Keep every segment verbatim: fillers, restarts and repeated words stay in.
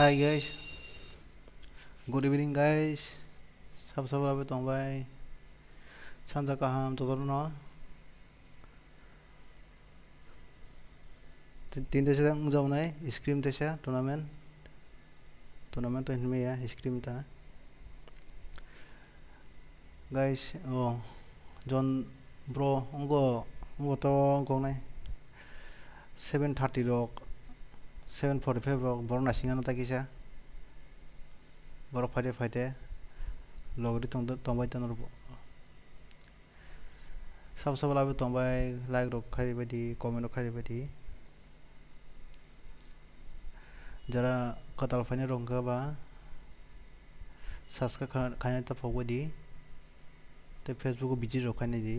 Hi guys, good evening guys. Sab sab rabe tong bai. Sanja kaham jotono. Tin, tin teisa wngjawnai scrim teisa tournament. Tournament to hinmaya scrim ta. Guys, oh, John bro, ongo, ongo to gongnai. Seven thirty rok, seven forty-five rok, borok naisingano ta kisa. Borok phaide phaide, logri tong, tongbai tong. Sabo sabo labi tongbai, like rok khairi baidi, comment rok khairi baidi. Jara kwtal phainai rok wngkha ba, subscribe kha-, khainai ta phok baidi. Tei Facebook o visit rok khainai di.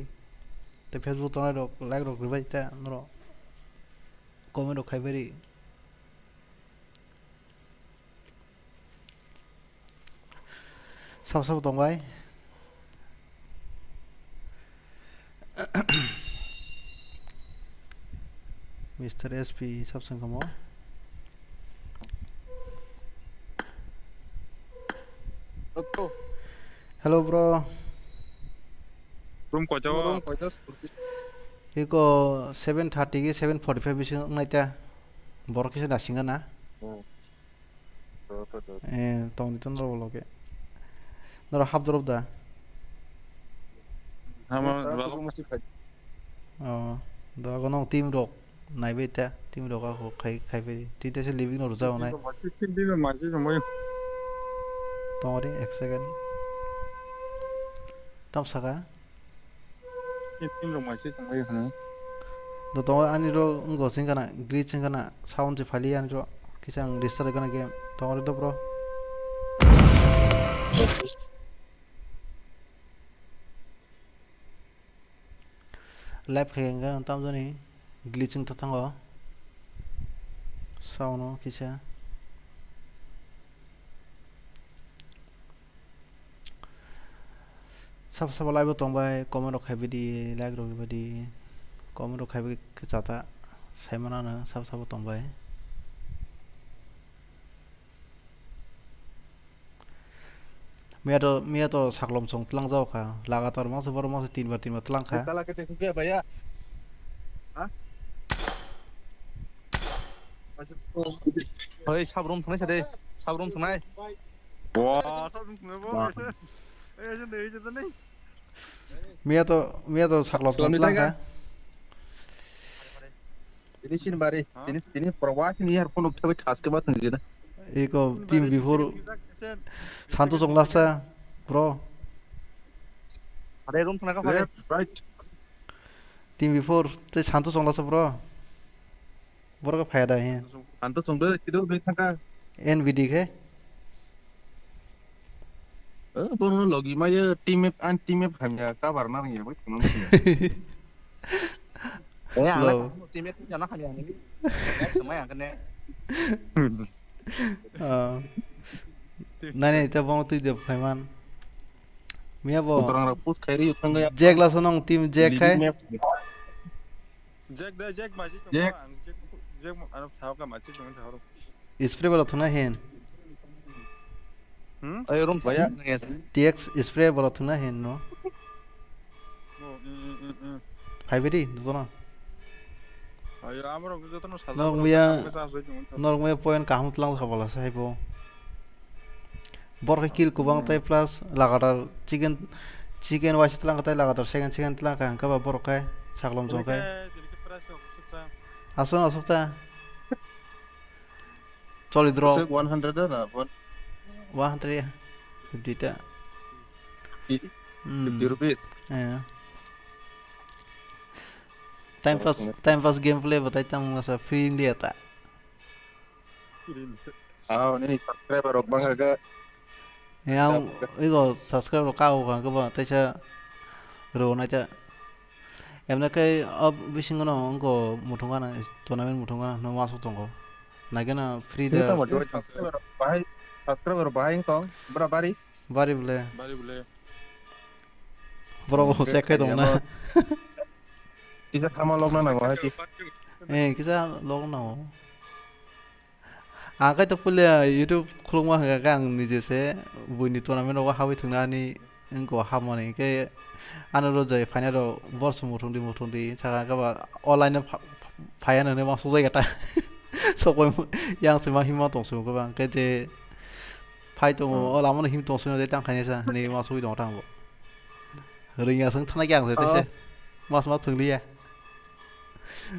Tei Facebook tongnai rok like rok ribai ta norok comment rok khaibai ri. Sabo sabo tongbai. Mister S P sab sengkamo. Hello. Hello, bro. Room koito? Room koito? Iko seven thirty ki seven forty-five bisingo wngnai ta. Borok kisa nasinga na? Oh. Eh, tongdi ton rok loge. Noro hap drop da. Hama, eh, ta rok. Oh, da gono team rok. Naibe ta, team rok ako khai, khai bai. Twi tese living no rwjak onai. Team rok masi, team rok masi, team rok masi. Tongori, ek second. Tam saka. Team rok masi tongbai hwnwi. Do tongo ani ro wngkha sengkana, glitch wngkana, sound se phali ani ro. Kisa ang restart gana game. Tongori do bro. Live khai wngkha tamjani glitch wngtha thango. Sound o kisa. Sabo sabo live o tongbai, comment rok khaibai di, like rok ribai di, comment rok khaibai khe chata, saimano ano sabo sabo tongbai. Miya to, miya to saklom song tlang jao kha, lagatar mangsa boro mangsa tin bar tin bar tlang kha. Kala kete khukia bhaiya. Ha? Oi, sabrum thangnai sa de, sabrum thangnai. Wa, sabrum thangnai bo. Wa. Ei, ei, ei, ei, ei. Miya to, miya to saklom song tlang kha. Tini sin bari, ha? Tini, tini prowa sini yar kono khebai thas khe ba thang jina. Eko team before Santo Chonglasa, bro. Are room thangna kha phare. Left, right. Team before te Santo Chonglasa, bro. Borok phaya da he. Santo Chongdo, kido be thangka. N V D khe. Eh, bono logi ma ye team map an team map hamya cover na ya bai kono. Eh, ang la team map jana hamya ni. Next mai ang ne. Ah. Nai nai ta bono twi de phaiman. Miya bo. Utrang ra push khairi utrang ya. Jack la sonong team Jack khai. Jack da, Jack ma, Jack Jack. Ang Jack, Jack ma, ano sao ka ma, Jack ma sao. Spray bala thuna hen. Hmm? Ay, room baya. T X spray bala thuna hen no. Oh, mm, mm, mm, mm. Phai bidi, dotono. Ayo, amro jotono sala. Norok muya, norok muya point kaham tlang sa bala sa haibo. Borok khe kill kwbang tei plus lagatar chicken, chicken wise tlang kha tei lagatar second, second tlang kha, hwnkhe ba borok khe saklom jong khe. Aswk, aswk ta. Choli drop. Aswk one hundred da na, one? One hundred fifty ta. Fifty, hmm, fifty rupees. Eh. Time pass, time pass gameplay batai tamo masa free India ta. Ah, nini subscriber rok bang kha. Yang igo subscriber rok kha, kha ba teisa rw nai ta. Emne khe o bisingo no wngkho muthungana, tournament muthungana no masuk tongo. Nagena free da. Subscriber bahai, subscriber bahai wngkho bra bari. Bari bole. Bari bole. Borok bo check khai tong na. Kisa khama logna nango hai si. Eh, kisa logna nango. Ang khe to puila YouTube khulukma hwnkha khe ang nije se buini tournament rogo habwi thwngna ani wngkha hamani, hwnkhe ano rw jai phainai rok bor se muthungdi muthungdi sakha khe ba online o pha-, phaiya nwnwi ma sokjai khe ta sokbai yang se ma himma tong sung khe ba hwnkhe je phai tongo o lama no him tong sung tei tang khainai sa hinwi ma sokwi tongo ta ang bo. Rwngya se wng thangna khe ang se tei se mas ma thwng liya.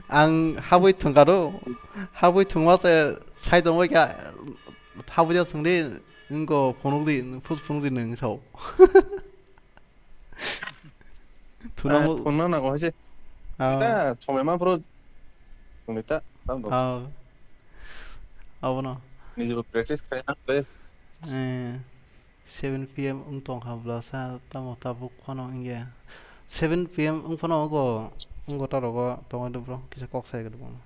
Ang habwi thwngkha do, habwi thwngma se sai tongbai kha, habwi da thwngdi, wngkha phunukdi, phus phunukdi nwng sao. Thuna Ah, mo- phunukna nango hai se. Ah. Ta, somai ma phuru thwngdi ta, tam dong. Ah. Abono. Nijebo practice khlai nang le. Eh. Seven P M wng tong kha bwlasa, tamo tabuk phano wngya. Seven P M wng phano wngkha, wngkha ta rogo tongo de bro, kisa kok sai gede bono.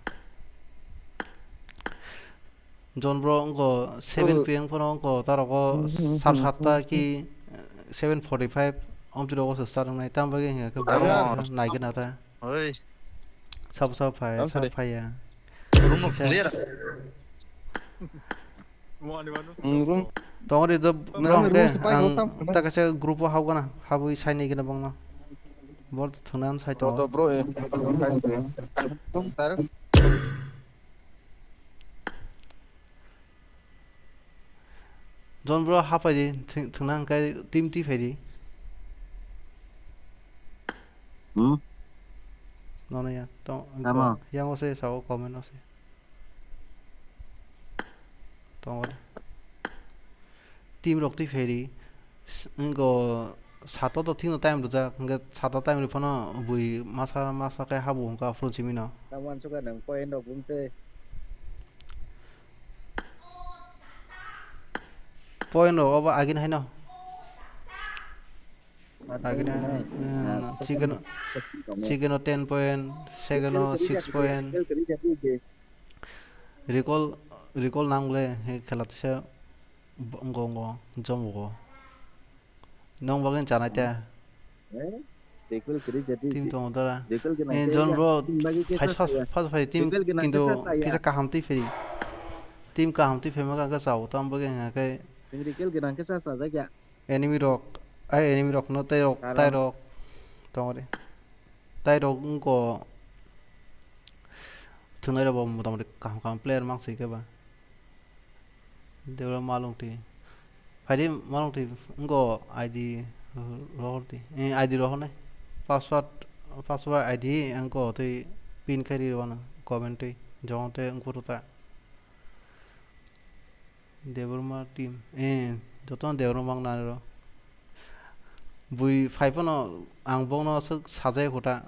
Jon bro wngkha seven P M phano wngkha ta rogo sar satta ki seven forty-five omtwi rogo se start wngnai, tamo bagwi hwnkhe khe boro naigwna ta. Oi. Sabo sabo phai, sabo phai ya. Room no clear. Tongri do bro hwnkhe ang ta kaisa group o hapgana, habwi saini gana bongno. Bor thwngna sai to. Bro, eh. Jon bro hapai di, thwng-, thwngna hwnkhe team twi phai di. Hmm? Nono ya, tong, tamo? Yang o se sao comment o se. Tongo. Team rok twi phai di. S-, wngkha sato to thikno time rwjak, hwnkhe sato time rw phano bui masa masa khe habo hwnkha phuru simi no. Tamo uansukha nwng point rok bumtwi. Point rok obo agini haino. Agini haino. Hmm, chicken, chicken o ten point, second o six point. Recall, recall nang le, he khela tisa, bo-, ngo, ngo, jom go. Nong bagwi chanai ta. Eh? Recall kwrwi jadi. Team tongo dara. Recall gwnang Eh, khe John ya. Bro, Team bagwi khe phai sa sos, saya. Phas phai team Recall gwnang khe kintu sa saya. Kisa kaham twi phiri. Team kaham twi phai ma ka sa o tam bagwi hwnga khe. Team recall gwnang khe sa sa jak ya. Enemy rok, ai enemy rok no tei rok, Karon. Tai rok. Tongo de. Tai rok wngko thwnai rok bo motamoti kaham kaham player mang swi khe ba. Debra malung twi. Phaidi malung twi wngko I D rohor twi. Eh, I D rohor nai. Password, password I D wngko twi pin khe ri rwna comment twi. Jong tei wngkuru ta. Debbarma team. Eh, jotono Debbarma wng nani rw. Bui phai phano ang bokno aswk sajai kho ta.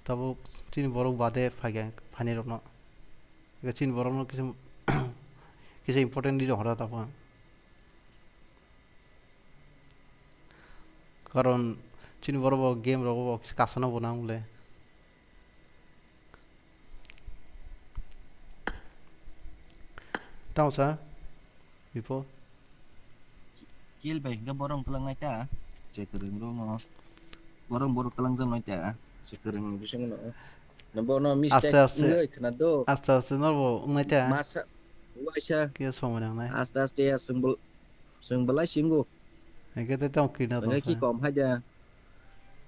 Tabuk chini borok bade phaikha phaini rokno. Ega chini borokno kisa, kisa important di rohor ta tamo. Karon chini borok bo game rogo bo kisa kasano bo nang le. Tamo sa? Bipo? Kill bai hingke borok twlangnai ta. Je kwrwng rok no. Borok borok twlangjaknai ta. Je kwrwng ni bisingo no. Bono mistake Aste aste. Wngwi khna do. Aste aste norbo wngnai ta. Masa waisa. Khe somoi nangnai. Aste aste ya chwng bwlai singo. Hingke tei tamo kina tongsa. Hingke ki kom hai da.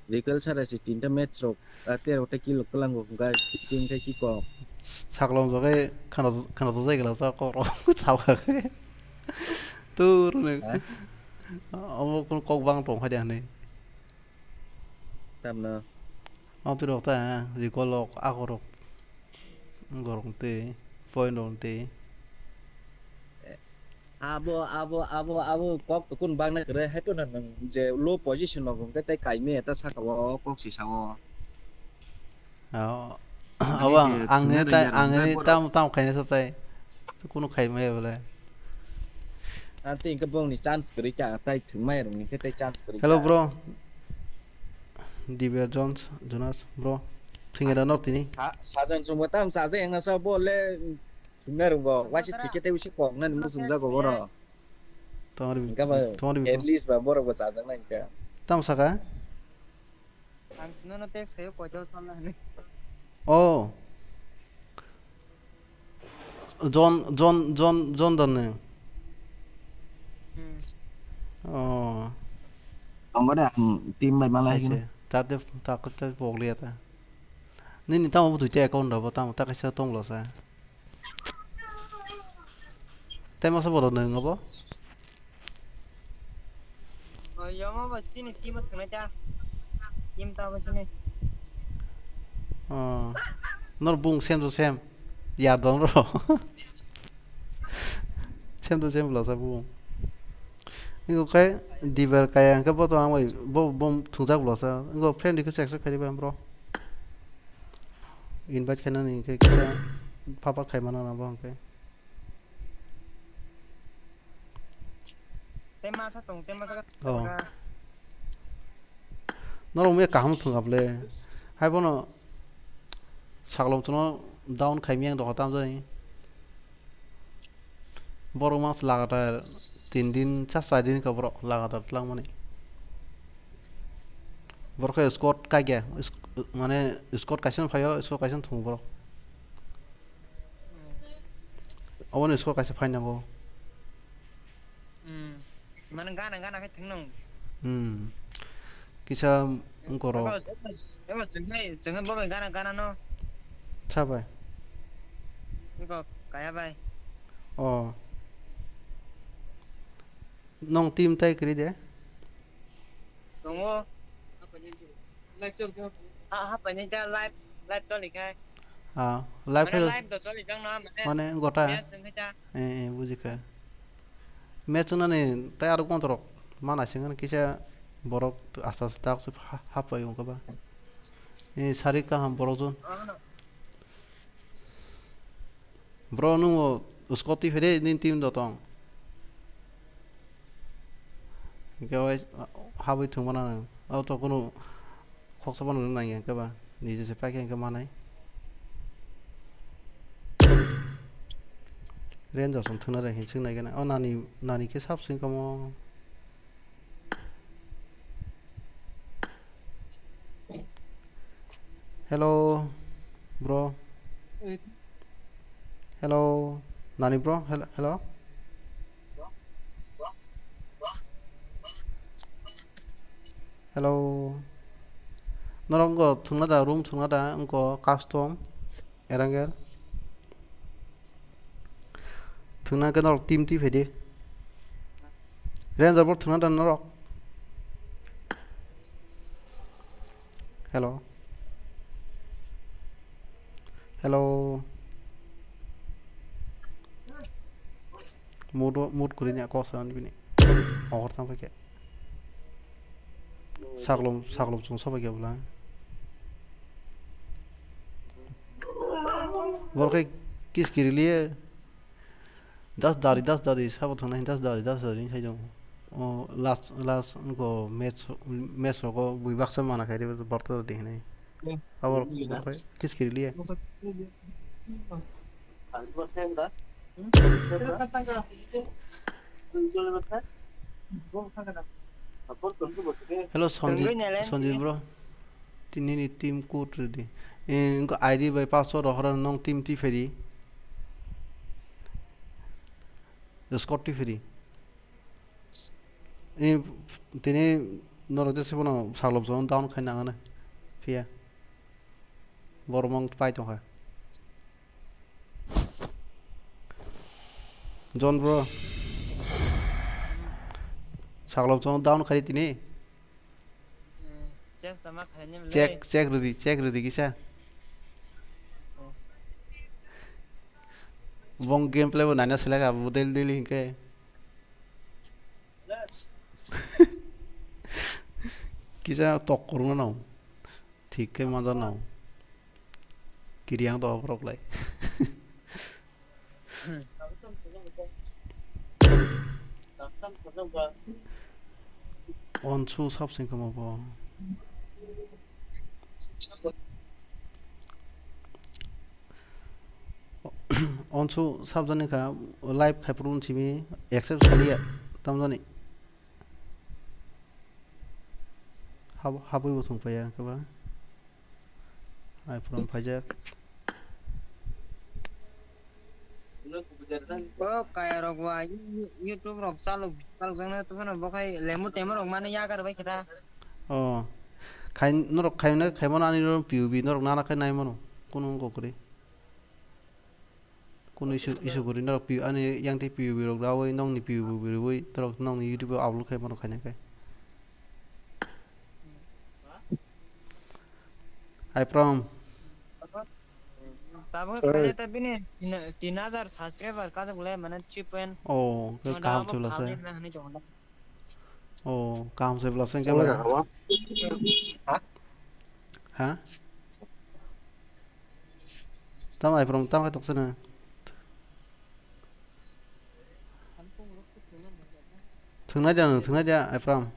Recall sara se tinta match rok, ah, tei rok tei kill rok twlango, hwnkha team khe ki kom. Saklo wngjago khe khana, khana tokjai glasa kok rok chao kha khe. Tur ni. Ha? Omo kunu kok bang tong kha de hinwi. Tamno. Omo twi rok ta, recall rok, ako rok. Gorong twi, point rok twi. Abo, abo, abo, abo kok tukun bangna kwrwi, hai phano nwng je low position rok hwnkhe tei kaimaya ta saka o kok sisa o. Oh, abo ang, ang thwngna ta, rwya ang rwngkha borok. Tam, tam khaina sa tai. Kunu khaimaya bole. Ang tei hwnkhe bongni chance kwrwi kha, tai thwngmaya rwngni khe tei chance kwrwi kha. Hello, bro. Diber Jones, Jonas, bro. Thwngya da nok tini. Sa-, sajang chwngbo tam sajak wngna sa bo le. Thumna rwngo, waisa thike tei wisi kok nani muchungjago bono. Tongri, hingke ba tongri biko. At least ba borok bo chajaknai hingke. Tamo saka? Ang sinono text sayo koito chonna hinwi. Oh. John, John, John, John da nwng? Hmm. Oh. Ang ba de, ang team bai malai Aise, hino. Tate, ta, ta poglia ta. Nini tamo bo duita account da bo, tamo ta kaisa tong lo sa. Tei masa borok nwng obo? Oh, yomo bo chini team o thwngnai ta. Team ta bo chini. Oh. Nor bung same to same. Yar dong ro. Same to same bwlasa bung. Ingo khe dibar kaya hwnkhe bo to ang bai bo, bo thwngjak bwlasa. Ingo friend request accept khaidi bai bro. Invite khainani hwnkhe kisa papa khaimano na bo hwnkhe. Tei masa tong, tei masa Oh. Norok mia kaham thwngap le. Hai bono saklom chwngno down khaimya ang dokha tamjani. Borok mas lagatar tin din, cha char din ka borok lagatar twlangmani. Borok khe squad kaikya, sk-, mane squad kaisa phaio, squad kaisa thwngo borok. Obono squad kaisa phainango. Hmm. Mane gana, gana khe thwng nung. Hmm. Kisa wngkoro. Ebo, ebo, ebo chwng hai, chwng hai bo bai gana, gana no. Sabai. Ebo kaya bai. Oh. Nong team tai kri de? Tongo. Ha, ha, paini ta live, live choli khai. Ah, live Mane khai live do choli jang no, mane mane gota. Match wng khai ta. Eh, eh, buji kha. Match wngnani tei aro kontrak ma naisingmani kisa borok asta asta tak se ha-, hapai wngkha ba. Eh, sari kaham borok jon. Ano. Bro, nwng bo squad twi phai de, nini team do tong. Hwnkhe bai habwi thwngmana nwng. Abo to kunu khoksa phano rwna nangya hwnkhe ba. Nije se paikhe hwnkhe manai. Rangers no thwngna de hinwi swngnaikhe na. O nani, nani khe sab swngkha mo. Hello, bro. Hello, nani bro? Hello, hello. Hello. Norok wngkho thwngna da, room thwngna da, wngkho custom. Erangel. Thwngna khe norok team twi phaidi. Ranger bo thwngna da norok. Hello. Hello. Mut, mut kwrwini kok sanani bini. Ohor thang phaikhe. Saklom, saklom chwng sobai khe bwla. Borok khe kiskiri liye. Das dari, das dari, sabo thangna hin das dari, das dari sai tongo. O last, last go match, match rogo bui baksa mana khairi borok to di hinai. Abo borok khe kiskiri liye. Hello, Sanjit, Sanjit bro. Tini ni team code ready. Eh, engko I D bai password rohor nong team twi phaidi. Squad twi phaidi. Eh, tini norok jese bono salom salom down khai nangana. Phiya. Boromong pai tongkha. John bro. Saklom chong down khari tini. Chest tama khaini mle. Check, check rudi, check rudi kisa. Bong gameplay bo naina selek abo daily daily hinkhe. Kisa tok kurungna nang. Thik khe manjaknai. Kiriang to borok lai. Onsu sab sing kama bo. Onsu sab jani kha live khai puru simi accept saliya tamjani. Hab-, habwi bo thung paiya hwnkhe ba. Ai phone phaijak. O kaya rok wa YouTube rok chalok chalok jang na to no bokhai lemu temu rok mane yagar bai khe da. Oh. Khai norok khai na khai mano ani ro P U B norok nana khai nai mano. Kuno wngkha kwrwi. Kuno isu isu kwrwi norok P U ani yang tei P U B rok rawi nongni P U B riwi norok nongni YouTube o upload khai mano khaina khai. Hai prom. Tabuk khaina ta bini tin hajar subscriber kajak le mane three point. Oh, kaham chwla se. Oh, kaham se bwla sengke ba. Ha? Tam ai prom tam ai tok sana. Thungnai dia, thungnai dia ai prom.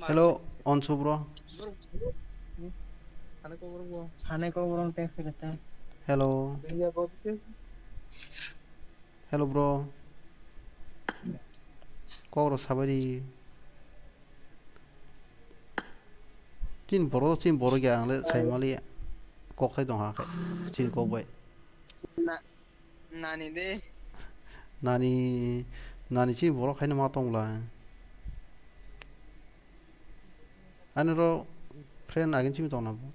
Hello, Onsu bro. Sani kok rok text khe ta. Hello. Hello bro. Kok rok sabai di. Chini borok, chini borok ya ang le sai mali ya. Kok sai tong ha khe. Chini kok bai. Nani de. Nani, nani chini borok haino ma tong bwla. Ani ro friend agin chimi tong na bo.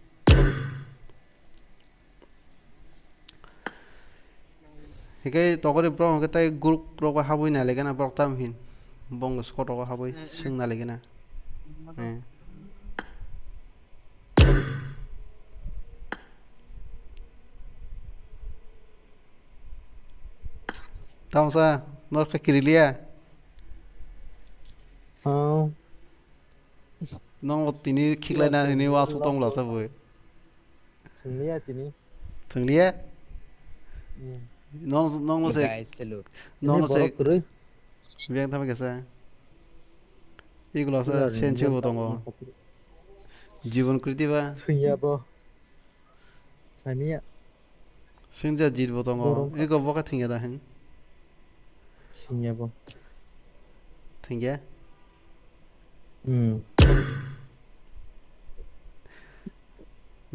Hikai tokori borok hikai tai group rok habwi nai lekena borok tam hin. Bong squad rok habwi swng nai lekena. Eh. Tamsa, norok khe kirilia? Oh. Nongo tini khiklaina hini wasu tong bwla sa boi. Thwnglia tini. Thwnglia? Hmm. Nong, nongno se. Guys, salute. Nongno se. Borok kwrwi. Biyang tamo kesa. Iglo sa senchi bo tongo. Jibon kriti ba. Thwngya bo. Thwngya. Singja jit bo tongo. Borok. Ego bo khe thwngya da hin. Thwngya bo. Thwngya? Hmm.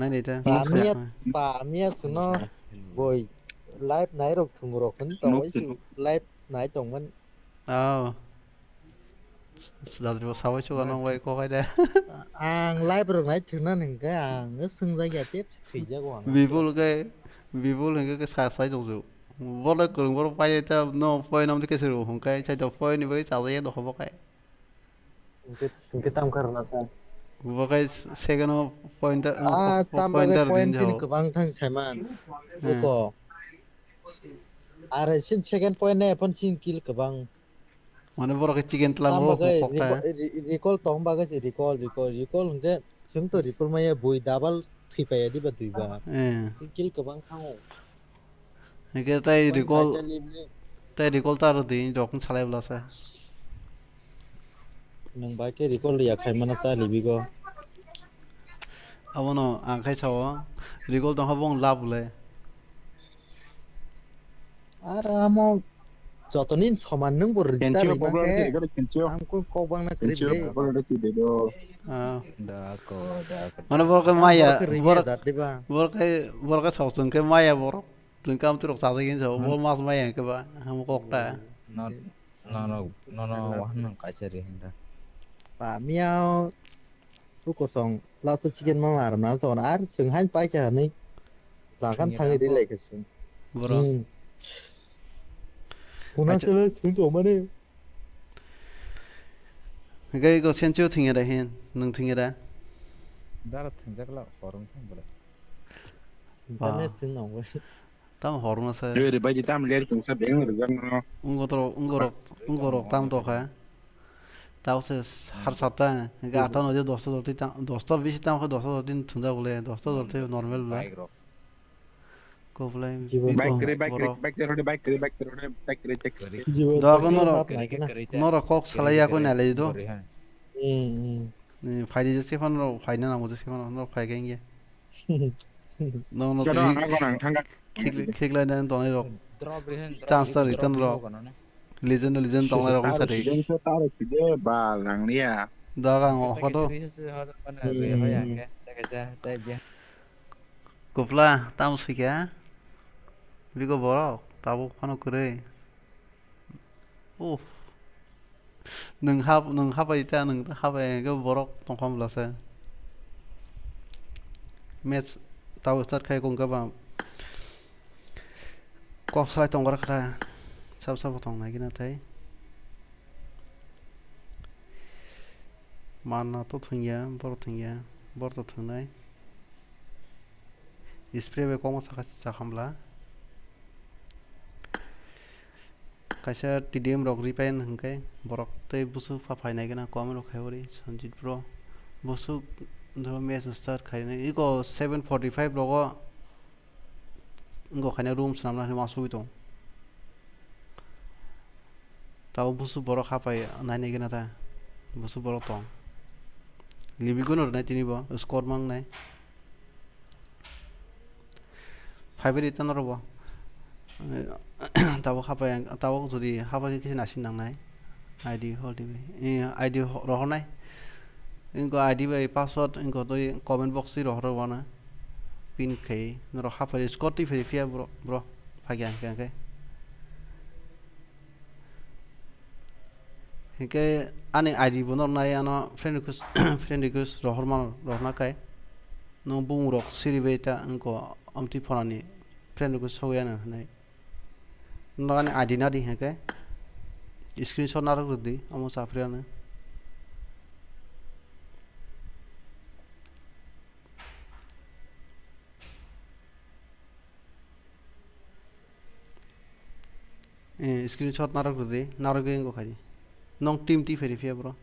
Nai nai ta. Pamia, pamia suno boi live nai rok thwng rok hin to live nai tongmani. Oh. Jadri bo sabai chuka nang bai kokai de. Ang live rok nai thwngna hwnkhe ang swngjakya tei thwijago ang. Bipul khe, Bipul hwnkhe khe sa sai tongsu. Bono kwrwng borok pai ta no point namdi khe sero hwnkhe sai to point ni bai chajakya dokho bokai. Hwnkhe, hwnkhe tam khe rwna sa. Bokai second o point ta, ah, tam point bagwi ta point rinjao. Tin kwbang thang saiman. Hmm. Uko. Are sin second point ne phone sin kill kwbang. Mane borok khe chicken tlango. Tamo khe kokta. Recall, re-, recall tong bagwi se recall, recall, recall hwnkhe chwng to recall maya bui double thwi paiya diba duibar. Eh. Kill kwbang thango. Hwnkhe tai recall, tai recall ta rw di rok wng salai bwlasa. Nwng bai khe recall ya khaimano ta libigo. Abono ang khai sao recall tongkha bong lab le. Ar amo jotoni soman nwng bo rijak Kensio rwma khe khe, kensio. Ang kok bangna kwrwi kensio de. Kobor de ki de do. Ah. Da ko, da ko. Mane borok khe maya, borok khe rijak borok, jat diba. Borok khe, borok khe sok chwng khe maya borok. Chwng kam turok chajak hin sao, hmm. Bol mas maya khe ba, ham kok ta. No, no, no, no, no, wahan nang kaisa ri hinda. Pa miao. Bukosong last o chicken ma mar na to ar chwng hain pai kha ni. Jagan thangwi ri lai kha chwng. Borok. Hmm. Kuna acha. Chwng to mane. Gai go sencho thingya da hin, nung thingya da. Dara thingjak la forum thang bole. Internet thing nang bole. Tamo horno se. Re, re, bai di tam ler tong sa beng re gan no. Ungo tro, ungo rok, ungo rok tam to kha. Tao se har sata, ga ata no je dosta doti tam, dosta bisi tam kha dosta doti thunja bole, dosta doti normal bole. Ko bole. Bike kre, bike kre, bike kre, bike kre, bike kre, bike kre. Do ko noro, noro kok salai ya ko na le do. Hmm, hmm. Ni phai di je se phano phai na mo je se phano no phai ga inge. No, no, joto tini ang agon ang thangkha. Khik-, khiklai nai tongnai rok. Drop ri hen, drop chance ri ta hen, return drop rok. Ri hono ne. Legend, legend tongnai rok taro sari. Legend se taro khide ba langlia. Daga ang okha to. Kisa kisa hodo mane re hoya ke. Jaga ja, tai bia. Kupla, tamo swikha? Bigo borok, tabuk phano kwrwi. Uff. Nwng hap-, nwng hapai ta, nwng ta hapai hwnkhe borok tongkha bwlasa. Match tabuk start khai kung khe ba. Kok salai tongkha kha. Sab sabo tong nai gina thai. Manna to thwngya, boro thwngya, boro to thwngnai. Spray bai kokma sakha, sakha bwla. Kaisa T D M rok reply hwnkhe borok tei busu pha phainai gana comment rok khai ori Sanjit bro. Busu doro match start khainai. Iko seven forty five rogo wngkha khaina room swnamna hinwi uansugwi tong. Tabuk busu borok hapai nainai gana ta. Busu borok tong. Libigwino rwnai tini bo score mangnai. Phaibai rita norok bo. Tabuk hapai ang, tabuk jodi hapai khe kisa naising nangnai. I D hol dibi. Eh, I D ho-, rohornai. Inko I D bai password inko twi comment box twi rohorwi uana. Pin khai norok hapai score twi phai phiya bro, bro. Phai khe ang khe ang khe. Hinkhe ani I D bo norok nai ano friend request, friend request rohor mano, rohorna khai. Nwng bumung rok siri bai ta wngkha, amtwi phonani friend request sogwi ano hinwi. Norok ani I D nadi hinkhe screenshot narwk rwdi, omo chapri ano. Eh, screenshot narwk rwdi, narwgwi wngkha di. Nwng team twi phai rw phiya bro.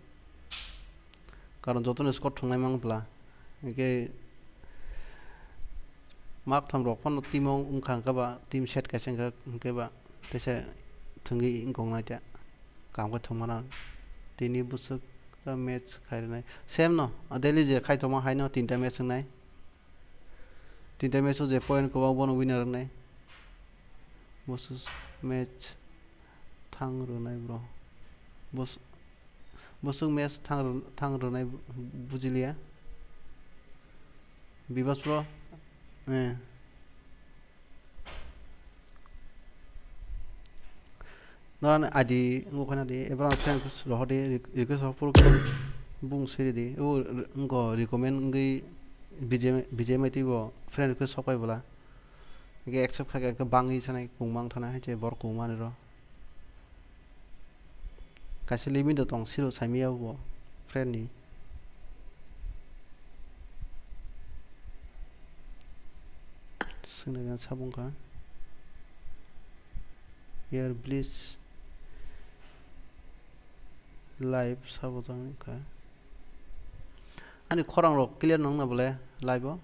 Karon jotono score thwngnai mang bwla. Hinkhe maktham rok phano team o wngkha, hinkhe ba team set kaisa wngkha, hinkhe ba teisa thwngwi wngkha wngnai ta. Kaham khe thwngmano. Tini bwswk ta match khai rwnai. Same no, daily je khai tongma hai no tinta match wngnai. Tinta match o je point kwbang bono winner wngnai. Bwswk match thang rwnai bro. Bwswk Bwswk match thang rw-, thang rwnai bu-, bujiliya. Bibas bro. Eh. Norani I D wngkha na di, ebro friend request rohor di, re-, request rohor phuru bung siri di. O wngkha recommend wngwi B J M, B J M I T bo friend request sok pai bwla. Hingke accept khaikhe hingke bangwi sanai kungma wngthana hai se borok kungma ni ro. Kaisa limit o tong siro saimaya bo friend ni. Swngna gana sabo wngkha. Here please live sabo tong wngkha. Ani khorang rok clear nang na bole live o.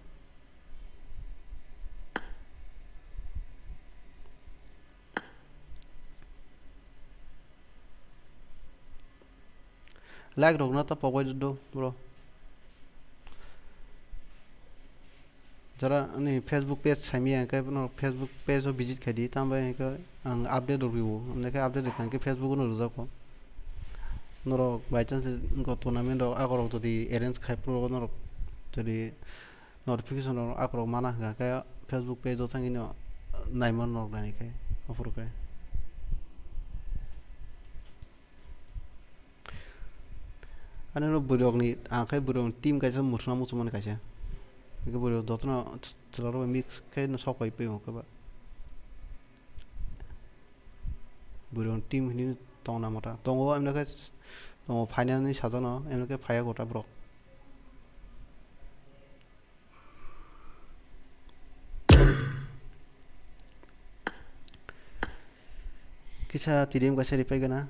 Like rok no ta pogbai do bro. Jara ani Facebook page saimaya hingke no Facebook page o visit khaidi, tambai hingke ang update rok rwo, hingke update rwkha hingke Facebook no rwjak kho. Norok by chance wngkha tournament rok akorok jodi arrange khai phuru norok jodi notification rok akorok mana hingka khe Facebook page o thangwi no naimano norok naini khe aphuru khe. Ani no bwrwi rokni ang khe bwrwi rokni team kaisa mwthangna muchungmani kaisa. Hingke bwrwi rok jotono chwla rok bai mix khe no sok pai phaio khe ba. Bwrwi rokni team hinwi tongna mwta tongo, emno khe tongo phainani sajano, emno khe phaiya gota borok. Kisa T D M kaisa ripai gana.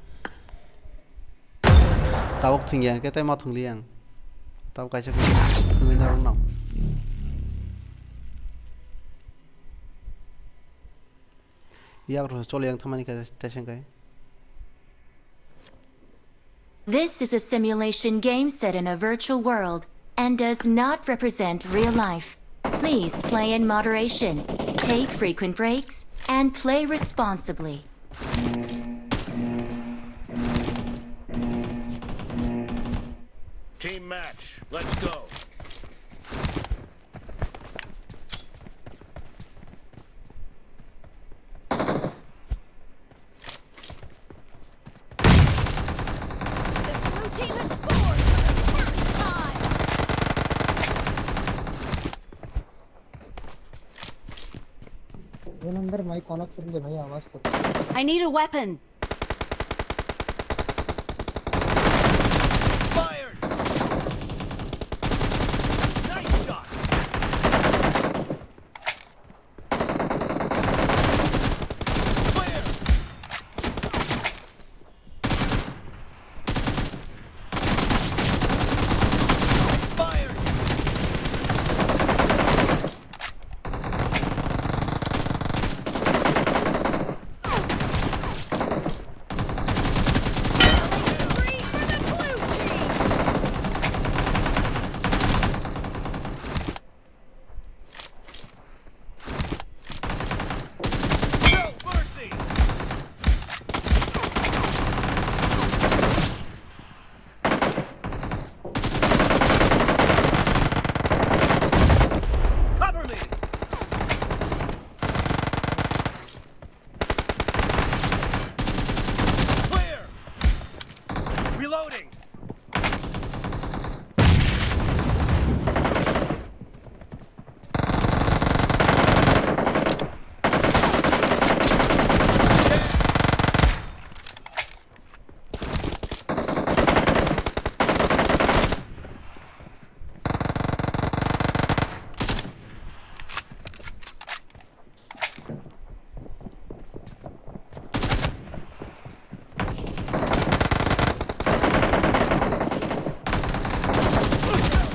Tabuk thwngya hwnkhe tei ma thwngli ang. Tabuk kaisa thwngwi narwkno. Yak rw choli yang thangmani kaisa teisa hwnkhe. This is a simulation game set in a virtual world and does not represent real life. Please play in moderation, take frequent breaks, and play responsibly. Team match, let's go. Sir, my connector le bhai, awaaz karo. I need a weapon. Expired. Nice shot. Fire. Expired. No mercy! Cover me! Clear! Reloading!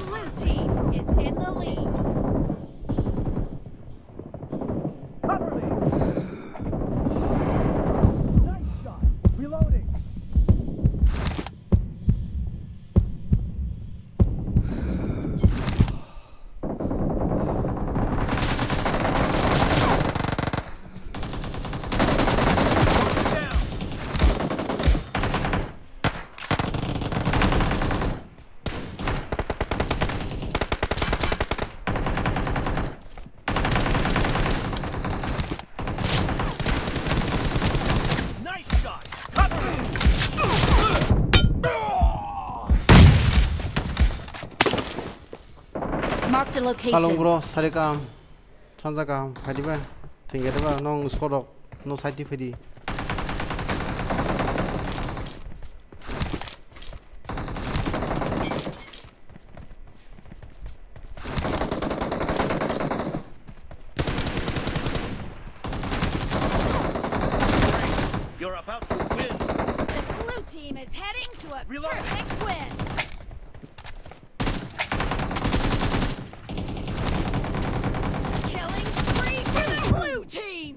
Blue team is in the lead. Cover me! Nice shot! Reloading! Nice shot! Cover me! Marked a location. Hello, bro. Sari kam. Sanja kaham, phaidi ba? Thengya de ba? Nong sodok, no side di phaidi. You're about to win. The blue team is heading to a Reloading. Perfect win. Killing spree for the blue team!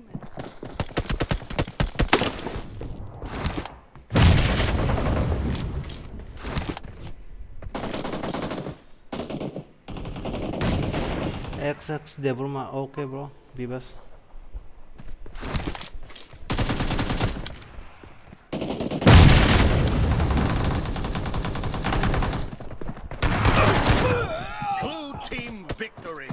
X X Debbarma, okay, bro. Bibas. Blue team victory.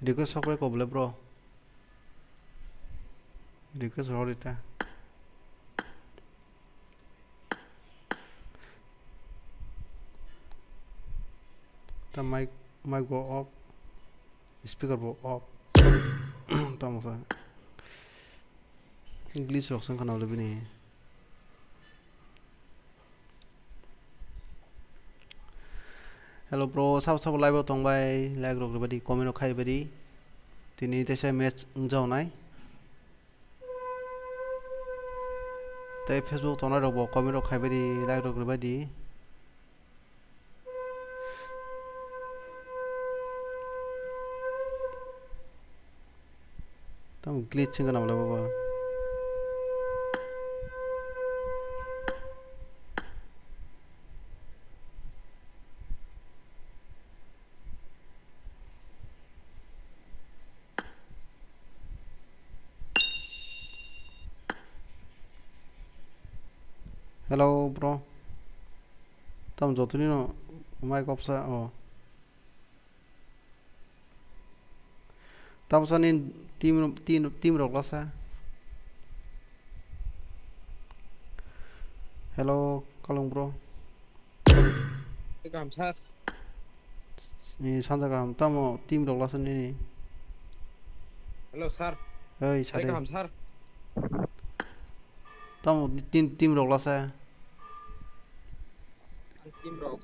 Request sok bai kobole, bro. Request rw rita. Ta mic, mic bo off, speaker bo off. Tamo sa glitch rok sang khana bini. Hello bro, sabo sabo live o tong bai, like rok rwbaidi, comment rok khai rwbaidi. Tini teisa match wngjaonai. Tei Facebook tongnai rok bo comment rok khai baidi, like rok rwbaidi. Tamo glitch wngkha nang le baba. Hello bro. Tamo jotoni no mic off sa o. Tamo sani team, team, team rok lasa. Hello, Kalung bro. Kaham sir. Ni sanja kaham, tamo team rok lasa nini? Hello sir. Oi, sir. Kaham sir. Tamo team, team rok lasa? Team rok.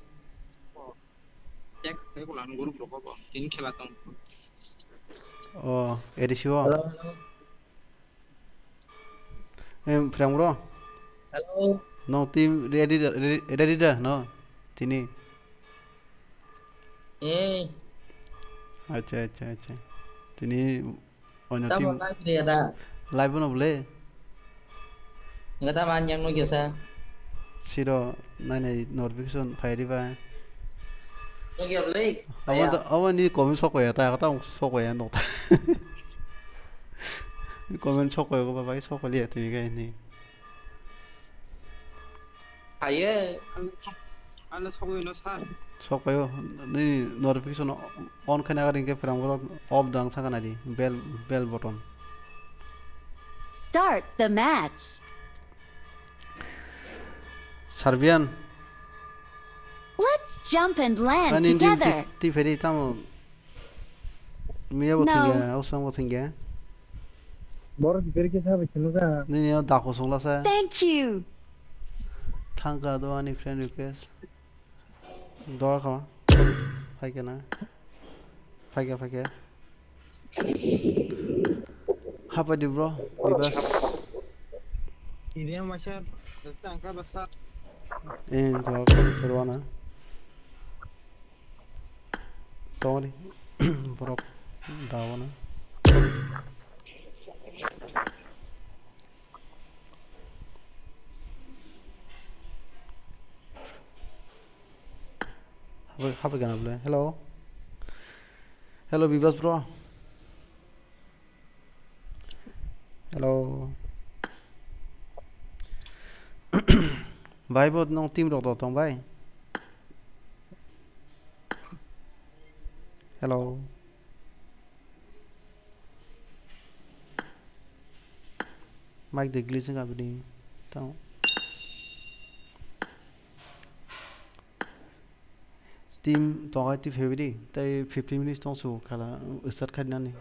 Check, khe ko lang group rok ko. Tin khela tong. Oh, A D C o. Hello, hello. Em, Phrang bro. Hello. No team ready da, ready, ready da, no? Tini. Eh. Acha, acha, acha. Tini oino tamo team. Live de da. Live no bole. Nga tamo anyang no gesa. Siro nai nai notification phai riba. No gya bole. Abo, abo ni comment sok ya ta, ta sok ya no. Comment sok ko ba bai sok liya tini kai ni. Haye. Ano sokoi no sir. Sokoi o, ni notification on khe nagar hingke Phrang bro off dang sakana di bell, bell button. Start the match. Serbian. Let's jump and land together. Ti pheri tamo. Miya bo thingya, osang bo thingya. Borok ni beri kisa bai kheno ja. Nini o dako songla sa. Thank you. Thangka do ani friend request. Dora kha. Phaikya na. Phaikya, phaikya. Hapai di bro, Bibas. Ini yang masih tangka besar. Eh, dora kha, dora na. Tongri borok dawana. Habai, habai gana bole. Hello. Hello, Bibas bro. Hello. Bai bo nong team rok do tong bai. Hello. Mic de glitching abini. Tamo. Team tongai twi febri tai fifteen minutes tong su khala start khainani.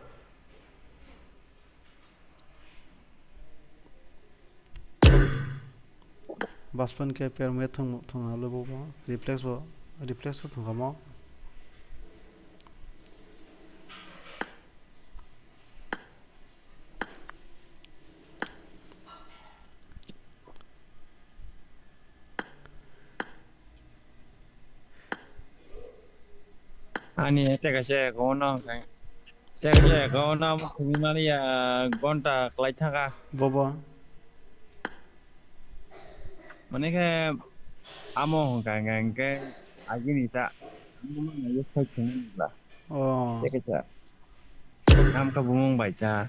Baspan ke per me thung thung alo bo reflex bo reflex thung kamo. Ani teka se kono teka se kono mani ya gonta klai thaka. Bobo. Mane khe amo hwnkha hwnkha hwnkhe agini ta amo mangna use khai thwngmani bwla. Oh. Tei kaisa. Am khe bumung bai cha.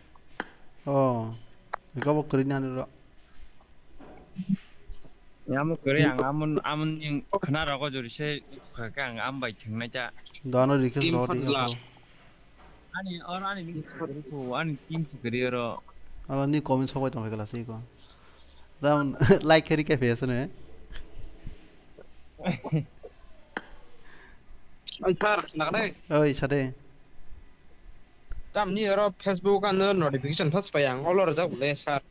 Oh. Iko bo kwrwi nani ro. Amo kwrwi ang amon amon ning khna rogo jori se kha khe ang am bai thwngnai cha. Dono request rw di. Ani or ani ning ani team kwrwi ro. Alo ni comment sobai tong khala se iko. Dam like khe rikha phi asene. Oi sir, nakdai. Oi sade. Tamni oro Facebook ano notification first pai ang olo rwjak bole sir.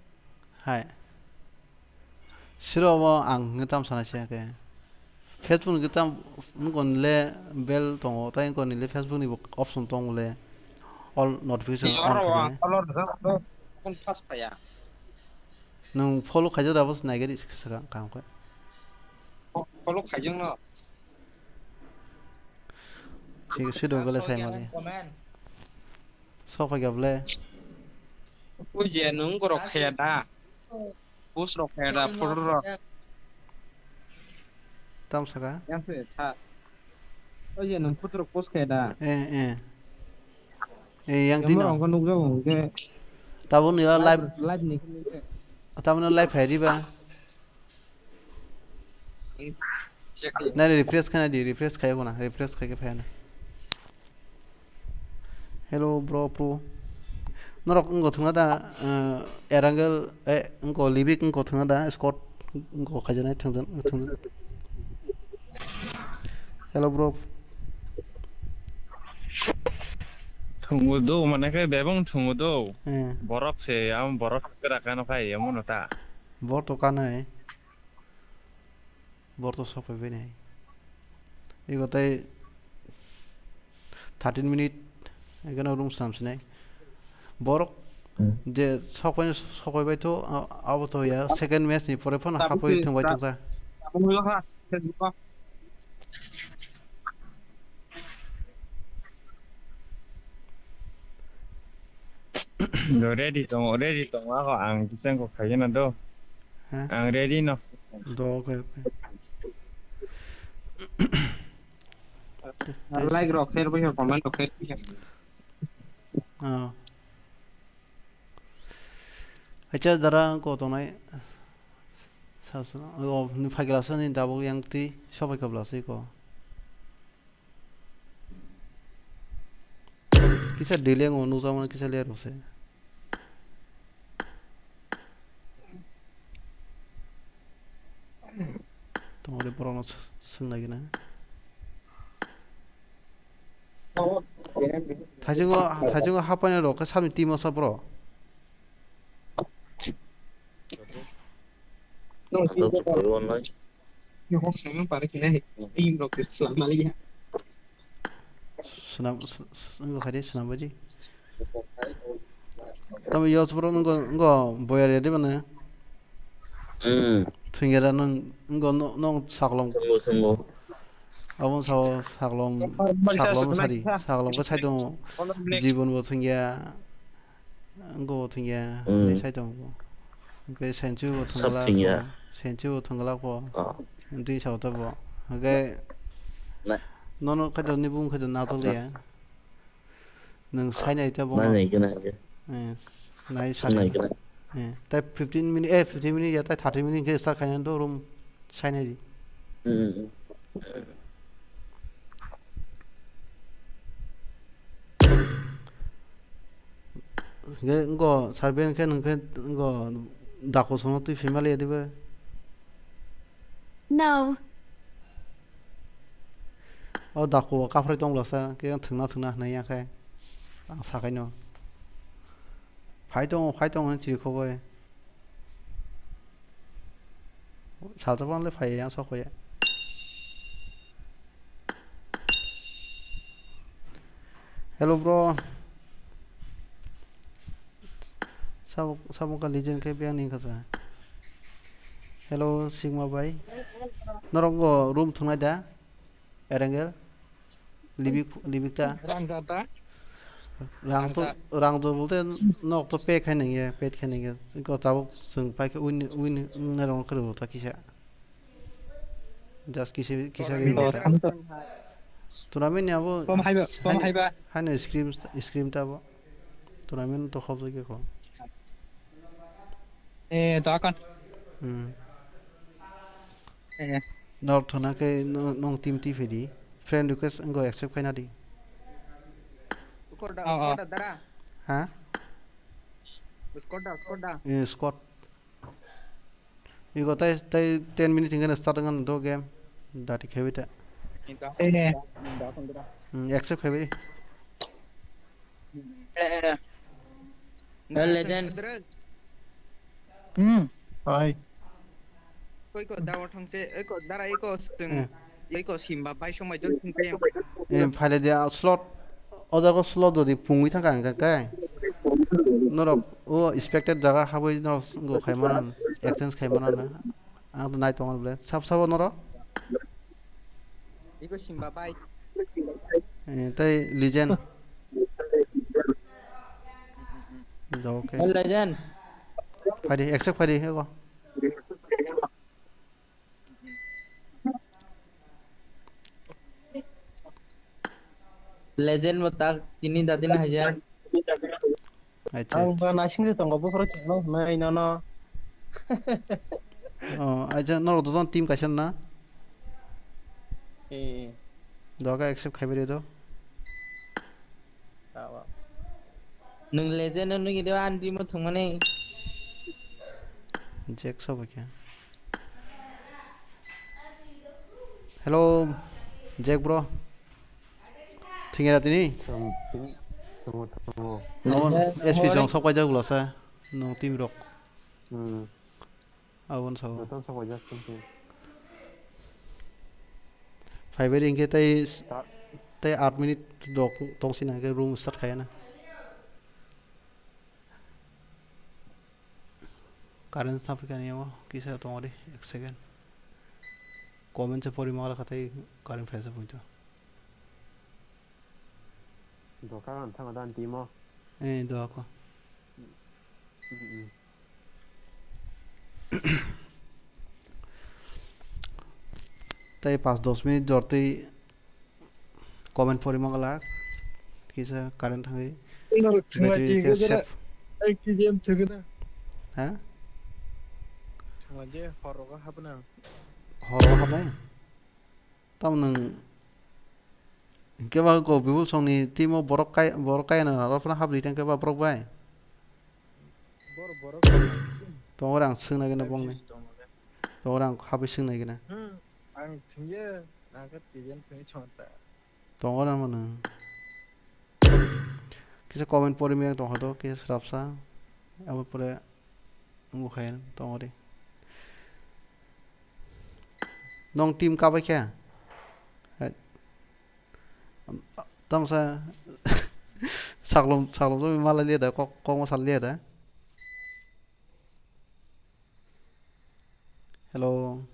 Hai. Siro bo ang hwnkhe tam sana siya khe. Facebook ni tam nukon le bell tongo tai nukon le Facebook ni bo option tong le all notification on khe. Olo rwjak bo kun first paiya. Nwng follow khaijak da bo naigari swkang kaham khe. Follow khaijak no. Swi dong gole sai mali. Sok phai gable. Ui je nung borok khaya da. Post rok khaya da, photo rok. Tam saka. Yang se tha. Ui je nung photo rok post khaya da. Eh, eh. Eh, yang tino. Yang rong nukjago hwnkhe. Tabuk ni live. Live ni. Tabuk ni live hai riba. Nai refresh khaina di, refresh khaiya guna, refresh khaikhe phaiya na. Hello bro, pro. Norok wngkha thwngna da, eh, Erangel, eh, wngkha Libik wngkha thwngna da, Scott. Go khaijana thangjan, thangjan. Hello, bro. Thungo do, mane khe bebang thungo do. Eh. Borok se, am borok kera kano khai, amo no ta. Bor to kanai. Bor to sok phai bai nai. Ego tai thirteen minute, ekheno room swnam sinai. Borok Hmm. je sok phai, sok phai bai to, a-, abo to ya, second match ni pore phano Tabuk hapoi se thwng bai ta-, tongsa. tabuk wngkha. Do ready tongo, ready tongo, ako ang kisa wngkha khaigena do. Ha? Ang ready no. Do, okay, okay. Like rok share bai comment rok share. Ah. Acha, jara ko tongnai. Sa, sa, o, ni phaikla sa ni dabuk yang twi sobai kabla se ko. Kisa delay ngo nukjakmani kisa ler rwse. Tongori borokno s-, swng nai gina. Thaichungo, thaichungo hapaina rok khe sabni team o sa bro. Nung Ato sini tu apa? Baru online. Nung sini apa? Sini team rok swlamaliya. Swnam, s-, s-, wngkha de swnam baji. Tamo yos bro nungko, nungko boyar ya de bana. Hmm. Thwngya da nung, nungko no, nung saklom. Swngo, swngo. Abon sao saklom, Normal sa saklom swnai sari, kha. Saklom khe sai tongo. Normal ni. Jibon bo thwngya. Wngkha bo thwngya, hmm, hinwi sai tongo. Hwnkhe Senchu bo thwngla, thwngya. Senchu bo thwngla kho. Oh. Twi sao ta bo. Hwnkhe na-, nono khaito ni bung khaito na tong liya. Nwng, ah, sainai ta bo. Nai nai khe nai khe. Eh, nai sani. Nai khe nai. Eh, tai fifteen minute, eh, fifteen minute ya, tai thirty minute khe start khainani do room. Sainai di. Hmm. Hwnkhe wngkho survey hwnkhe nwng khe wngkho dakho sono twi phaima liya diba? No. O dakho o kaphrai tong lasa khe thwngna thwngna hwnwi ya khe ang sakaino. Phai tongo, phai tongo hwnwi chirikhogwi. Salsa phano le phaiya, yang sok phaiya. Hello, bro. Sabo, sabo ka legend khe biyang ni kasa. Hello, Sigma bai. Norok bo room thwngnai da? Erengel? Libik, libik ta? Rang jata? Rang to, rang to bolte nok to pay khai nang ya, paid khai nang ya. Ko tabuk chwng pai khe win, win wngnai rong khe rw ta kisa. Just kisa, kisa win ta. Tournament ni abo. Pom haiba, pom haiba. Haino scrim, scrim ta bo. Tournament to khobjak ya ko. Eh, to akon. Hmm. Eh. Norok thwna khe no-, nong team twi phai di. Friend request wngkha accept khaina di. Squad da, oh, oh, squad da, dara. Ha? Squad da, squad da. Eh, squad. Ego tai, tai ten minute hingkhe start wngkha do game. Dati khebai ta. Eh. Hmm, accept khaibai. Eh, eh. Dara, legend. Hmm. Hai. Koi ko dawa thangse, oi ko dara oi ko stung, hmm, oi ko simba bai song mai jol sung kayang. Eh, phaile dia slot, o jaga slot dodi pungwi thangkha hingkha khe. Norok o expected jaga habwi norok go khai mano, exchange khai mano. Ang to nai tongo bole. Sab sabo norok? Iko simba bai. Eh, tai legend. Do, okay. Legend. Phai di, accept phai di, ego. Legend mo tak tini da din hajar. Acha. Ang ba naising se tongo buphuru chikno hwnwi nono. Oh, acha, norok dodan team kaisa na? Eh. Doga accept khaibai do. Tawa. Nwng legend no nugui do ani team o thwngmani. Jack sobo khe. Hello, Jack bro. Thwngya tini? Thwng-, thwng-, thwng-, thwng-, Namo Yes, S P morning. Jong sok paijak bwlasa. Nong team rok. Hmm. Abon sao. Joto sok paijak thwng thwng. Phaibai ringkhe tei, Ta- tei aat minute dok tongsi nangkhe room start khayana. Current sapikani o kisa tongori ek second. Comment se pori mangala khatai current phaisa punto. Doka ang thang dan timo. Eh, doka. Mm, mm. Tei pas dos minute dortwi comment pori mangala kisa current thangwi. Battery khe save. Ai, T D M thwgwna. Ha? Thangla je, hor rogo habna. Hor rogo habnai? Tamo nwng hinkhe ba ko Bipul songni team o borok kai, borok kaiya no aro phano habdi tang khe ba borok bai? Bor-, borok tongo re, ang swngna gana bongni. Tongo re, ang habwi swngna gana. Hmm, ang thwngya, ang khe T D M thwngwi chonta. Tongo re mano. Kisa comment pori meng tongkha do, kisa srapsa. Abo pore wngkha tongo de. Nong team kabai khe? Hai. Tamsa saklom, saklom jami malai liya da, kok, kokma sal liya da. Hello.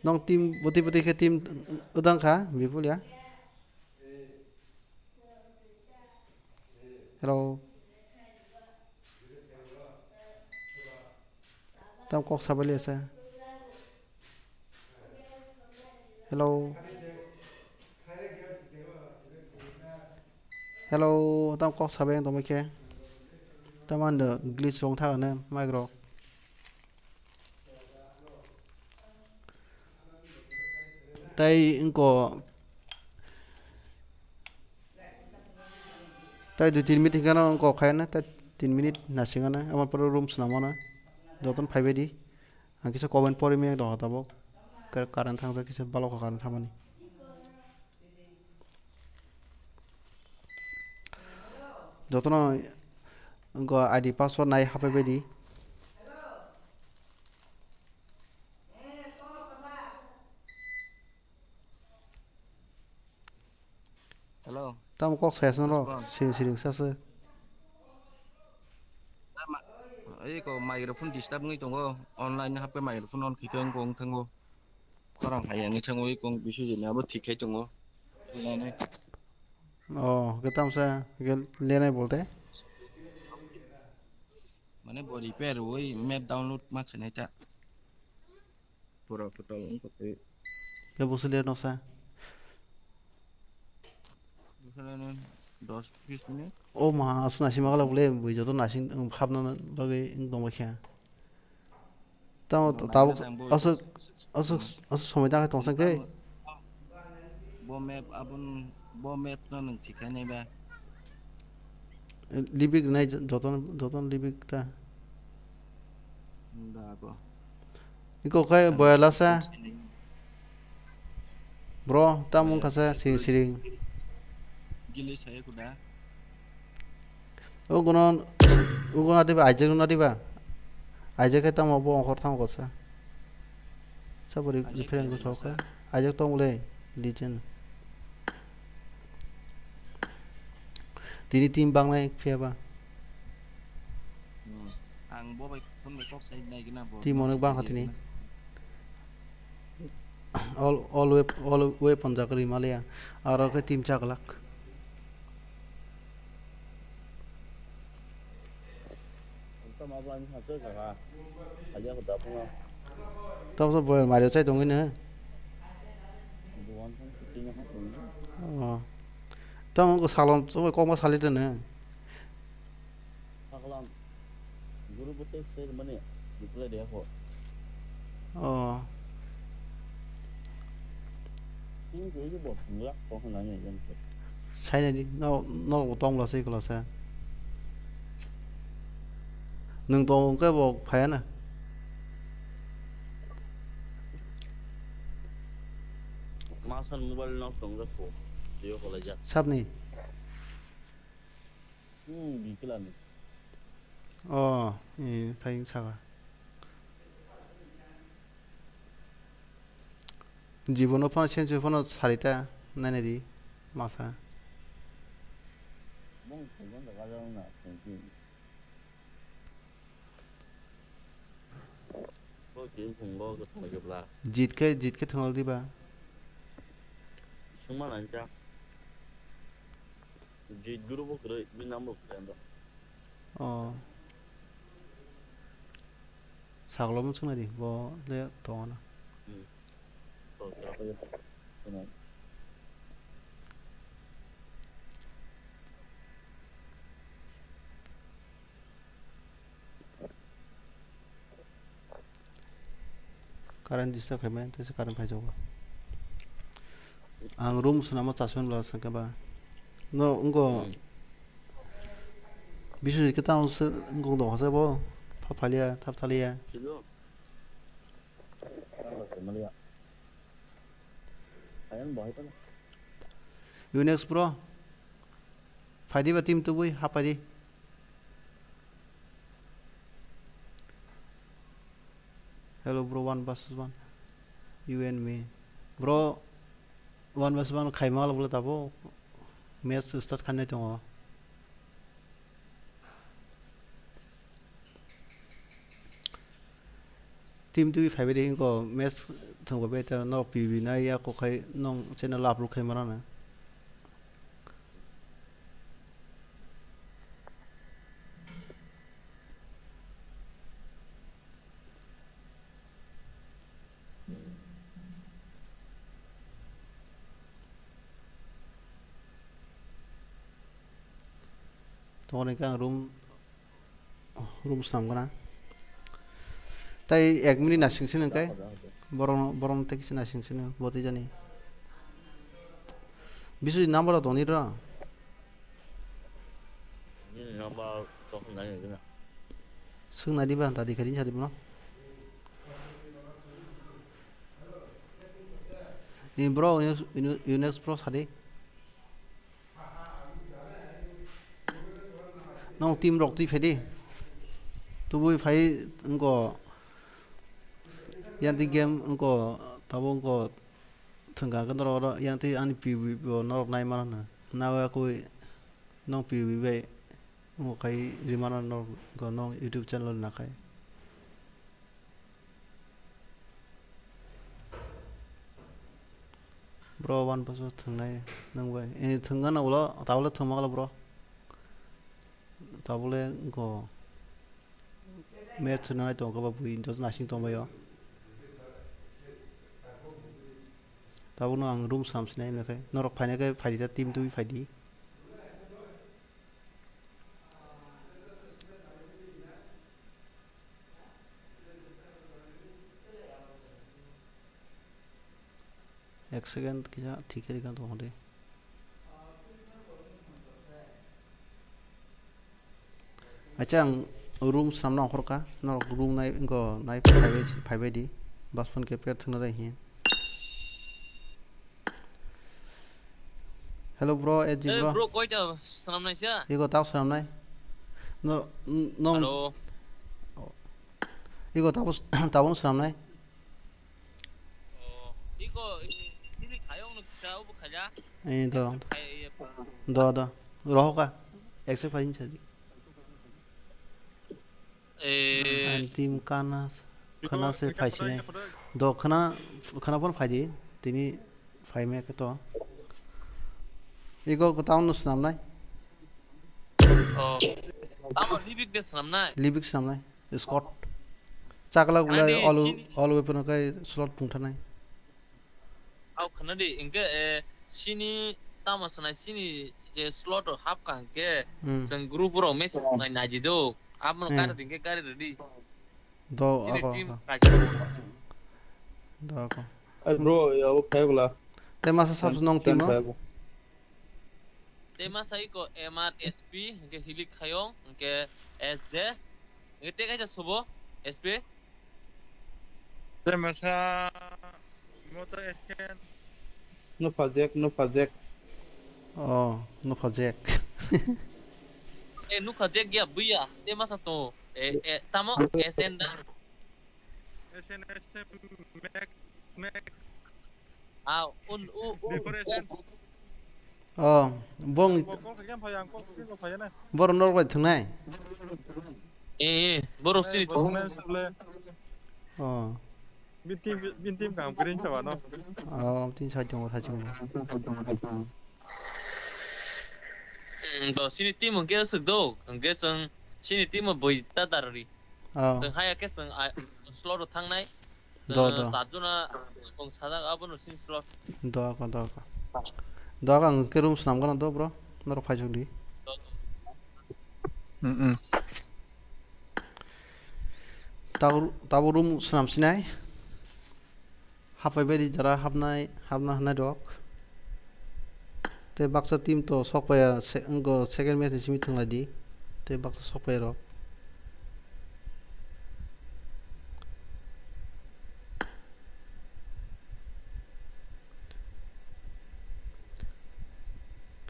Nong team bwtwi bwtwi khe team wdang kha, Bipul ya? Hello. Tam kok sabai liya sa. Hello. Hello, tam kok sabai ang tongmai khe. Tam ang do glitch rong thago ne mic rok. Tai wngko, tai dui tin minute hingkhe no wngko khaina, tai tin minute nasingano, amo pore room swnamano, jotono phaibai di. Ang kisa comment pori maya tongkha tabuk. Kar-, current thangjak kisa balokha current thangmani. Jotono wngkha I D password nai hapai baidi. Hello. Tamo kok saya sano, Respond. Siring siring sasa. Eko microphone disturb wngwi tongo. Online hapkhe microphone on khikhe wngkha wngthango. Khorang hai wngwi thango, eko bisijini abo thik khai tongo. Lenai. Oh, ke tamsa, ke lenai bolte? Mane bo repair rwwi map download ma khainai ta. Pura photo wngkha tei. Ke busu le nosa. Busu le dos bis minute. O ma, asna sima gala bole, bui joto nasing, um, hapna bagwi wng tongbai kha. Tamo tabuk aswk, aswk, aswk somoi tangkhe tongsa khe. Bo map abon, bo map no nwng thik khai nai ba? Libik nai joto, joto libik ta. Da ko. Iko khai boyala sa. Bro, tamo wngkha sa siring siring. Gili saya kuda. Ugono, ugono adiba, aijak no adiba. Aijak khe tamo bo ongkhor tamo kosa. Sabori Aijak pherang khe ko thok khe. Aijak tong le, legend. Tini team bangnai phiya ba. Hmm. Ang bo bai phone bai kok sai nai gina bo. Team onek bang kha tini. All, all wep-, all weapon jak ri maliya. Aro khe team chaklak. Tamo sa boyar mario chai tongwi ne. Oh. Tamo ko salon so kokma sali tene. Saklang. Guru bwtwi se mani reply de ko. Oh. Tini ke je bo phunglak ko hwnani jang se. Sainai di, no, no tong la sei kola sa. Nwng tong ke bo phaya na. Mobile nok tongjak kho. Twiyo khwlaijak. Sabni? Hmm, bikla ni. Oh, eh, thayung saka. Jibono phano sense phano sarita nainai di masa. Bong thangma jaga jang na thangki. Bo khe thwng bo khe thwng khe bla. Jit khe, jit khe thwng diba. Sungma nang cha. Jit guru bo kwrwi, bini number kwrwi ando. Oh. Saglo mo swngnai di, bo le tongo na. Hmm. Current disturb khaimani, tei se current phaijago. Ang room swnamo chasmani bwla swngkhe ba. No, wngkho. Hmm. Biswajit khe tamo se wngkho, wngkho se bo. Thap thaliya, thap thaliya. Silo. Tamo se maliya. Ayang bo hai tamo. Unex bro. Phaidi ba team tubui, haphaidi. Hello bro, one versus one. You and me. Bro, one versus one khaima wngla bwle tabuk match start khainai tongo. Team twi phaibai di, wngkho match thwngbai bai ta norok P V nai ya kok khai nong channel upload khai mano na. Tongoni khe ang room, room swnam gana. Tai ek minute nasing sini kai. Borok, borok tei kisa nasing sini botwi jani. Bisu number tongni ro. Nini number tong nai gana. Sung nai di ba, ta di kadi sa di bono. Ni bro, Unex, Unex, Unex Pro sa di. Nong team rok twi phai di. Tubui phai wngkho yang twi game wngkho tabo wngkho thwngkha khe norok oro yang twi ani P V bo norok nai mano hwna. Nawi akui nong P V bai wngkha khai rimano norok nong YouTube channel nakhai. Bro, one versus thwngnai nang bai. Eh, thwngna na ulo, tabole thwngma galo bro. Tabole go. Match thwna nai tongo ba bui, just nasing tongbaio. Tabukno ang room sam sinai nakhai. Norok phainai khe phaidi ta team twi phaidi. Ek second kisa thik khe rikha tong di. Acha ang room swnamna ongkhorkha, norok room nai, wngkho nai phaibai, phaibai di. Bas phone khe pair thwngna dai hiya. Hello bro, S G Eh, bro. Bro, koita swnamnai sa? Ego tao swnamnai. No, n-, no. Hello. Ego tabo, tabo swnamnai. Oh, iko, i, ini khayong nuk sa ubu khaja. Eh, do. Khay, iya, pa. Do, do. Roho ka. Accept khain sadi. Eh. Antim kana, kana se phai sinai. Do khana, khana pon phai di. Tini phai me khe to. Iko ko town no swnam nai. Oh. Tamo libik de swnam nai. Libik swnam nai. Scott. Chakla gulai Ani all, sini- all weapon kai slot pungthanai. Au khana di, hingke, eh, sini tamo sanai sini je slot o hap ka hingke, Hmm. Chwng group rok message nai naji do. Abo no Hmm. Kari di hingke kari rwdi. Do sini ako, team ako. Kaisa. Do ako. Ai bro, ya abo phai bwla. Te masa sab Chan-, nong team chan o? Phai bo. Te masa iko M R S P, hingke Hilik Khayong, hingke S J, hingke te kaisa sobo, S P. Te masa moto S K N. Nupha Jack, Nupha Jack. Oh, Nupha Jack. Eh, Nupha Jack ya, buya. Te masa to. Eh, eh, tamo, S N da. S N S M Mac, Mac. Ah, un, u, u, Decoration. Oh, bong. Ang call khaikhe phai, ang call khaikhe phai na. Borok norok bai thwngnai? Eh, eh, borok sini borok thwngnai sable. Oh. Bini team, bini team kaham kwrwi wngkha ba no? Oh, tin sa chungo, sa chungo. Hmm, do sini team hwnkhe swk do, hwnkhe chwng sini team o bui ta darari. Oh. Chwng haya khe chwng a-, slot o thangnai. Do, do. Char jona bong sajak abono sini slot. Do, ko, do, ko. Do, ko, ang khe room swnam gana do, bro. Norok phai chuk di. Do, do. Mm, mm. Tabo, tabo room swnam sinai. Hapai bai di jara hapnai, hapna hwnai rok. Tei baksa team to sokpaiya se-, wngkha second match ni simi thwnglai di. Tei baksa sokpaiya rok.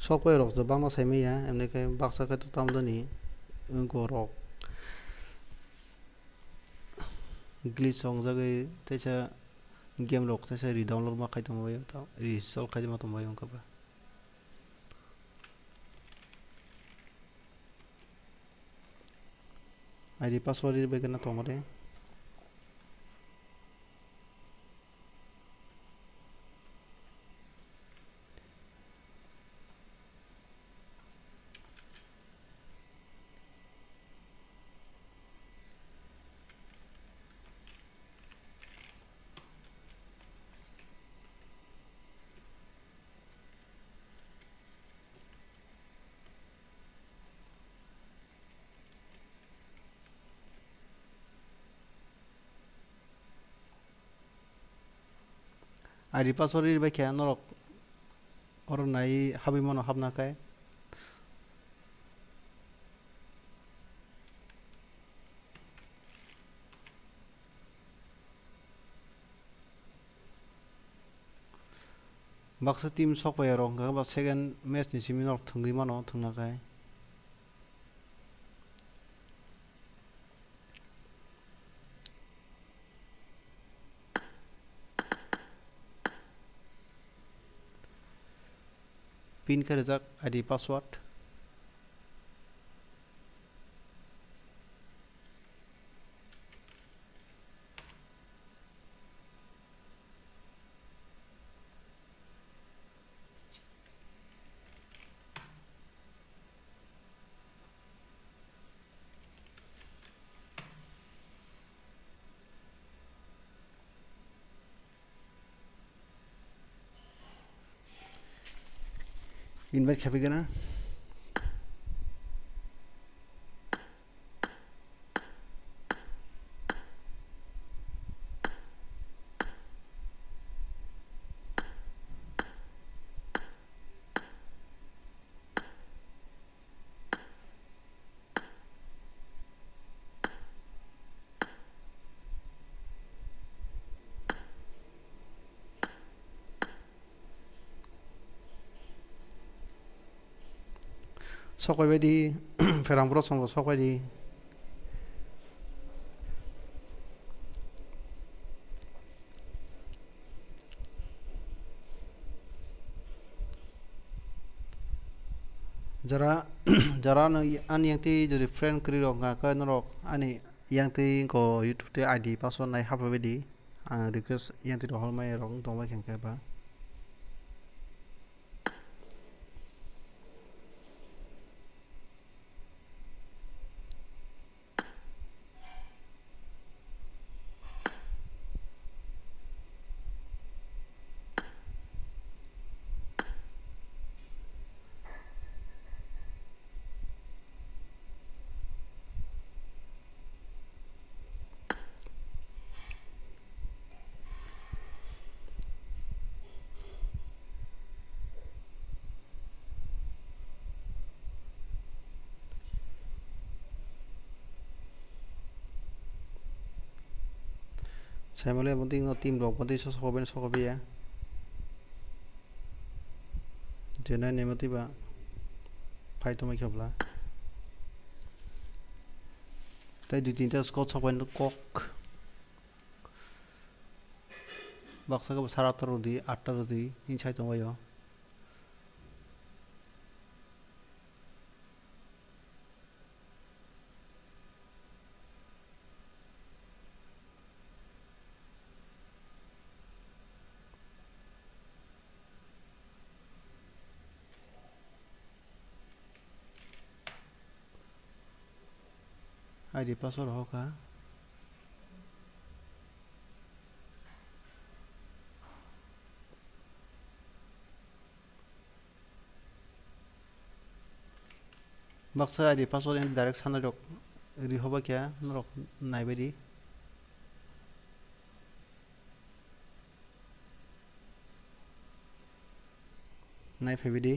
Sokpaiya rok je bangma sai manya, emni khe baksa khe to tamo jani wngkha rok. Glitch wngjagwi teisa game rok teisa re-download ma khai tongma bai, reinstall khai ma tongma bai wngkha ba. I D password ri bai kheno tongma de. I D password ri bai khe norok oro nai habwi mano hapna khe. Baksa team sokpaiya rok hwnkha ba second match ni simi norok thwngwi mano, thwngna khe. Pin khe rijak I D password. Invite khapi gana. Sokpai bai di, pherang borok song sokpai di. Jara, jara no ani yang twi jodi friend kwrwi rok wngkha khe norok ani yang twi ko YouTube tei I D password nai hapha bai di. Ang request yang twi rohor mai rok wng tong bai khe ba. Saimale bonti no team rok bonti so sokobeni sokobia. Jene nemo twiba phai tongmai khe bwla. Tei dui tinta squad sok bai kok. Baksa khe bo sara atta rwdi, atta rwdi, hini sai tongbaio. I D password hoka. Baksa I D password and direct sanai rok ri hoba khe norok naibai di. Nai phaibai di.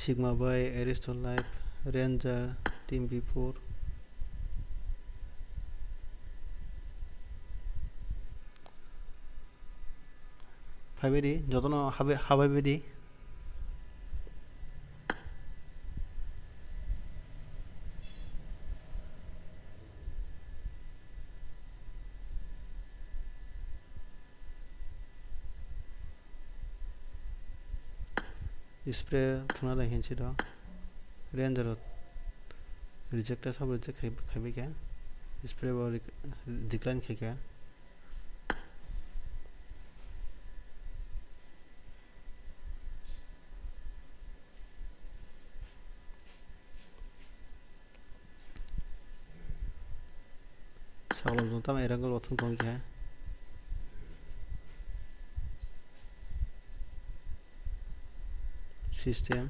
Sigma bai Aristo Life, Ranger, Team B four. Phaibai di, jotono habai, habaibai di. Spray thwngna lai hinsi do. Ranger rok reject, sabo reject khai, khaibai kha. Spray bo rec-, decline khai kha. Saklom jong tamo erang gol wathung tong khe. System.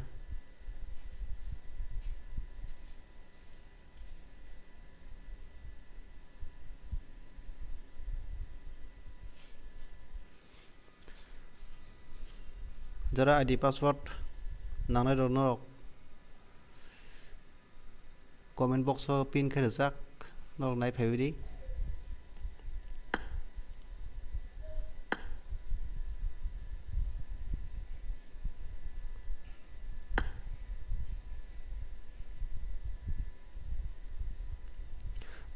Jara I D password nangnai rok norok comment box o pin khe rwjak, norok nai phaiwi di.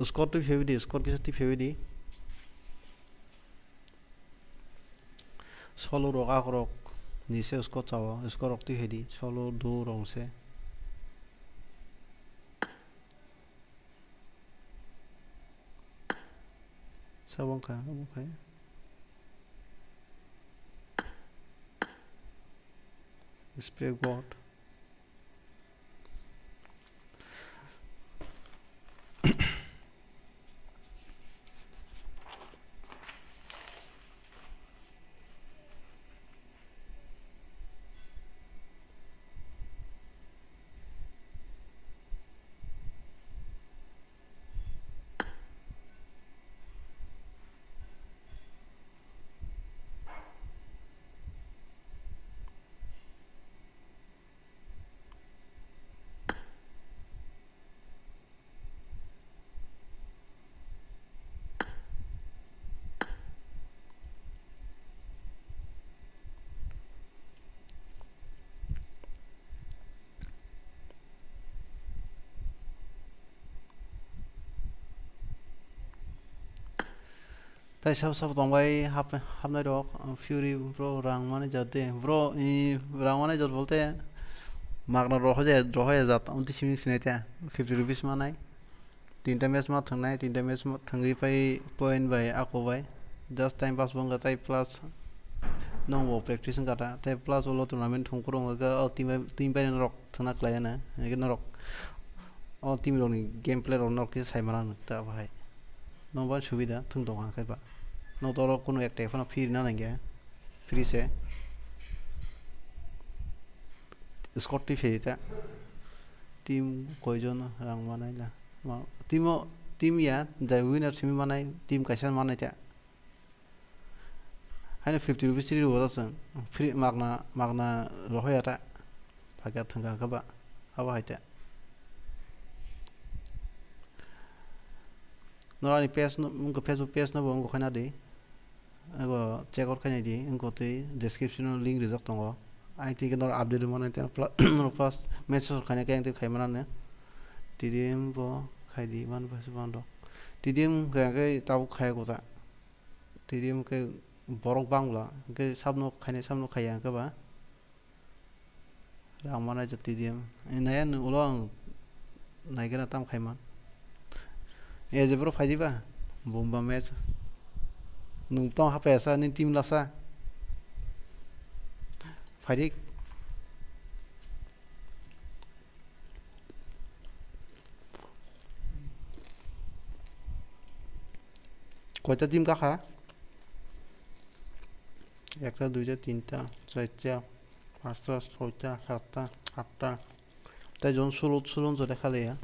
Squad twi phaiwi di, squad kisa twi phaiwi di. Solo rok akorok ni se squad chao, squad rok twi hai di, solo do rong se. Sabo wngkha, omo khai. Spray god. Tai sabo sabo tongbai hap-, hapnai rok, Fury bro rang manai jat de. Bro, i rang manai jat bolte magna rohoya, rohoya jat, amtwi simi sinai ta, fifty rupees manai. Tinta match ma thwngnai, tinta match ma thwngwi pai point bai ako bai. Just time pass bo wngkha tai plus nwng bo practice wngkha ta, tai plus ulo tournament thwngphuru wngkha o team bai, team bai norok thwngna khlai ya na, hwnkhe norok o team rokni gameplay rok norok khe sai mano ta bahai. Nokbar subida thwng tongo hwnkhe ba. Nok toro kunu ekta phano free rina nangya. Free se. Squad twi phai ta. Team koijon rang manai la. Ma-, team o, team ya, jai winner simi manai, team kaisa manai ta. Haino fifty rupees ri rwo chwng. Free magna, magna rohoya ta. Phakya thwngkha khe ba. Abo hai ta. Nor ani page no, wngkha Facebook page no bo wngkha khaina di. Ego check out khaina di, wngkha twi description o link rijak tongo. Ai twi norok update rwmani tei pla-, norok first message rok khaina khe ang twi khai manani. T D M bo khai di, man bo se ban rok. T D M khe, khe tabuk khai ko ta. T D M khe borok bangla, khe sabno khaina, sabno khaiya khe ba. Rang mana jati diam. Naya nung ulo ang naikena tam khaiman. E je bro phaidi ba. Bomba match. Nung tong hapaya sa ni team lasa. Phaidi. Koita team kakha? Ekta, duita, tinta, charta, pasta, soita, satta, atta. Tai jon solo, solo jone khaliya.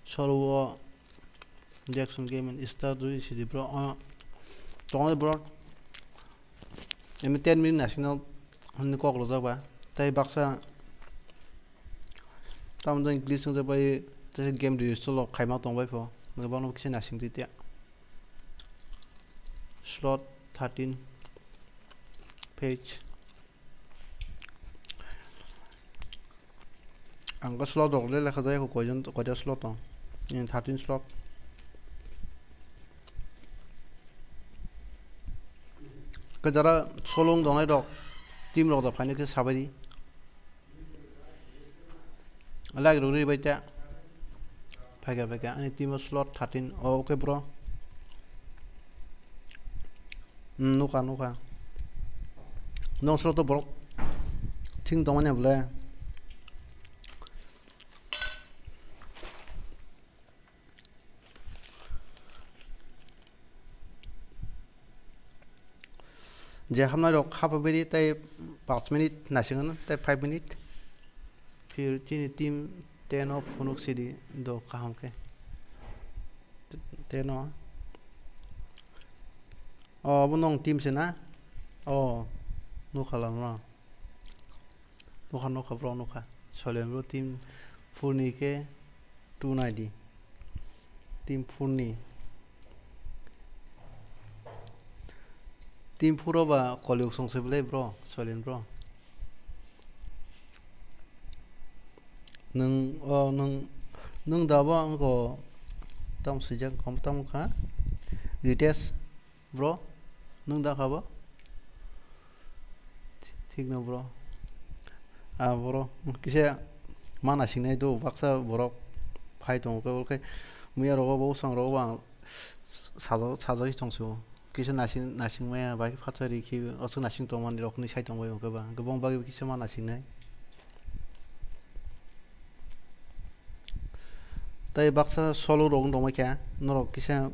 Solo o Jackson Gaming start rwi sidi bro. O, tongo bro. Emi ten minute naisingno hwnwi kok rwjak ba. Tai baksa tamo jani glitch wngjak bai, tai game restore khaima tong bai pho. Hwnwi bono kisa naising twi tiya. Slot thirteen page. Ang khe slot rok le lekha jaya kho, koijon, koita slot tong? Ni thirteen slot. Khe jara solo wng tongnai rok, team rok da phaini khe sabai di. Like rok ri bai ta. Phaikha, phaikha. Ani team o slot thirteen. Oh, okay, bro. Hmm, nukha, nukha. Nong slot o borok thing tongmani bwle. Je hamnai rok haphabiri tei panch minute naisingano tei five minute. Phir chini team ten o phunuk sidi do kaham khe. Ten o. O, obo nong team se na? O, nukha lang no. Nukha, nukha, bro, nukha. Soilen bro, team four ni khe two nai di. Team four ni. Team four o ba Koliyug song se belai, bro, Soilen bro. Nwng, o, nwng, nwng da bo ang ko tam swijak, kom tam kha. Ritesh. Bro, nwng da kha bo? Thik no bro. Ah, bro, kisa ma naising nai do, baksa borok phai tongo khe, obo khe muya rogo bo, bwsang rogo bo ang sajagwi, sajagwi tong se o. Kisa naising, naising maya bai phatsa ri khe, aswk naising tong mani rok hinwi sai tong bai o khe ba. Hwnkhe bo bagwi kisa ma naising nai. Tei baksa solo rok wng tongmai kha, norok kisa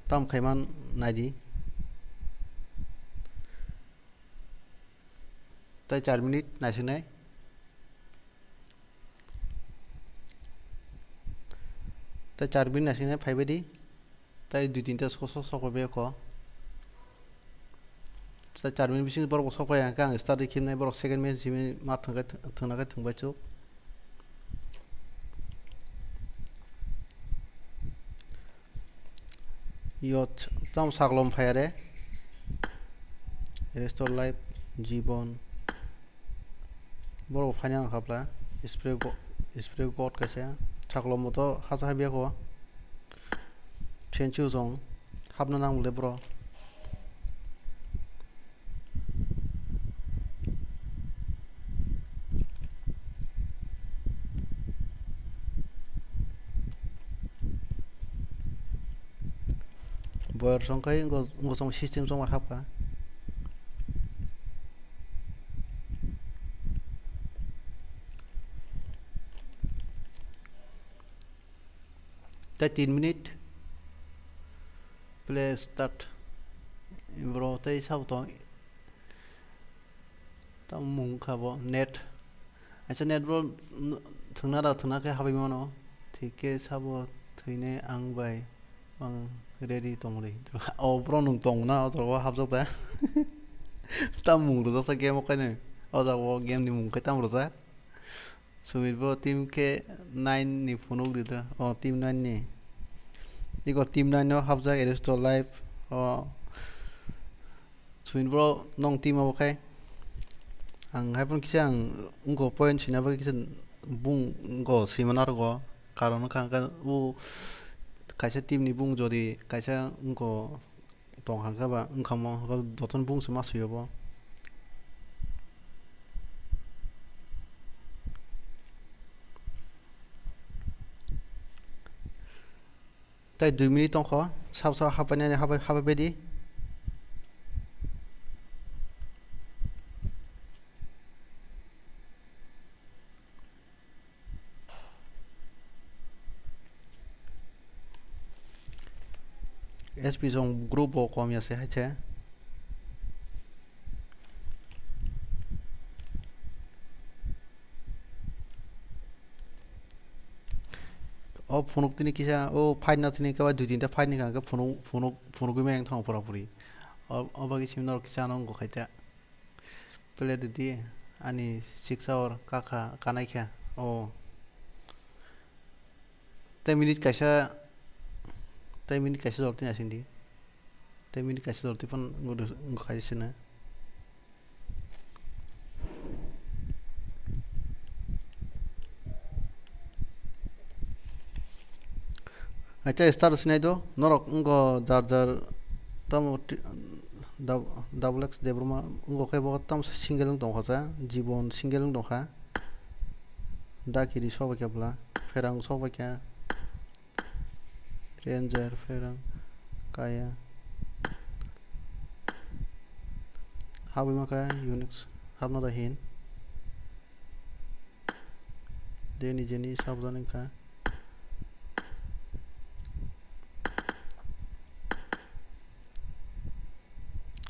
tam khaima naidi. Tei char minute naisinai. Tei char minute naisinai phaibaidi. Tai dui tinta sok, sok, sok bai kho. Tai char minute bisingo borok bo sok pai, hwnkhe ang start rikhinai, borok second match simi ma thwngkhe thwngna khe thwngbai chuk. Yo, tamo saklom phai are. Restore life, Jibon. Borok bo phaina nang kha bwla. Spray go-, spray god kaisa. Saklom bo to hasa habya kho. Thank you jong. Hapna nang le bro. Boyar song khai ngo, ngo song system song hapkha. Tai tin minute. Play start. Bro, tai sabo tong. Tamo mung kha bo net. Acha net bro, n-, thwngna da thwngna khe habwi mano. Thik khe sabo thwinai ang bai ang ready tongmani. O bro, nwng tong na o jaga o hapjak ta. Tamo mung rwjak sa game o khainwi. O jaga o game ni mung khe tamo rwjak. Sumit bo team khe nine ni phunuk ridra. O, team nine ni. Iko team nine no hapjak Aristo Live. O Swin bro, nong team abo khai. Ang hai phano kisa ang wngkha point sina bagwi kisa bung go swima narwgo. Karon wngkha hwnkhe o kaisa team ni bung jodi kaisa wngkha tong hwnkhe ba wngkha mo jotono bung se ma swiyo bo. Tai dui minute tongkho, sab sab hapainani hapai hapai baidi. S P song group bo kom ya se hai se. O phunuk tini kisa, o fight no tini kaba dui tinta fight ni kha, phunuk, phunuk, phunugwi mayang thang pura puri. O, o bagwi simi norok kisa no wngkha khaita. Play rwdi, ani six hour kakha, kanaikha. O. Tei minute kaisa, tei minute kaisa jor tini asingdi. Tei minute kaisa jor tei phano wngkha sini. Acha start sinai do, norok wngkha jar jar tamo ti-, dab-, double X Debbarma wngkha khe bo tamo single wng tongkha sa, Jibon single wng tongkha, Dakiri sok bai khe bwla, Pherang sok bai khe. Ranger, Pherang, Kaya. Habwi ma kha Unix, habna da hin. Deni jeni sabjani kha.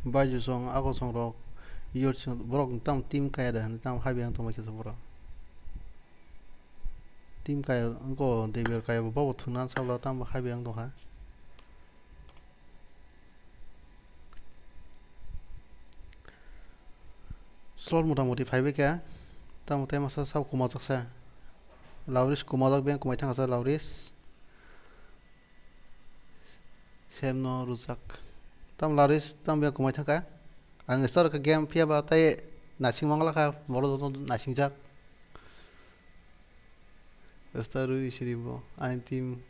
Baiju song, ako song rok, yot song, borok tam team kaya da, tam habwi ang tongma kisa borok. Team kaya, wngkha Deber kaya bo, bobo thwngna sabla tamo hai biyang tongkha. Slot mota moti phaibai kha, tamo tei masa sabo kwmajak sa. Lauris kwmajak, biyang kwmai thangsa Lauris. Sem no rwjak. Tam Laris, tam biyang kwmai thangkha. Ang start kha game phiya ba tei naising mangla kha, borok joto naising jak. Start rwi sidi bo, ani team.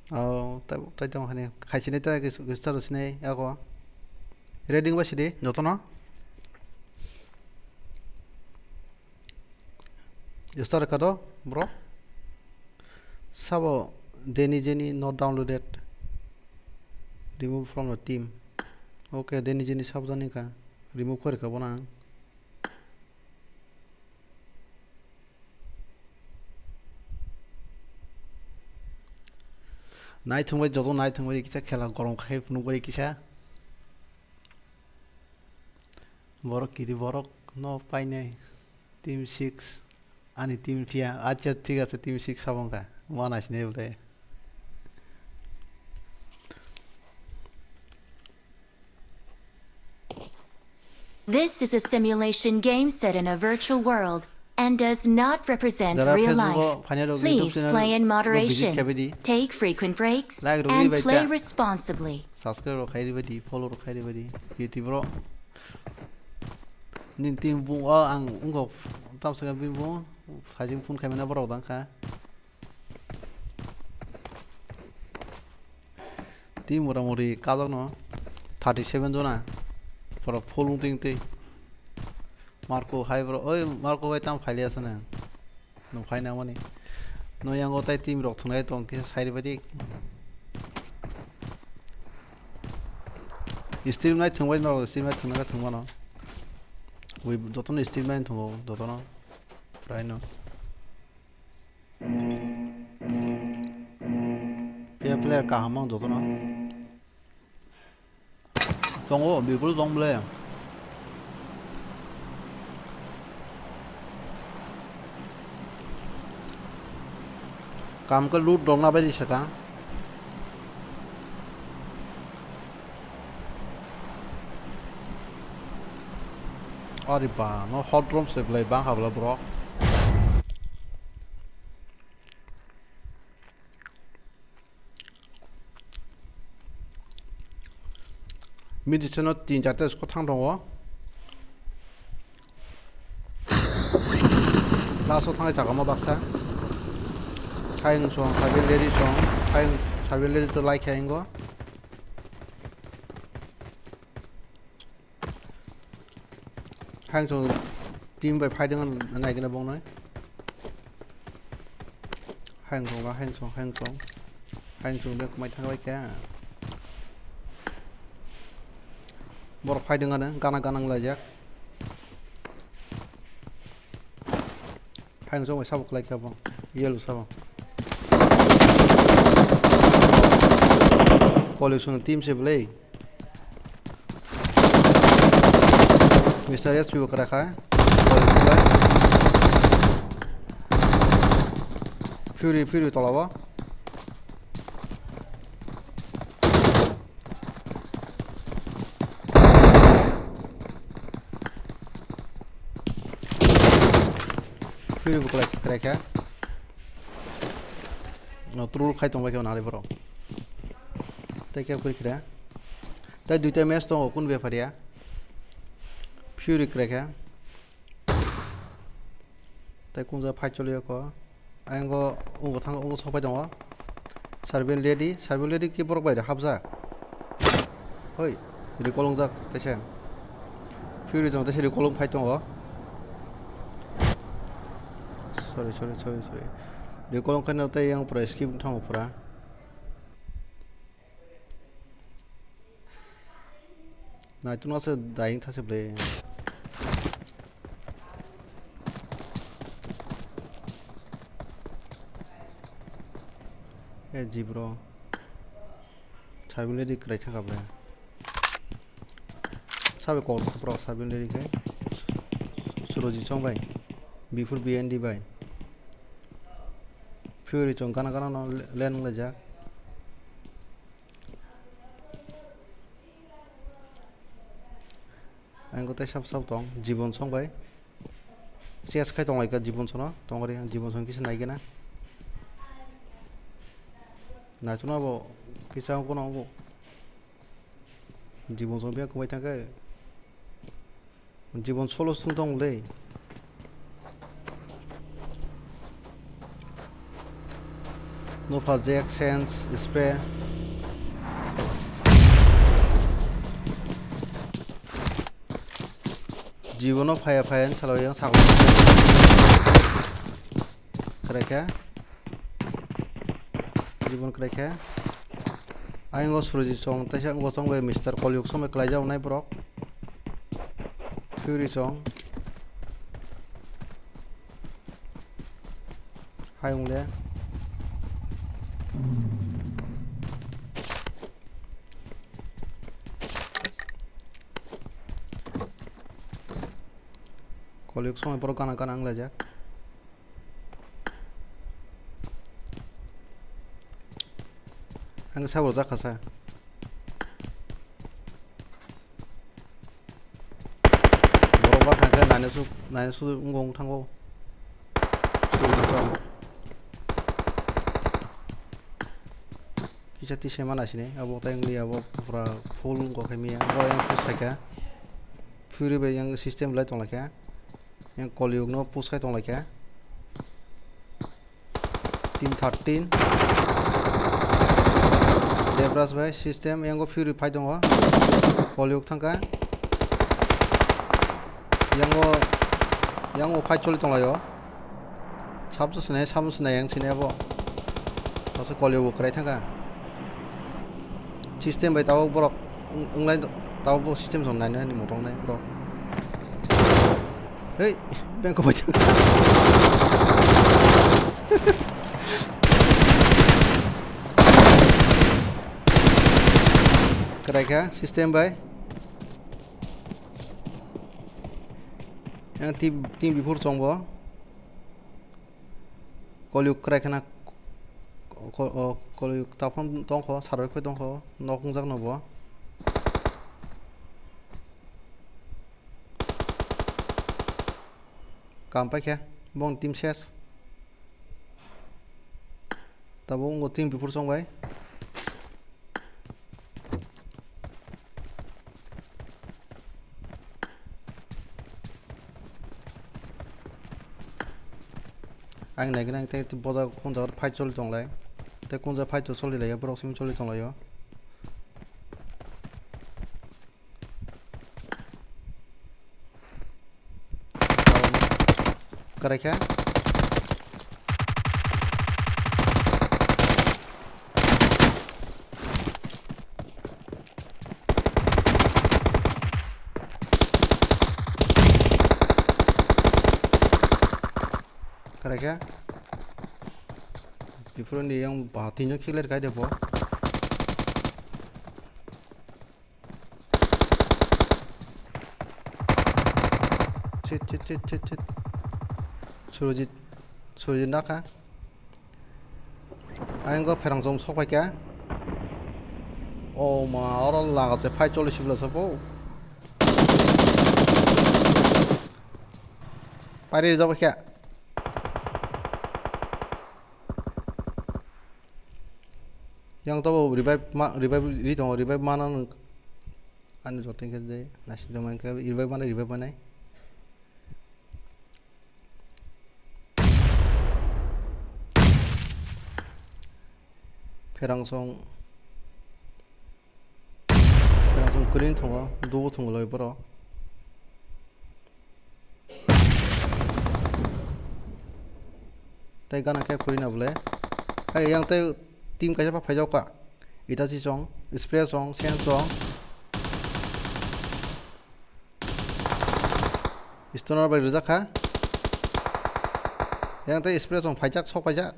Oh, tai, tai tong hani. Khaisini tai start rwi sinai ako. Ready ba sidi, joto no. Start kha do, bro. Sabo Deni Jeni not downloaded. Remove from the team. Okay, Deni Jeni sabo jani kha. Remove kori kha bono ang. Naithung bai joto naithung bai kisa khela gorom khai phunuk bai kisa. Borok kiri borok no painai. Team six. Ani team phiya. Acha, thik ache, team six sabo wngkha. Wana sinai bwle. This is a simulation game set in a virtual world and does not represent Jara real Facebook life. Final rok YouTube Please channel play in rok visit moderation, khaibidi. Take frequent breaks, Like rok and bai play ta. Responsibly. Subscribe rok khai ribadi, follow rok khai ribadi. YouTube rok. Nini team bung o ang wngkha tamsaka bini bung sajing phone khaimani borok dang kha. Team mora mori kajak no thirty seven jona. Pura full wng twi wng twi. Marco hai bro, oi Marco bai tamo phaili asana. Nung phai nangmani. No yango tai team rok thunai tong kisa sai ribadi. Stream nai thungbai no, stream nai thungna thungmano. Wi jotono stream nai thungo, jotono. Prai no. Player, player kaham ang jotono. Tongo, bipul tong ble. Kam ke loot dong na bai di saka. Ari ba, no hot room se belai bang habla bro. Medicine no tin charta squad thang tongo. Last o thangnai chakama baksa. Hayung song, Sabil Lady song. Hayung, Sabil Lady to like hayung go. Hayung song team bai fighting nai gana bong nai. Hayung song ba, hayung song, hayung song. Hayung song bek mai thang bai kha. Borok fighting ano gana gana wng laijak. Hayung song bai sabo kwlai kha bo. Yellow sabo. Police song team se belai. Mister S P bo kwrak kha. Fury, Fury tola o. Fury bo kwrak, kwrak kha. No, troll khai tong bai khe nari borok. Tei khe kwrwi khe. Tei duita match tongo, kun bepharia. Fury kwrak kha. Tei kunja fight choli o kho. Ayang go ungo thang, ungo sok pai tongo. Serbian lady, Serbian lady ki borok bai hapjak. Hoi, recall wngjak teisa. Fury jong teisa recall wng phai tongo. Sorry, sorry, sorry, sorry. Recall wng khaino tei yang pura skip wng thango pura. Naitukno se dying thase ble. E jibro. Serbian lady kwrai thangkha ble. Sabai kok thangkha bro Serbian lady khe. Suroji chong bai. Before B N D bai. Fury chong gana gana no le-, len wng laijak. Ang ko tei sab sab tong, Jibon song bai. Chess khai tong lai ka Jibon sono, tong ri ang Jibon song kisa nai gana. Nai chuna bo kisa ko no bo. Jibon song bia kumai thang kai. Jibon solo sung tong le. Nopha Jack, Sense, Spray. Jibono phaya phaya ni salo yang sakla. Krekha. Jibon krekha. Ayang o Surajit song, teisa wngbo chong bai Mister Kolyug song bai kwlaijak nai borok. Fury song. Hai wng le. Kolyug song bai borok gana gana wng laijak. Ang sabo rwjak kha sa. Borok ba thang khe nine su, nine su wngkha wng thango. Kisa tisa mana sini abo tai wngli abo pura full wngkha khe miya. Borok yang push khaikha. Fury bai yang system belai tong laikha. Yang Kolyug no push khai tong laikha. Team thirteen. Debras bai system, yango Fury phai tongo. Kolyug thangkha. Yango, yango fight choli tong laio. Sabse sinai, sabse sinai yang sinai abo. Asa Kolyug bo kwrai thangkha. System bai tabuk borok wng-, wnglai tabuk bo system song nainani motong nai borok. Hei, bengkok bai. Kwrai kha system bai. Yang team, team before chong bo. Kolyug kwrai khna ko-, ko-, o, Kolyug taphang tongkho, sarbai khoi tongkho, nok wngjak no bo. Kam paikha, bong team ses. Tabuk wngkha team before chong bai. Ang naikhe nang tei boda kunja fight choli tonglai. Tei kunja fight to choli lai, borok simi choli tonglaio. Karai kha. Karai kha. Biphuru ni yang ba tinjon killer kai de bo. Chit, chit, chit, chit, chit. Surjit, Surjit nakha. Ayang go pherang chom sok pai kha. O ma, oro laga se phai choli sibla sabo. Pari jabo kha. Yang to bo revive ma, revive ri tongo, revive mana nung. Ani joto hingke je nasi tongma hingke revive mana, revive manai. Pherang song, pherang song kwrwi tongo, dubu tongo loi borok. Tei gana khe kwrwi na bole. Hai yang tei team kaisa pha phaijak kha. Itachi song, Express song, Sen song. Stoner bai rijak kha. Yang tei Express song phaijak, sok phaijak.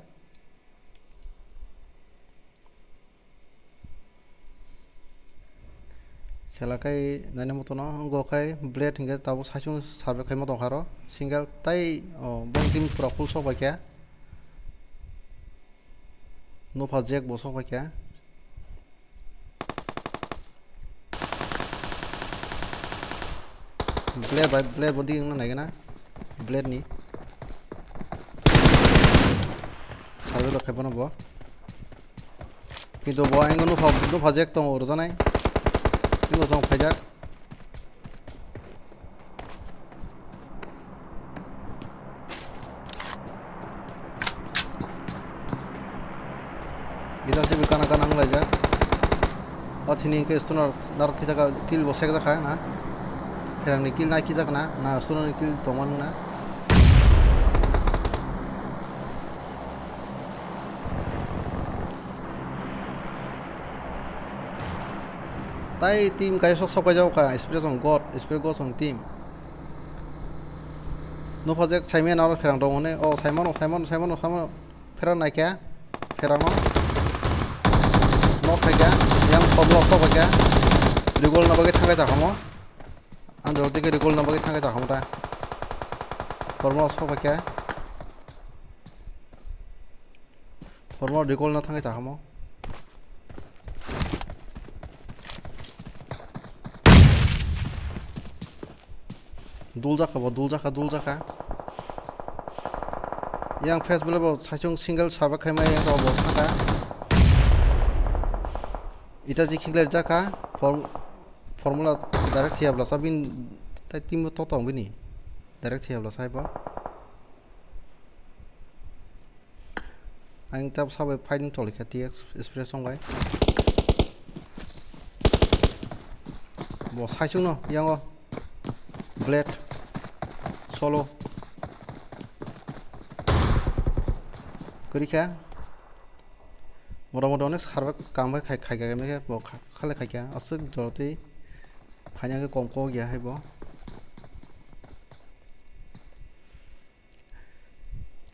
Khela khai naina motono wngkha khai Blade hingke tabuk saichung serve khaima tongkha aro single tai o bong team pura full sok bai kha. Nopha Jack bo sok bai kha. Blade bai, Blade bo di wngna naigana. Blade ni. Salbe rok khai bono bo. Kintu bo ang nopha, nopha Jack tongo rwjanai. Kintu jong phaijak. Gita se kana kana wng laijak. O thini hingke stoner narok kisa ka kill bo sekjak kha na. Pherang ni kill nai kisa kana na stoner ni kill tongma nung na. Tai team kaisa sok sok paijak kha, Express on God, Express God on team. Nopha Jack saimano aro pherang tong hwnwi. O saimano, saimano, saimano, saimano. Pherang naikha. Pherang no. Nok khaikha. Yang khoblo sok khaikha. Rigol na bagwi thangkhe chakhomo. Ang jora tike rigol na bagwi thangkhe chakhomo ta. Khoblo sok khaikha. Khoblo rigol na thangkhe chakhomo. Dul jakha bo, dul jakha, dul jakha. Yang face bole bo saichung single serve khaima yang rok bo thangkha. Ita ji khiklai jakha, form-, formula direct thiyabla sa bin tai team bo to tong bini. Direct thiyabla sai bo. Ang tab sabai fighting toli kha T X Express song bai. Bo saichung no yango Blade solo kwrwi kha. Mota mota onek sarbai kam bai khai khai khai bo kha-, khale khai kha aswk jorotwi phaina khe kom kok ya hai bo.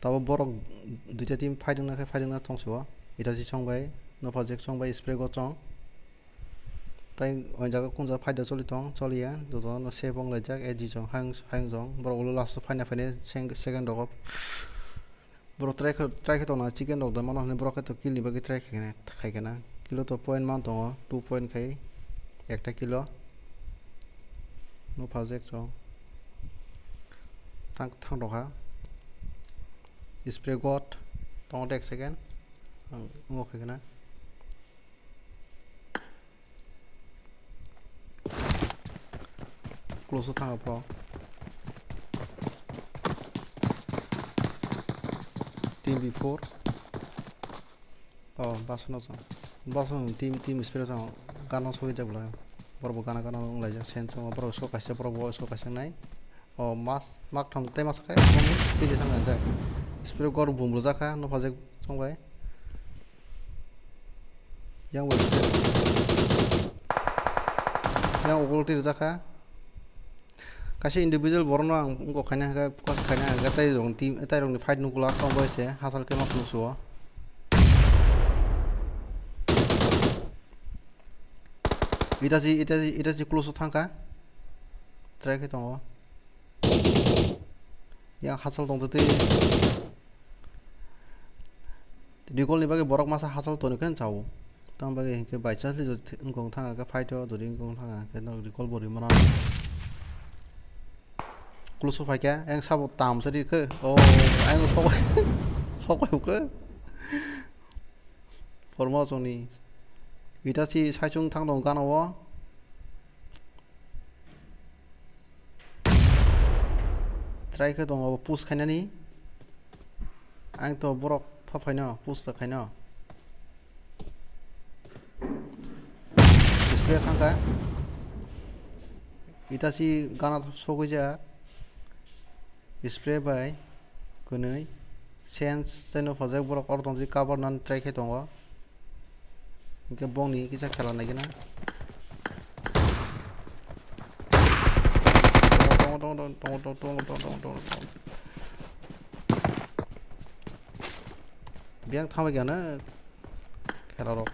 Tabo borok duita team fighting na khe fighting na tong se o. Itachi song bai, Nopha Jack song bai, Spray go song. Tai o jaga kung jaga fight da choli tong, choli ya. Joto no safe wng laijak, A G song, Hayung, Hayung song. Borok ulo last o phaina phainai seng-, second rogo. Borok try khe, try khe tongna chicken rok da mano hinwi borok khe to kill ni bagwi try khe khai khe na. Kill o to point man tongo, two point khai ekta kill o. Nopha Jack song. Thang, thang rok ha. Spray god tongo tek second. Ang wngkha khe na. Close o thang bro. Team B four. Oh, bus no chwng. Bus no team, team spray chwng. Gana sogwi jak bwlai. Borok bo gana gana wng laijak. Sen chwng borok sok kaisa, borok bo sok kaisa nai. Oh, mas, mak thang tei mas kai. Tei thang jak. Spray gor bum rwjak kha. No phajak chwng bai. Yang bai. Yang ugol twi rwjak kha. Kaisa individual borokno ang wngkok khaina hwnkhe, focus khaina hwnkhe, tei rokni team, tei rokni fight nukla tong bai se, hachal khe ma phunuk suo. Itachi, Itachi, Itachi close o thangkha. Try khe tongo. Yang hachal tongtwi twi. Recall ni bagwi borok masa hachal toni khe chao. Tamo bagwi hinkhe by chance ni jodi wngkong thang khe fight o, jodi wngkong thang khe no recall bo rimana. Close o phaikha, yang sabo tam se rikhe. Oh, ayang sok, sok bai hukhe. Pormo chongni. Itachi saichung thang dong gana o. Try khe tongo push khainani. Ang to borok pha phaino push ta khaino. Spray thangkha. Itachi gana sogwi jak. Spray bai kwnwi. Sense tei no phajak borok oro tongsi cover nani try khe tongo. Hinkhe bongni kisa khela naikhe na. Tongo, tongo, tongo. Biyang thangbai kha na khela rok.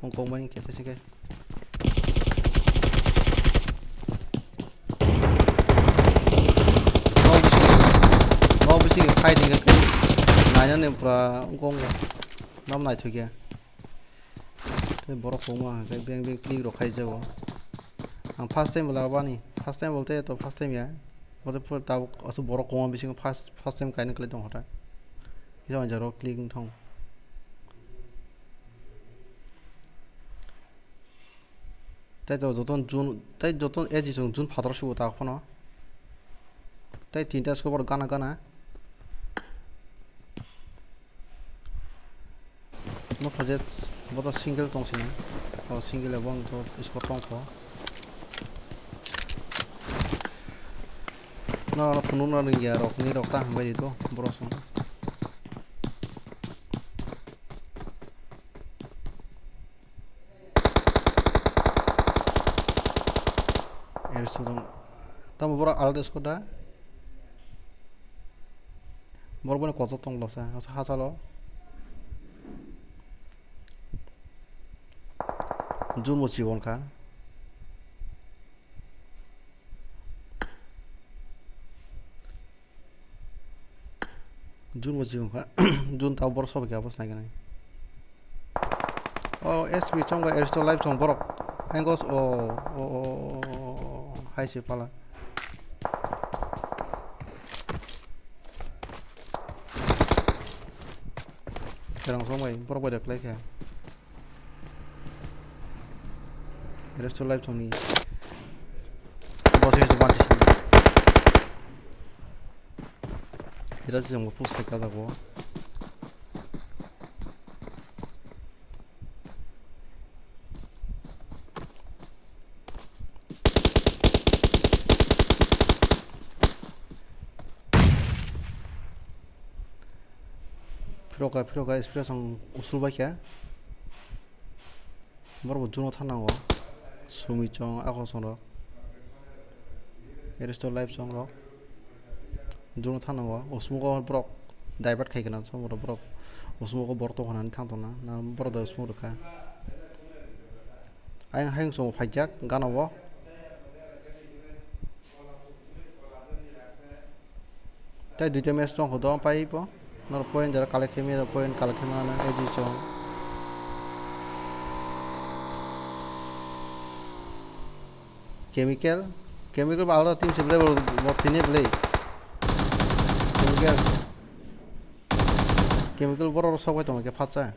Wngkok bai khe se khe. Nok bisingo fight hinkhe nainani pura wngkok wngkha. Nam naithokya. Tei borok kwbangma hwnkhai beng beng click rok khaijago. Ang first time bo labani, first time bolte to first time ya. Bote pura tabuk aswk borok kwbangma bisingo first, first time kainwi kwlai tong hotai. Kisa o jaro click wng thang. Tei to joto June, tei joto A G chwng June phataro sugo ta phano. Tei tinta sukobor gana gana. No project boto single tong sini. O single abo ang to score tong kho. No, no, phunuk no ringya rok ni rok ta hambai di to borok song. Eri sodong. Tamo borok alde squad da. Borok boni kotor tong lasa. Asa hachalo. Jun bo chibon kha. Jun bo jiyong kha. Jun tao borok sobo khe abo snai gwnai. O S P chongo Aristo live chong borok. Angos o, o, o, o, o, hai se pala. Serang song bai borok bai da klai kha. Rest of life songni. Boss is one sixty. Hira si jong push ka jago. Phiroka, phiroka, express ang usul bai kha. Borok bo juno thang nango. Sumi chong, ako chong rok. Rest of life chong rok. Juno thang nango. Usmugo borok divert khai kana chong borok, borok. Usmugo borok tong hanani thang tong na. Na borok da usmuk rwkha. Ayang hayung chong phaijak gana o. Tei duita match tong kho do pai bo. Nor point jara collect khe manya, point collect khe manya A G chong. Chemical, chemical ba alada team se belai bo, bo tini belai. Chemical, chemical borok sok bai tong khe phatsa.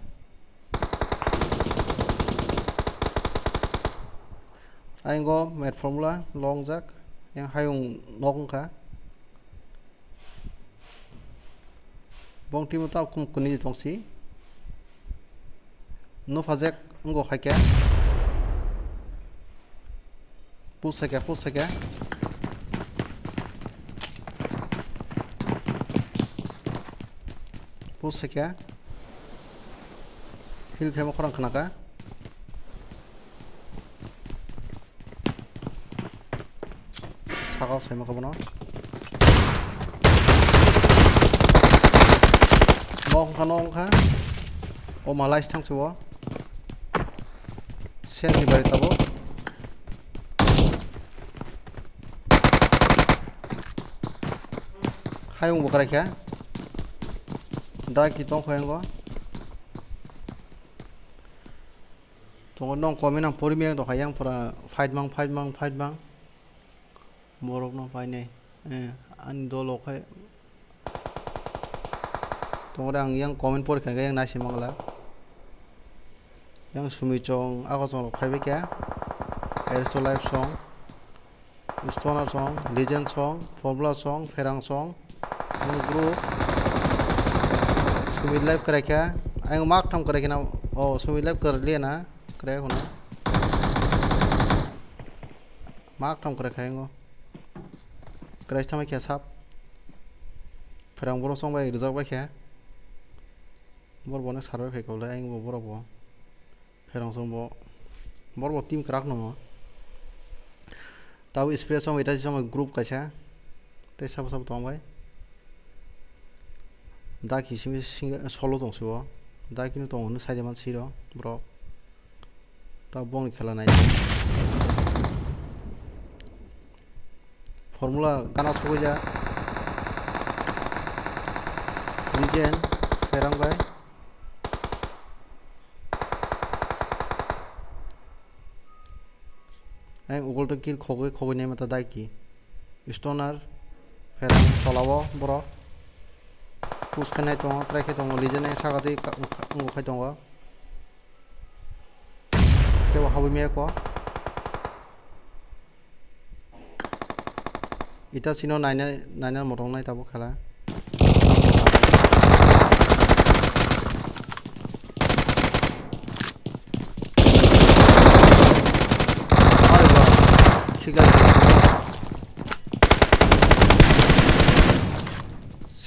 Ayang go mat formula long jak, yang hayung nok wngkha. Bong timo ta kum kuni tong si. No phajak ngo khaikya. Push khaikya, push khaikya. Push khaikya. Heal khaima khorang khnaka. Saka o saima khe bono. Nok wngkha, nok wngkha. O malai thang se o. Sen ni bari tabuk. Hayung bo kwrai kha. Daki tong kha yango. Tongo nong comment ang pori miyang tongkha yang pura fight mang, fight mang, fight mang. Borok no painai. Eh, ani dolo khai. Tongo ang yang comment pori kha yang naisi mangla. Yang Sumi chong, ako chong rok phaibai kha. Airso live song. Stoner song, Legend song, Formula song, Pherang song, Moon Group, Sumi live kwrai kha, ayang mak tham kwrai kha na, o Sumi live kwrwi liya na, kwrai kha na. Mak tham kwrai kha yango. Kwrai thamai kha sap. Pherang borok song bai rijak bai kha. Borok bo no sarbai phai kha le, ayang bo borok bo. Pherang song bo, borok bo team kwrak no. Tabo spray song ita song group kaisa. Tei sabo sabo tong bai. Daki simi single solo tong sibo. Daki no tongo no side man siro borok. Tabo bongni khela nai. Formula gana sogwi ja. Legend, Pherang bai. Ang ugol to kill khogwi khogwi naima ta dai ki. Stoner, Pherang tolao borok. Push khe nai tongo, try khe tongo, Legend ang saka twi ka-, ka-, wngwi khai tongo. Kebo habwi maya ko. Ita sino naina, naina motong nai tabuk khala. Thik age.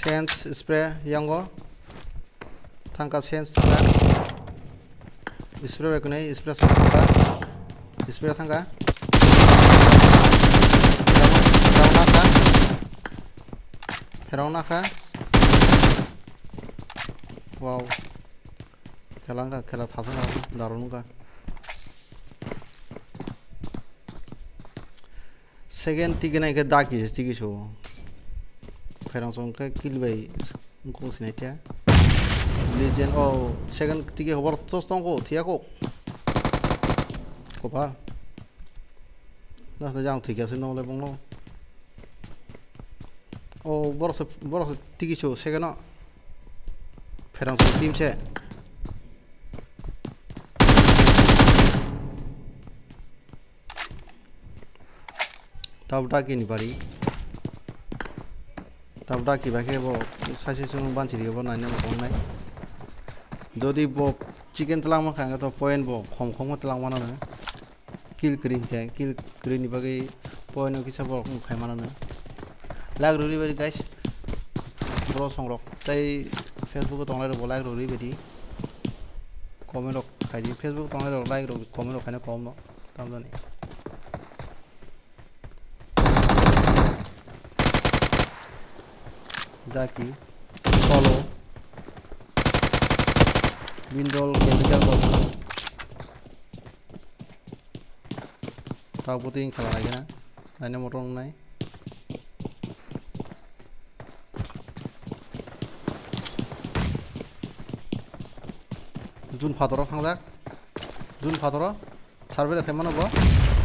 Sense spray yango. Thangka sense thangka. Spray bai kunai, spray sa thangka. Spray thangka. Pherang nakha. Pherang nakha. Wow. Khela wngkha, khela thasa wngkha, daru wngkha. Second tigi nai khe daki se tigi so. Pherang song khe kill bai wngkuk sinai khe. Legend o second tigi hobor tos tong ko thiya ko. Kopal. Last jang thik ase no le bongno. O borok se, borok se tigi so second o. Pherang song team se. Tabo daki ni bari. Tabo daki bai khe bo saisi sung banchi ri bo naina bo tongnai. Jodi bo chicken twlangma kha to point bo khom khom twlang mano na. Kill kwrwi hinkhe kill kwrwi ni bagwi point no kisa bo khai mano na. Like rwri bari guys. Bro song rok tai Facebook o tongnai rok bo like rwri bari. Comment rok khai di. Facebook tongnai rok like rok comment rok khaina kom no. Tamjani. Daki, Solo, Bindol, Chemical Box. Tabo ting khala nai gana. Naina motor nai. Jun phatoro thangjak. Jun phatoro. Survey khe mano bo.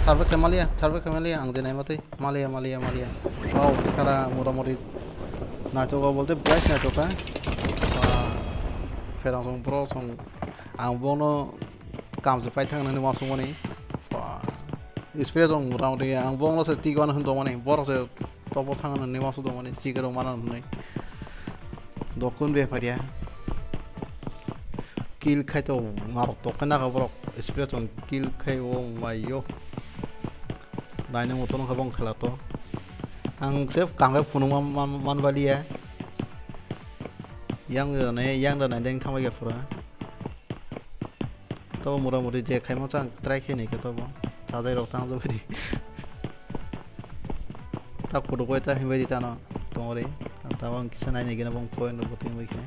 Survey khe maliya, survey khe maliya, ang je naima twi. Maliya, maliya, maliya. Wow, kara motamoti naitogo bolte price naitoka. Ah, pherang song bro song ang bono kam se pai thang nani wasung mani. Wow. Experience song motamoti ang bono se tigo ano hin tongmani. Boro se topo thang nani wasung tongmani. Chikero mana nani. Dokun bepariya. Kill khai to marok tok khai naga borok. Spray tong kill khai o mayo. Naini moto nokha bong khela to. Ang se kangkhe phunuk man, man, man baliya. Yang da nai, yang da nai deng thambai ya pura. Tobo mura muri je khaima chang try khe nai khe tobo. Chajai rok tang jabari. Ta kutuk bai ta himbai di tano tongori. Tabo ang kisa nai nai gena bong point rok bo twi bai khe.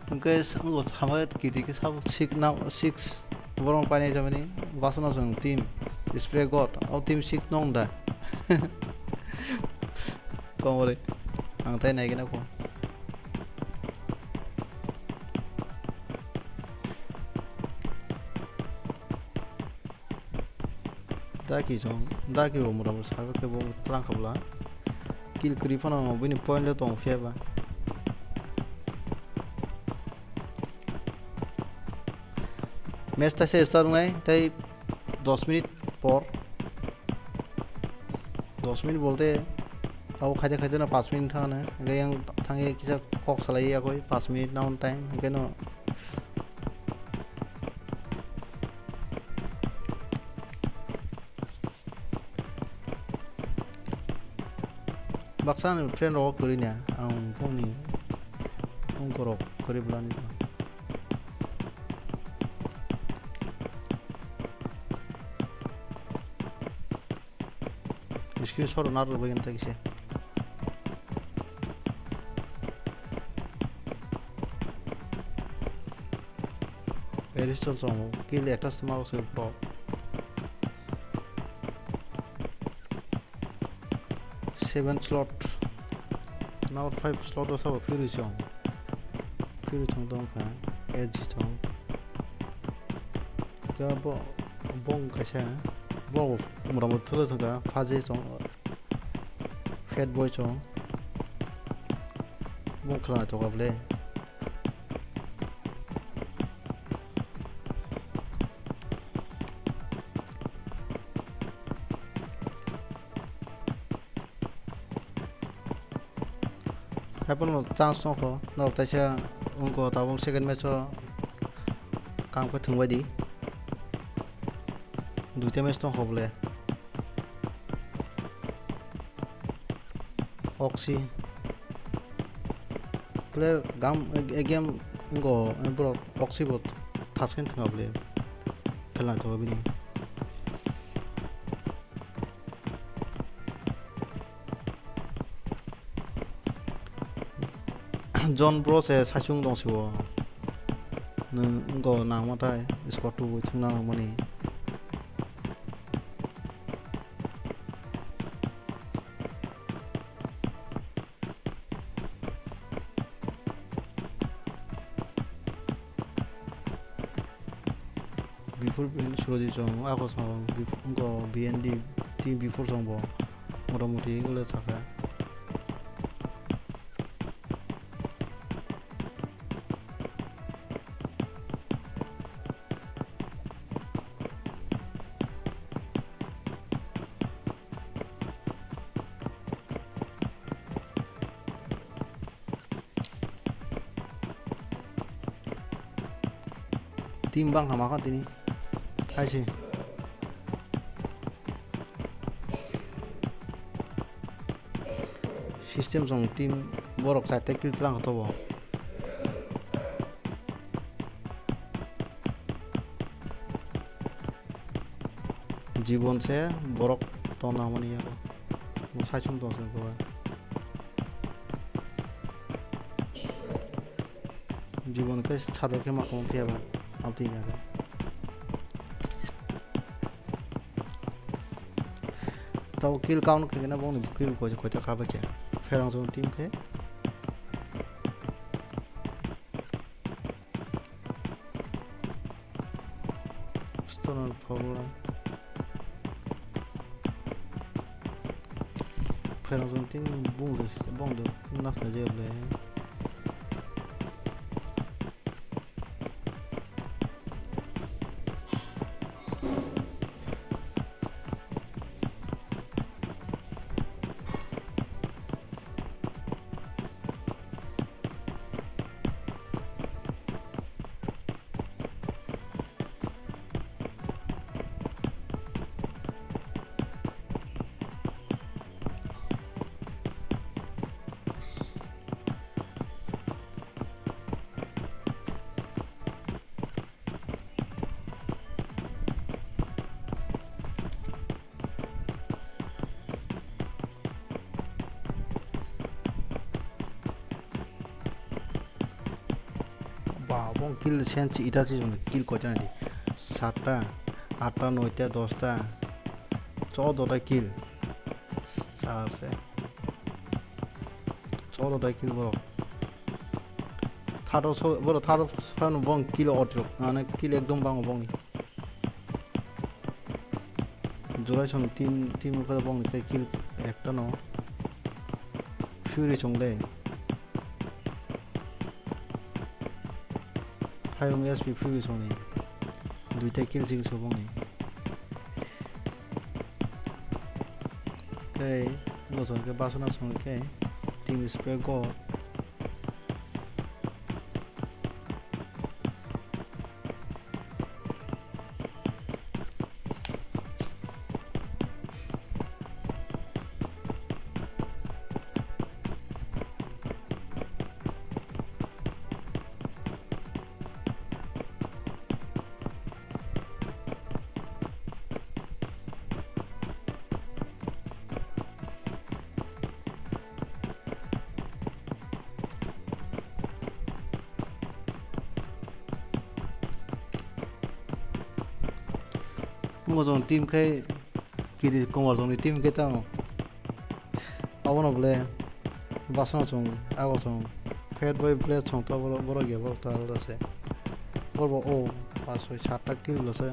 Hwnkhe s-, o samai kiti khe sabo six na, six borok painai jamani. Basano chwng team spray god, o team six nong da. Tongori ang tai nai gena kho. Daki chong, daki bo mura mura saka khe bo tlang khabla. Kill kwrwi phano bini point le tong phiya ba. Match ta se start wngnai tei dos minute por. Dos minute bolte abo khaide khaide no paanch minute thangna. Hwnkhe yang thangwi kisa kok salai yakoi paanch minute down time. Hwnkhe no Baksa ni friend rok kwrwi nya, ang phone ni phone korok kwrwi bwlani. Screenshot rwna rwgwi kisa. Barrister chongo, kill ekta se ma se pro. Seven slot. Number five slot o sabo Fury chong. Fury chong tong kha. Edge chong. Khe bo, bong kaisa. Bo mura mura tholo thangkha. Phaji chong. Fat boy chong. Bong khwlai tokha ble. Haiphano chance tongkho, norok taisa wngkho tabuk second match o kangkhe thwngbaidi. Duita match tongkho bole. Oxy. Player gam, e, e game wngkho, e borok Oxy bo thasken thwngya bole. Khela tongkha bini. John Bro se saichung tong sio. Nwng wngkho nangma tai squad two bo thwngna nangmani. Before Surajit chong, ako chong, bef-, wngkho B N D team before chong bo. Motamoti wngkha le chakha. Team bang hama kha tini. Hai se. System song team borok char ta kill tlang kha tobo. Jibon se borok tona mani yago. Mo saichung tong se goa. Jibon khe sado khe ma khum phiya ba. Abdi yago. Tau kill count khe na bongni kill koi koi ta kha ba khe. Pherang song team khe. Stoner Formula. Pherang song tin bung de, bung de, nas na je ble. Abong kill sense ita si jong kill koita nadi. Satta, atta, noita, dosta, chodota kill. Sase. Chodota kill borok. Thado so, borok thado phano bong kill otrok. Mane kill ekdom bango bongni. Jorai song team, team khe bongni tei kill ekta no. Fury song le. Hayung S P Fury song ni. Duita kill sing so bongni. Tei bosong ke basona song ke team spray go. Mojong team khai kiri Komar jongni team khe tamo. Abono bole basano chwng ago chwng Fat Boy Blade chwng to borok, borok ya borok to alda se. Borok bo o pas soi satta kill lo se.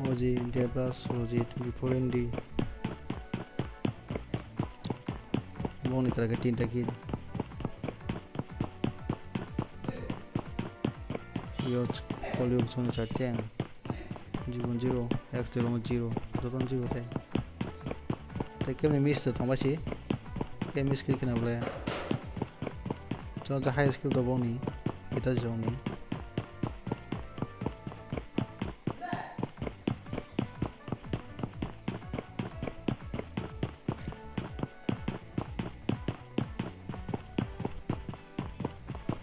Oji, Debras, Rojit, Biporendi. Bongni kara khe tinta kill. Yo, Koliyug song charta. Jibon zero, X zero zero, joton zero te. Te kemni miss to thangbai si. Ke miss kill khna bole. Chwng high skill to bongni. Ita jongni.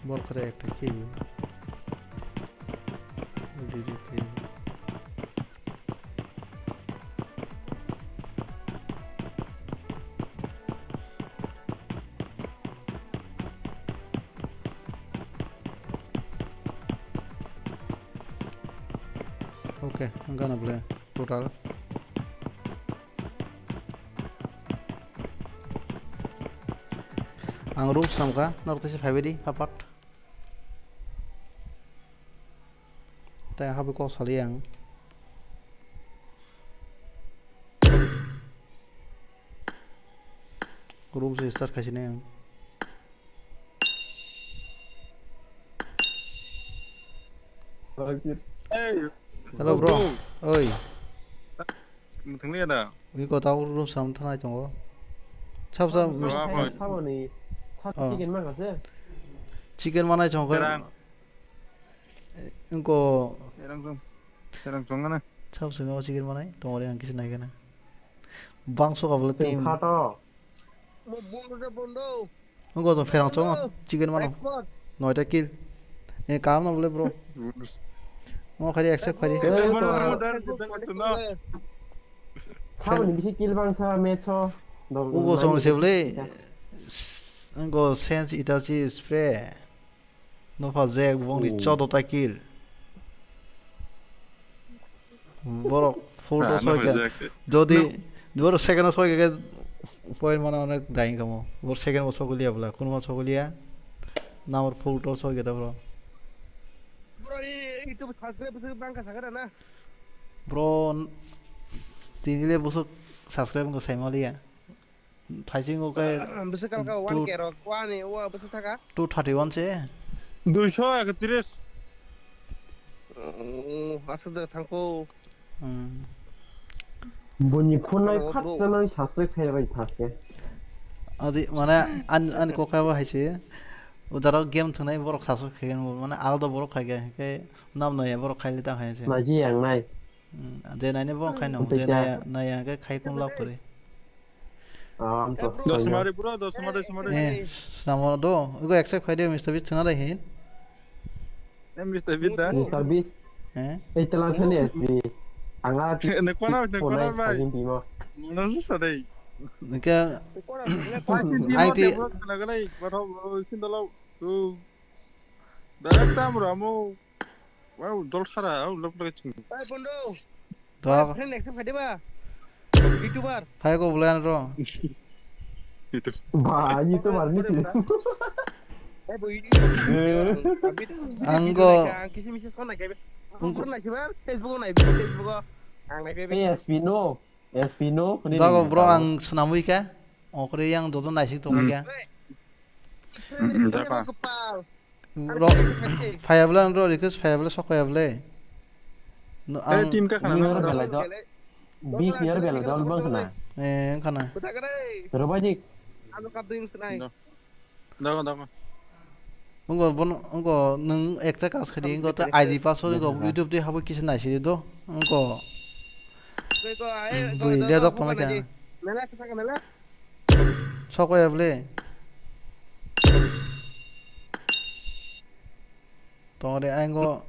Bor kore ekta kill. Didi kill. Okay, ang gana bole total. Ang room swnamkha, norok teisa phaibaidi, papat. Tai habwi kok salai ang. Room se start khaisini ang. Hey, hello, bro. Bro. Oi. Mwthangli ada. Ui ko tau room sam thanai tongo. Sab sab. Saboni, sab chicken ma kase. Chicken manai chong ko. Terang. Ingko. Terang chong. Terang chong na. Sab sab chicken manai tongo re ang kisi nai kana. Bangso ka bole team. Khato. Wngkha chwng pherang chwng chicken mano. Noita kill. Eh, kaham no bole bro. Mo khari accept khari. Saboni bisi kill bangsa match o. Ugo chwng se bole. Wngkha sense Itachi spray. Nokha Jack bongni chodota kill. Borok full to soi kha. Jodi borok second o soi kha, point mana onek dying kamo. Borok second o sokoliya bwla, kunuma sokoliya. Number full to soi kha bro. Bro, i, i, itu subscribe bwswk bangkha sakha na? Bro, tini le bwswk subscribe wngkha saimaliya. Thaisingo khe bwswk kalka one K rok, wani, wa bwswk thaka? Two thirty one se. Duiso ekatris. Oh, aswk da thangkho. Hmm. Boni phone nai phat chanai subscribe khai bai thangkhe. Adi mane an, an kokha ba haise. Udaro game thwnai borok subscribe khai mane aldo borok khai khe nam nai borok khai lita haise. Naji yang nai. Hmm, je naine borok khai no, je nai, nai ang khe khai kun lab kwrwi. Ah, ang to dos mari bro, dos mari, dos mari. Eh, samo do, ugo accept khai de, Mister Beast thuna dai hin. Eh, Mister Beast da? Mister Beast. Eh? Ei tala thani S B. Anga ne kona, ne kona bai. Sajin timo. Nang su sadai. Hingke Paisi di ai ma ti teblo khana gwnai, bathok, o, sindalo, o. Direct tam ramo. Wow, dol sara, au lok lok ching. Hai, Bondo. Dok. Friend accept khai diba? YouTuber. Phai ko bulan ro. Itu. Ba, YouTuber ni si. Hai, bo, YouTuber. Eh. Ang go. Ang kisi misi sona kebe. Ang Ang go. Pura nai kibar, Facebook nai, Facebook. Ang nai kebe. Hey, S P no. S P no, hwnwi Dago ringya, bro, dago. Ang swnamwi kha. Okre yang dodo naisik tongwi Hmm. kha. Hmm, hmm, japa. Bro, phayabla ang bro, request phayabla sok phayabla. No, Eh, ang team ka khana New na Year bro? Belai do. Bis New Year belai do, bang khana. Eh, ang khana. Robadik. Anu kap ding senai. No. Dago, dago. Wngkha bono, wngkha nwng ekta kaas khaidi, wngkha ta I D password, wngkha YouTube twi habwi kisa naisidi do, wngkha. Bui le rok tongma khe. Sok ya bwle. Tongre aingo.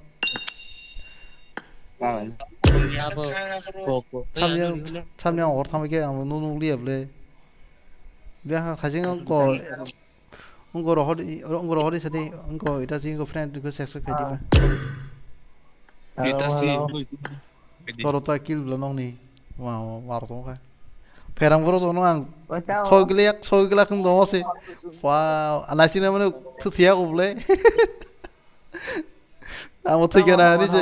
Samyang, samyang hor thamai khe ang nunu liya bwle. Bia kha khajing wngkha. Wngkha rohor, wngkha rohor sadi, wngkha ita si wngkha friend request accept khai diba. Hello, hello. Toro ta kill bwla nokni. Wa, wa, war tong kha. Pherang borok jono ang. Soi gila, soi gila khung dong se. Wow, anasina mane thu thiya ko bwle. Amo thwi kena ani se.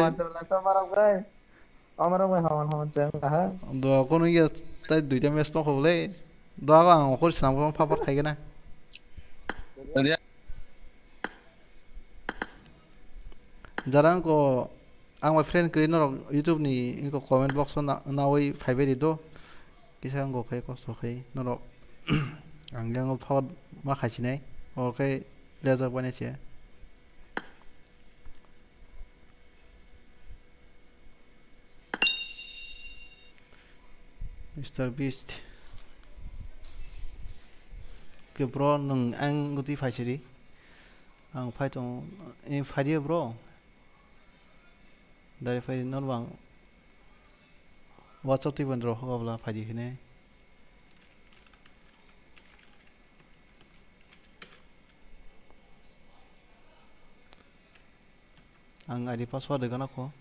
Amaro bai hawan hawan chang aha. Do kono ya tai duita match tong kho le. Do ang okor snam ko phapar khai gena. Jara ko ang bai friend kri norok YouTube ni ko comment box o na, nawi phai bai di do. Kisa ang go khai kosto khai norok. Ang yang phawar ma khai sinai. Or khai lejak bani se. Mister Beast. Ke bro, nwng ang goti phaisiri. Ang phai tong, eh, phai di bro. Dari phai di non bang. WhatsApp twi bandro hokabla phai di hine. Ang I D password rwgana kho.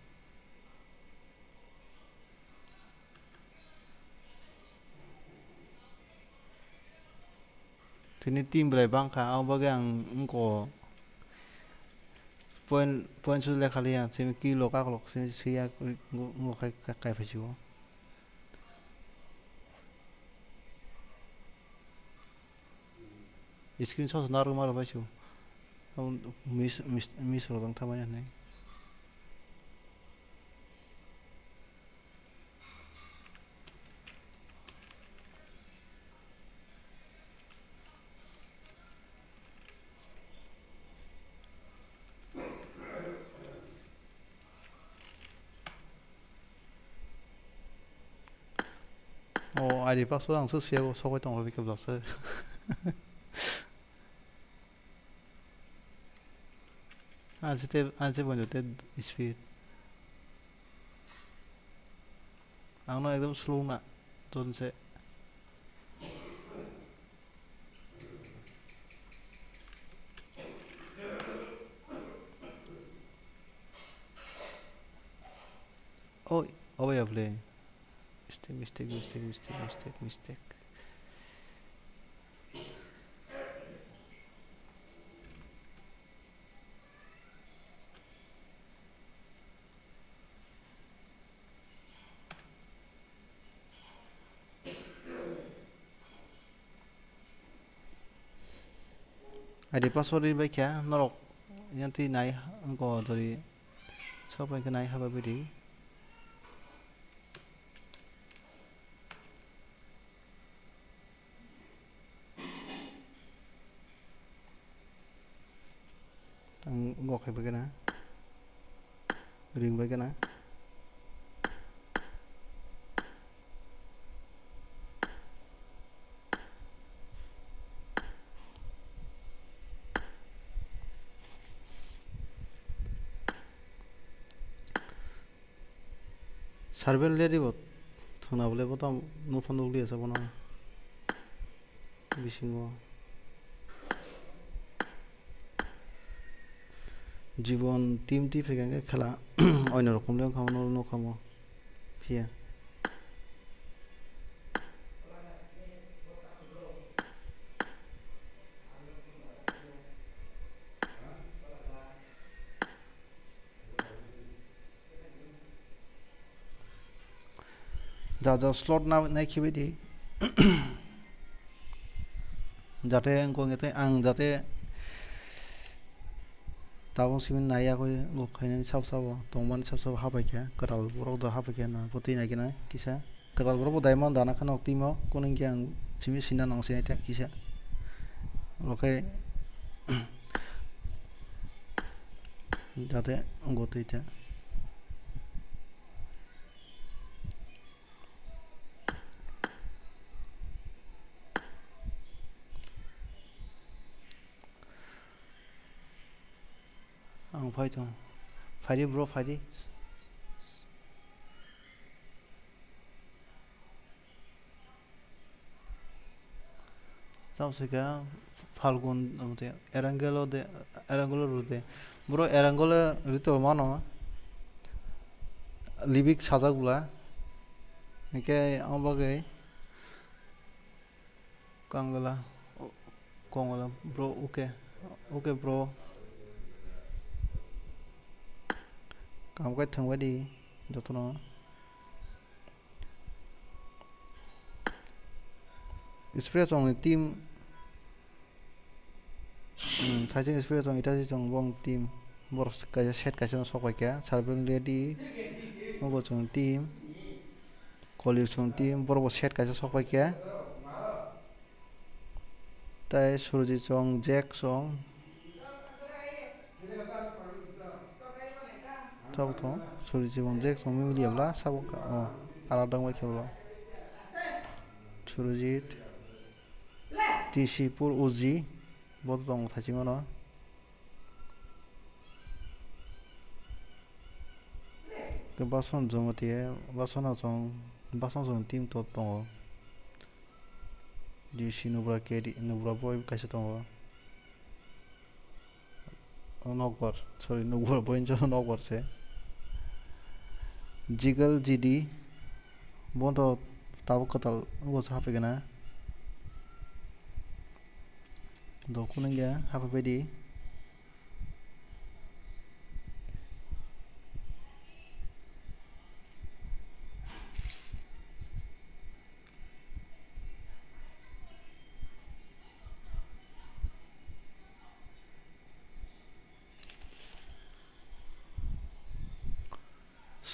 Tini team belai bangkha, abo bagwi ang wngkho point, point su lekha liya, simi kilo kakolok simi suya, ngo, ngo khai, khai, khai phai sio. Screenshot narwk ma rwbai su. Miss, miss, miss rok tong thamani hinwi. O I D password ang se siya sokoi tongo bike blasa. Aje te, aje bondo te speed. Ang no ekdom slow na, ton se. Oi, obo ya bwle. Mistake, mistake, mistake, mistake, mistake, mistake. I D password ri bai kha norok yang twi nai wngkha dori sok bai khe nai haba bidi. Ang gok hai bagana. Ring bagana. Servant le ribo thwngna bole bo tamo nukha nukliya se bono. bisingo. Jibon team twi phaikha hwnkhe khela oino rokom le wngkha, omo nukha mo phiya. Ja ja slot na nai khibai di. Jate wngkha wngya tei ang jate tabuk simi naiya khe wngkha khainani sabo sabo tongmani sabo sabo habai khe kwtal borok do habai khe na bo twi nai khe na kisa. Kwtal borok bo daimon dana kheno twi mo, kunu hinkhe ang simi sinna nang sinai ta kisa. Omo khe jate wngwi twi ta. Ang phai tong. Phaidi bro, phaidi. Tamo se khe Falgun, omo tei Erangel o de, Erangel o rw de. Bro, Erangel o rw tongmano. Libik sajak bwla. Hwnkhe amo bagwi Kangala, o, Kongala, bro, okay, okay, bro. Kam kai thangbai di, jotono. Express ong ni team, hmm, Thaising Express ong, Itachi chong bong team. Borok kaisa set kaisa no sok pai kha, Sarbil Reddy, obo chwng team, Koli chwng team, borok bo set kaisa sok pai kha. Tai Surjit chwng, Jack chwng, tabuk tong, Surjit chwng, Jack chwng, Mimili abla, sabo ka, oh, alada wngbai khe ulo. Surjit, T C pur Uji, bo tong Thaising ono. Ke Bason Jamatia, Bason Achong, Bason Achong team to tongo. D C Nubra K D, Nubra boy kaisa tongo. O Nokbar, sorry, Nubra boy hinjo Nokbar se. Jigal G D, bo to tabuk kwtal, bo se haphaikhe na. Dokun wngya, haphaikhe di.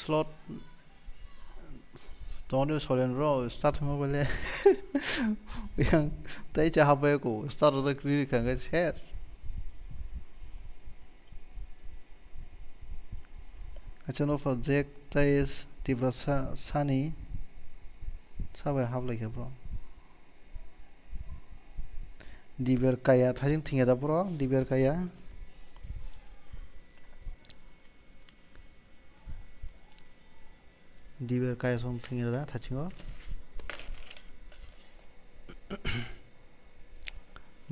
Slot tongdi solen bro, start hwnba le yang tei cha habai ko start ro kri kha khe ses. Acha no project tei Tiprasa sani sabai hablai khe bro. Diber kaya thajing thingya da bro, diber kaya. Diber kaya song thwngya da thachingo.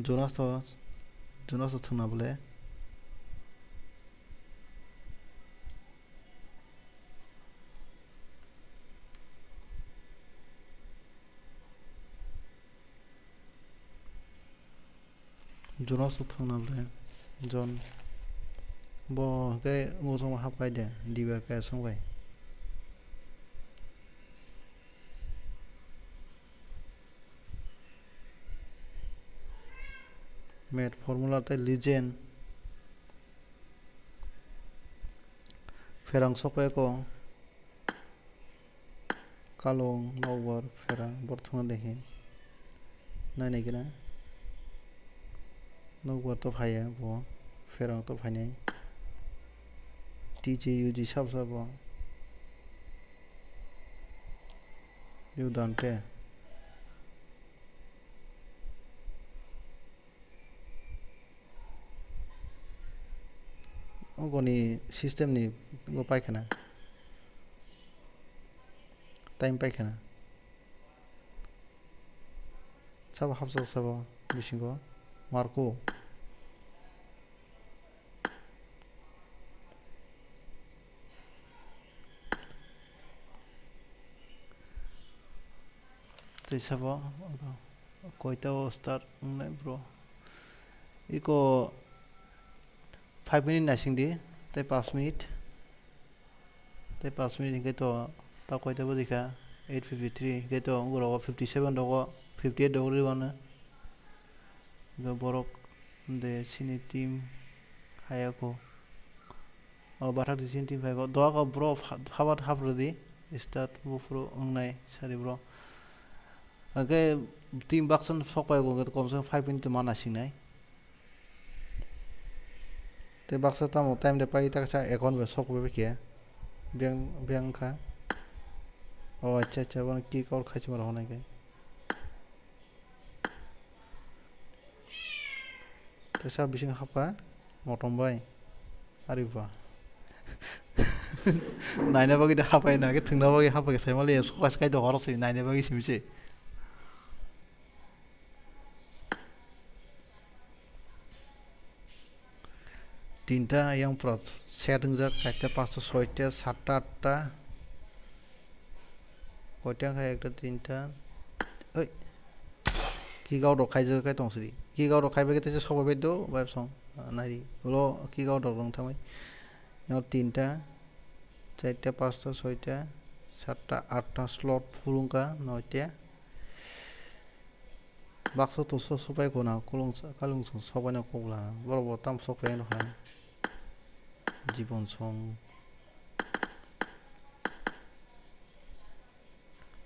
Jonas to, Jonas to thwngna bole. Jonas to thwngna le Jon. Bo hwnkhe muchungma hapkhai de, diber kaya songbai. Math formula tei legend. Pherang sokphaiko. Kalung, nokbar, pherang, borok thwngna de khe. Nai nai khe na. Nokbar to phaiya bo, pherang to phainai. T J U G sabo sabo. Yu Dante. Ogoni system ni go paikha na. Time paikha na. Sabo hapjak sabo bisingo Marco. Tei sabo koita o start wngnai bro. Iko five minute naising di, tei paanch minute. Tei paanch minute hingke to ta koita bo dikha, eight fifty three hingke to ungro fifty seven rogo, fifty eight rogo ribana. Hingke borok de sini team hayako. O bathak di sini team hayako. Doa ko bro ha-, habat hap rwdi. Start buphuru wngnai sadi bro. Hingke team baksan sok pai ko komse five minute mana singnai. Tei baksa tamo time de pai ta kaisa account bai sok bai khe. Biyang, biyang kha. O acha, acha, bono kick out khai se ma rw hwnai khe. Tei sa bising hapkha motom bai. Ari ba. Naina bagwi de hapai na khe thwngna bagwi hapai khe sai mali sok kai do horo se naina bagwi simi se. Tinta yang pura set wngjak, charta, pasta, soita, satta, atta. Koita wngkha ekta, tinta. Oi. Kick out rok khaijak khe tong sidi. Kick out rok khaibai khe teisa sok bai do, bai song. Nai di. Ulo kick out rok rwng thangwi. Yang tinta, charta, pasta, soita, satta, atta slot full wngkha, noita. Baksa to so sopai khuna, kulung, kalung song sopai na kukla. Borok bo tam sopai no hai. Jibon song.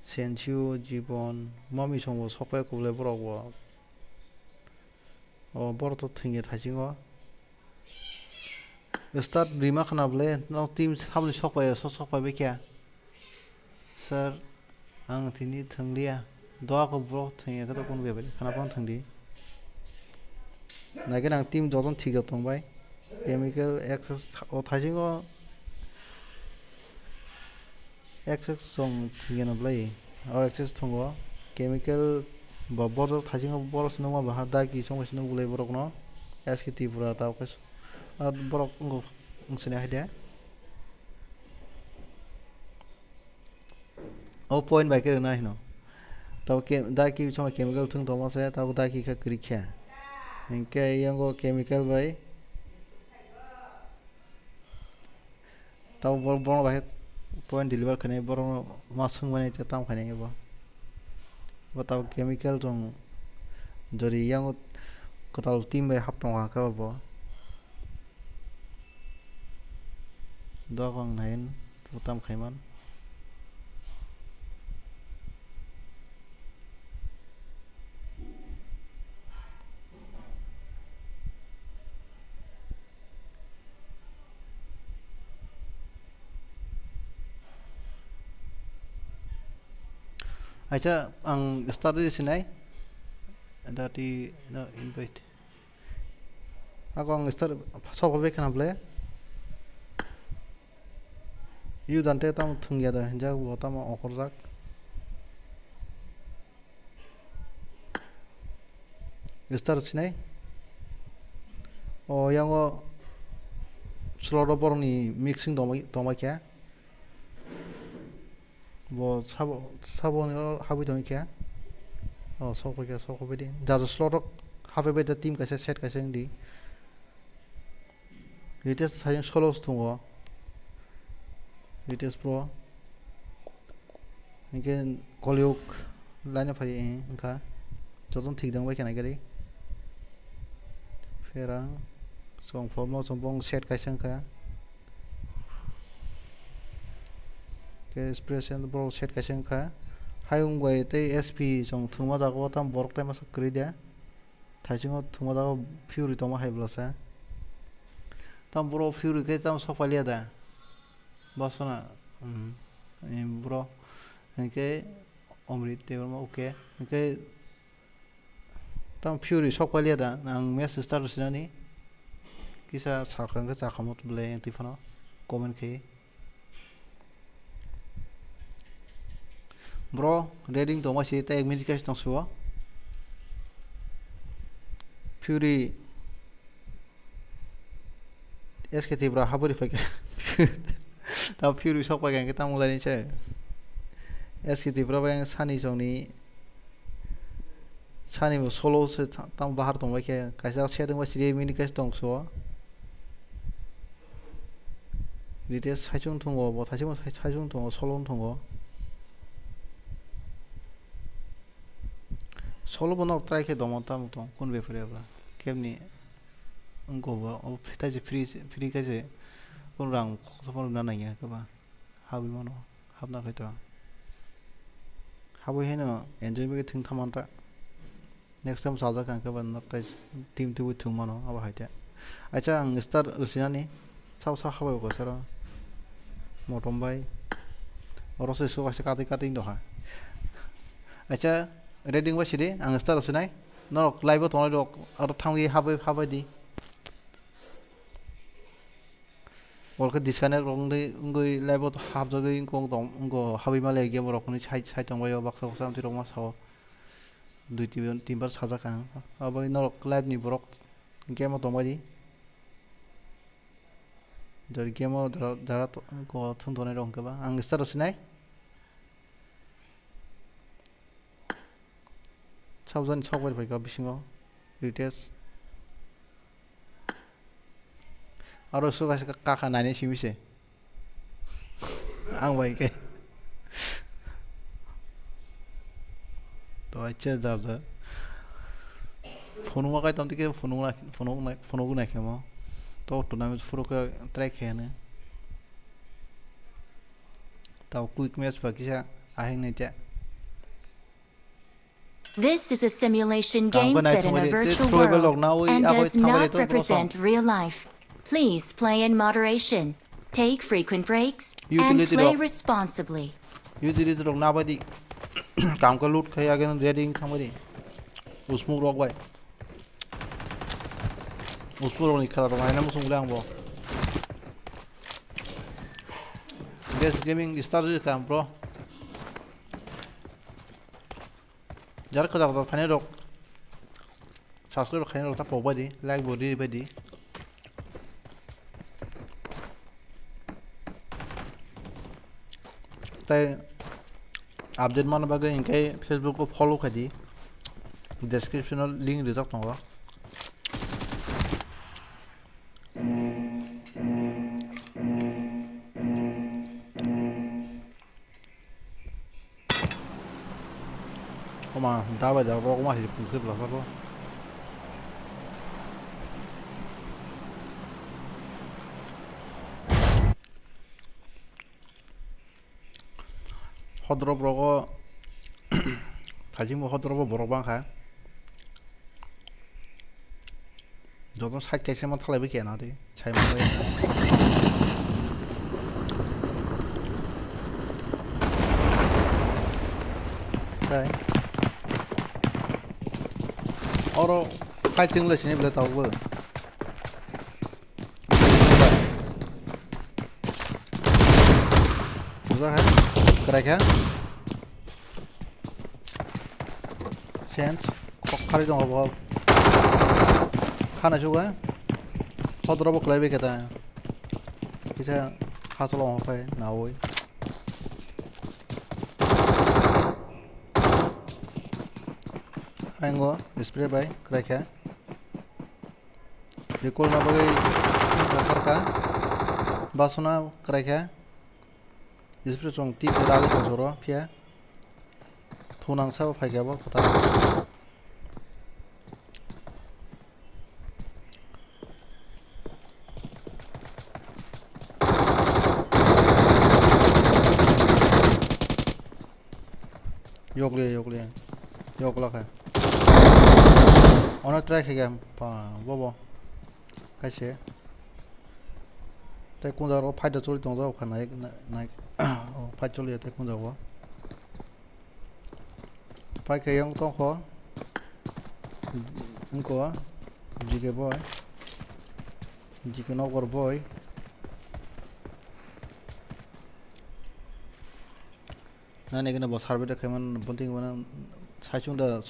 Sensio, Jibon, mami song bo sopai kuble borok bo. O, borok to thwngya thaisingo. Start rima khna bwle, no team sabni sok pai, sok, sok pai bai khe. Sir, ang tini thwngliya. Doa ko borok thwngya khe tokon bebari khna phano thwngdi. Naikhe nang team joton thik jotong bai. Chemical access o thaisingo. X X song thwngya na bwlai. O X X thwngo. Chemical bo borok thaisingo borok se nukma baha daki song bai se nuk bwlai borok no. S K Tripura ta khe s-, a borok wng sinai hai de. O point bai khe rwna hino. Tabo ke-, daki song chemical thwng tongma se tabo daki kha kwrwi khe. Hinkhe yango chemical bai Tabo borok, borok bai point deliver khainai, borok no ma swngmani tei tamo khainai bo. Bo tabo chemical rong jori yango kwtal team bai hap tongo hwnka bo. Dok ang nai bo tamo khaiman. Acha, ang start ri sinai. Dati no invite. Ako ang start sofa bai khana ble. Yu dante tam thungya da, hinjak bo tamo okorjak. Start sinai. O yango slot o borokni mixing tongbai, tongbai khe. Bo sabo, sabo ni o habwi tongwi khe. O sok pai khe, sok pai di. Jar slot o habwi bai da team kaisa set kaisa wng di. Ritesh sayang solo thungo. Ritesh Pro. Hinkhe Koliyuk line phai wngkha. Jotono thik dang bai khe naikhe. Pherang. Song form o song bong set kaisa wngkha. Ke expression bro set kaisa wngkha. Hayung bai tei S P song thwngma jago tam borok tai masa kwrwi de. Thaisingo thwngma jago Fury tongma hai bwlasa. Tam bro Fury khe tam sok pailiya da. Bosona, um, em, bro. Hinkhe Omrit Debbarma, okay. Hinkhe tam Fury sok pailiya da. Ang match start sinani. Kisa sakha hinkhe chakhamot bwlai twi phano comment khe. Bro, ready tongma si tei ek minute khe tong suo. Fury S K Tripura habori phaikha. Tamo Fury sok paikha hwnkhe tamo laini se. S K Tripura bai ang sani chongni, sani bo solo se tha-, tamo bahar tongbai khe, kaisa setting bai siri mini kaisa tong so. Rite saichung thungo, bo thaisimo sai-, saichung thungo, solo thungo. Solo bono try khe domo tamo tong, kun before ebla. Kemni wngkha bo, o phitaise free, free kaise, kun rang khoksa phano rwna nangya khe ba. Habwi mano, hapna khai to. Habwi haino enjoy bagwi thwng thaman ta. Next time sajak ang khe ba norok tai team tubui thwng mano, abo hai te. Acha ang star rwsinani, sao sao habai ko sero. Motom bai. Oro se so kaisa katwi katwi doha. Acha ready wngba sidi, ang star rwsinai. Norok live o tongnai rok, aro thangwi habai, habai di. Oro khe disconnect rok wngwi, wngwi live o hapjagwi wngkok tong, wngkok habwi male game rok hwnwi sai, sai tongbaio baksa baksa amtwi rok ma sao. Dui tin, tin bar sajak ang. Abo norok live ni borok game o tongbai di. Jori game o jara, jara to-, ko thung tongnai rok hwnkhe ba ang star rwsinai. Sabjani sok bai phaikha bisingo retest. Aro so kaisa kakha naini simi se. Ang bai khe. To acha jar jar. Phunukma kaitam tike phunukna, phunukna, phunukna khe mo. To tournament phuru khe try khe ne. Tao quick match ba kisa aheng nai te. This is a simulation game set in a virtual world and does not represent real life. Please play in moderation, take frequent breaks, and play responsibly. Utility rok na bai di. Kam ka loot khai again ready thang bai di. Usmuk rok bai. Usmuk rok ni khela rok aina musung le ang bo. Best gaming star ri kam bro. Jar kwtal kwtal phainai rok, subscribe khainai rok ta pok bai di, like bo ri bai di. Tai update mana bagwi hinkhe Facebook o follow khai di, description o link rijak tongo. Oma, da bai da, rok ma hi pung khe bla ko. Hodrop rogo, thajingbo hodrobo borok bangkha. Joto side kaisa ma thalaibai khe na de, sai manbai. Sai. Oro fighting le sini bele tau bo. Bujak hai, kwrai kha. Sense, kok khari tongo bo. Khana chuga. Hodro bo kwlai bai khe ta. Kisa hasolo hong phai nawi. Aingo spray bai kwrai kha. Recall na bagwi sarkha. Basuna kwrai kha. Spray chwng twi kwrwi ragwi tong soro phiya. Thunang sabo phaikha bo kwtal. Yokle, yokle. Yokla khe. Ono try khe khe. Pa, bobo. Kaise. Tei kunjak ro fight choli tongjak kha nai, nai, nai. Oh, fight choli tei kunjak o. Fight khe yang tong kho. Wngkho. G K boy. G K nokbar boy. Nani gana bo survey da khaiman bunting gana saichung da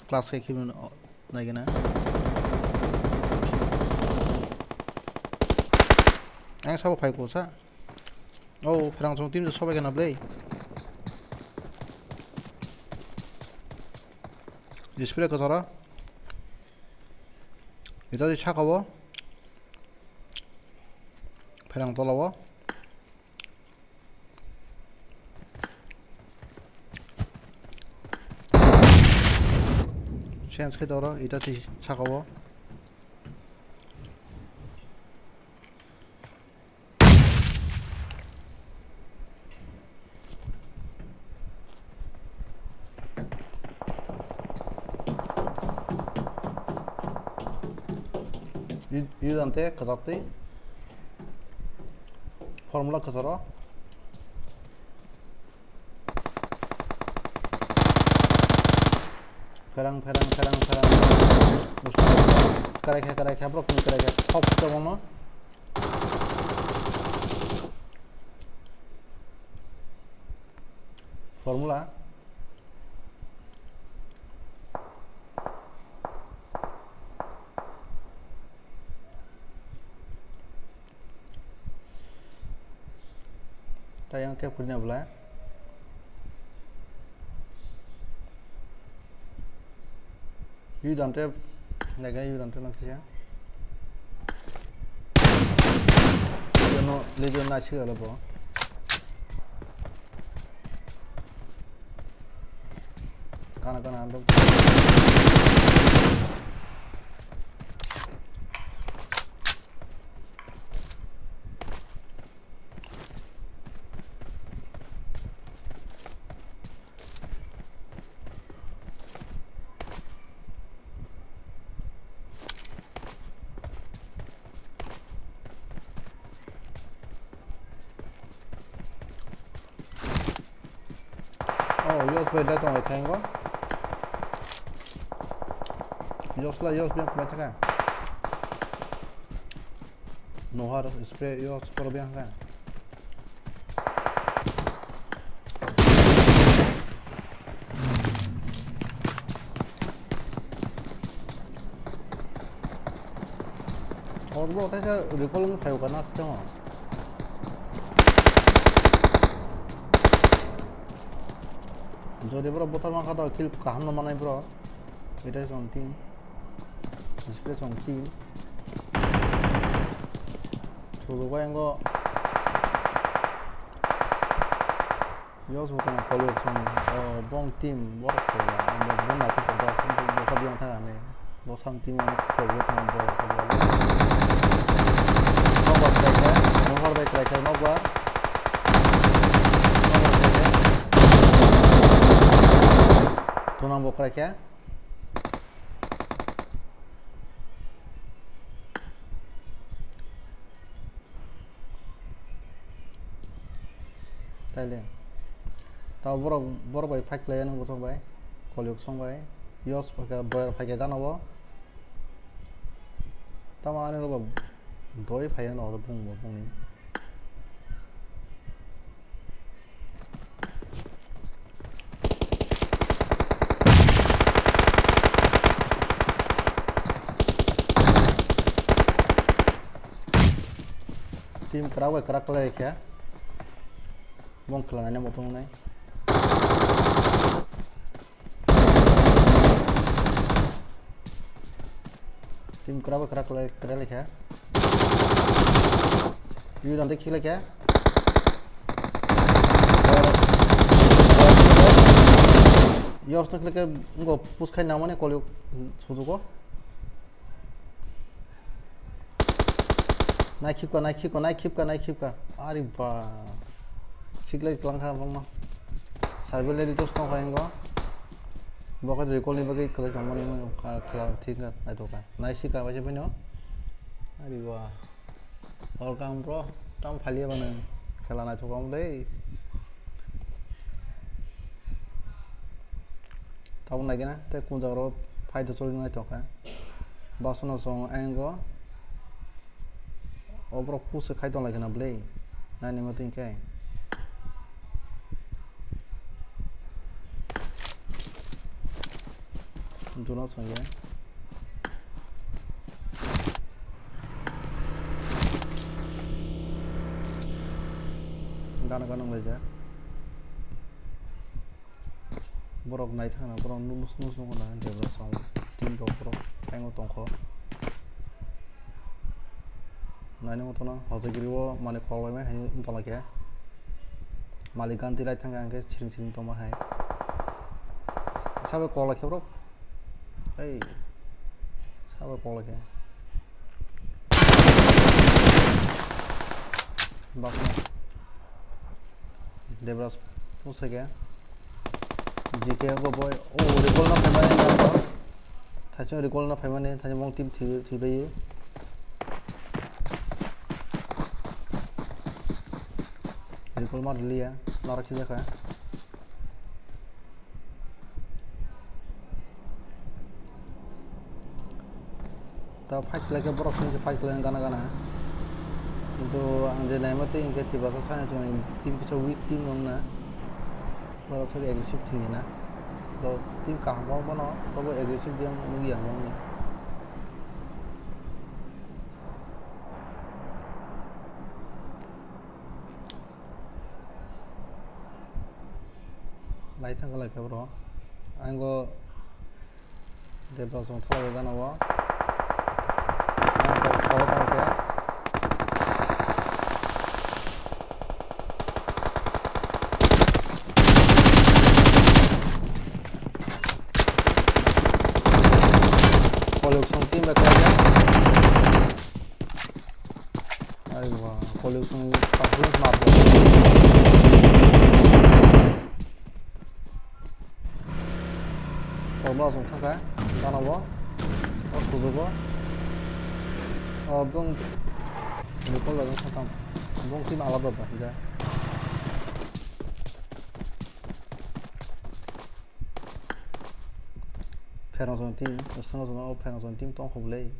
class kai khimno nai gana. Ang sabo phai kusa. Oh, pherang chong team sobai kana blei. Display kotoro. Ita di saka o. Pherang tola o. Change khe toro, ita si saka o. Yu-, yudante kwchak twi. Formula kwcharo. Pherang, pherang, pherang, pherang. Karai kha, karai kha, borok ni karai kha. Hop, tongmo. Formula. Tai ang khe phurina bwla. Yu dante, naikhe yu dante nang kisa. Legion no, Legion na swi alo bo. Kana kana ando. Oh, yos bai dai tong thai go. Yos la yos biang bai thaka. Nohar spray yos por biang ka. Orbo kaisa recall wng phaio kana tamo. Jodi bro bothar mankha to kill kaham no manai bro. Ita song team. Display song team. Surugo engo. Yos bo tong kol yok song. Oh, bong team borok kol. Ang bo bon na to da song bo ka biang thang ani. Bo sam team ani kol yok thang bo ka bo. Nokbar kraikha, nokbar bai kraikha, nokbar. Nokbar kraikha. Tunang bo kraikha. Taile. Tao borok, borok bai fight khlai anw bosong bai. Kolyok song bai. Yos phaikha, boyar phaikha gana o. Tamo ani rogo doi phai anw bung bo bungni. Team kwrak bai kwrak khlai kha. Bong khwlanaina bo tongnai. Team kwrak bai kwrak khlai, kwrak lai kha. Yu dante khiklai kha. Yos no khiklai kha, wngkha push khai nangmani kolyok sujugo. Naikhipka, naikhipka, naikhipka, naikhipka. Ari ba. Khiklai twlang kha bangma. Survival editor tong kha ingo. Bo khe recall ni bagwi kwlai tongmani, ah, khwla thik kha, naithok kha. Naisika bai se phino. Ari ba. Welcome bro. Tam phaliya bana. Khela naithok kha dei. Tabuk naikhe na, tei kun jaga rok fight rok choli naithok kha. Basono chwng ayang go. O borok push khai tong lai khna bwlwi. Naini motwi khe. Duno chwng ya. Kana kana wnglaijak. Borok naithangna, borok nus nus nukna Debra song team rok borok thango tongkho. Naina motono hojagiri o malik kok laimai hai wng tonglaikhe. Malik ganti lai thangkha hwnkhe siring siring tongma hai. Sabai kok laikhe borok. Ei. Sabai kok laikhe. Bakno. Debra pusake. G K go boy. Oh, recall no phaimani na. Thaisung recall no phaimani, thaisung mong team thi-, thibai. Recall ma rwliya, nara khijakha. Ta fight khlai khe borok song fight khlai gana gana. Kintu ang je naima twi hwnkhe Tiprasa sani chwng team kisa weak team wng na. Borok song aggressive thwngya na. To team kaham wng bono tobo aggressive jeng nukya ang wngya. Lai thang lai khe bro. Ang go Debra song thala gana o. Ang go thala gana khe. Kolok song team bai khe. Aiwa, kolok song performance ma bo. Kolok song thangkha, gana bo. O sudu bo. O bung. Ni kolok song thang. Bung team alada da, ja. Pherang song team, song song o pherang song team tong kho bwlai.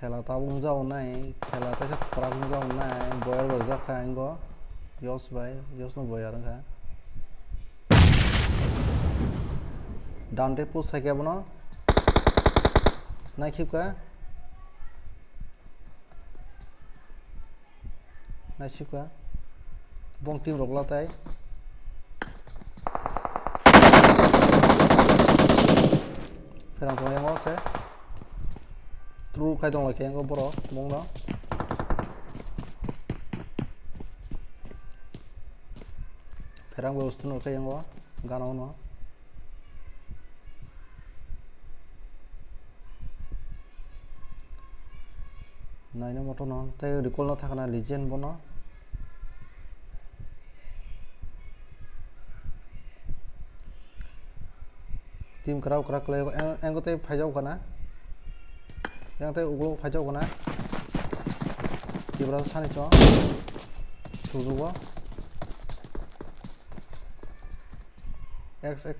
Khela tabuk wng jao nai, khela teisa kwrak wng jao nai, boyar bai jak kha ingo. Yos bai, yos no boyar wng kha. Dante push sai khe bono. Nai khip kha. Naisika. Bong team rok latai. Pherang tong yang o se. Tru khai tong lai khe yang o borok bong no. Pherang bo ustu no khe yang o gana o no. Naina moto no tei recall no thakna legend bono. Team kwrak kwrak khlai o, ang, ang tei phaijak kana. Yang tei ulo phaijak kana. Tibra sani chong. Sujugo. X X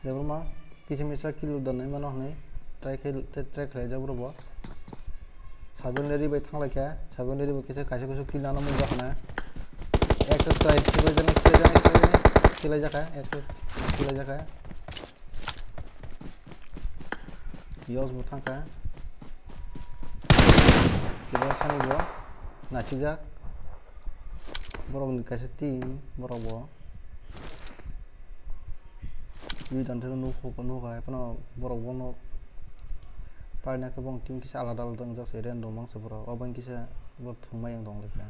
Debbarma kisa misa kill rw dan nai mano hwnwi try khai, try khlai jak bro bo. Sabin Redi bai thang lai kha, Sabin Redi bo kisa kaisa kusu kill nana mung jak hwnwi. X X try khlai jak, khlai jak, khlai jak, khlai jak kha, X X khlai jak kha. Yos bo thang kha. Kiba sani bo naisijak. Borok ni kaisa team borok bo. Ui dan thero nuk huk nuk hai phano borok bono paina khe bong team kisa alada alada wngjak se random mangsa borok obo kisa borok thwngmai ang tong lai kha.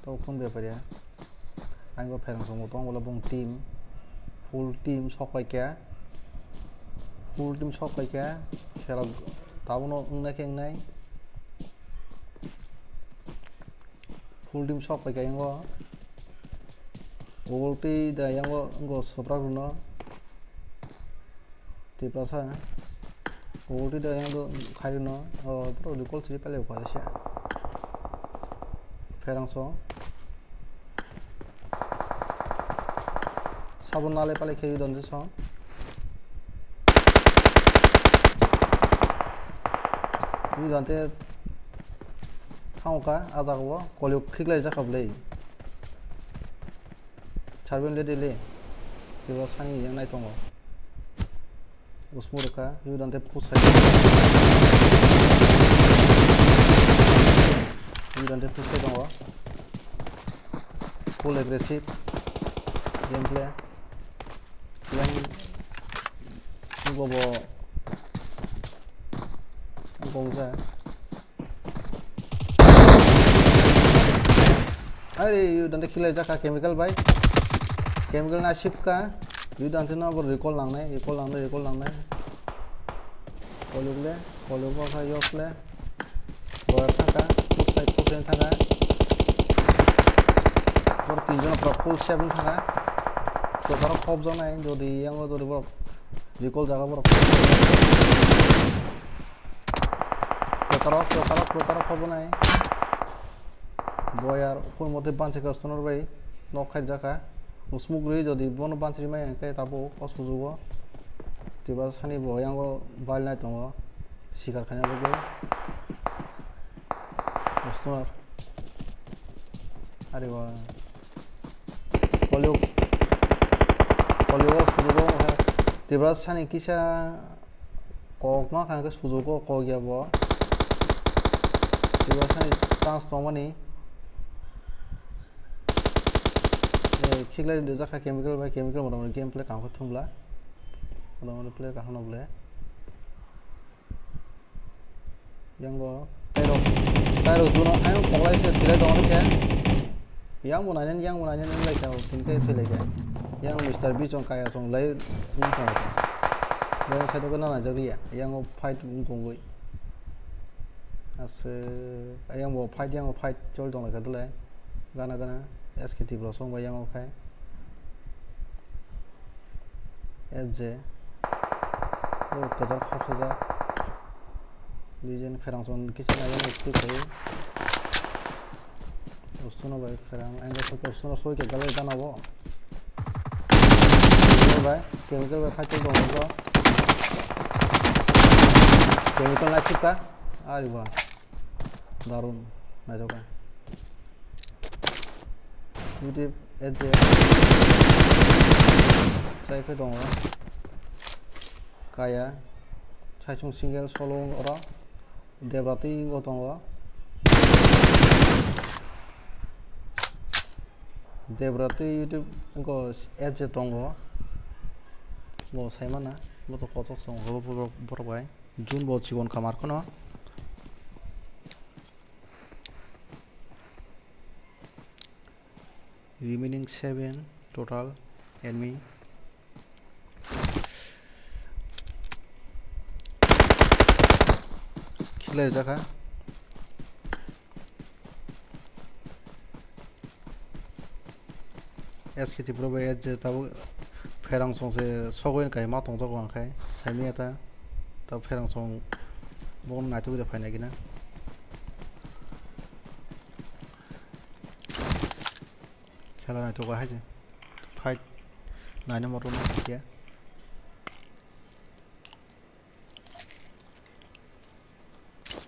Tei phone bepar ya. Ang bo pherang song bo tong bole bong team. Full team sok pai kha. Full team sok pai kha. Khela tabono wng nai khe wng nai. Full team sok pai kha yango. Ugol twi da yango wngkha Supra rwno. Tiprasa. Ugol twi da yango khairwno. O, bro, recall siri pale ukha se. Pherang song. Sabo nale pale khe don je song. Ni don te thang kha, a jaga o koli khiklai jak kha bwlai. Charben le de le. Tebo sani yang nai tongo. Usmu rwkha, yu dante push khai. Yu dante push khai tongo. Full aggressive gameplay. Yang gobo gongja. Are, yu dante khilai jaka chemical bai. Chemical na shipka. Yu dante no abo recall nangnai, recall nangnai, recall nangnai. Koluk le, koluk bo kha yok le. Boyar thangkha, food fight food ten thangkha. Bor tinjon borok full seven thangkha. Kwcharo khop jaknai, jodi yango jodi borok recall jaga borok. Kwcharo, kwcharo, kwcharo khop jaknai. Boyar full mote bansi ka sunor bai nok khai jakha. Usmuk rwi jodi bono bansi mai hwnkhe tabuk o sujugo. Twiba sani bo yango bal nai tongo. Sikar khaina bagwi. Customer. Ari wa. Kolio. Kolio sujugo. Twiba sani kisa kok ma kha khe sujugo kok ya bo. Twiba sani chance tongmani. Eh, khiklai rijak kha chemical bai chemical motamoti gameplay kaham khe thwngla. Motamoti play kaham no ble. Yang bo tairok, tairok juno ayang poklai se thilai tongo khe. Yang bo nainani, yang bo nainani wng lai kha, tini khe thwi lai kha. Yang Mister B chong kaya chong lai wng kha. Yang side o nana jak liya, yang o fight wng tongwi. Ase, yang bo fight, yang bo fight chol tong lai kha dulai. Gana gana, S K T bro song bai yang o khai. S J. O kwchar khopsajak. Legend Pherangchon kisa naiya twi khaio. Ustono bai Pherang, ang khe Ustono soi khe galai gana bo. Chemical bai, chemical bai fight tong bo. Chemical nai sipka. Ari ba. Darun. Naithoka. YouTube S J. Chai khe tongo. Kaya. Saisung single solo oro. Debra twi wngkho tongo. Debra twi YouTube wngkho S J tongo. Bo saimana. Bo to kochok song borok, borok bai. Jun bo chikon kamar kheno. Remaining seven total enemy. Killer jakha. S K T Pro bai S J tabuk Pherangchon se sogwi kai ma tongjago ang khai saimanya ta. Ta Pherangchon bo naithok de phaina gina. Khela naithoka hai se. Fight naina moto no khe.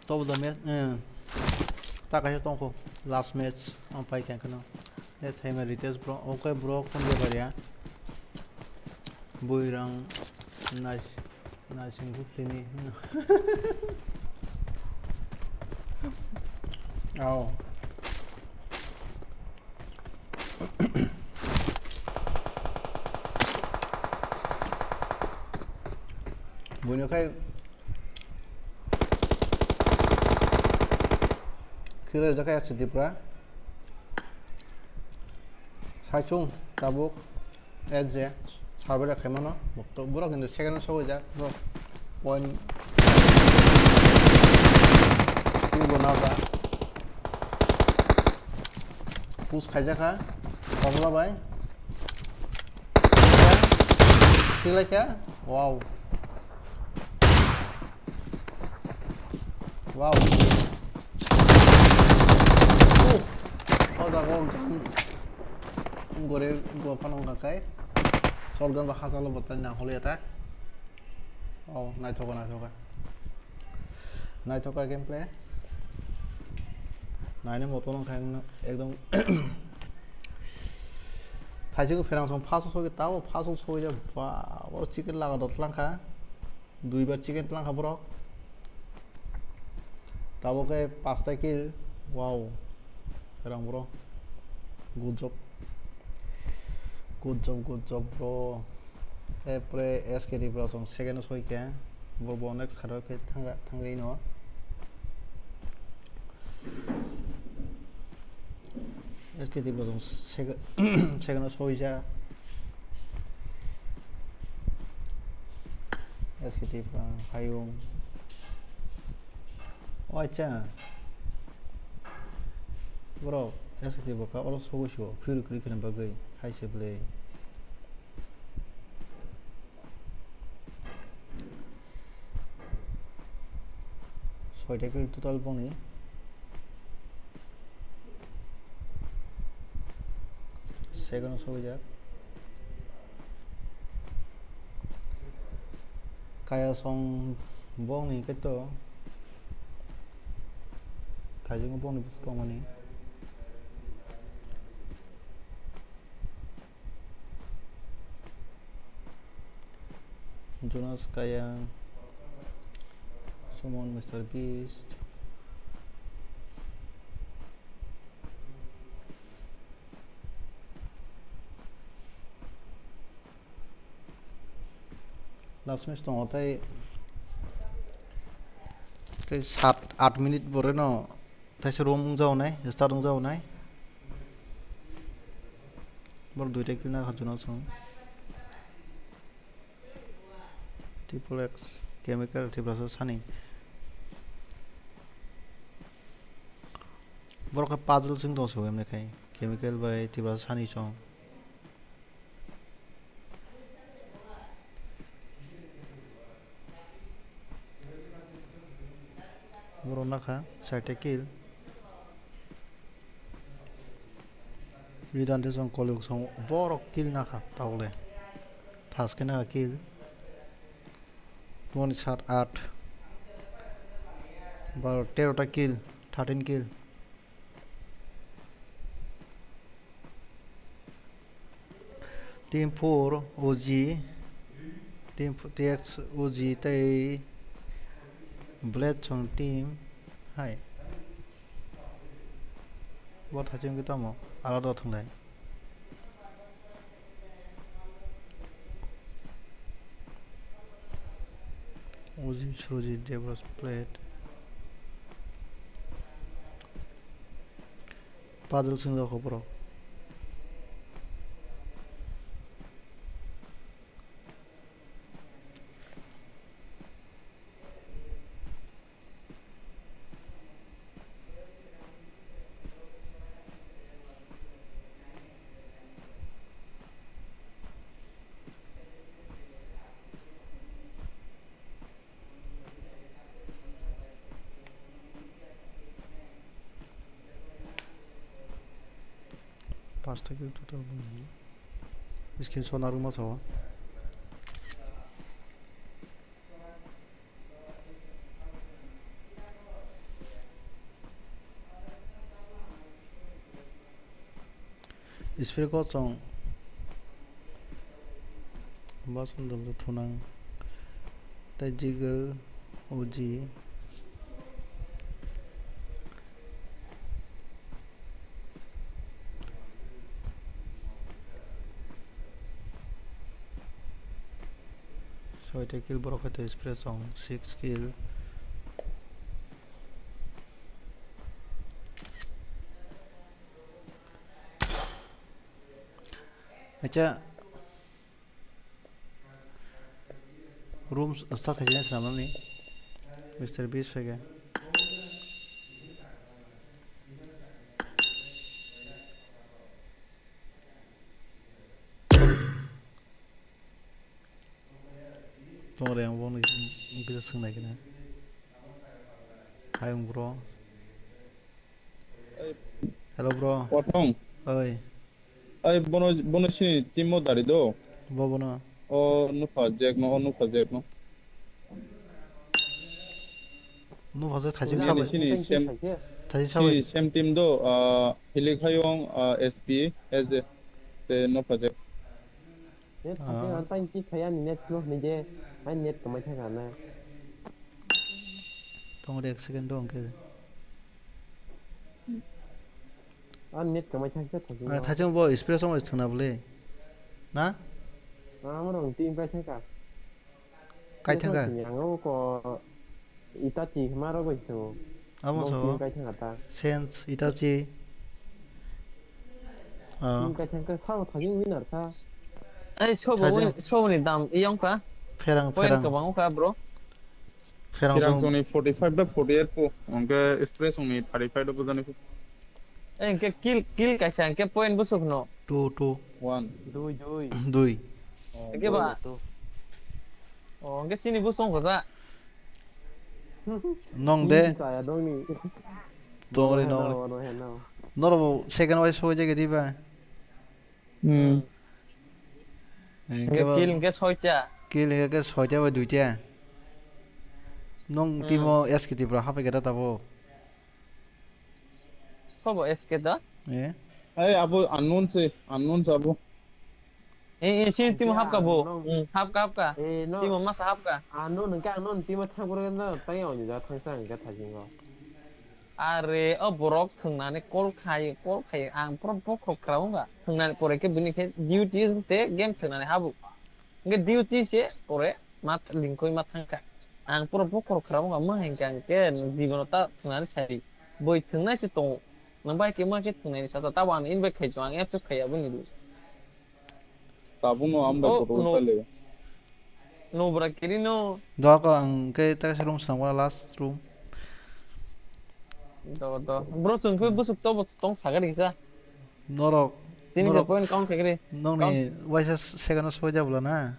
Tobo da match, eh, ta kaisa tongkho last match ang pai kha kheno. Eh, thaima retest bro, okay bro, phone de baria. Buirang nice. Naising group tini. Ao. Buino khai. Khira jakai aksi Tipra. Saichung tabuk. S J survey rok khaimano, borok hintu second o sogwi jak, borok point twi bo nw jak. Push khaijak kha, Komla bai. Silaikha, wow. Wow. Uh, o jaga o gun, gore bo phano wngkha kai. Shotgun ba hachalo bo tai nang holi attack. Oh, naithoka, naithoka. Naithoka gameplay. Naina moto wngkha ekdom. Thaisuk pherang song first o sogwi tabo first o sogwi ba, oro chicken laga dot langkha. Duibar chicken tlang kha borok. Tabuk khe pasta kill. Wow. Rang bro. Good job. Good job, good job, bro. Apre S K Tripura song second o soi khe. Bo, bo next kharo khe thanga, thangwi no. S K Tripura song second, second o soi ja. S K Tripura, Hayung. O acha. Bro, S K Tripura ka oro sogwi sio, phiri kwrwi khwna bagwi, hai se bwlwi. Soita kill total boni. Second o sogwi jak. Kaya song bongni khe to. Kaijakma bongni bwswk tongmani. Jonas Kaya, Suman, Mister Beast. Last match tongo tei, tei sat, aat minute boreno. Thaisa room wngjago nai, start wngjago nai. Borok duita kill nakha Jonas song. Triple X, Chemical, Tiprasa sani. Borok khe puzzle chwng tong se bo, emne khai Chemical bai Tiprasa sani chong. Borok nakha, saita kill. Vidante song kolok song borok kill nakha, tabole. Thas khe nakha kill. Boni sat, aat. Baro, tero ta kill, thirteen kill. Team four, O G, Team f-, T X, O G tei Blade song team hai. Bo thaichung khe tamo alada thanglai. O G Surjit Devas Blade. Puzzle swngjak kho borok. Pasta kill total boni. Screenshot narwkma sao. Spray kochong. Bason dum thunang. Tei jiggle, O G. Soita kill borok hai to spray song, six kill. Acha, room start khai swnamnani, Mister Beast phaikha. Tongre ang bono kisa swngnai khe na. Hayung bro. Hello bro. Watong. Oi. Ai bono, bono sini team o dari do. Bo bono. O nukha Jack no, o nukha Jack no. Nukha Jack thajin sabai. Sini same. Thajin sabai. Same team do, ah, Hilik Hayung, ah, S P, S J. Te nukha Jack. Net thajin ang tang ki khaya ni net no ni je, ai net kamai thaka na. Tong re ek second do angke. Ang net kamai thangsa thangsa. Ah, thajin bo express ong thuna bole. Na? Amrong team kai thangka. Kai thangka? Ang o ko Itachi hima rok bai so. Amo so. Team kai thangka ta. Sense, Itachi. Ah. Team kai thangka sao thaging winner ta. Ai, sobo Saja. Win, sobo ni dam iyong ka? Pherang, Point pherang. Kwbang ka, bro. Pherang Pherang song. Songni forty five da forty eight po. Hwnkhe Express songni thirty five da bujani po. Eh, hwnkhe kill, kill kaisa, hwnkhe point bwswk no? Two, two. One. Dui, dui. Dui. Oh, hwnkhe ba? Dui, two. Oh, hwnkhe chini bwswk wngkha sa? Nong de. Chaya dongni. Tongri nong. Norok bo second wise soi jage diba? Hmm. Hwnkhe kill hwnkhe soita. Kill hwnkhe soita bai duita. Nong Hmm. Timo S K T bro hapai khe da tabuk. Sobo S K da? Eh. Hey, abo unknown se, unknown se abo. Eh, eh, sini timo hapka bo. Hmm, hapka, hapka. Eh, no. Timo masa hapka. Unknown hwnkhe unknown timo thangkro no, tanya oni ja thangsa hwnkhe thajingo. Are, o borok thwngnani call khai, call khai, ang pura bokhorok kwrwngkha. Thwngnani pore khe bini khe duty se game thwngnani habu. Hwnkhe duty se pore ma th-, lingkhoi ma thangkha. Ang pura bokhorok kwrwngkha, ma hinkha ang khe jibono ta thwngnani sai. Boi thwngnai se tongo. Nang bai khe ma khe thwngnaini sata, tabo ang invite khai tongo, ang accept khai aboni rw. Tabukno ambai Oh, photo no. Pailai. No, bra, kiri no. Doa ko ang khe ta room swnam wala last room. Do, do. Bro, chwng khe bwswk to bo tong saga ri sa. Norok, Chini norok, je point count khe kiri. Nokni waisa second o soja bwla na.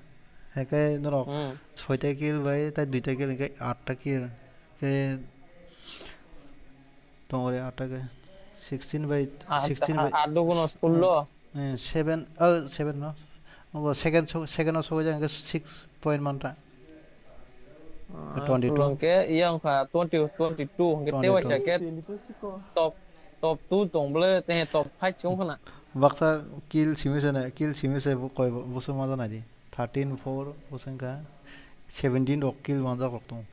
Hake norok Hmm. Soita kill bai tai duita kill hwnkhe atta kill. Khe tongori atta khe sixteen bai Ah, sixteen bai ah, ah, duguno sullo. Eh, seven, oh, seven no. Obo second so-, second o sogwi jang khe six point manta. Ah, twenty two. Sulong khe iya wngkha twenty, twenty two hwnkhe tei waisa khe top, top two tong bwle, tei top five se wngkha na. Baksa kill simi se na, kill simi se bo koi bo, bo se ma jana di. Thirteen four bo se wngkha. Seventeen rok kill manjak rok tong.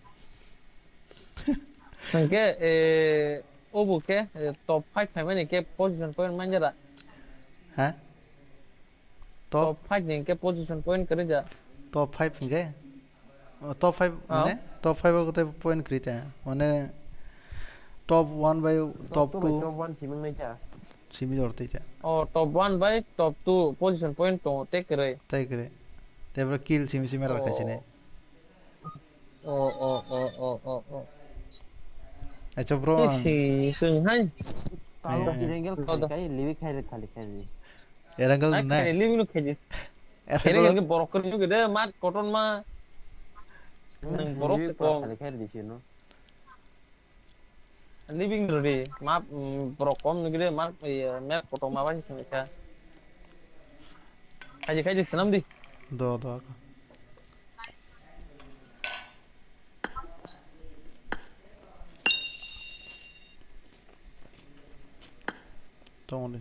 Hwnkhe, eh, obo khe, eh, top five phaimani khe position point manjara. Ha? Top? Top five ni hwnkhe position point kwrwi ja. Top five hwnkhe? Oh, top five Oh. Mane? Top five o kotai point kwrwi ta. Mane top one by top two by two. Top one simi nai ta. Simi jor tei ta. Oh, top one by top two position point tongo tei kwrwi. Tei kwrwi. Tei bro kill simi simi rak Oh. Khaisini. Oh, oh, oh, oh, oh, oh. Acha bro, ang Isi, sung hai. Tamo Eh. Ki angle Kodo. Khai kai, liwi khai re khali khai re. Erang kal Ai, nai. Khai, liwi no khai di. Erang Ini kal kan borok kan juga deh, mat koton ma. Hmm, Nang borok liwi se kok. Khali khai re di sino. Living room ri, map, mm, borok kom nugire, map, iya, map kotor ma basi sini sa. Kaji, kaji senam di. Do, do, ako. Tong di.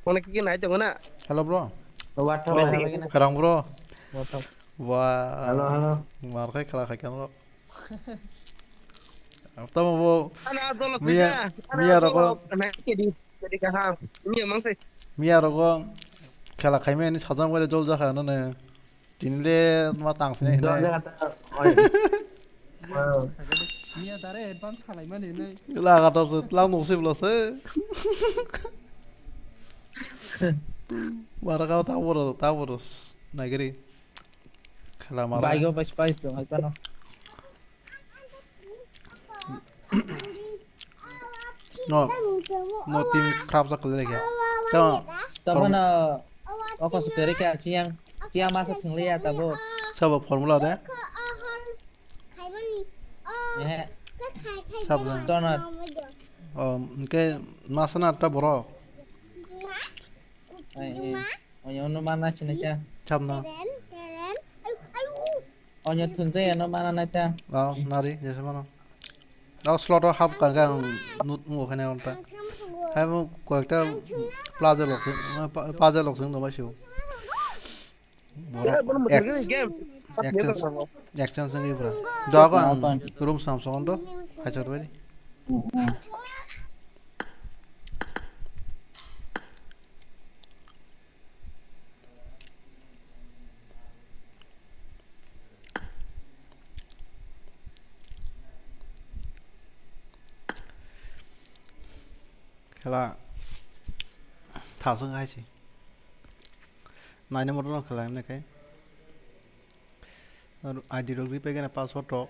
Kono kiki nai tongo na? Hello, bro. What up? Hello. Karang, bro. What up? Wah. Hello, hello. Mar khai khala khai kan, bro. Tamo bo Ana dolo miya, tisa, ana miya dolo rogo. Ana kedi, kedi kaham. Miya mang sai. Miya rogo khela khaimani sajang bare jol jakha nane. Tinle ma tang sine Jol hinai. Jakha ta, oi. Wow. Miya dare advance khalai mani nai. La kata se, la no se bla se. Mara ka ta boro, ta boro. Nagiri. Khela mara. Baigo pai pai jong ai pano. No, no team khrap jak le khe. Tamo, Tamo na, oko se pere khe siyang, siyang masa thwng liya tabo. Sabo formula de? Eh. Sabo. Stoner. Oh, hwnkhe masa na ta borok. Ai, ai. Oyo no mana sinai ta. Sabna. Onyo thunjai ano mana nai ta. Oh, nari, jesa mano. Oh, slot o hap ka, ka, nut, nut, khane onta. Hai mo, koyekta puzzle lok, pa-, puzzle lok sing do, bai siu. Borok, ek, action, action sing ibra. Do ako ang room sam sokondo, hai chor bai. Hmm, hmm. Hmm. Khela thasung hai si. Naina motor no khela emne kai. Ar I D rok ri pegena password rok.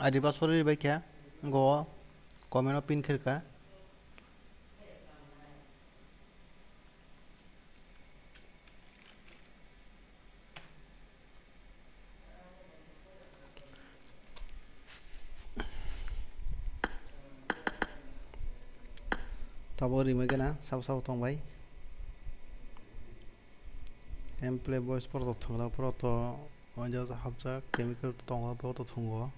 Adi password ri bai khe go comment o pin khe rwkha. Tabuk rimwi gana sabo sabo tong bai. Emple boys poro to thwngla poro to. O jagao hapjak chemical tongo, bo to thwngo.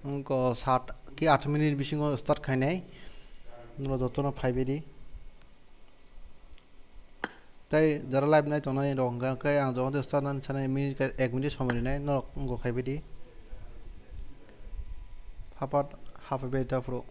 Wngkha sat ki aat minute bisingo start khainai. Norok jotono phaibaidi. Tei jora live nai tongnai rok hwnkha khe ang jotono start nani sanai minute, ek minute somoi rinai norok wngkha khaibaidi. Hapat hapaibaidi aphuru.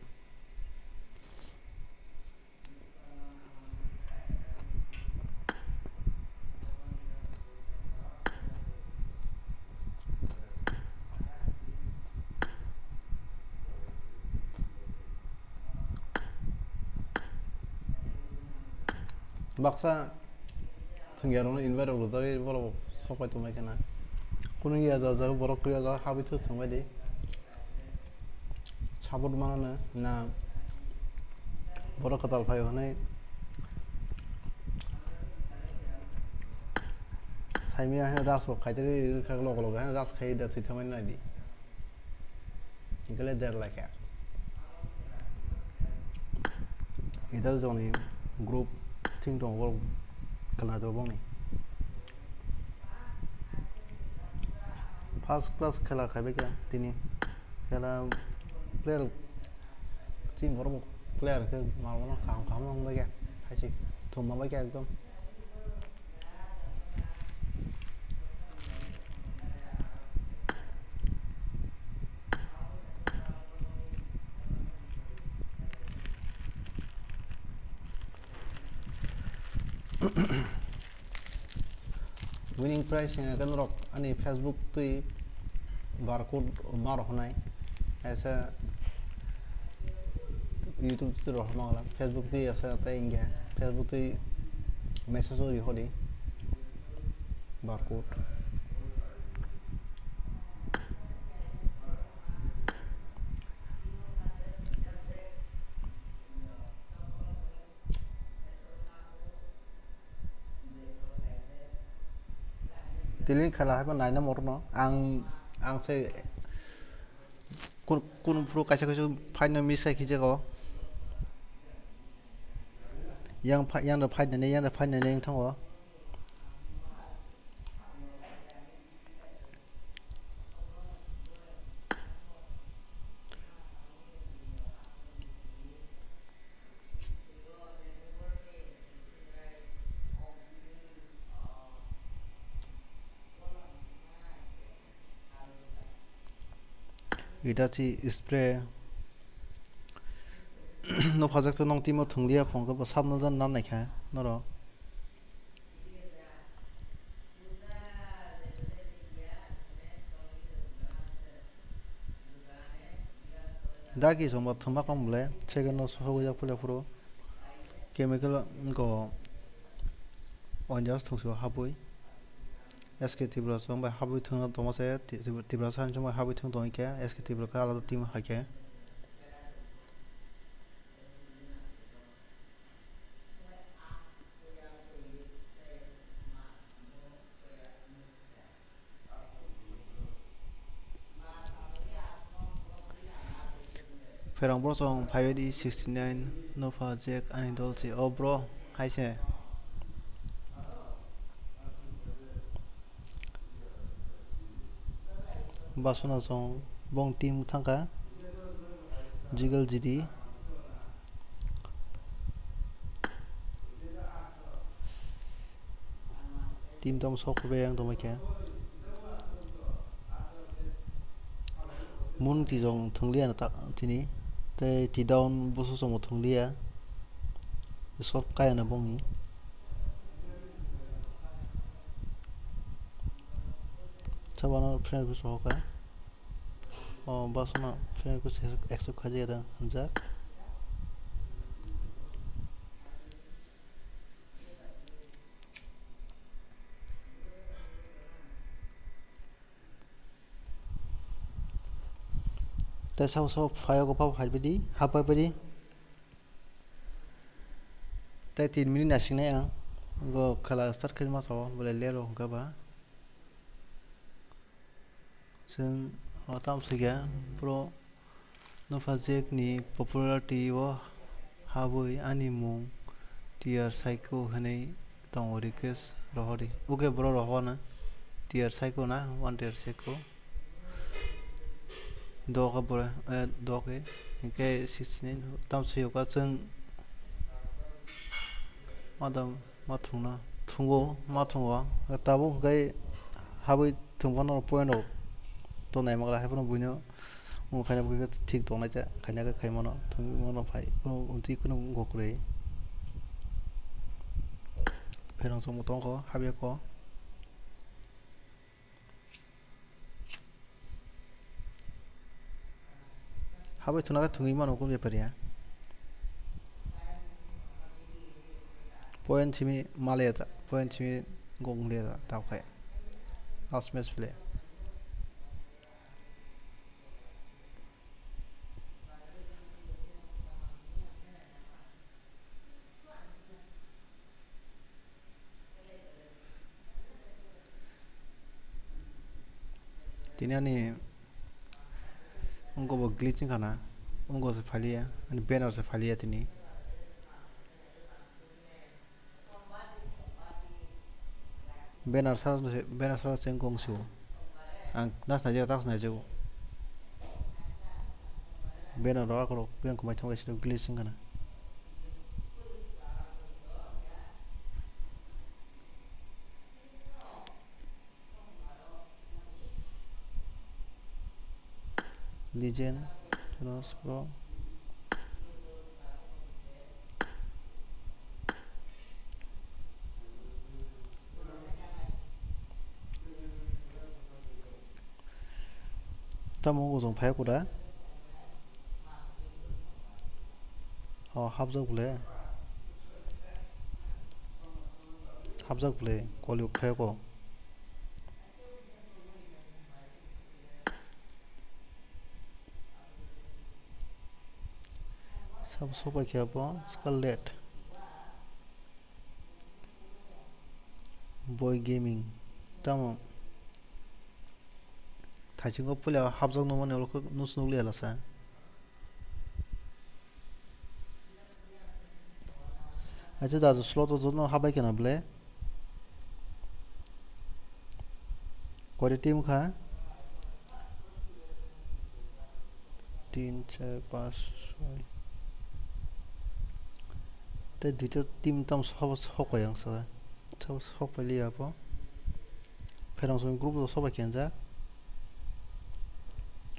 Baksa thwngya rokno invite rok rwjagwi borok sok pai tongbai kheno. Kunu ya jajak borok twi o jaga habwi thwk thwngbai di. Support manano na borok kwtal phaio hwnwi saimaya hwnwi ras rok khaitwi rwkha, loge loge hwnwi ras khai da thwi thangmani nai di. Hwnkhe le der lai kha. Idal joni group thing tongo, borok khwlai tongo bongni. First class khela khaibai kha tini. Khela player chini borok bo player khe mal mano kaham kaham wng bai kha. Hai se thumma bai kha ekdom. Winning prize hwnka khe norok ani Facebook twi barcode ma rw hwnai. Kaisa YouTube twi rw hwnma wngla, Facebook twi asa tei hwnka Facebook twi message o rihori barcode. Tini khela hai bo naina morokno ang, ang se kun, kun phuru kaisa kaisa phai no miss khai khijago. Yang phai, yang da phai nani, yang da phai nani wng thango. Itachi spray no phajak to nong timo thwnglia phone ko bo sabno jan nan naikha norok. Dagi songbo thwma kong bole second no sogwi jak puila phuru chemical go oinjas thungsio habwi S K Tripura song bai habwi thwngna tongma se Tripura sani song bai habwi thwng tongwi khe S K Tripura khe alada team hai khe. Pherang bro chong phaiwi di sixty nine, Nopha Jack ani dol se. O bro, hai se. Basuna chong bong team thangkha. Jigal G D. Team tamo sok bai yang tongmai khe. Mun twi jong thwngli ano ta tini. Tei twi down busu chwngbo thwngli ya. Short kaya na bongni. Sabano friend request rohor kha. O basuna friend request accept khaijak da hanjak. Tei sabo sabo phai ogo pabo hai bidi, hapai bidi. Tei tin minute nasingnai ang. Go khela start khe ma sao, bole lero hwnkha ba. Chwng o tamo swikha, bro, Nopha Jack ni popularity o habwi ani mung T R Saiko hwnwi tongo, request rohor di. Oke bro, rohor na. T R Saiko na, one T R Saiko. Doka bro, eh, doke. Hingke sixty nine, tamo swikha chwng. Madam. Ma thwngna thwngo, ma thwngo. Tabuk hwnkhe habwi thwngphano point rok to naima glak, haiphano buino wng khaina bagwi khe thik tongnai ta, khaina khe khaimano, thwngmano phai, kheno untwi kheno wngkha kwrwi. Pherang chwngbo tongkho, habya kho. Habai thwngna khe thwngwi mano kung bepari ya. Point simi male ta, point simi gong le ta, tao khai. Last match play. Tini ani wngkha bo glitch wngkha na, wngkha se phaliya, ani banner se phaliya tini. Banner sara se, banner sara se wngkha wngsu. Ang das naijak, das naijago. Banner rok akorok biyang kwmai thangbai sino glitch wngkha na. Legend, Jonas Pro. Tamo ujung phai kuda. O hapjak bole. Hapjak bole, koli phai ko. Sabo sopai khe abo Scarlet. Boy Gaming. Tamo. Thaisingo puila hapjak nukmani ulo khe nus nukliya lasa. Acha da slot o jono habai khe na ble. Koita team kha? Tin, char, panch, soi. Tei duita team tam sok, sok pai ang sa. Sok, sok pai liya bo. Pherang song group o sok pai khe jak.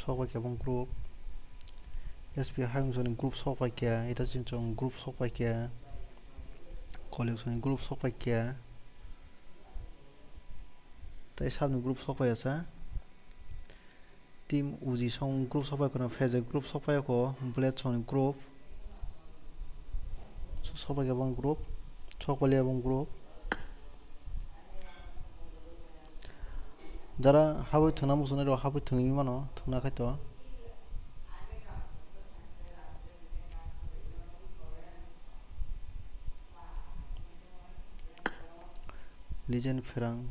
Sok pai khe bong group. S P Hayung song group sok pai khe. Ita ching chong group sok pai khe. Kolik song group sok pai khe. Tei sabni group sok pai ya sa. Team Uji song group sok pai kheno, Phejak group sok pai kho, Blade song ni group sok pai khe bong group, sok pai liya bong group. Jara habwi thwngna muchunai rok habwi thwngwi mano, thwngna khai to. Legend Pherang.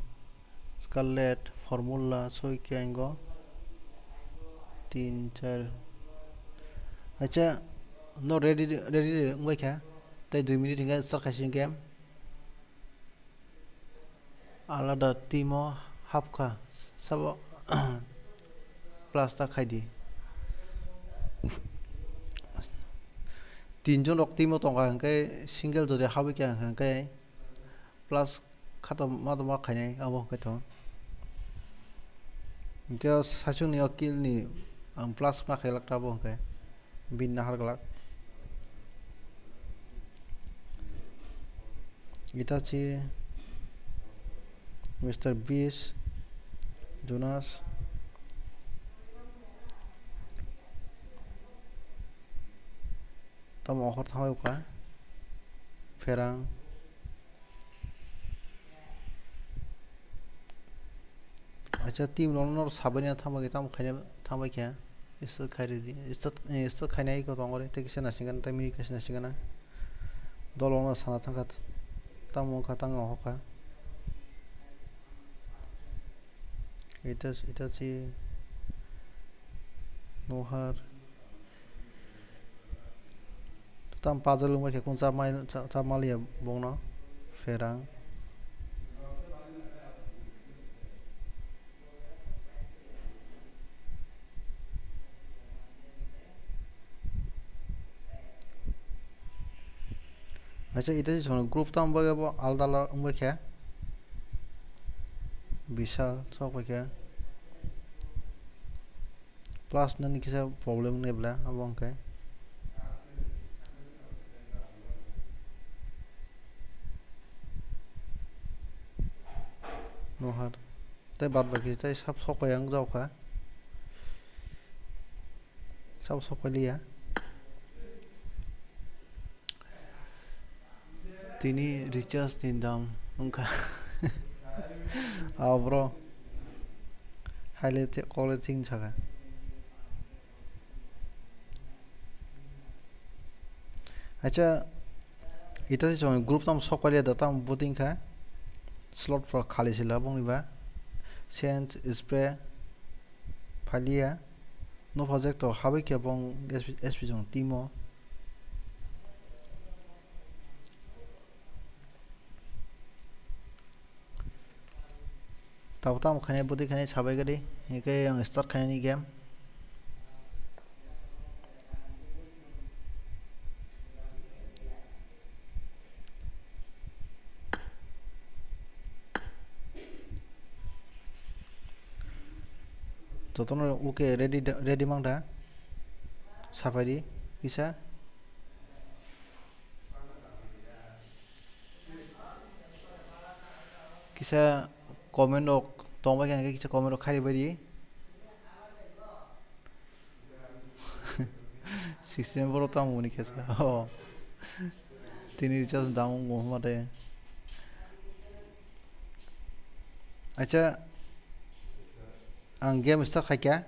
Scarlet, Formula, soi khe ango tin, char, Acha, no ready, ready wngbai kha. Tei dui minute hingke start khaising game. Alada team o hapkha. Sabo plus ta khaidi. Tinjon rok team o tongkha hingke single jodi habwi kha hingke plus khato ma tongma khainai abo hingke to. Hingke o saichung ni o kill ni ang plus ma khailak ta abo hingke bin nahar glak. Itachi, Mister Beast, Jonas. Tamo offer thangwi kha. Pherang. Acha, team rok no sabai ni thangbai khe, tamo khaina thangbai khe. Start khai ridi. Start, eh, start khainai ko tongori. Tei kisa naisingkha, tei minute kaisa naisingkha na. Dol rok no sana thangkha. Tamo wngkha, tamo wngkha. Itachi, Itachi. Nohar. Tam puzzle wngbai khe kung chap mai, cha-, chap maliya bongno. Pherang. Acha, ita si sono group tam bai bo alda alda wngbai khe. Bisa sok bai khe. Plus nani kisa problem wng nai bwla abo hwnkhe. Nohar. Tei bad baki tei sab sok pai ang jao kha. Sab sok pai liya. Tini recharge ni dam wngkha. Ah, bro. Haile te kole ting saka. Acha, ita si chong group tam sok palia da tam buting kha. Slot pro khali sila bongni ba. Change spray phalia. No project to habai khe bong S P, S P jong timo. Tabuk tamo khainai bwtwi khainai sabai gadi, hingkhe ang start khainani game. Jotono OK ready da, ready mang da? Sapai di kisa. Kisa comment rok tongbai kha, hingkhe kisa comment rok khairi bai di. Sixteen borok tamo hwnwi khe sa. Oh. Tini recharge dam wngmo hwnba de. Acha, ang game start khaikha.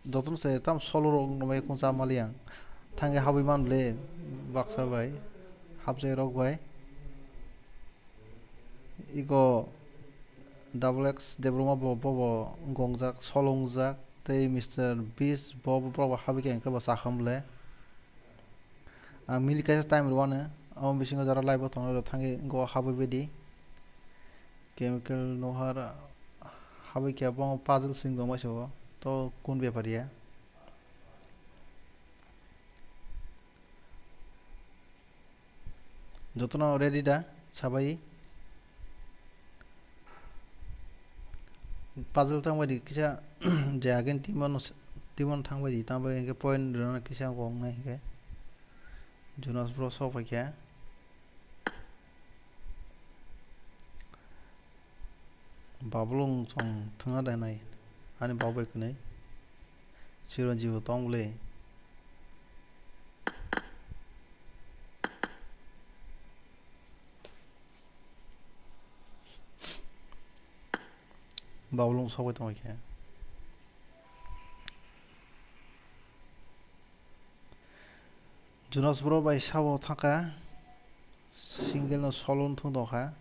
Jotono se tam solo rok wngno bai kung cha mali ang. Thangwi habwi man ble baksa bai. Hapjai rok bai. Ego double X Debbarma bo, bo, bo gongjak, solongjak, tei Mister Beast bo, bo, bo habwi khe hwnkhe bo chakha mole. Ang minute kaisa time rwano, abo bisingo jora live o tongnai rok thangwi go habwi bedi. Chemical Nohar habwi khe bo puzzle swing tongmai se bo, to kun bepar ya. Jotono ready da? Sabai. Puzzle tangbai di kisa, je again team ano, team ano thangbai di, tangbai hingke point rwna kisa wng nai hingke. Jonas bro sok pai khe. Babulung chwng thwngna de nai. Ani bab bai kwnwi. Chiranjeev bo tong bwle. Babulung sogwi tongwi khe. Jonas bro bai sabo thangkha, single no solo thung tongkha.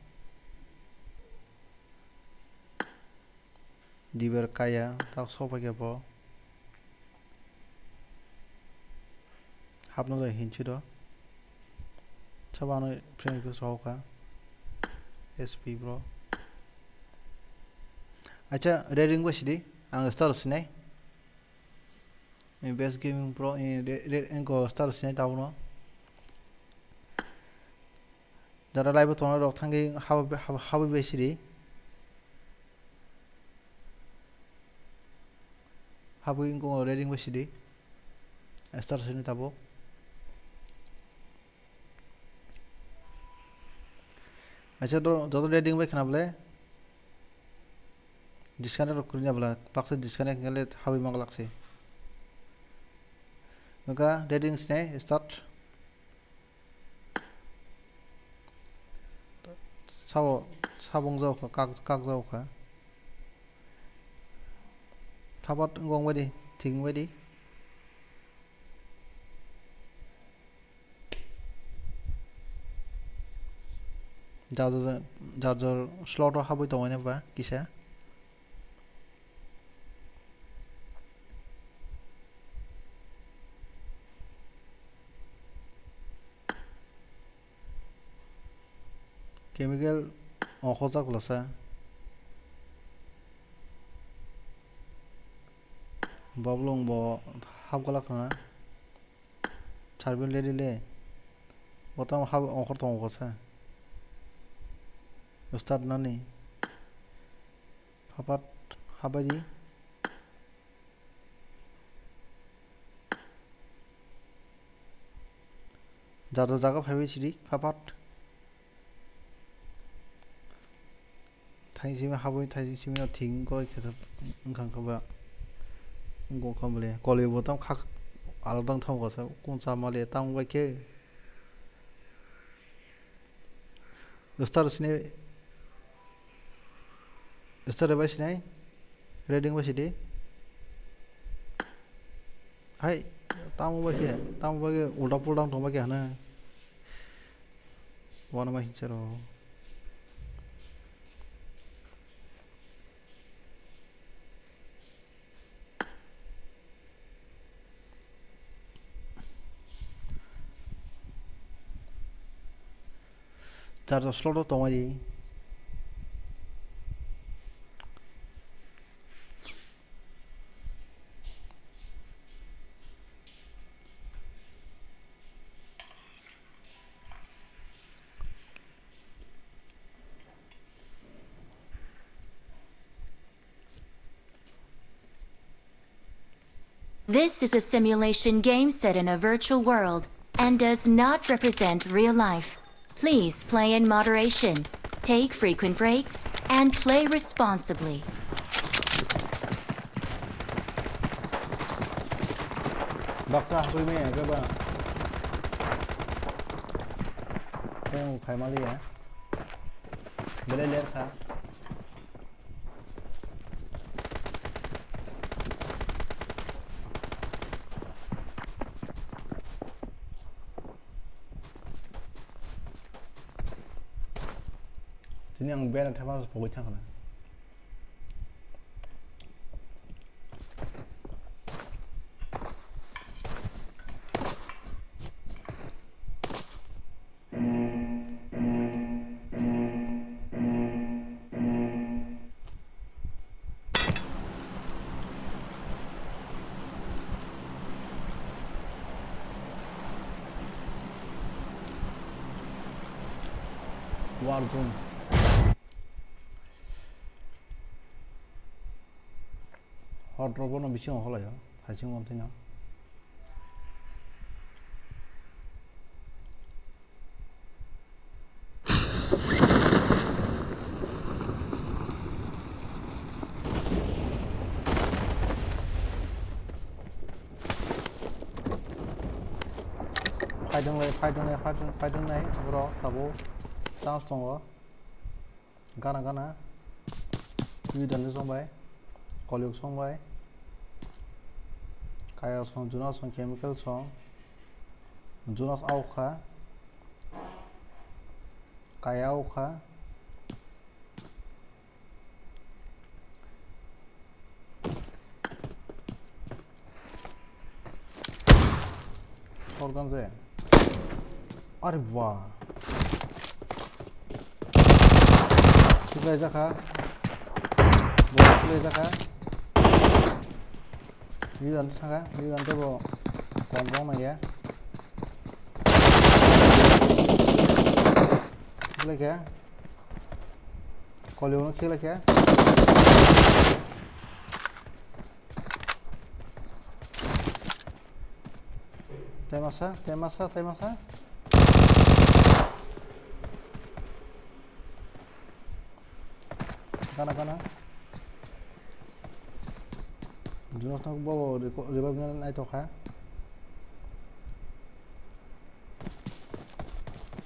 Diber kaya tak sokphaikhe bo. Hapno le hinchi do. Sabo ano friend request rok kha. S P bro. Acha, rating bai sidi. Ang star sinai. Ni best gaming pro, ni re-, re-, engko star sinai tabuno. Jara live o tongnai rok thangwi habo, habo, habwi bai sidi. Habwi engko rating bai sidi. Star sinai tabuk. Acha, do, joto rating bai khna bole. Disconnect rok kwrwina bwla, baksa disconnect wngkha le habwi manglak se. Wngkha rating sinai start. Sabo, sabo wngjago kha, kak, kak jago kha. Thabat wngkha wngbai di, thik wngbai di. Jar jar, jar jar slot o habwi tongmani ba kisa. Chemical ongkhorjak bwlasa. Boblong bo hap gwlak khna. Charbin le le le. Bo tamo hap ongkhor tongo kisa. Start nani. Hapat habai di. Jar jar jaga phaibai sidi hapat. Thaisimi habwi thaisimi no thik wngkha khe wngkha khe ba wngkha bole koli bo tam kha alada wng thango kisa kuncha mali tam wngbai khe. Star sini, star bai sinai, rating bai sidi. Hai, tamo bai khe, tamo bai khe ulta pulta wng tong bai khe hana. Wana bai hincharo. Charger slot o tongmani. This is a simulation game set in a virtual world and does not represent real life. Please play in moderation, take frequent breaks, and play responsibly. Baksa hapui maya khe ba. Tei ang phaimaliya. Belai ler kha. Tini ang bera thapa pogwi thangkha na. War zone. Hot rok bono bisingo holaio, haising wamtwino. Fight wnglai, fight wnglai, fight wnglai, fight wnglai, borok tabuk chance tongo. Gana gana. Twi dani song bai. Kolyuk song bai. Kaya song, Juna song, chemical song. Juna aokha. Kaya aokha. O Program je. Are ba. Siklai jakha. Bo siklai jakha. Lidan thanga, lidan tebo. Kom rong nang ya. Siklai khe. Koli uno siklai khe. Tei masa, tei masa, tei masa. Gana, gana. Juno thok bo revive na nai tokha.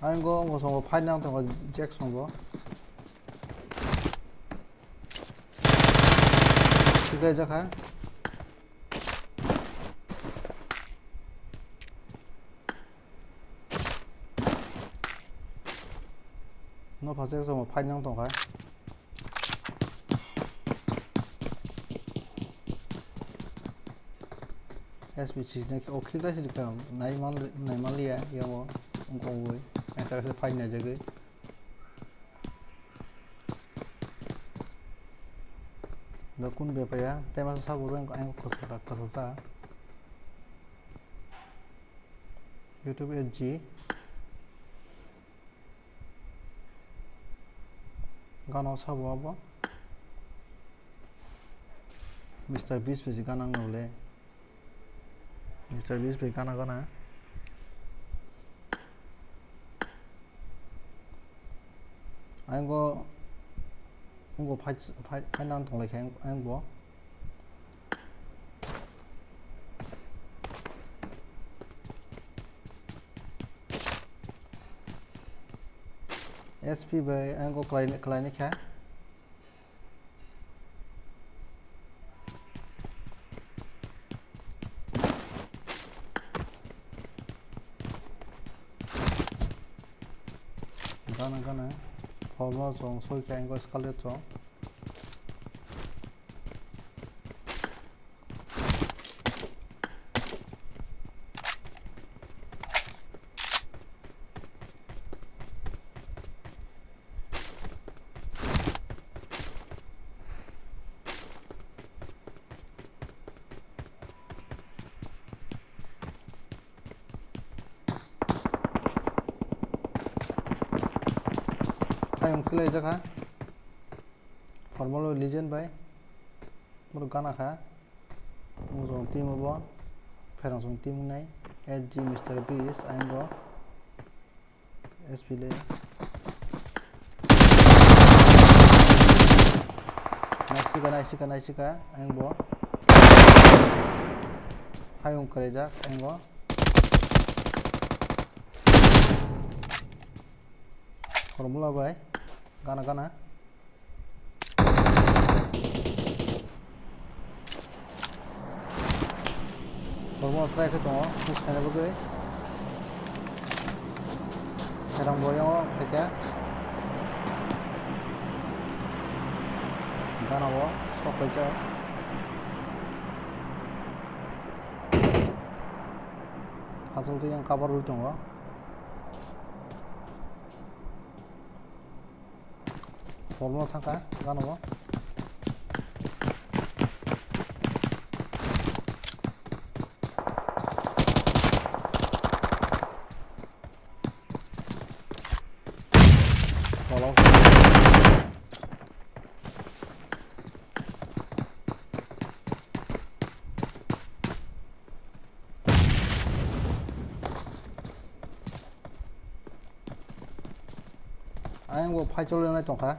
Ang go, go songo fight nang tongo, Jack songo. Siklai jakha. No phaser sama fight nang tongkha. S P C ne o khikla sidi ka nai mal, nai mal ya, ya o, ungko ui. Asa asa fight nai jagui. Dokun bepaya, tema sa buru ang, ang khosaka, khosaka. YouTube S G. Gana sabo abo. Mister Beast bai gana wng le. Mister Beast bai gana gana. Ang go, ang go fight, fight, fight nang tong lai khe ang, ang bo. S P bai ang go khlai, khlai ni kha. Gana gana. Forma song soi khe ang go skalde chong. Ayong khilai jakha. Formal Legend bai. Moro gana kha. Mujung team obo. Pherang song team nai. S G Mister Beast, ayang go. S P le. Naisika, naisika, naisika, ayang bo. Hayung kwrwijak, ayang bo. Formula bai. Gana, gana. Kormo try khe tongo, push khaina bagwi. Serang bo yango khaikha. Gana bo sok khaijak. Hachal twi yang cover rwi tongo. Formal thangkha, gana bo. Tolo. Ayang bo fight choli nai tongkha.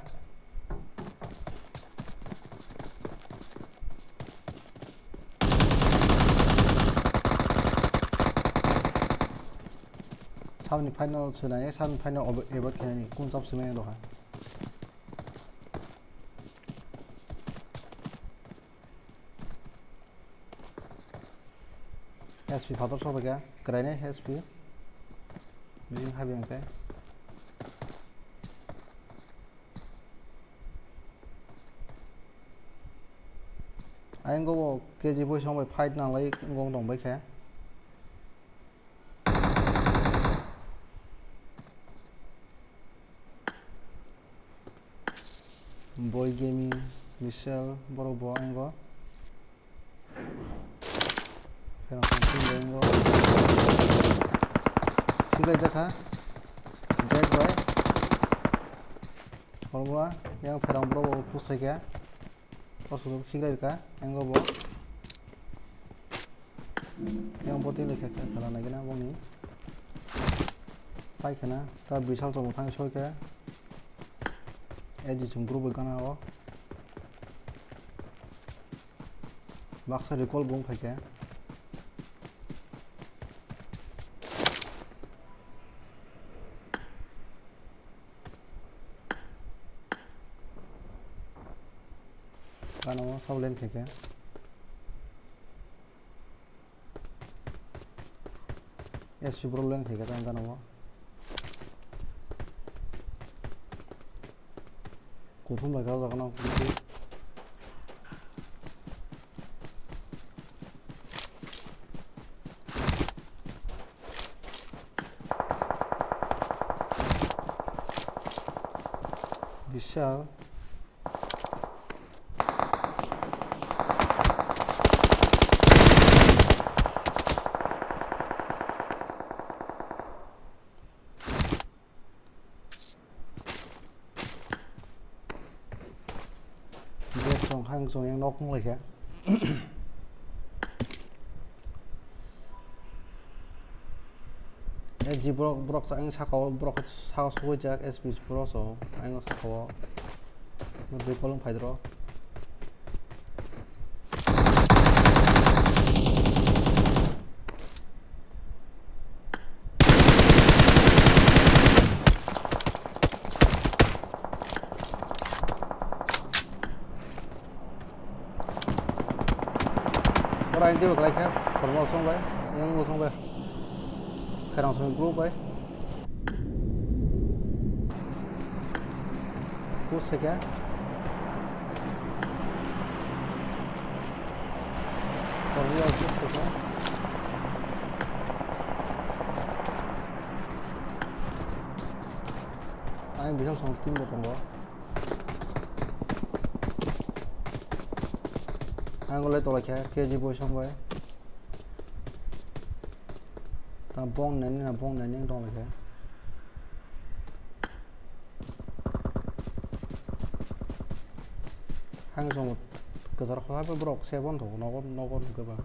Sabni final swnai, sabni final avoid khainani kun chap swmai rokha. S P phator sobaikha, kwraini S P. Bising habi hwnkhe. Ayang go bo K G boisong bai fight nanglai gong tong baikha. Boy Gaming, Michelle, borok bo ang o. Pherang pherang team bai ang o. Khiklai jakha. Jack bai. Hormona yang pherang borok bo push khaikha. O sudu khiklai rwkha. Ang o bo. Yang bo team rwkha khe khala naikhe na bongni. Paikhana ta Bishal tongmo thang soikha. Ejisum group bai gana o. Baksa recall bo wng phaikha. Gana o sabo len khaikha. S C bro len khaikha tang gana o. Kuthum bai kha o jaga no. Bishal. Bek song hang song yang nok wng lai kha. Eh, ji borok, borok sa-, ang saka o, borok saka o sugui jak, S P borok so, ang saka o. Dui kolong phai dro. Ora ang teibo kwlai kha, khormo song bai, yang bo song bai. Khairang song group bai. Push kha. Khormo push kha. Ang bisal song team bo tongo. Ang le tolai kha K G boy song bai. Ta bong nani na bong nani ang tolai kha. Ang song kwchar kha borok se bon tho nogo nogo kwbang.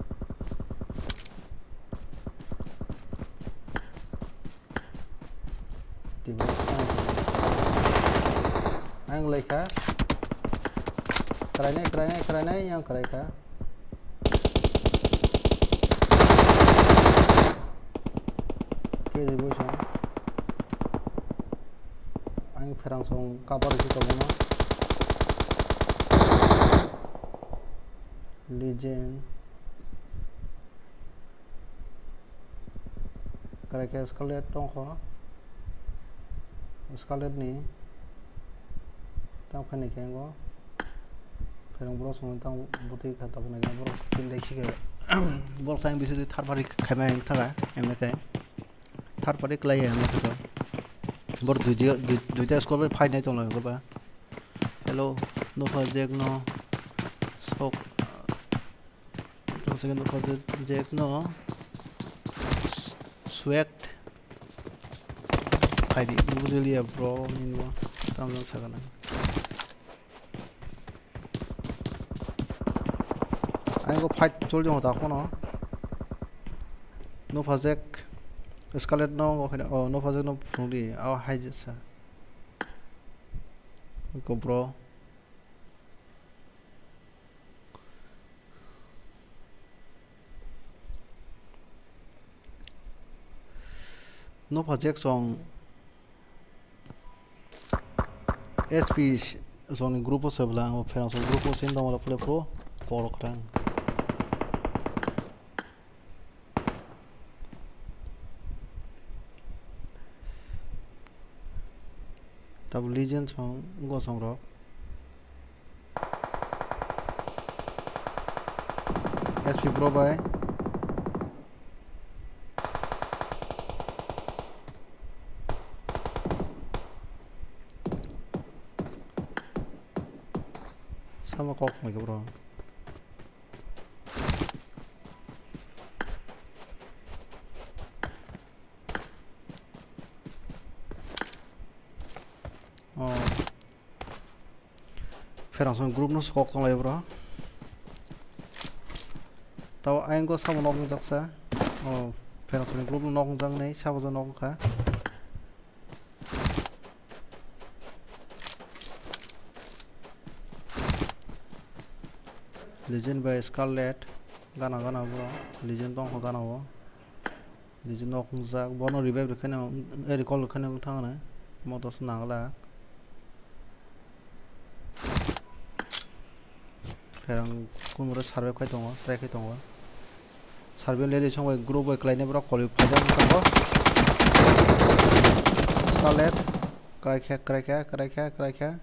Ang lai kha. Kwrainai, kwrainai, kwrainai, yang kwrai kha. Khe ribo song. Ang pherang song cover khe tongo. Legend. Kwrai khe Scarlet tongkho. Scarlet ni tang phaini khe ango. Pherang borok song tang bwtwi kha tabuk nai borok tin dai khe borok sang bisi thar pari khaima yang thaga M K. Thar pari kwlai ya M K. Borok dui dui duita score bai phainai tong laio ba. Hello, nokha Jack no sok. Tong second nokha Jack no swag. Phaidi, bujiliya bro, nini bo tamjang sagana. Ang go fight chol jong ta kono. Nokha Jack, Scarlet no, oh, nokha Jack no phunukdi, oh, hai jesa. Go bro. Nokha Jack song S P song ni group o sebla ang pherang song group o sin dong wala phle pro call khrang. Tabuk Legend song gosong rok. S P bro bai. Tamo kok mai bro. Oh. Pherang song group no kok tonglai bro. Tao ayang ko samo nok jaksa. Oh, pherang song group no nok jak nei, sabo ja nok kha. Legend by Scarlet, gana gana bro, Legend tong kho gana o. Legend nok jak, bono revive rwkhe no, eh, recall rwkhe no thang no, motos nangla. Pherang kumura survive khai tongo, try khai tongo. Survey lady song bai group bai khlainai borok koli phaijak wngkha bo. Scarlet, kraikha, kraikha, kraikha, kraikha.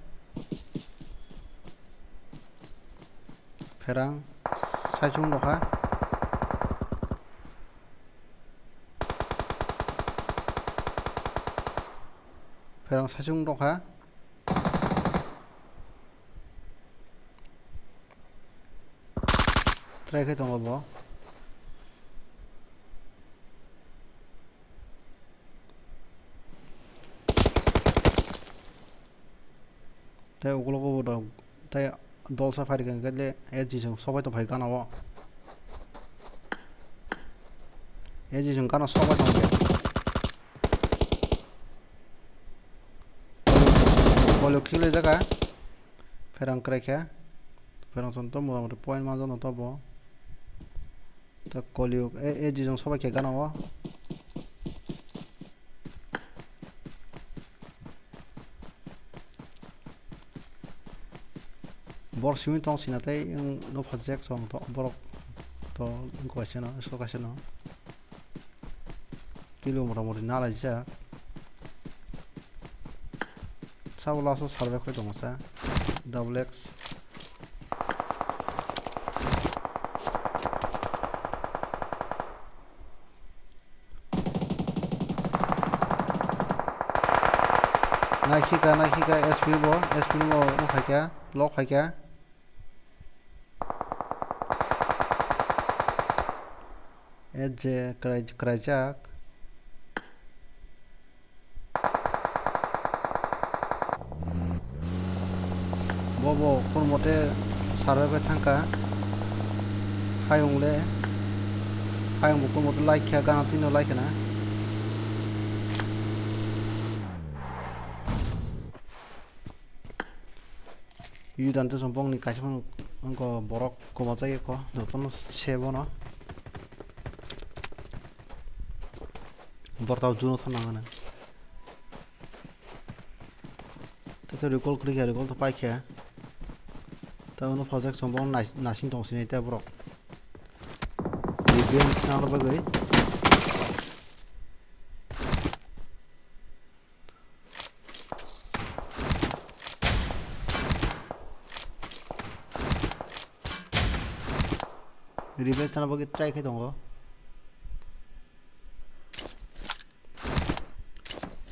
Pherang, saichung nokha. Pherang saichung nokha. Try khai tongo bo. Tei ukulok o bo dok, tei dolsa phai rikha hwnkhe le S G song sobai tong phai gana o. S G song gana sobai tong phai. Bolo khiklai jaga. Pherang kwrai khe. Pherang chwng to motamoti point manjak no to bo. Ta koliyuk, e, e, jijong sobai khe gana o. Bor simi tong sina tei, wng, nokha jack song to, borok to, wng kaisa no, so kaisa no. Kilo motamoti nalaijak. Sabo last o survive khai tongo sa. Double X. Naisika, naisika, S P bo, S P bo, wng khaikha, lock khaikha. S J kwrai-, kwraijak. Bobo khormote sarbai bai thangkha. Hayung le, hayung bo khormote laikha, gana tino laikha na. Yudan to sompong ni kaisa phano wngkha borok kwmajak ya kho, jotono se bono. Borok tamo juno thang nang nang. Tei recall kwrwi kha, recall to paikha. Tei uno project sompong nai-, naising tong sini tei borok. Revenge na bagwi. Revenge sana bagwi try khai tongo.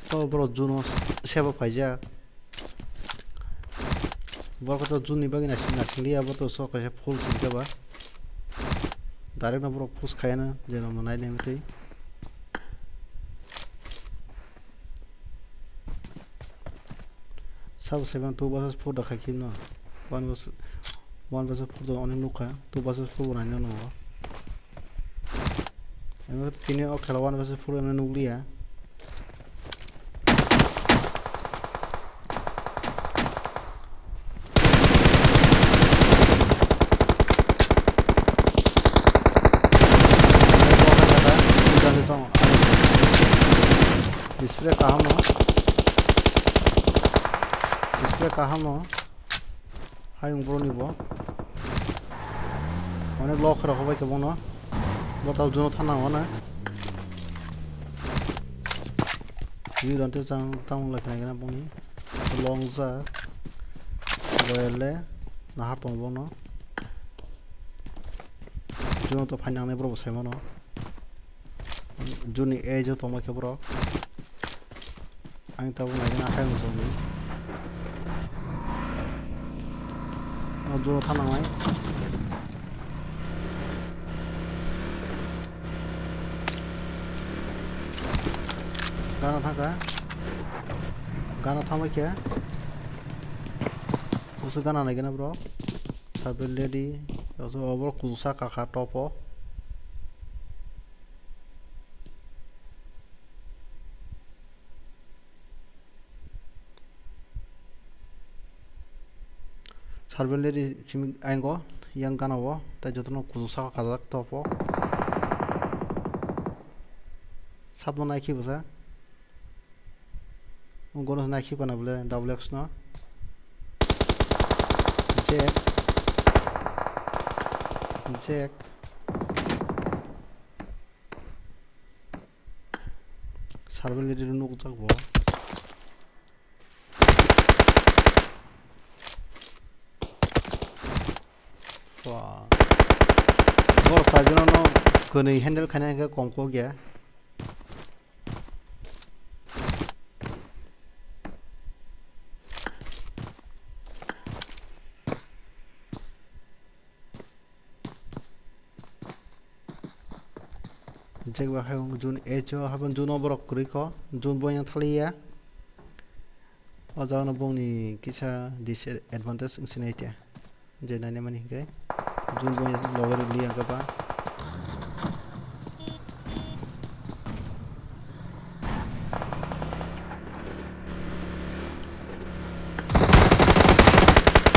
To borok juno sebo paijak. Borok to juni bagwi naising naising liya, bo to sok kaisa full sing khe ba. Direct no borok push khayana, je no nai nai twi. Sabo seven two versus four da khai khe no. One versus, one versus four da onek nukha. Two versus four bo naina nango. Emo tini o khela one versus four emo nukliya. Display kaham no. Display kaham no. Hayung bro ni bo. Onek lock rok hobai khe bono. Bo tao juno thana hona. View dante chang tamo lai khnai khe boni. Long ja. Boyale nahar tong bono. Juno to phaina nai bro bo sai mano. Juni age o tongma khe borok. Ang tabuk naikhe nakhai mung tongdi. O juro thanangnai. Gana thangkha. Gana thangbai khe. Bwswk gana naikhe na bro. Sabil ready. Oborok kusa kakha topo. Sabil ready simi ayang o, yang gana o, tai jotono kuchuk saka kajak topo. Sabno naikhe bwsa. Gono naikhe kana bole double X no. Jack. Jack. Sabil ready nukjak bo. Wah. Bor kaijakno kwnwi handle khaina hwnkhe kom kok ya. Jek bai hayung June eight o habang June o borok kwrwi kho, June bo yang thaliya. O jaga no bongni kisa disadvantage wngsinai te. Je nani mani hingke. June bo yang loge rwli ang khe ba.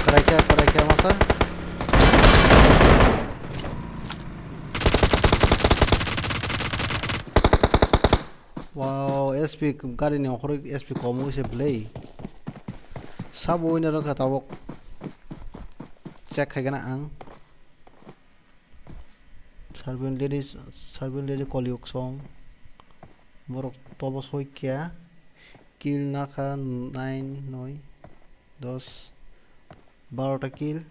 Kwraikha, kwraikha masa. Wow, S P gari ni okhoroi S P komo se belai. Sabo winner wngkha tabok. Check khaigana ang. Sarbil diri, sarbil diri kolyuk song. Borok tobo soi kya. Kill nakha nine, noi, dos, baro ta kill.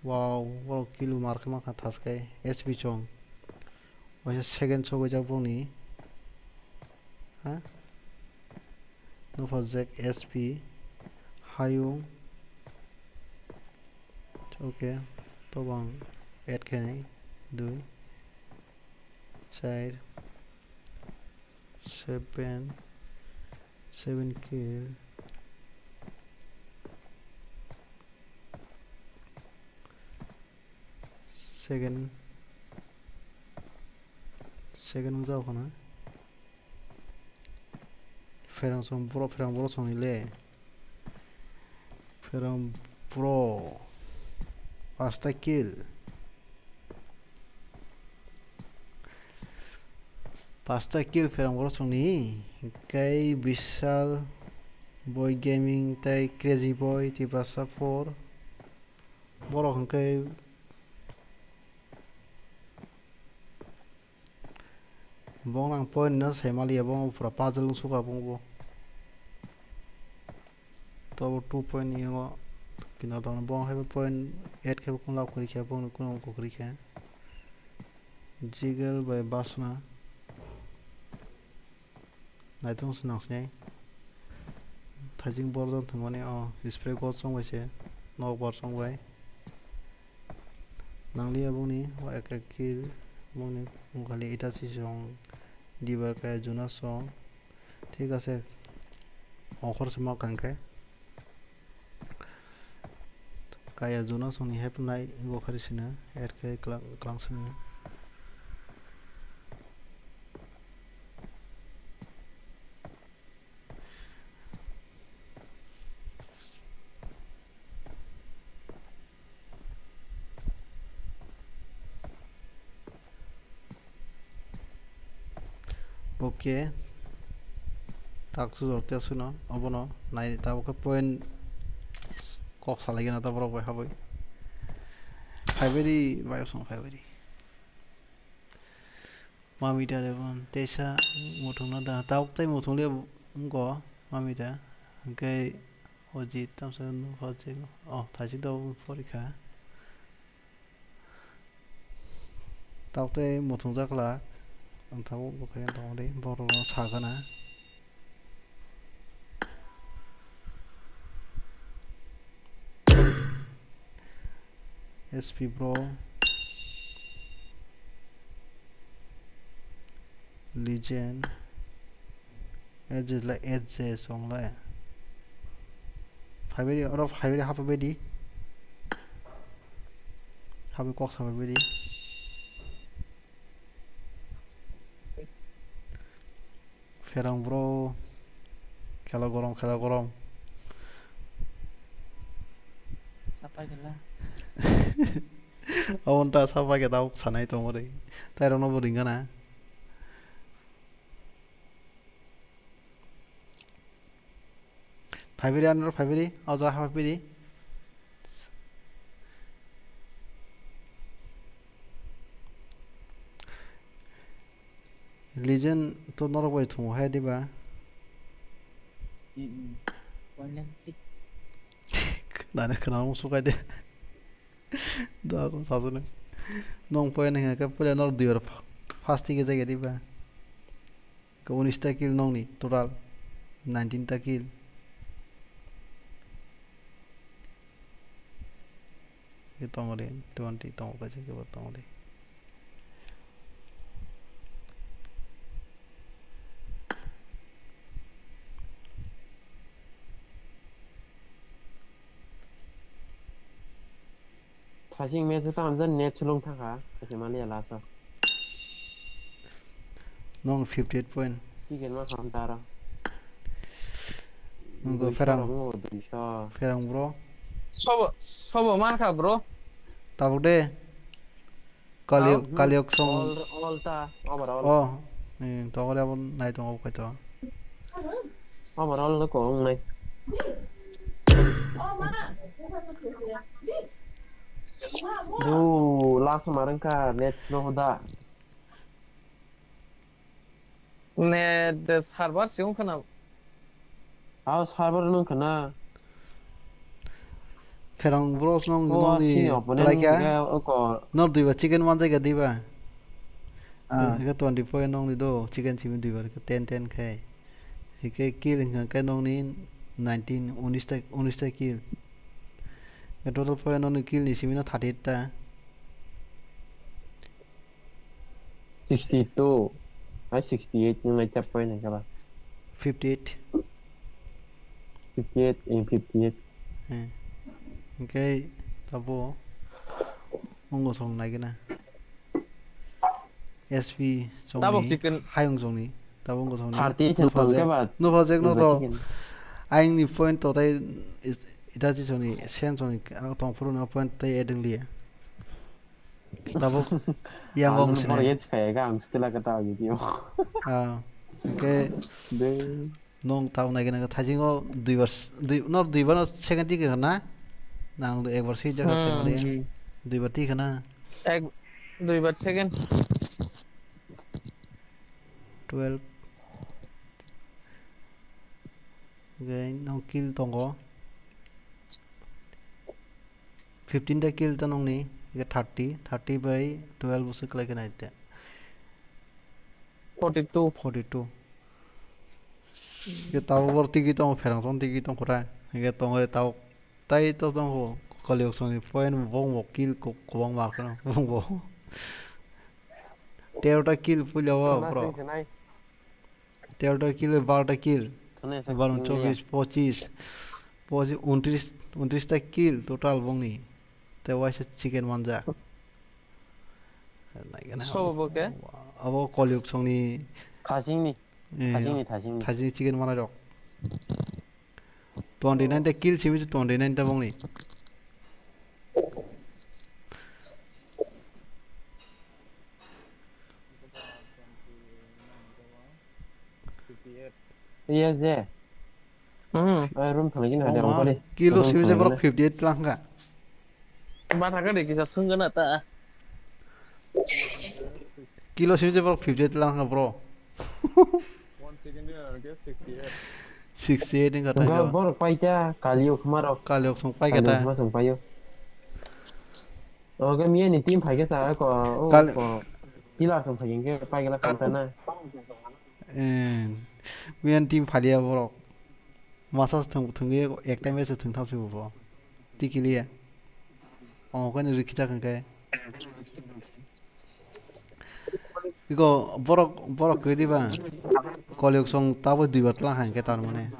Wow, borok kill markhe mankha thaskai S P chong. Waisa second sogwi jak bongni. Ha? Nupha jack S P. Hayung. Okay, tobang add khainai dui, char, seven, seven kill, second, second wng jao khana. Pherang song bro, pherang bro song ile. Pherang bro. Pasta kill. Pasta kill pherang bro song ni. Kai Vishal Boy Gaming tai Crazy Boy Tiprasa four. Borok hwnkhe Bong nang point no sai maliya, bong pura puzzle wng suka bong bo. Tobo two point yango kinar tong bong hai point eight khe bong lab kwrwi khe bong kuno wng kwrwi khe. Jigel bai Basna. Naitung se nang sinai. Thaijing borjon thwngmani o spray gos chong bai se. Nok bar chong bai. Nangliya bongni o ek ek kill, bongni bung khali Itachi song, Dibar kaya Juna song. Thik ase. Okhor se ma kangkhe. Kaya Juna songni hep nai go khari sina, er khe klang, klang sina. Okay. Tak sujor te suno, obono nai, tabuk khe point kok salai gana ta borok bai habwi. Phaibai di, bayok song phaibai di. Mamita de bon, teisa muthungno da, tabuk tai muthung le wngko, mamita. Hwnkhe Ojit, tamsa no phalchai, oh, thaising tabuk porikha. Tabuk tei muthungjak la, ang tabuk bwkhai tongmani borok no sagana. S P bro. Legend. Edge la edge song la. Phaibedi oro phaibedi haphaibedi. Habai kok sabaibedi. Pherang bro. Khela gorom, khela gorom. Sapai khela. Aboni ta sapai khe tabuk sanai tongmani. Tai rokno bo ringana. Phaibiri anor phaibiri, o jaga phaibiri. Legend to norok bai thungo hai diba? Mm, mm. Nani khwnang musukai de. Dogo sasune. Nong poya nang ke pula nor duibar first tige jage diba? Ke unis ta kill nongni total nineteen ta kill. Ke tongori twenty tongo kaisa ke bo tongori. Thasing match o tamo jan net sulung thangkha, kaisa maliya last o. Nong fifty eight point. Ticket ma kham taro. Nong go duiso pherang. Rok nungo duiso. Pherang bro. Sobo, sobo mankha bro. Tabuk de. Kali, ah, hmm. Kaliok song. All, all ta, overall. Oh, ni tokole abo nai tongo koi to. Overall no kong nai. Du, last marang ka net no hoda. Net server si wngkha na? Ah, server wngkha na? Pherang bros nong, oh, nongni sini opponent belai kha? Hwnkhe oko. Nor duiba chicken manjai kha diba? Ah. Hwnkhe twenty point nongni do, chicken simi duiba khe ten ten khai. Hwnkhe kill hwnkha khe nongni nineteen, unis ta, unis ta kill. Total point nongni kill ni simi no thirty eight ta. Sixty two. Ai, sixty eight nung nai chap point nai kala. Fifty eight. Fifty eight, eh, fifty eight. Eh. Hwnkhe tabo wngkha song nai gana. S P songni, tabok chicken. Hayung songni. Tabo wngkha songni. Thirty eight no project, no project no to. Ayang ni point to tai is-, ita chi songni, sen songni, ah, tong phuru no point tai edeng liya. Tabuk yang ang wng sini. Pore yet kaya ga ang sitila kata gitu. Ah, oke. Ding. Nong tau nai gana thajingo duibar s-, dui, nor duibar no second tiki kana? Nang ekbar si jaga. Hmm. Duibar tiki kana? Ek, duibar second. Twelve. Oke, nong kill tongo. Fifteen ta kill ta nongni, eke thirty, thirty by twelve se kwlai khe nai te. Forty two. Forty two. Eke tabuk bor tiki tongo, pherang song tiki tong khura. Eke tongo re tabuk. Tai to tongo, Kaliok songni point bo bo kill ko-, kwbangma kheno bo bo. Tero ta kill puila o bro. Tero ta kill, bar ta kill. Thane sa bar kill chobis, ya. Pochis. Pochis, untris, untris ta kill total bongni. Te waisa chicken manjak. Naigana. So bo ke? Abo Kaliok songni. Thasingni. Eh, thasingni, thasingni. Thasingni chicken manai rok. Twenty nine ta kill simi twenty nine ta bongni. Yes, je. Hmm. Ai, room thangna gini. Oh, ada ma. Apa ni? Kilo simi je borok fifty eight lang ka. Ba thaka de kisa sungana ta. Kilo simi je borok fifty eight lang ka, bro. One chicken dinner ke sixty eight. Sixty eight wngkha ta. Borok paita, Kaliok khma rok. Kaliok song paika ta. Kaliok khma song paio. Oke, miya ni team phaikhe ta ko, o Kal- ko. Killer song phaikhe paigala kanta na. Eh, miya ni team phaliya borok. Masa se thwng, thwngwi ek time se thwng thang se bo. Tikiliya. Omo khe ni rikhi jak hwnkhe. Iko borok, borok kwrwi diba? Koliyuk song tabo duibar tlang hai hwnkhe tar mane.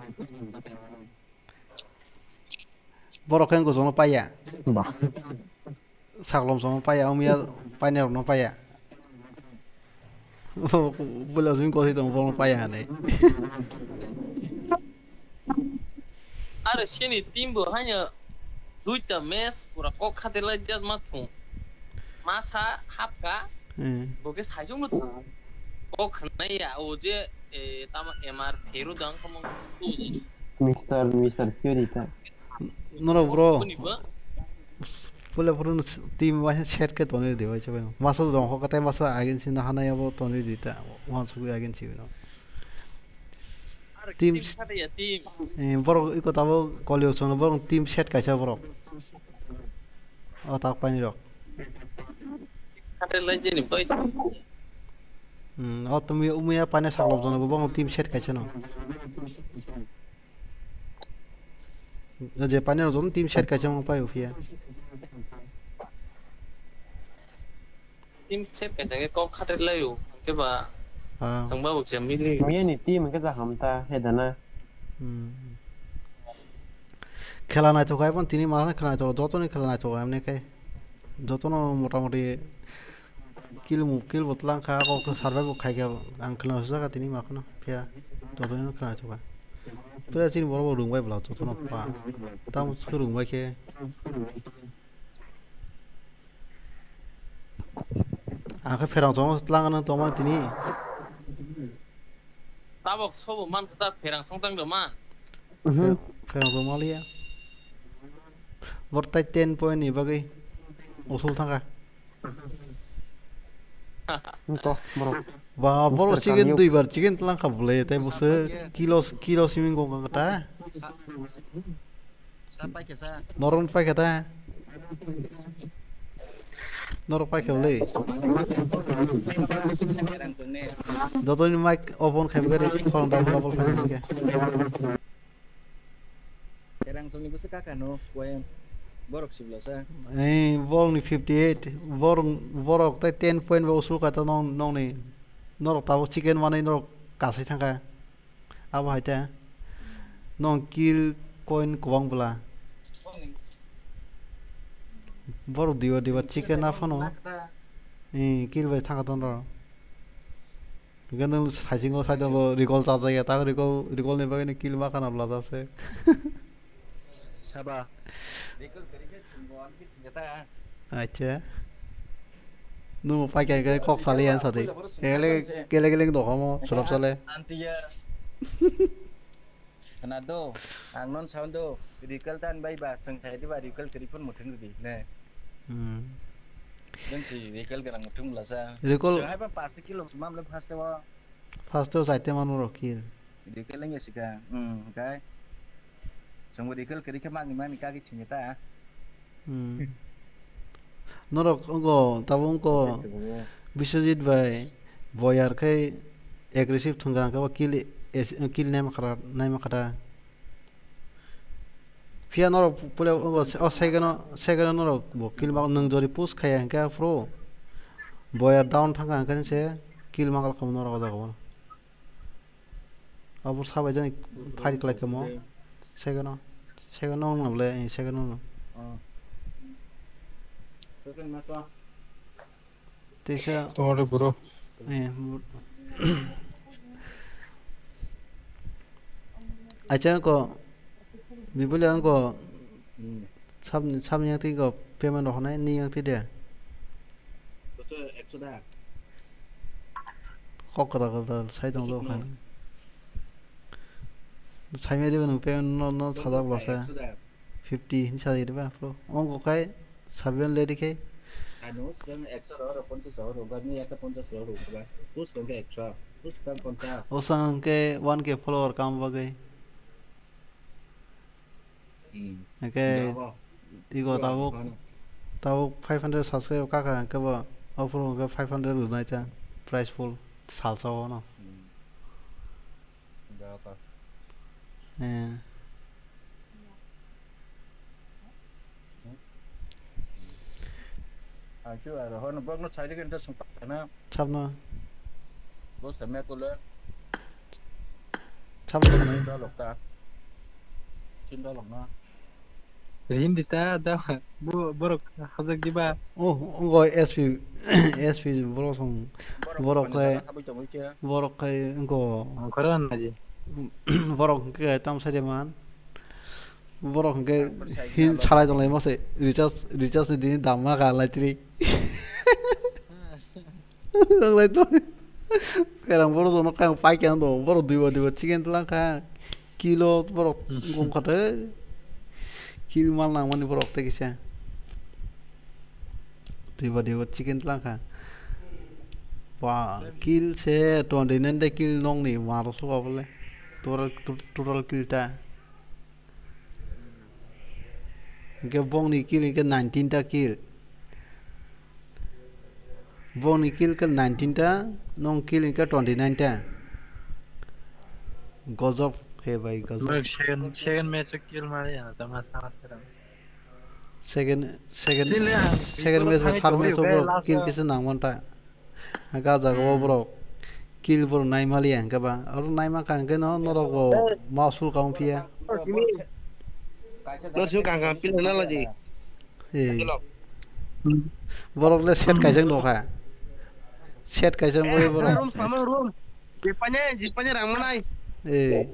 Borok khe wngkha jono paiya. Ba. Saklom song paiya, omiya painai rokno paiya. Bwlai juni kosi tongo, bono paiya hinwi. Aro chini team bo haino duita match pura kok khate lai jak ma thung. Masa hapka, hmm, bo khe saijwk no thung. Kok khnai ya, o je, eh, tamo M R Peru dang kamo. Mister, Mister Fury ta. Norok bro. Boni bo? Pule phuru team waisa set khe tonwi rwdi waisa bai. Masa dong kho katai masa agin sino hanai abo tonwi rwdi ta. Wansugwi agin sino. Aro team team s-, khataya team. Eh, borok iko tabo kolio sono borok team set kaisa borok. O tak paini rok. Khate lai jeni bai. Hmm, o tumi umiya paine saklop jono bo borok team set kaisa no. O je paine rok jono team set kaisa mo pai uphiya. Team set kaisa khe kok khatir laio, hwnkhe ba. Ah. Thangba bo kisa mili. Miyani team hwnkhe ja hamta, he dana. Hmm. Khela naithok hai pon tini ma khela naithok, jotoni khela naithok hai mane khe. Jotono motamoti kill mu, kill bo tlang kha, kok khe survive bo khai kha, ang khela naithok tini ma kheno phiya. Jotoni khela naithok kha. Pura chini borok bo rung bai bla jotono pa. Tamo swrung bai khe. Ang khe pherang chongma tlang nang tongmani tini. Tabok sobo man khe ta pherang song tang do man. Mhm. Pherang, pherang chongma liya. Bor tai ten point ni bagwi usul thangkha. Wngkha borok. Ba, borok Mister chicken Kamyuk. Duibar chicken tlang kha bwle, tai bwswk kilo, kilo siming kok kha ta. Sa paikha sa. Norok paikha ta. Norok paikha le. Kerang chungne. Jotoni mic open khai bwkha de, khorang double double khai bwkha. Kerang chungni bwswk kaka no, kuai borok sibla sa. Ei, borok ni fifty eight, borok, borok tai ten point bo usul kha ta nong, nong ni. Norok tabuk chicken manwi norok kasai thangkha. Abo hai ta. Nong kill coin kwbang bwla. Borok diba diba chicken aphano. Eh, kill bai thangkha ton rok. Hwnkhe nwng saiching o side o bo recall chajak ya, tak recall, recall ni bagwi no kill ma khana bwla jak se. Saba. Recall kwrwi khe chwng bo ani khe thwngya ta. Acha. Nwng bo paikha khe kok sali ya sadi. Puila phuru swngjak kele, khe se. Kele kele wng tongkha mo, sulap sale. Antiya. Khna do, ang non sound do, recall tan bai ba, chwng thai diba recall kwrwi phun muthung di, ne? Hmm. Jeng si recall gwnang muthung bwla sa. Recall. Chwng hai ba paanch kilo sumam le first o. First o chaite mano rok kill. Recall wngya sika, hmm, kai. Chwng bo recall kwrwi khe mangni mangni kagwi thwngya ta. Hmm. Norok wngkha, tabuk wngkha Biswajit bai Boyar khai aggressive thwngkha, hwnkhe bo kill, kill naima khara, naima khata. Phiya norok puila wngkha, o second o, second o norok bo kill ma, nwng jori push khaiya hwnkhe aphuru Boyar down thangkha, hwnkhe se kill ma khlai kha norok o jaga o. Abo sabai jani fight khlai kha mo. Second o. Second o wng nang le, eh, second o wng nang. Oh. Second match o. Teisa. Tongore bro. Eh, bu-, acha ko. Bibuli ang ko. Hmm. Sab, sabni yang twi ko payment rok hwnai, ni yang twi de. Bwswk ekso da? Kok kwtal kwtal sai tong do khan. Saimya diba nwng payment no, no sajak bwlasa. Ekso da. Fifty hin sajak diba, bro. Ongko khai sabiyan le dikhe. Ano swkang ekso ro, ro ponchas ro, ro gani ekta ponchas ro, ro ba. Swkang khe ekso, swkang ponchas. O swkang khe one K follower kam bagwi. Hmm. Hwnkhe ego tabuk, tabuk five hundred subscribe kaka hwnkhe bo, aphuru hwnkhe five hundred rwnai ta prize pool salsa o no. Hmm. Eh. Achu aro hono bokno sai rikhe ta sung pakana. Sabno. Bo samya kule. Sabno sanai. Chinda lokta. Chinda lokna. Rin dita da bu borok hajak diba. Oh, ngo S P, S P borok song. Borok Borok kani kai, jaga habwi tongwi khe. Borok kai ngo. Angkara naji. Borok kai tam sai man. Borok hwnkhe Ang bwsai hin gwnang salai tonglai mase, recharge, recharge ni dini dam ma ka lai tiri. Ang lai to. Kerang borok jono kang pai khe ang do, borok duiba duiba chicken tlang kha. Kilo borok wngkha te. Kil mal nang mani borok te kisa. Duiba duiba chicken tlang kha. Ba, kil se twenty nine ta kil nong ni maro suka bole. Total, total kil ta. Hingke bongni kill hingke nineteen ta kill. Bongni kill ke nineteen ta, nong kill hingke twenty nine ta. Gojok he bai, gojok. Second, second match o kill mari ya, tama sana tera. Second, second, Sini le ang second video match o, thani third match o tongwi bro, last kill o. Kisa nang man ta. Hingke ah jaga o Hmm. borok kill borok nai maliya hingke ba. Oro nai mankha hingke no norok bo ma sul kaung phiya. Lo sio kang kang pil na laji. Eh. Hello. Borok le set kaisa nokha. Set kaisa Eh, borok borok. Room sama room. Jipanya, jipanya rang manai. Eh.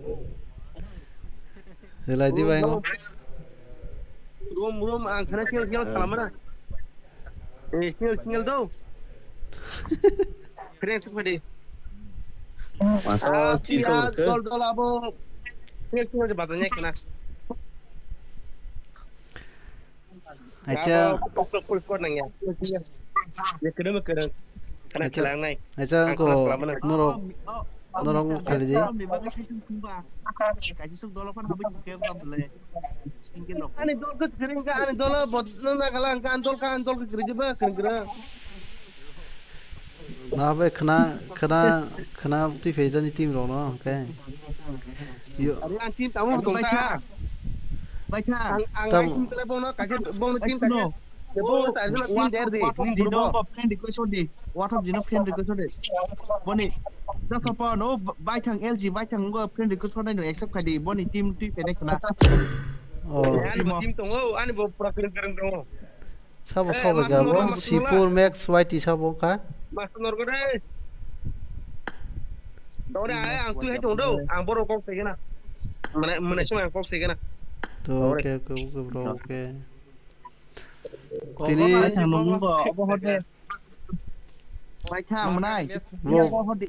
Helai di bai ngo. Room, room, ang khana single, single salamana. Eh, single, single do. Friends ko di. Masa Ah, chill chill, kau ke? Dol, dol abo. Single, single je batanya kena. Acha. Abo, pokok, pokok, pokok nang ya. Ya, kena, kena. Khana Acha. Khilang nai. Acha, Ang ko, khana khilang mana? Norok, Oh, oh, norok oh, khali di. Kaisa ni bagwi saitung thumba. Kaisa suk dolo phan habwi thumkhe ba bole. Single rok. Ani dol khe kwrwng kha, ani dolo bot-, no na kala ang kha, ani dol kha, ani dol khe kwrwng khe ba, kwrwng kwrwng. Na bai khna, khna, khna twi phai jani team rok no, hwnkhe. Yo. Ani ang team tamo Ang tong bai kha. Kha. Bai kha. Ang, ang Tam- ai sim tele bono kaisa, bono team kaisa. Suno. Bo ta jela team der de, What team up, jino bro? Friend request hor di. What up, jino friend request hor di. Boni, just apa, no, bai thang L G, bai thang ngo friend request hor nai no accept khai di. Boni team twi phai nai khna. Oh. Ani bo team tongo, ani bo pura kwrwng kwrwng tongo. Sabo Eh, sabo mas gabo, nor-, mas C four nor-, Max Y T sabo kha. Mas norgo de. Dore ai ang twi hai tong do, ang boro kok segena. Mane, mane sung ang kok segena. To, Dore. Okay, okay, okay, bro, okay. Tini Bai thang nung bo, obo hode. Bai thang manai. Bro. Obo hode.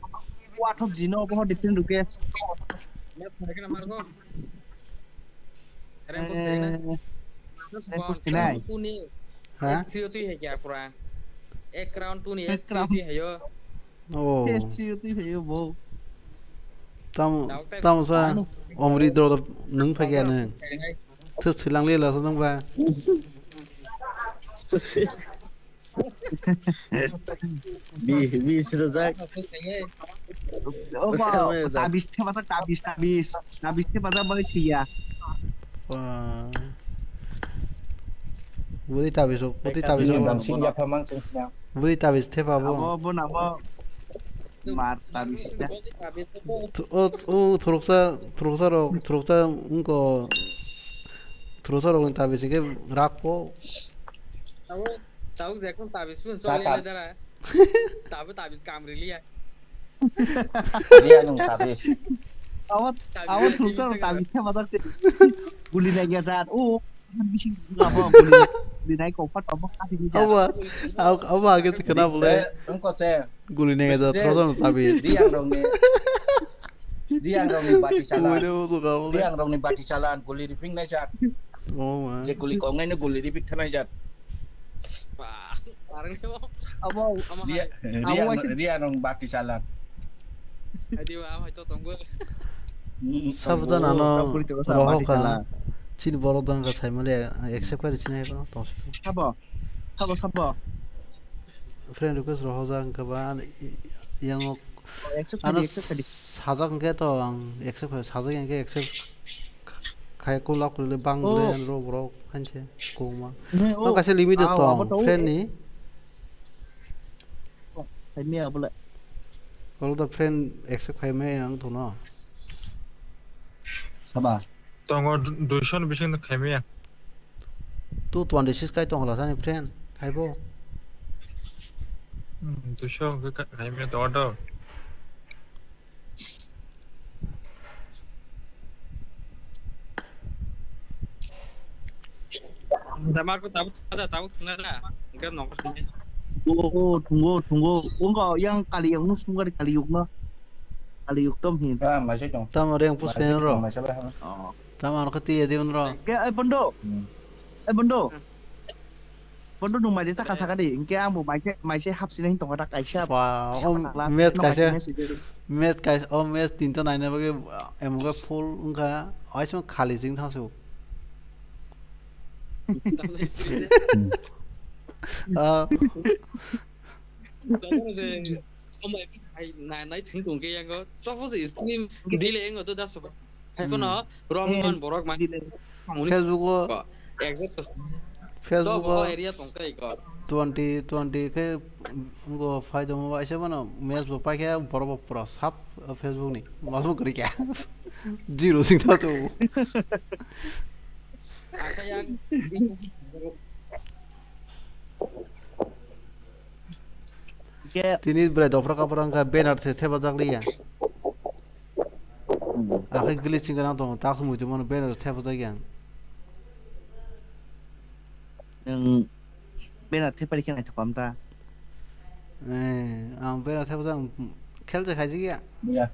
What up, jino, obo hode friend request. Rank post khaina. Eh, rank post khainai. Two ni Ha? S three o twi hai kya pura. Ek round two ni Ek S three o round. Twi hayo. Oh. S three o twi hayo bo. Tam, Dawk tai tam sa Ano. Omri dro nung phai kya nung. Khainai. Thus silang le la sa nung ba. Bi, bi sirajak. Obo, tabis thepajak, tabis, tabis. Tabis thepajak bagwi thwiya. Wah. Budi tabis rok, budi tabis rok. Bangsin yapha mang sing sing. Budi tabis thepa bo. Abo, bo nabo. Mar tabis da. Thu-, o, o, thuruksa, thuruksa rok, thuruksa wngko, thuruksa rokni tabis hingke rak po. Tabuk, tabuk je ekdom tabis pun choli le dara. Tabuk tabis kam riliya. Riya nung tabis. Awan, awan thuruksa rok tabis khe madak se. Guli nai ya jat. O, bising gula bo guli nai kok pat abo kasi ni jat. Abo, abo, abo age se kena bole. Wngko se. Guli nega ja, throdo no tabi. Di ang rong ni. Di ang rong ni bati chalan. Guli nega ja, throdo no. Di ang rong ni bati chalan, guli riping nai jak. Oh, ma. Je guli kong nai no guli ripik thanai jak. Wah, parang ni mo. Abo, amo di, hai. Di ang, di ang rong bati chalan. Hai di wa, hai to tonggo. Sabda nano roho ka. Chini borok dang ka sai mali, accept kari chini hai bono tong. Sabo, sabo, sabo. Friend request rohorjak hwnkhe ba, ani, yang o, Oh, accept ano khaidi, accept khaidi. Sajak hwnkhe to ang accept khai, sajak hwnkhe accept khai, kulak kulile bang Oh. Ble, ano borok, hanse, koma. Ne, Ang oh. Kaisa limited Ah, tong, abo to. Friend ni. Khaimaya abole. All the friend accept khaimaya ang thono. Saba. Tongo du-, duiso ni bising khaimaya. Tu twenty six kai tongla sani friend. Khaibo. Hmm, duiso ke ka-, khaimaya tongo do. Damar ko tabuk ada tabuk suna da. Enggak nongkrong sini. Oh, tunggu, tunggu. Enggak, yang kali yang nus tunggu kali yuk no. Kali yuk tom hin. Ah, masih dong. Tam orang pus masih pen ro. Masih lah. Oh. Tam orang keti ya dia ro. Ke, eh, bondo. Hmm. Eh, bondo. Bondo nung mai de taka saka di. Engke ang bo mai se, mai se hap sini tong kata kaisa. Wow, oh, match kaisa. Match kaisa, oh, match tinta naina bagwi, emo ga full wngkha, aisma khali jing thangsu. Ah. Nai, nai thing tong ke yango. Suppose stream delay yango to das. Hai phano wrong man borok man. Facebook o, exact. Facebook o area tong kai ko. Twenty twenty khe go phai tong ba se bono match bo pai khe borok bo pura sap Facebook ni. Mas bo kri kya. Zero sing ta to. Akha yang Tini bwrai dophra kaphra wngkha banner se thepajak liya. Hmm. Akhe glitching gwnang tongo, tak se muitu mano banner thepajak yang. Nwng banner thepari khe naithok kha ta. Eh, ang banner thepajak, ang khel se khaijak ya. Ya.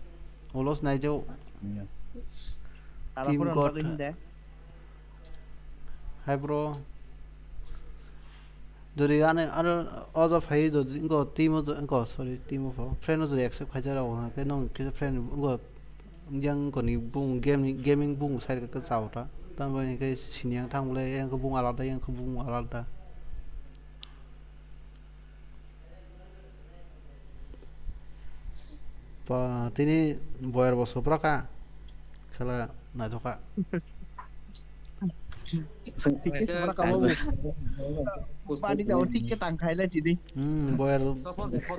Ulos naijao. Ya. Team code. Hai bro. Jodi ani aro ojo phai jodi inko team o jo-, inko sorry, team o pho. Friend o jodi accept khaijak rok hwnkhe nwng kisa friend inko yang inko ni bung game ni, gaming bung sai rwkhe chao ta. Tamoni khe sini yang thang bole yang khe bung alada, yang khe bung alada. Ba, tini boyar bo sopra kha. Khela naithok kha. Thik khe sopra kha bo. Bani jao thik khe tang khai lai tini. Hmm, boyar,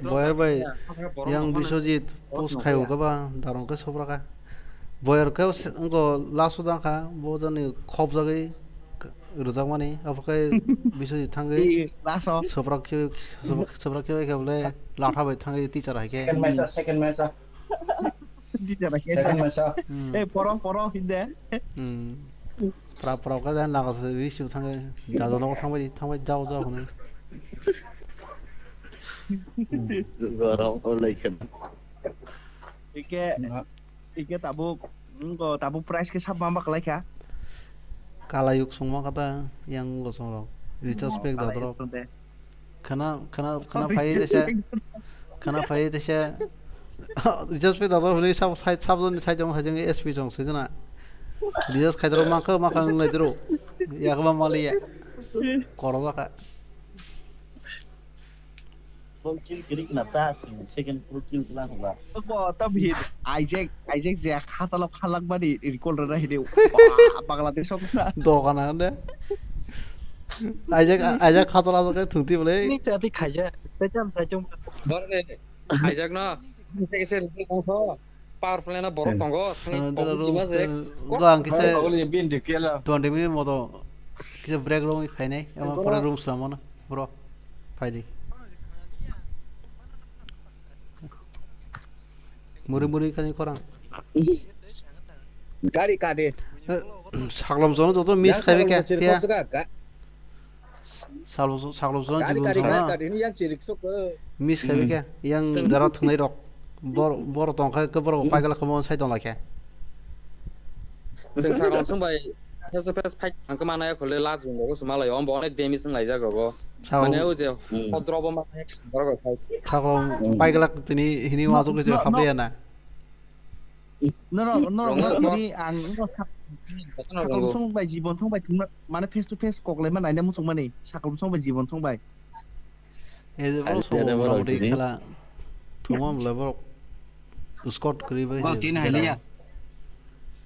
boyar bai yang Biswajit post khai o khe ba, darong khe sopra kha. Boyar khe se-, wngkha last o jang kha, bo jani khopjagwi rwjakmani, abo khe Biswajit thangwi soprak khe, soprak khe bai khe bole latha bai thangwi teacher hai khe. Second match, second match. Teacher hai khe. Second match. Hmm. Eh, poro, poro, hinde. Hmm. Pra, pra khe naga se receive thangwi, jajo nogo thangbai, thangbai, jao, jao hwnwi. Gorok o lai khe. Ike. Ike tabuk, wngkha tabuk price khe sab ma ma kwlai kha. Kalayuk songma kha ta, yang wngkha songrok. Recharge pack da dorok. Khana, khana, khana phai teisa. Khana phai teisa. Recharge pack da dorok hwnwi sab, side, sab joni side jong, side jong S P jong se gana. Recharge khai dorok mankha, mankha wng lai dorok. Yakma maliya. Koro baka. Full kill kirik na ta, second full kill kla hula. Ko ta bhi, Isaac, Isaac je khatalo khalak bani recall rana hide. Bangladesh ok na. Dogan ande. Isaac, Isaac khatalo ke thungti bole. Ni chati khaja, tajam sajam. Bor ne, Isaac no. Ese ese recall ko. Power play na borok tongo, thangwi kok room, bima je. Go ang kisa twenty minute moto kisa break room phainai, amo pore room samano, bro, phaidi. Muri muri kani korang. Gari kade. Saklom jono joto miss khaibe khe. Saklo, saklo jora gari, jibon gari, jora. Gari, gari, yang chirik sok. Miss khe khe, yang jara thwngnai rok. Bor, bor tong khe, bor paigala khe mon sai tong lai khe. Chwng saklo sung bai face to face fight ang khe mana ya khole last round rogo suma lai. Om bo onek damage wng laijak rogo. Saklo. Mane o je hodro bo ma borok rok fight. Saklo paigala tini hini wajo khe habre ya na. Norok, norok, norok, norok, tini ang norok sak-, sakal song bai, jibon song bai, thwngma, mane face to face kok laima naina muchung mani, sakal song bai, jibon song bai. Eh, bro, so, bro, bro, khela. Thwngma bwlai borok. Squad kwrwi bai. Bro, tini hai liya.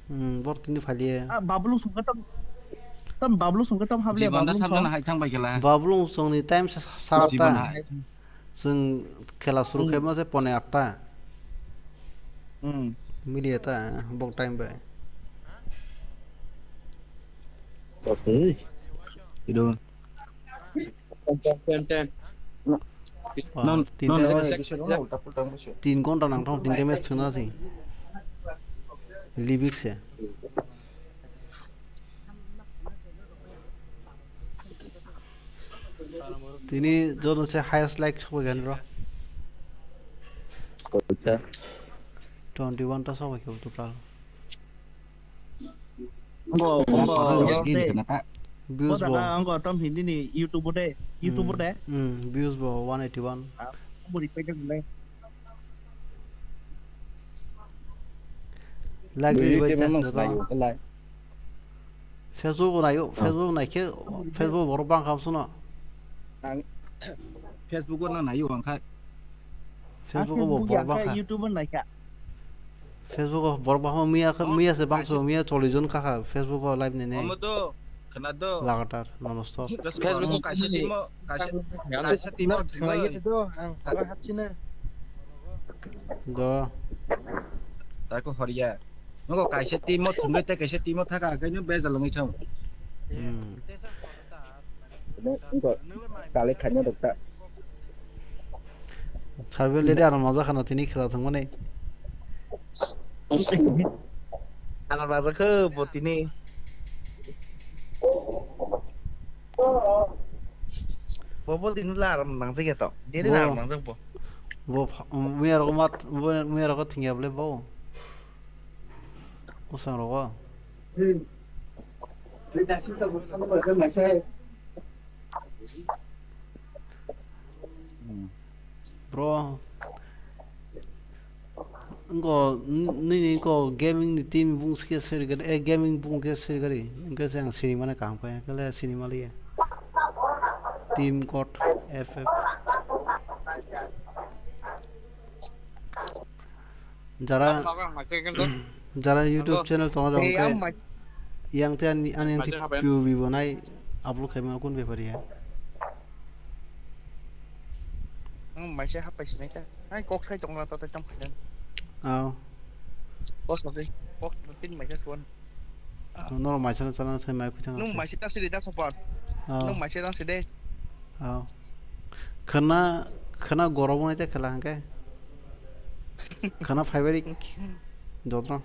Hmm, bor tini phaliya. Ah, Bablu song ka tam, tam Bablu song ka tam habliya, jibon da Bablu song. Sabjana hai thang bai khela. Bablu song ni time sa, sa, jibon ta. Hai. Chwng khela suru khe ma se pone atta. Hmm. Miliya ta bok time bai. Okay. Ido. Ten, ten, ten. Wah, non, tin non, time non, match, eh, tin ghonta nang thong, tin time match thwna si. Libik se. Tini joto se highest like sobai gani bro. Acha. Twenty one ta sobai khe total. Bo, bo, bo, views bo. Bo daga ang ko tom Hindi ni YouTube de, YouTube de. Hmm, views bo one eighty one. Ah, bo reply de. Like rwi bai te, mang joto. Slai, slai. Facebook o naio, ah. Facebook naikhe, Facebook borok bang khamsono. Ang Facebook o no naio ang kha. Facebook o bo borok bang kha. YouTube o naikha. Facebook o borok bang kha, miya kha, miya se bangso, miya chollish jon kha kha Facebook o live nene. Omo do, khna do. Lagatar, non stop. Facebook o kaisa timo, kaisa, kaisa timo thwngwi. Do, ang aro hapchina. Do. Tako horiya. Nogo kaisa timo thumbai tei kaisa timo thaka, kaino bejal wngwi thang. Hmm. Ino, ino, kale khaina rok ta. Sarbe lede ano maja khana tini khela thangmani. Ano maja khe bo tini. Bo bo tini la aram nang phi to. Dere la aram nang bo. Bo pha-, muya rok mat, muya rok thingya ble bo. Bwsang rogo. Hmm. Bro. Ngo, n-, nini ngo gaming ni team bung ske seri gari, eh, gaming bung ke seri gari. Hingke se ang seri mane kaham kaya, kele seri maliya. Team God F F. Jara, jara YouTube channel tongna rok khe, yang te ani, ani yang te P O V bo nai upload khaima kun bepari ya. Ang maise hapai sinai ta. Ai kok khai tongna ta ta cham khai dan. Aw. Kok sa kok tin maise suan. Norok maisano chalana sai mai khuitang. Nung maise ta siri da sopor. Nung maise ta siri. Aw. Khana, khana gorok wngnai ta khela hwnkhe. Khana phaibarik dodrong.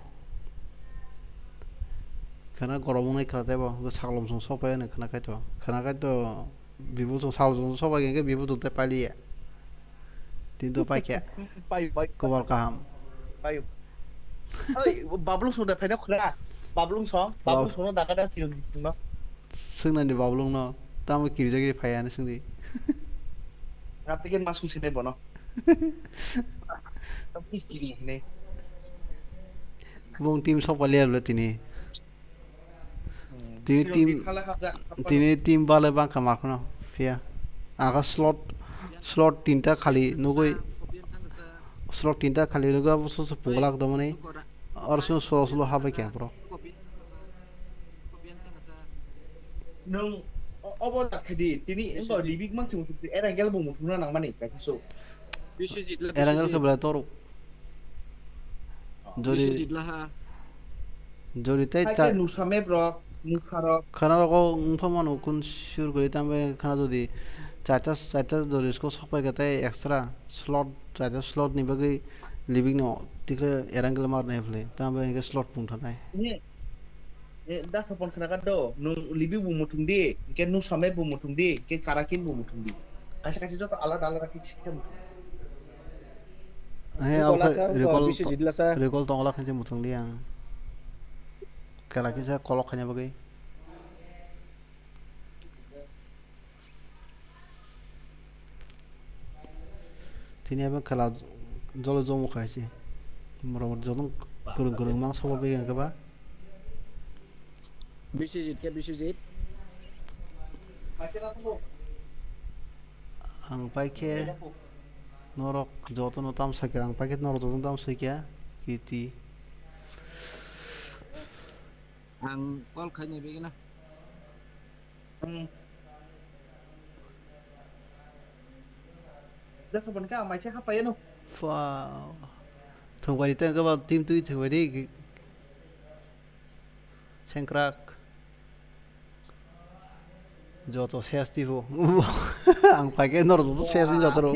Khana gorok wngnai khela tebo, saklom song sok pai ani khana kaito. Khana kaito. Bibu tong sal tong sobai hwnkhe bibu tong tei pailiya. Tini to paikha. Pai, pai. Kobar kaham. Pai. Oi, Bablung song da phaina khura. Bablung song, Bablung song no daga da siyong siyong no. Swngnani Bablung no, tamo kirijagiri phaiya hinwi swngdi. Application ma sung sinai bono. Tam kis kiri ne. Bong team sok pailiya bwle tini. Hmm. Tini team, tini team bale bangkha makhno phiya. Aga slot, slot tinta khali nugui, slot tinta khali nugui abo soso punglak domani. Or soso solo habai khe bro. Nung obo da khadi tini engo libik mang chung era gel bo muthuna nangmani kaisa so. Era gel khe bwlai toro. Jori, jori tei ta nusa map rok, nusa rok. Khana rogo wngpha mano kun sur guri tambe khana jodi charta, charta jori sko sokpai khe tei extra slot, charta slot ni bagwi living no tikhe erang gele mar nai phle tambe hingke slot pung thanai. Eh, da khapon khana ka do, nung libi bu muthung di, hingke nusa map bu muthung di, hingke karakin bu muthung di. Kaisa kaisa joto alada alada khe sikhe muthung. He, recall asa, recall, recall tongla khense muthungdi ang. Kela kisa kolok khaina bagwi. Tini abo kela jolo jomo khaisi. Morok joto kwrwng kwrwng mang sobo begeng khe ba. Biswajit khe Biswajit. Ang paikhe norok jotono tamsakhe, ang paikhe norok jotono tamsakhe, Kiti. Ang call khaina begina. Hmm. Jasa ban ka mai se hapayano. Wow. Thwngbai tei kebo team twi thwngbai di. Sengkrak. Joto ses tipo. Ang paikhe norok joto ses wng jotoro.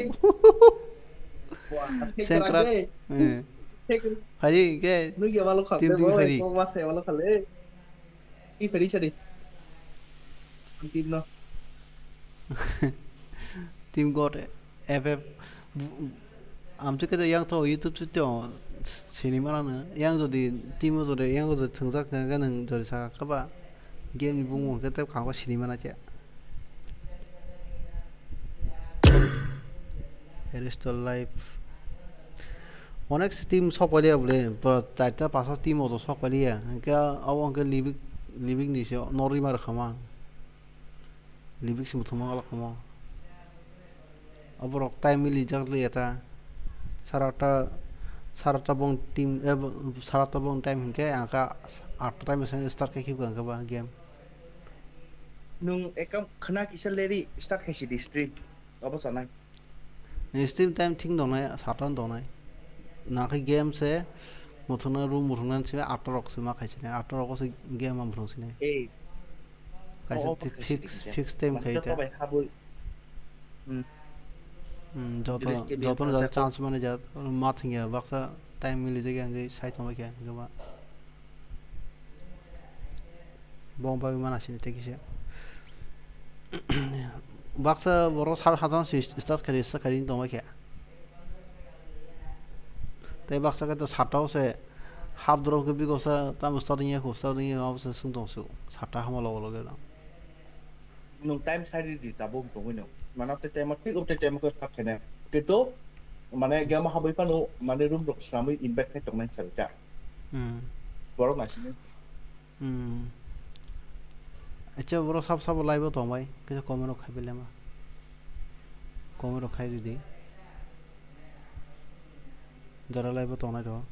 Wah, sengkrak. Sengkrak de. Eh. Sengkrak. Phai ke. Nui ya malu kham team de twi boy, phai di. Kok mas ya malu khale. I phai di sadi. Ang team no. Team God F F. Amtwi khe yang to YouTube se to sini mana no. Yang jodi team o jodi yang jodi thwngjak khe nwng jodi sa khe ba game ni bumung khe tei kha sini mana khe. Restore life. Onek team sok paliya bole, pura charta pasta team o to sok paliya. Hwnkhe abo hwnkhe Livik, Livik ni se norwi ma rwkha ma. Livik se muthungma wngla kamo. Aborok time milijak liya ta. Sara ta, sara ta bong team, eh, sara ta bong time hinkhe ang kha atta time se start khai khibka hwnkhe ba game. Nwng account khwna kisa leri start khai sidi stream. Obo chanai. Ni stream time thik dongnai, sata dongnai. Nakhe game se muthungna room muthungna se atta rok se ma khai sini. Atta rok se game ma muthung sini. Ei. Kaisa Oh, oh, fix, fix time khai ta. Bai habwi. Hmm. Hmm, joto, joto no jagao chance mani jat, ma thwngya baksa time mili jagya hwnkhe sai tongbai kha hwnkhe ba. Bong bagwi mana sini tei kisa. Baksa borok sar hajang si start khai, start khai tongbai kha. Tei baksa khe to sata o se hap dorok khe bikosa tamo start wngya khu, start wngya khu, abo se swng tong su. Sata hama logo logo no. Nwng time sai di, di tabuk tongwi no. Mano te time o thik o te time o khe start khaina. Kintu mane game habwi phano mane room rok swnamwi invite khai tongnai sa cha. Hmm. Borok naisingni. Hmm. Acha borok sab sabo live o tongbai. Kisa comment rok khai belema. Comment rok khai ridi. Jora live o tongnai rok.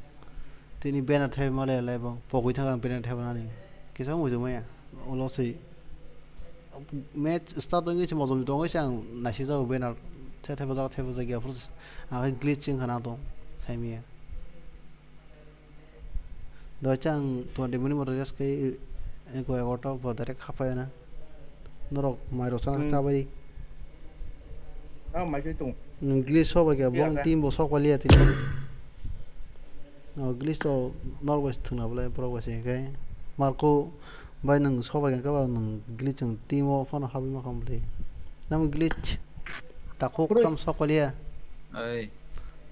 Tini banner thai male live o. Pogwi thang ang banner thai nani. Kisa mujung maya. Ulo si. Match start wngwi se mojom tongwi se ang naisik jago banner. Thai thai bajak thai bajak ya. Ang glitch wngkha na tong. Saimaya. Doicha ang twenty minute moto rest khai, eh, go egarota bo direct hapai na. Norok mai rok chana Hmm. chabai. Ah, mai khai tong. Nwng glitch sok bai khe, Iya, bong sa. Team bo sok bai liya tini. Oh, glitch to norok bai se thwngna bolai, borok bai se khai. Marco bai nwng sok bai khe, kebo nwng glitch nwng team o phano habwi ma kha bwlai. Nang glitch. Takhuk Kwrwi. Tam sok bai liya. Oi.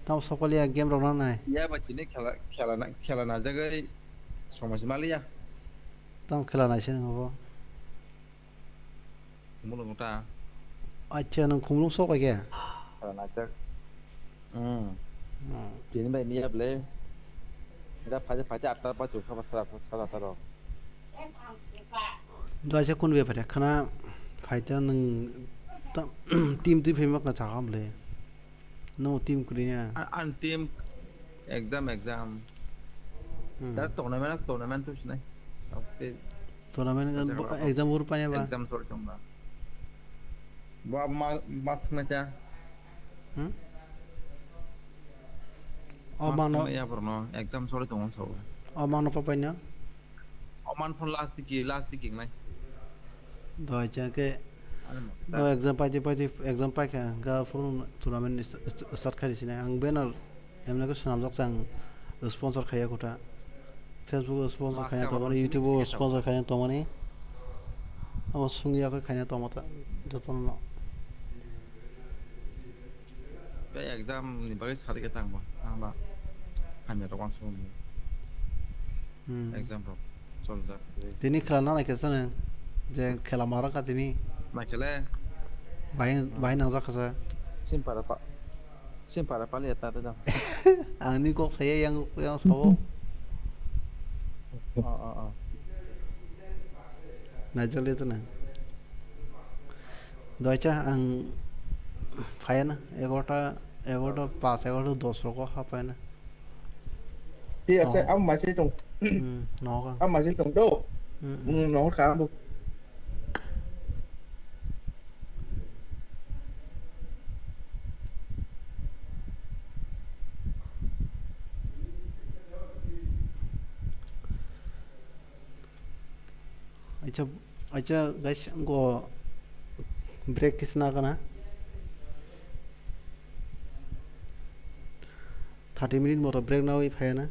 Tam sok bai liya game rok nang nai. Ya ba tini khela, khela na, khela na jagwi. Somoi se maliya. Tamo khela naise nwng bo? Khumulwng ta. Acha, nwng khumulwng sok bai khe? Khela naijak. Hmm. Hmm. Tini bai miya ble. Eda phaje phaje atta pa chukha ba sara sara taro. Doisa kun bepare khana phaita nwng ta-, team twi phaimak na chakha ble. No team kwrwi ya. A-, ang team exam, exam. Hmm. Tar tournament, tournament to sinai. Tournament exam, exam ur panya ba? Exam sori tong ba. Bo ma, mas na cha. Hmm? O mano ya bro no, exam sori tong so. O mano pa panya? Oman phone last tiki, last tiki nai. Doi chang ke. Ano mo. No exam paiti paiti exam paikha ga phone tournament start khai sinai ang banner emna ke swnamjak chang sponsor khaiya kota. Facebook sponsor khaiya to mani, YouTube sponsor khaiya to mani. Amo sungya ko khaiya to mata jotono. Tei exam ni bagwi sadi khe tang bo, tang ba hamya rok uansuk ni. Hmm. Exam rok choljak. Tini khela na naikhe sano je khela mara kha tini. Naikhe le. Bahai, bahai nangjak kha sa. Simpara pa, simpara pali eta te dam. Ang ni kok saya yang, yang sabo. Oh, oh, oh. Naijak le tana. Doicha ang phaiya na, egarota, egarota pas, egarota dos rogo ha phaiya na. Thik ase, oh. Ang mai se tong. Hmm, nohor ka. Ang mai se tong do. Hmm, hmm. Hmm, nohor ka ang bo. Acha, acha, guys, go break kis na kana. Thirty minute moto break na oi phai na.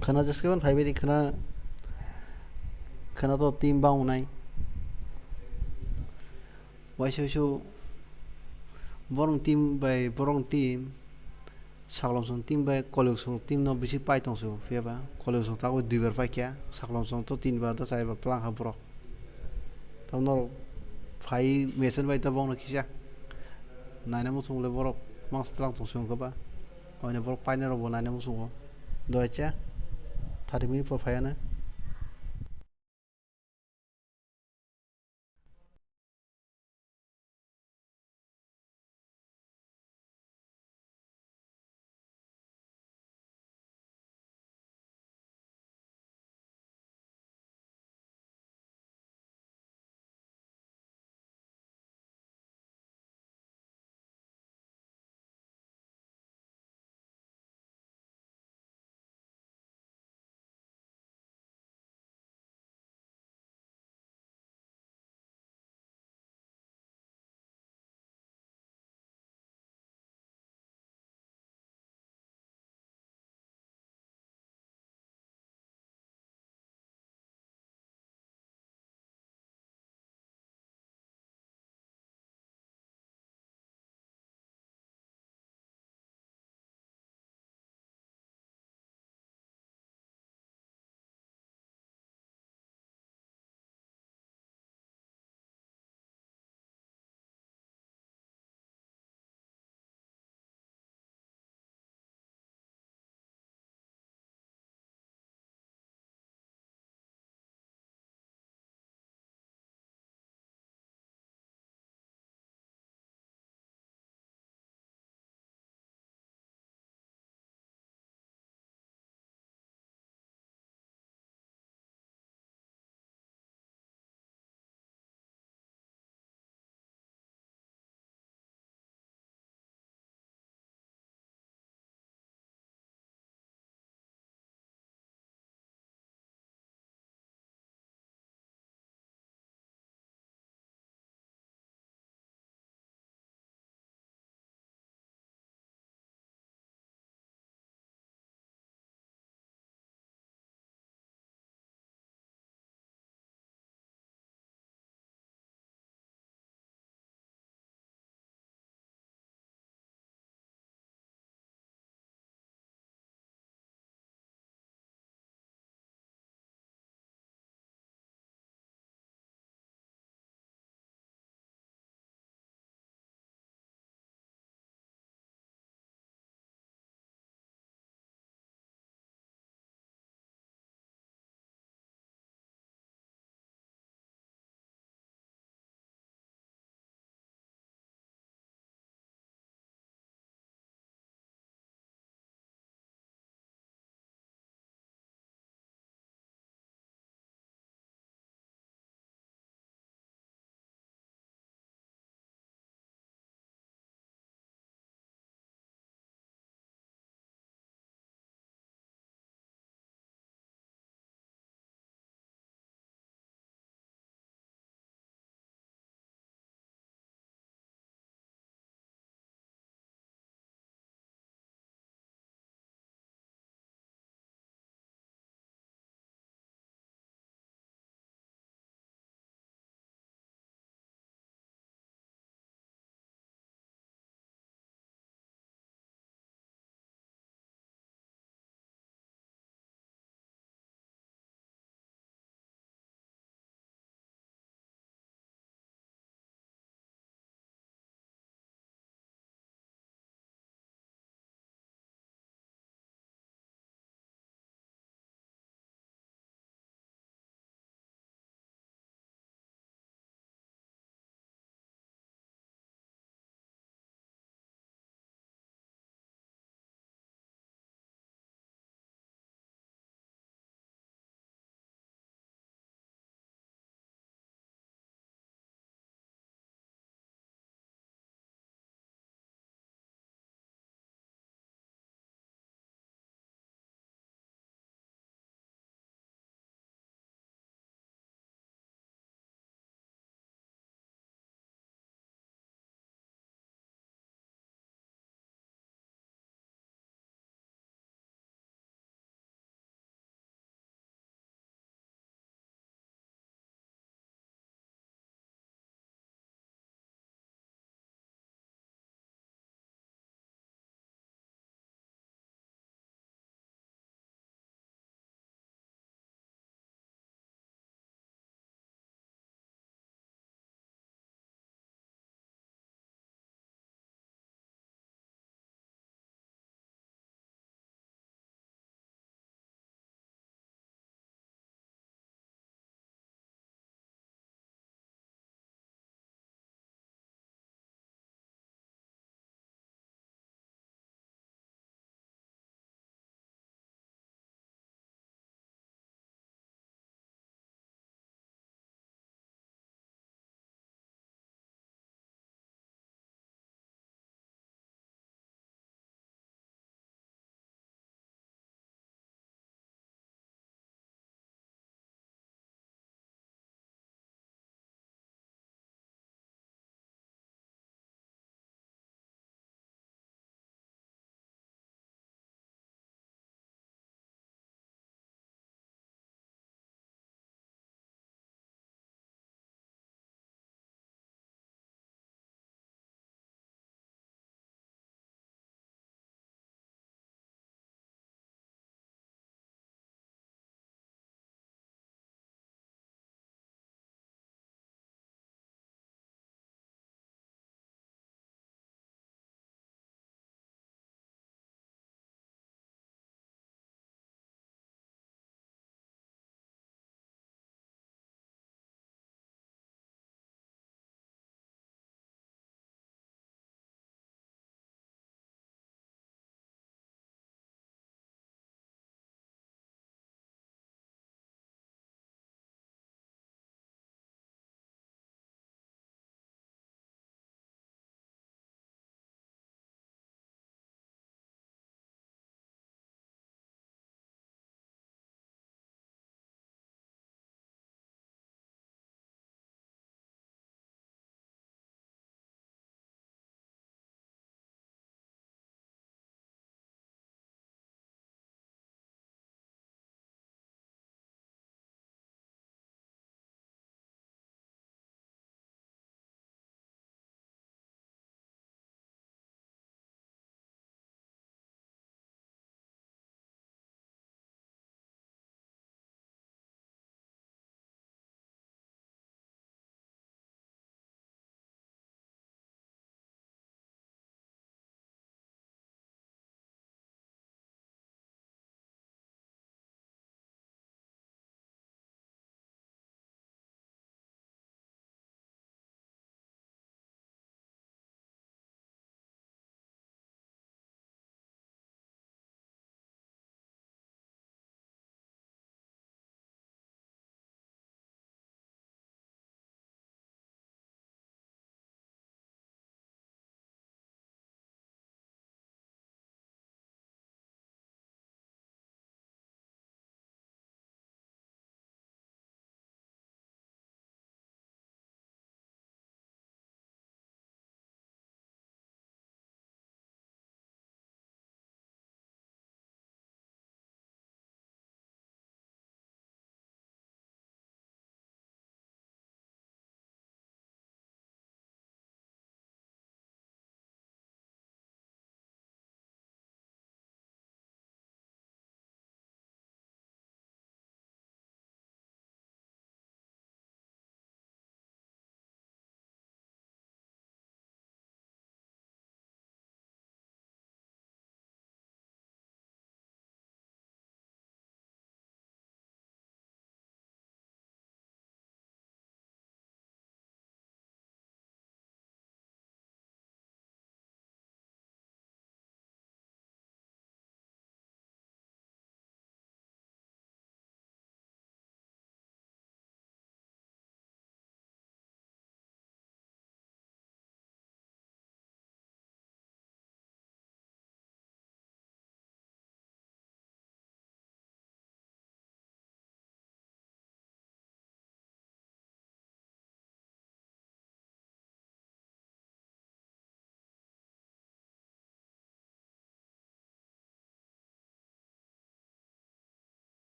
Khana jeske ban phai bai di khana, khana to team bang nai. Waisa waisa borong team bai borong team. Saklomsong team bai Koilosong team no bisi pai tong su, phiya ba Koilosong tabuk dui bar pai kha, Saklomsong to tin bar da char bar tlang kha borok. Tamo norok phai mesen bai tabuk no kisa naina muchung le borok mang tlang tong su wngkha ba, oine borok paina rok bo naina muchungo. Doi cha thirty minute por phai ya na.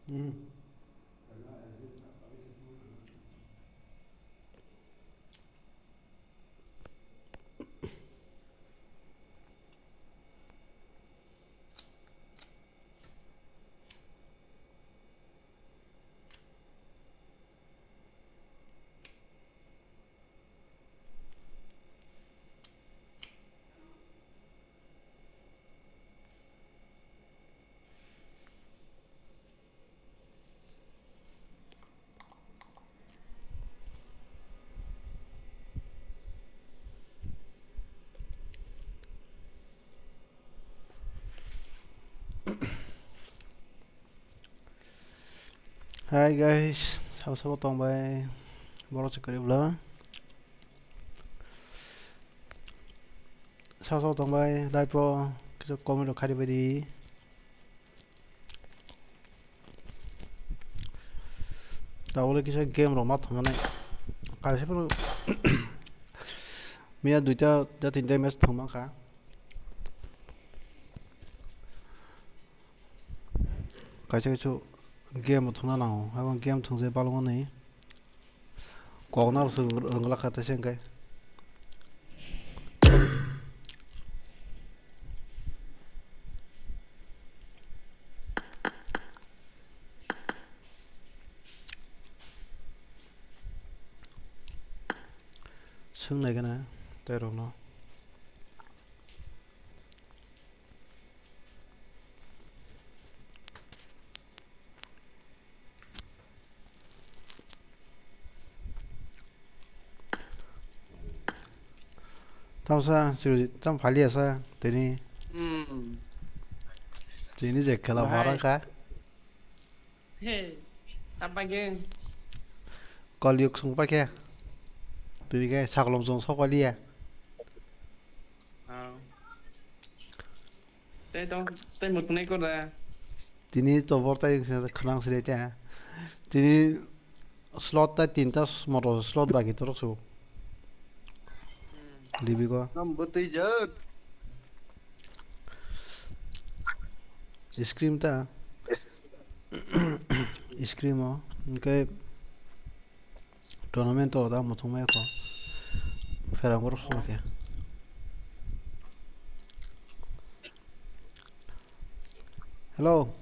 Hmm. Hi guys, sabo sabo tong bai, borok se kwrwi bwla. Sabo sabo tong bai, live o kisa comment rok kharwi bai di. Tabole kisa game rok ma thangmani. Kaisa phano miya duita da tinta match thangma kha. Kaisa kaisa game bo thangna nango. Abo game thangse balwngmani. Koknaro se rwngla kha teisa hwnkhe. Swngnai gana tei rokno. Tamsa, siri, tam phaliya sa, tini. Hmm. Tini je khela Bahai. Mara kha. He, tam pai khe. Kol yuk sung pai khe. Tini khe saklom sung sok paliya. Ah. Tei to, tei muthunai kor da. Tini to bor tai khwnang sile te. Tini slot ta tinta motor slot bagi torok su. Dibi go. Nam bwtwi jak. Scream ta. Scream o. Hwnkhe Tournament o da muthungmaya kho. Pherang borok songkhe. Hello.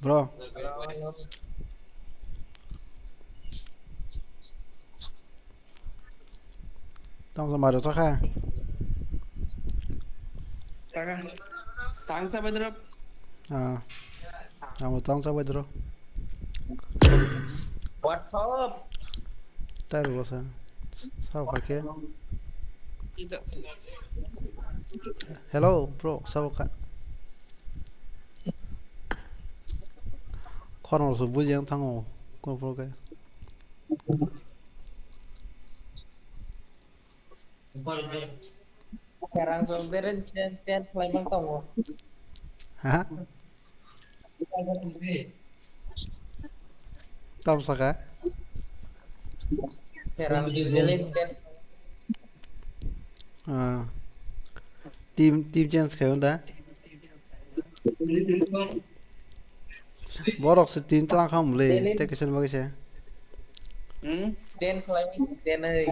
Bro. Tamo maro to kha. Taka. Tang sa bedrop. Ah. Amo tang sa bedro. What up? Tai ro sa. Sa kha ke. Hello bro, sa kha. Khorang rok se buji yang thango, kunu phuru khe. Kerang sok deren chen, chen khlai mang tongo. Ha? Tam saka? Kerang sok deren chen. Ah. Team, team change khayo da? Borok se tin tlang kham le, Delhi. Tei kisa bagwi se. Hmm? Chen khlai, chen oi.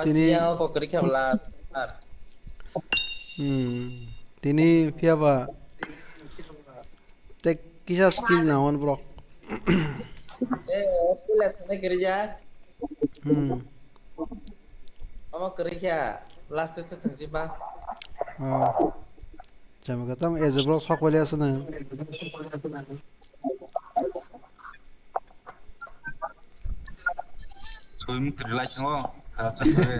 Tini Russia o kokri khabla. Hmm. Tini phiya ba. Tei kisa skill nango borok. Eh, skill aswk kwrwi jak. Hmm. Omo kwrwi kha, last o thwngsi ba. Oh. Jami khe tamo age borok sok pailai aswk nang. Soi mukti rwlai thango, kha chakmani.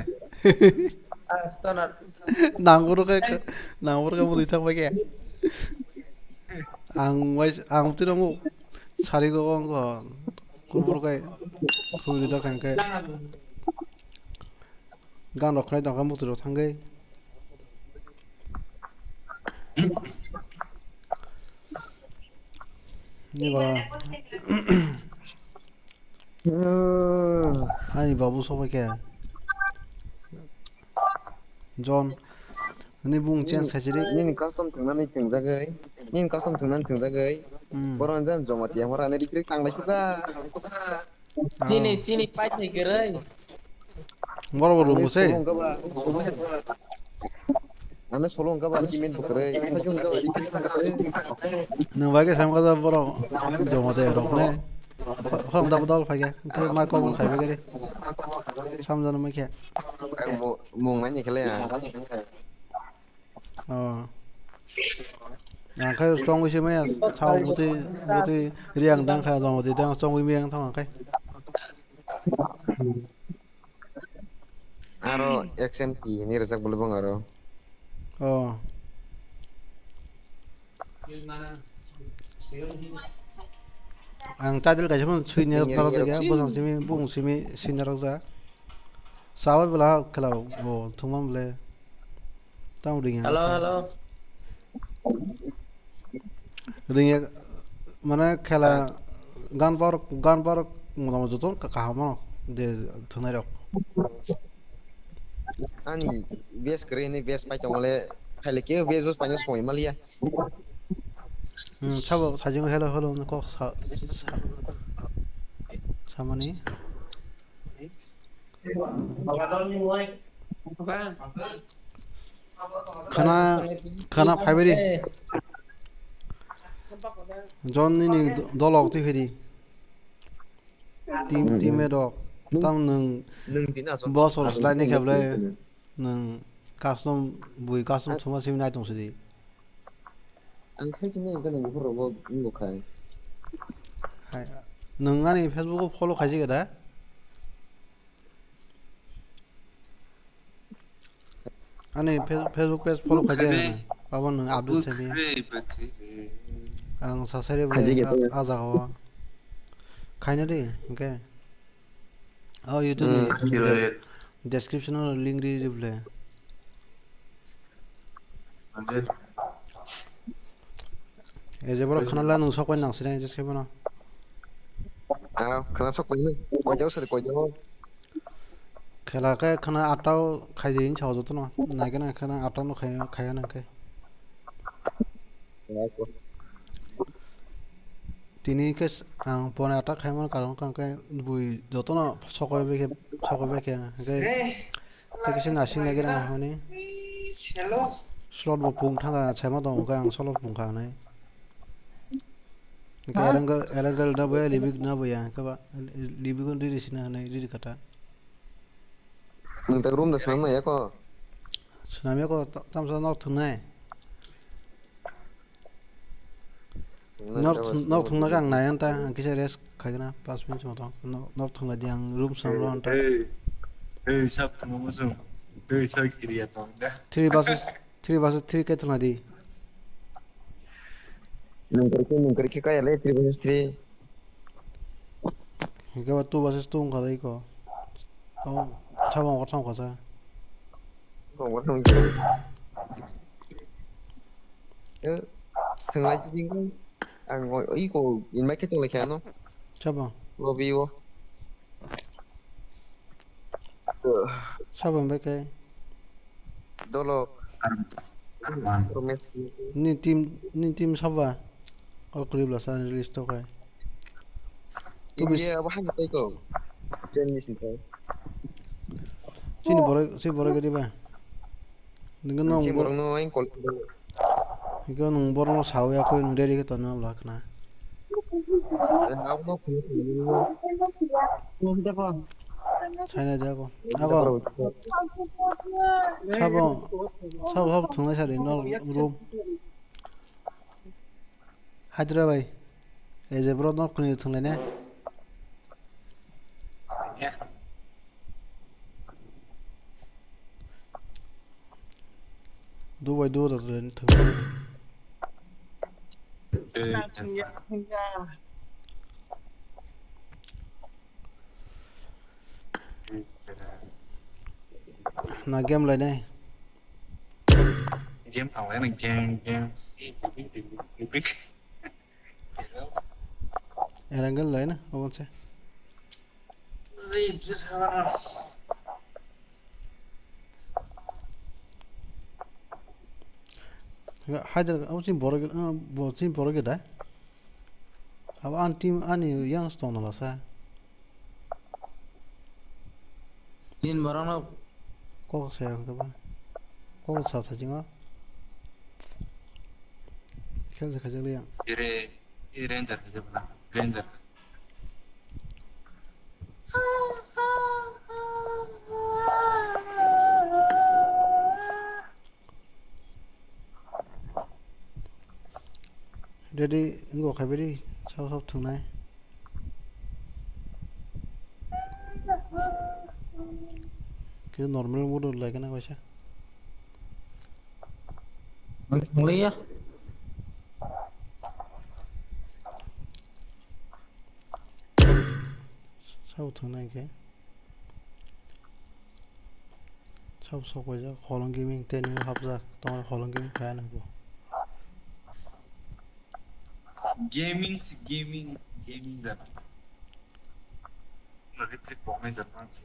Ah, stoner. Nangkuru khe, nangkuru khe mudi thang bai khe. Ang wai, ang twi nangkuk. Sari go wng go. Kubur khe. Khuri da khe. Gan rok khlai tong kha mukti rok thang khe. Ni ba. Ani babu sok bai khe. John, nini bung change khaisiri. Nini custom thwngnani thwngjagwi, nini custom thwngnani thwngjagwi. Hmm. Borok jan joma tiya hora ani rikrik tanglai suka. Chini, chini pai thai kwrwi. Boro bo rumo se. Ano solo wngkha ba teammate bo kwrwi. Nwng bai khe sam kha borok joma tiya rok ne. Khorang dal dal phai khe. Khe ma kok khai bai khe. Samjano mai khe. Mung nani khe le ya. Oh. Ang khai chongwi se maya sao bwtwi bwtwi riang dang kha jong bwtwi dang chongwi maya ang thang khai. Aro X M T ni rwchap bwlwi bang aro. Oh. Ang title kaisa phano sui ni rok jak ya, bosong simi bung simi sui ni rok jak. Sabai bwla khela bo thumam le. Tamo ring ya. Hello, hello. Ring ya, mane khela gan bar gan bar motom joto kaham no de thunai rok. Ani base kwrwi ni base pai tongole khaile ke base bus paina soi maliya. Hmm, sabo sajingo hello hello no kok sa, sa, samani. Khana, khana phaibari. John nini do-, dolok twi phaidi. Team, team edok. Tam nwng boss or slide ni kheble. Nwng custom bui custom thuma simi nai tong sidi. Ang sai chini ang kani buphur rogo wngkha. Hai, nwng ani Facebook o follow khaijak da? Ani Face-, Facebook page follow khaijak na? Abo nwng update simi. Ang sasari bo khaijak ya. A jaga o. Khaina di, okay. Oh, YouTube ni des-, description o link ri ri bole. E je borok khana la nung sok pai nang sini je se bono. Ah, khana sok pai ni. Koi jau sari koi jau. Khela khe khana atao khai je insa joto no. Nai khe na khana atao no khai, khai nang khe. Tini khe s-, ang pone attack khaimani karon khe bui jotono sokoi bai khe, sokoi bai khe, hwnkhe tei kisa nasing nai gana hwnwi slot bo pung thanga saima tongo, hwnkhe ang slot pung kha hwnwi. Hwnkhe erangel, erangel na boya, libik na boya, hwnkhe ba libik riri sina hwnwi riri kha ta. Nwng tak room da swnam nai ya ko? Swnam ya ko, ta-, tamsa nok thwngnai. Nok thwng-, nok thwngna khe ang nai ang ta, ang kisa rest khaigwna, paanch minute moto. No-, nok thwngla di ang room swnam rw ang ta. Ei, ei, sab thwngma muchung. Ei, sab kiriya tong da. Three versus, three versus three khe thwngla di. Nwng kwrwi khe, nwng kwrwi khe kaya le three versus three. Hingke ba two versus two wngkha dai ko. Tamo, sabo wngkha, tamo wngkha sa. Wngkha, wngkha. Eh, thwnglai sini ko. Ang o, iko invite khe tonglaikha ano. Sabo? Lobby o. Sabo invite khe? Dolok. Ni team, ni team saba? O kwrwi bwlasa ni list o khai. India abo hai tei ko. Ten ni sini. Chini borok, si borok gari ba. Ningno si borok no ain kol. Ningno borok no sawi akoi no ready khe tonno bwla khna. Saina jago. Ago. Sabo, sabo, sabo thunglai sari no room. Hydra bai. Ei je bro no kuni thunglai ne. Dubai duo da thunglai. Na game lai nai. Game thang lai nang game game. Erangel lai na, obo se. Rip je thang. Haider, abo chini borok, ah, bo chini borok da. Abo ani team, ani yang stone la sa. Tin borok no. Kok sa yang ba. Kok sa sa jingo. Khel sa khajak yang. Ire, ire enter khajak ba. Enter. Ready, wngkha khe ready, sabo sabo thwngnai. Khe normal mode o lai kheno kaisa. Wngya. Sabo thwngnai khe. Sabo sok paijak, Holong Gaming tei nini hapjak, tongmani Holong Gaming kaya nang bo. Gaming si gaming, gaming jana. Replay kok nai jana si.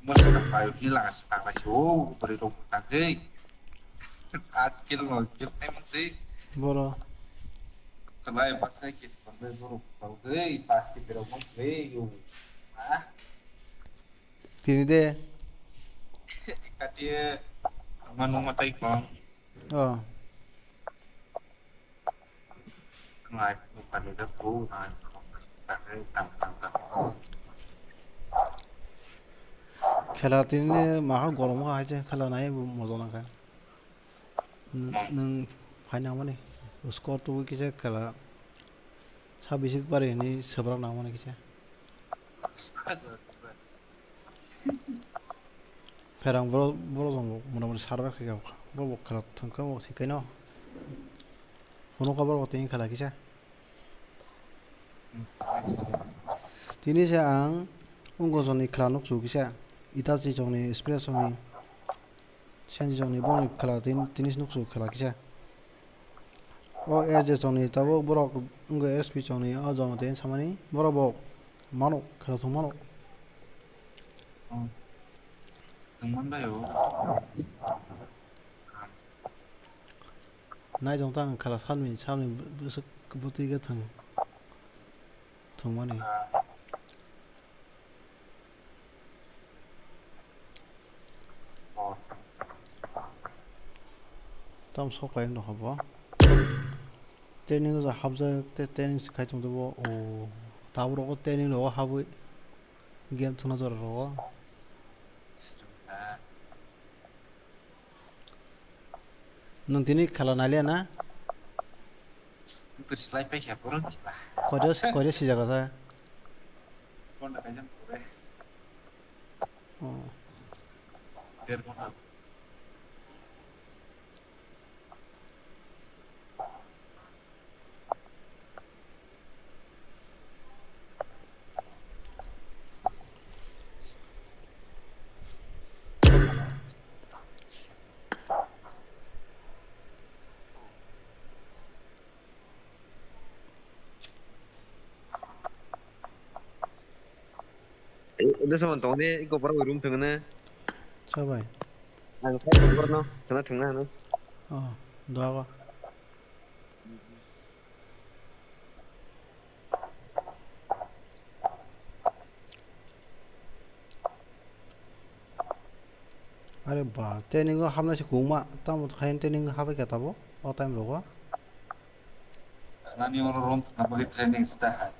Mo sa ka payo ni la sa ka si o bari rok ta ke. At kill no kill time si. Boro. Salai baksa kill kon be boro. Boro ke pas kill rok mo si yo. Ah. Tini de. Kati e. Manu matai kon. Oh. Khela tini mahal gorom hai je khela nai moja nang kha. Nwng phaina mani score tubu kisa khela sabisi bari ni sebrak nang mani kisa. Pherang bro, bro jong motamoti server khe bro bo khela thwngkhe bo thwngkhe no. Phunukha bro tini khela kisa. Tini se ang Ungkojoni khela nuksu kisa. Itachi jongni, Express jongni, Senji jongni bongni khela tin-, tini se nuksu khela kisa. O A J jongni tabuk borok wngkha S P jongni o jong tini samani borok bo mano khela thwng mano. Oh. Thwng man bai o. Naitong tang khala salni, salni bwswk bwtwi khe thwng, thwngmani. Tam sok pai wngtong kha bo. Training o hapjak tei training se khai tongthobo. O tabuk rogo training rogo habwi game thwngna jora rogo. Nwng tini khela nailiya na? Nwng twi slai paikha, borok ni sla. Koido, koido sijago sa? Ghonta kaisa pore. Oh. Der ghonta. Ede sama tong de, iko borok room thwngna. Chabai. Ang sai borok no, thwngna thwngna hwnwi. Oh, doago. Are ba, training o hapnai se kwbangma, tamo khe training o habai kha tabuk o time rogo. Khnani oro room thwngna bagwi training se ta hai.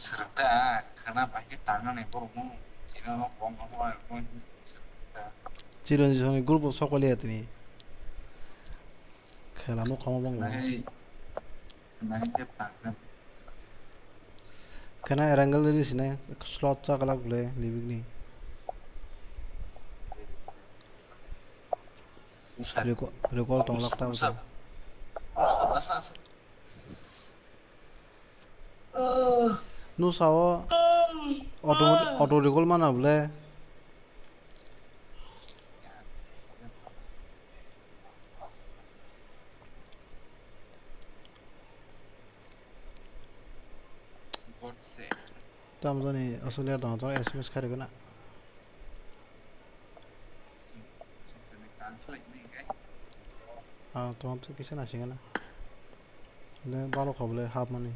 Swrwngta khana bai khe tangnani borokno chini no kok no hwnwi swrwngta. Chiron jisoni group o sokoli atini. Khela no kamo bang. Khana hai, khana hai khe tangnani. Khana erangal ri sinai slot cha kalak ble libik ni. Usa. Recall, recall tong lak ta usa. Usa, usa, usa. Nusa o auto, auto recall mana bole. Tamo jani aswk leer tong tong S M S khairok na. Ang tong tong kisa naisingana. Le balo kha bole hapmani.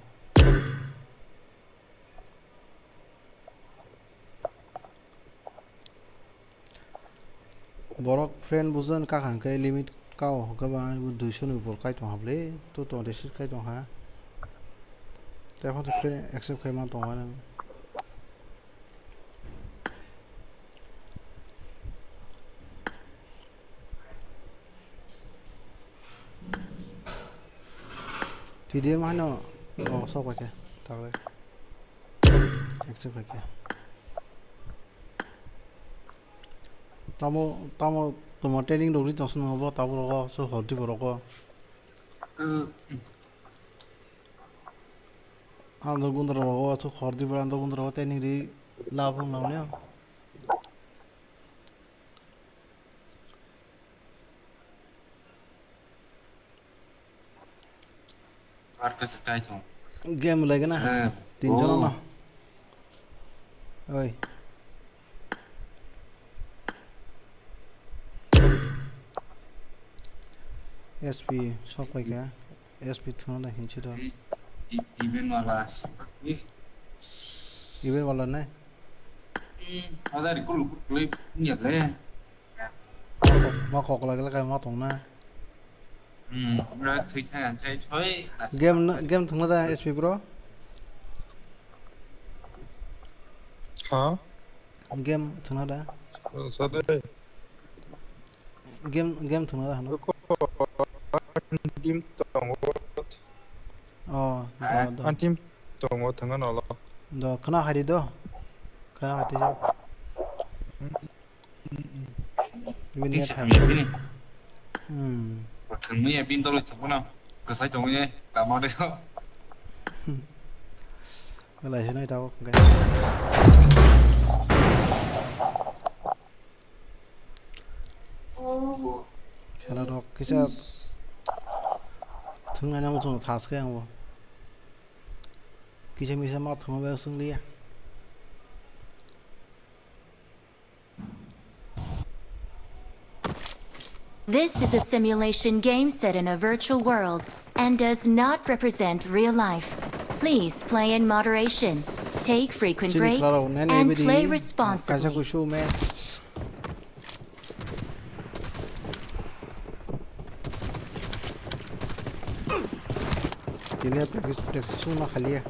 Borok friend bujan kakha hwnkhe limit kao hwnkhe ba ani bo duiso ni upor kai tongha bwle, two twenty six kai tongha. Tei phano friend accept khai man tongo ani. T D M haino, oh, sok bai khe, tagle. Accept khai khe. Tamo, tamo, toma training rok ri tong swngo bo, tabuk rogo, so hor di bo rogo. Hmm. Ang do gundra rogo, so hor di bo, ang do gundra rogo training ri lab wng nang ya. Ar kasa kai thong. Game lagi na. Eh, tin jona oh. Na. Oi. S P sok pai kha. S P thuna da hinchi do. I, i, even wala. Even wala ne? Hmm, ada recall recall ni le. Ma kok lagi lagi ma tong na. Hmm, bra thwi thang ang khai soi. Game na, game thungna da S P bro? Ha? Game thungna da? Sa de. Game, game thungna da hano? Ko, game tongo. Oh, do, do. An team tongo thangna nolo. Do, khana hari do. Khana hari do. Hmm. Bini ping ya sa thang. Hamya bini. Hmm. Thangmaya bini dolo thangmano. Kasai tongye, tama de. Hmm. Wala hinai tao, guys. Sala rok kisa thungnai namo chwng thas khe ang bo. Kisa misa ma thungma bai swng liya. This is a simulation game set in a virtual world and does not represent real life. Please play in moderation, take frequent breaks, and play responsibly. Chini khwlaro nani ebidi kaisa kusu match. Tini practice, practice sung no khaliya.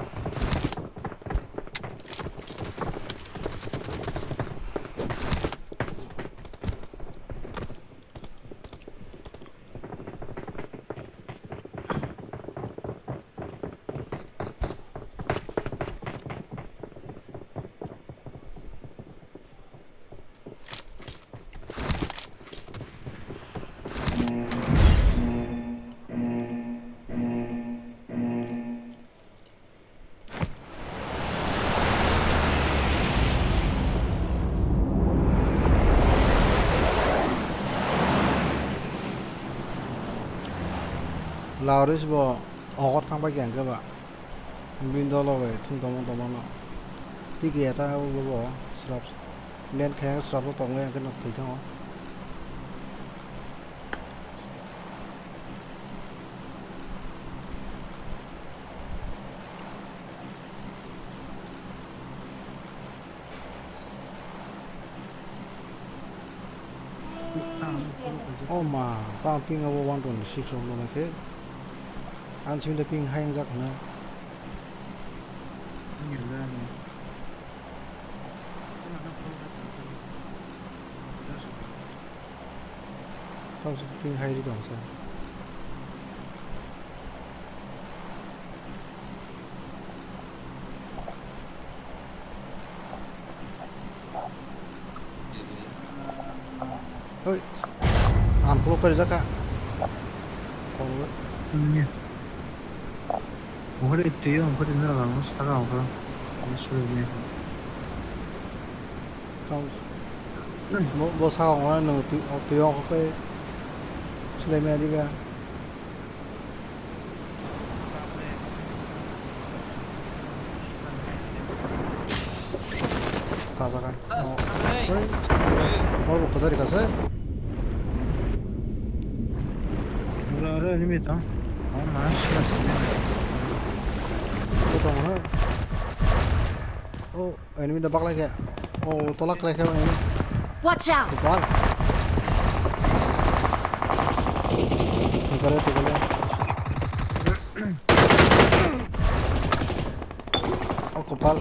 Lauris bo ogot thang pai khe hwnkhe ba bini dolo bai thung tongma tongmano tiki eta bo bo srap len khe srap tongwi hwnkhe no thwi thango. Oh ma, tang ping abo one twenty six rok nang khe. Ang simi da ping hai wngjak hwna. Tang simi ping hai ri tong sa. Hoi. Ang puro kari jaka. Ini. Ungkari itu ya, ungkari ini lah, saka ungkari. Ini sudah ini. Tang. Bo, bo saka ungkari nung tu, tu yang kau kai. Sulai meri ba. Kajaga. Oh. Hey. Hey. Hey. Bor bo kwchari kase. Oro, oro enemy tong. Oh, mas. Ito mo na. Oh, enemy da baklai khe. Oh, tolak lai khe enemy. Watch out! Bal. Tukare, tukare. Oh, kopal.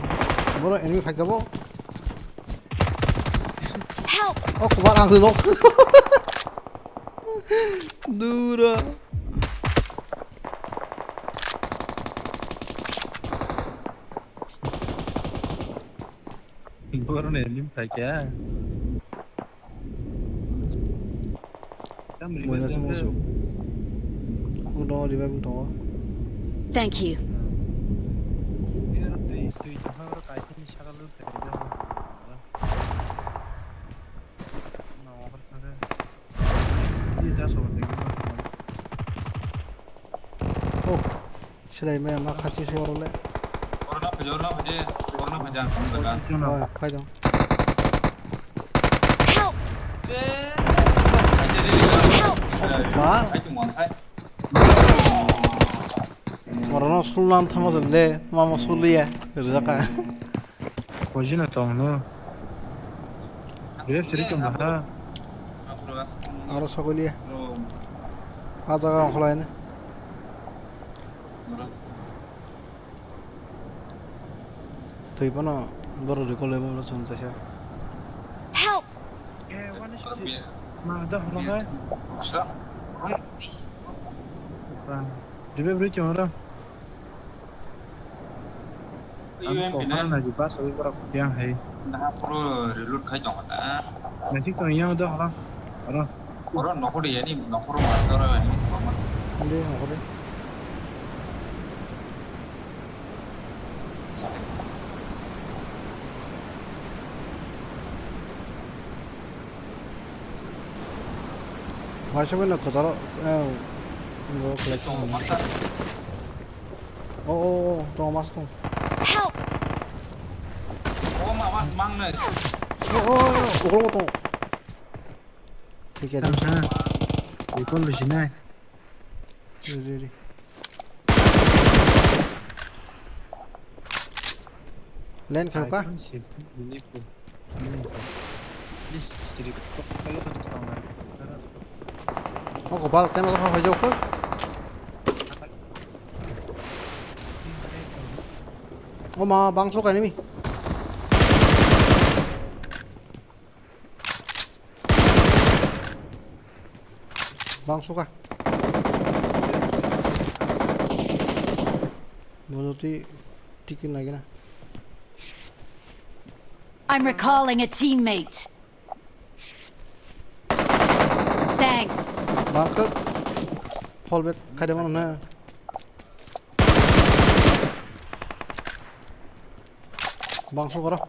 Boro enemy phaikjabo. Help! Oh, kopal, ang se nok. Dura. Borok ni lim phaikha. Moila se musu. Ungdo revive tongo. Thank you. Oh. Silai maya ma khachi suar le. Oro na phaidi, oro na phaidi, oro na phaidi, ang phone jaga. Oi, phai dong. Help! Help! Ma? Oro no sul nam thama le, ma ma sul ya, rijaka. Pojina tong no. Rep siri tong ha. Aro sakuli. A jaga ang khulai ne. Twi bono borok recall bai bono chwng chaisa. Help! Ma da holo hai. Dibe bri chong ro. Ang ko khana naji bus oi borok yang hai. Naha puro reload khai tongo ta. Nasik tong yang do holo. Oro. Oro nokhor de yani nokhor ma oro yani ma. Ande nokhor de. Waisa bai no kwcharo, eh, bo khlai tong. Oh, oh, oh, tong mas tong. Help! Oh, ma, ma, mang nai. Oh, oh, oh, oh, tong. Thik ase. Tang sa. Recall rwsinai. Re, re, re. Len kha ka? Oh, kopal, tema ko phai jok. Oh, ma, bangso ka enemy. Bang suka. Bodo ti tikin lagi na. I'm recalling a teammate. Thanks. Bang ke. Fall back khai de mano na. Bang suka ro.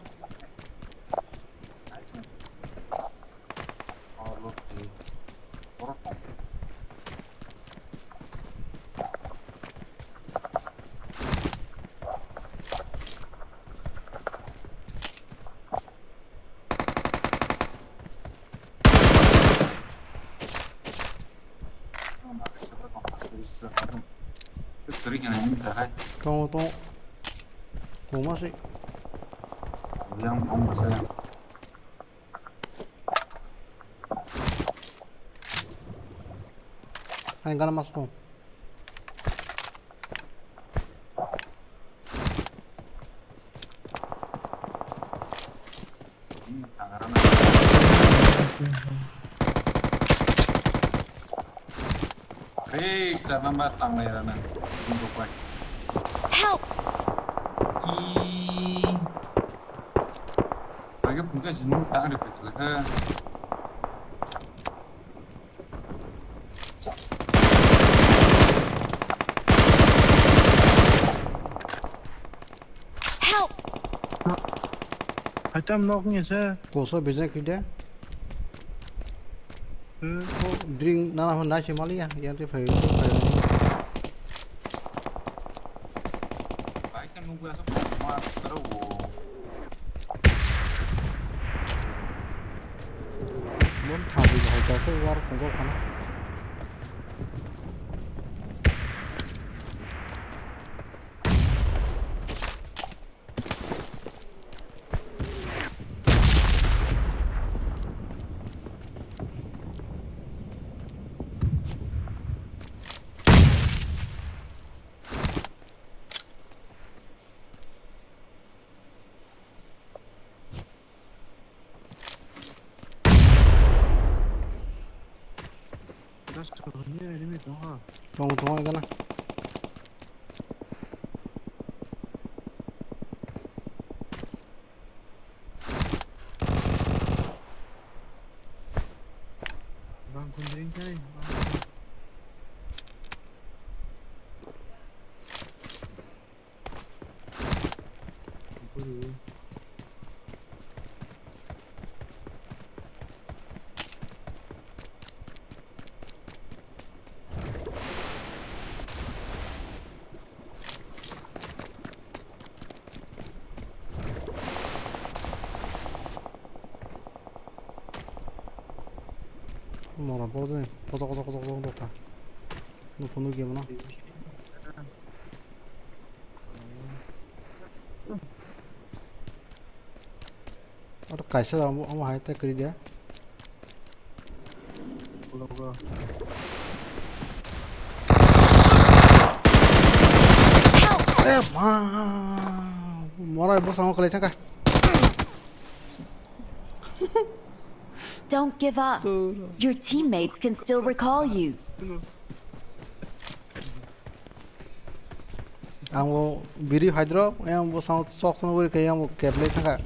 Tongo, tongo. Koma se. Yang bom se. Ang gana mas tong. Hei, char number tanglai rana. Bumrok bai. Help! I. Lagi pungka sini tang ada betul ha. Help! Haitam nok ni se. Koso bijak kide. Hmm. Oh, drink nana hon nai se mali ya. Yang te phai, phai. Bike kan nunggu asap mas terus. Aro tongo khana. Tongo, tongo, gana. Bang kundring kai. Mora bor de, koto, koto, koto, koto, koto. Nukhung nukya mano. Oro kaisa amo, amo hai ta kwrwi de. Eh, ma. Morai bwskango kwlai thangkha. Don't give up. Your teammates can still recall you. Ang bo biri phaidrop, ayang bo sound sok sound uri khe ayang bo keplai thangkha.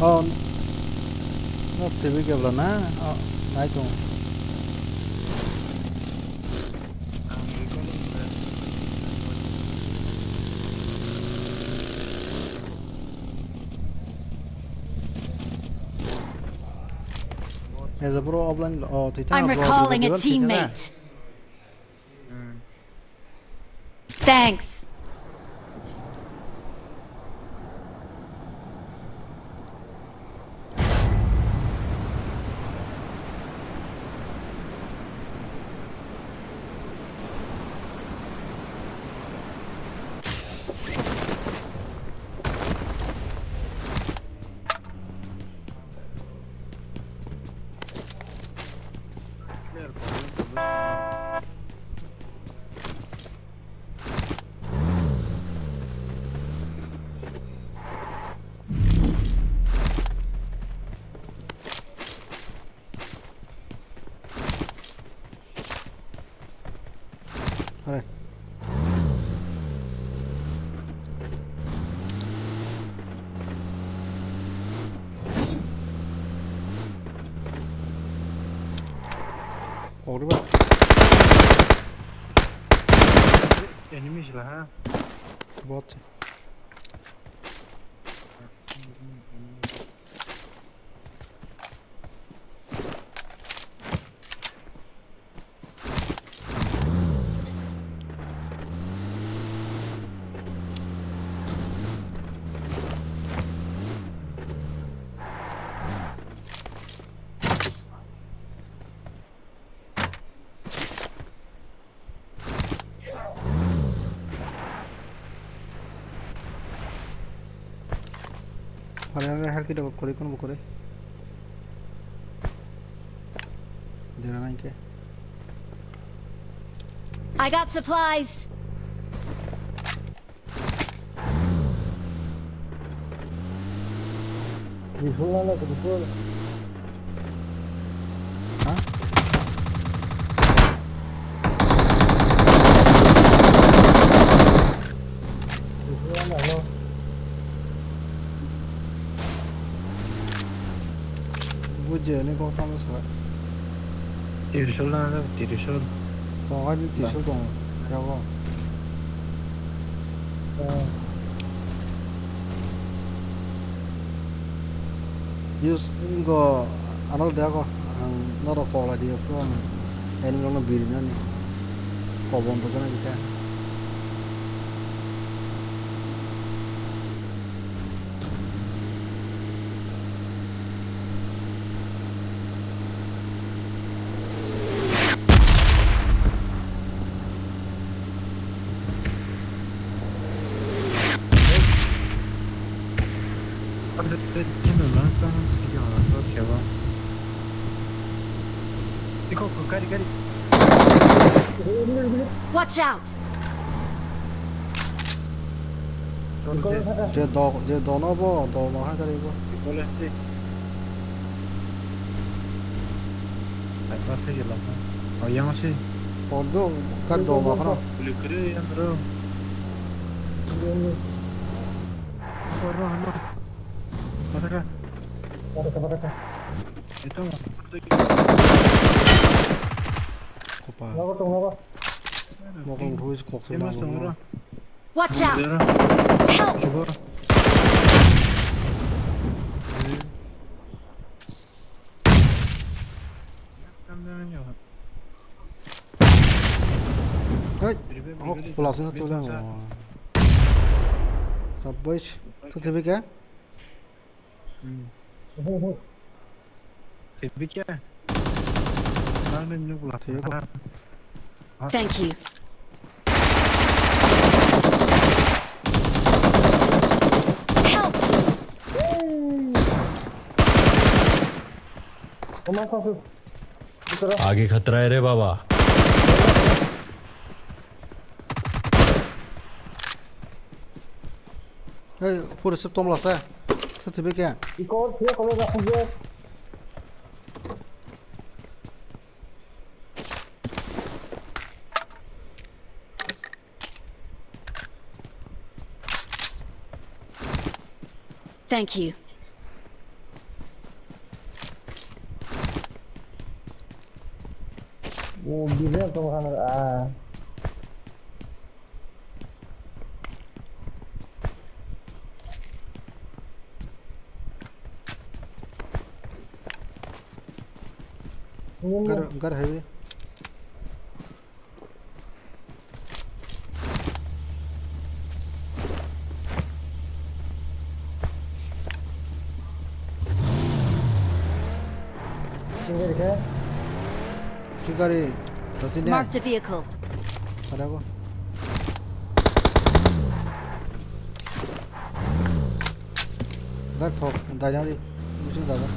Oh, no, T V kebla na? Oh, nai tong. As a pro offline, oh, twi ta. I'm bro, recalling a bro, bro, teammate. Hmm. Thanks. Hore. Kok riba. Enemy sila ha. Bot. Pare, pare, health kit kori, kono bo kori. Dera nai ke. I got supplies. Rifle na, rifle. Ha? Rifle na, no. Bujia ni kok tamo sa. Tirsul na, tirsul. Tongo ni tirsul tongo. Yago. Use go anal de go. Ang norok kok lai di, phuru ang enemy rokno birinani kok bondo gana kisa. Watch out! Je do, je dono bo, do ma ha gari bo. Apa se gela? Oh, yang si. Podo, kar do ma kono. Boleh kere yang bro. Oro ano. Pataka. Pataka, pataka. Ito. Kopa. Lago tong lago. Mokol bhui kok se. Watch out! Help! Hey, oh, pulasnya tuh lah. Sabais, tuh tapi kan? Hmm. Tebik ya? Mana nyuk lah. Thank you. Help! आगे खतरा है रे बाबा। Hey, pura sep tom lasa. Sa tebe kya? Iko, tiya kolo na kuje. Thank you. Oh, bisa kau hang ah. Gar, gar highway. Chingari khe? Chingari, roti ne? Marked a vehicle. Pada ko. Gar thok, dai dai. Musim dai dai.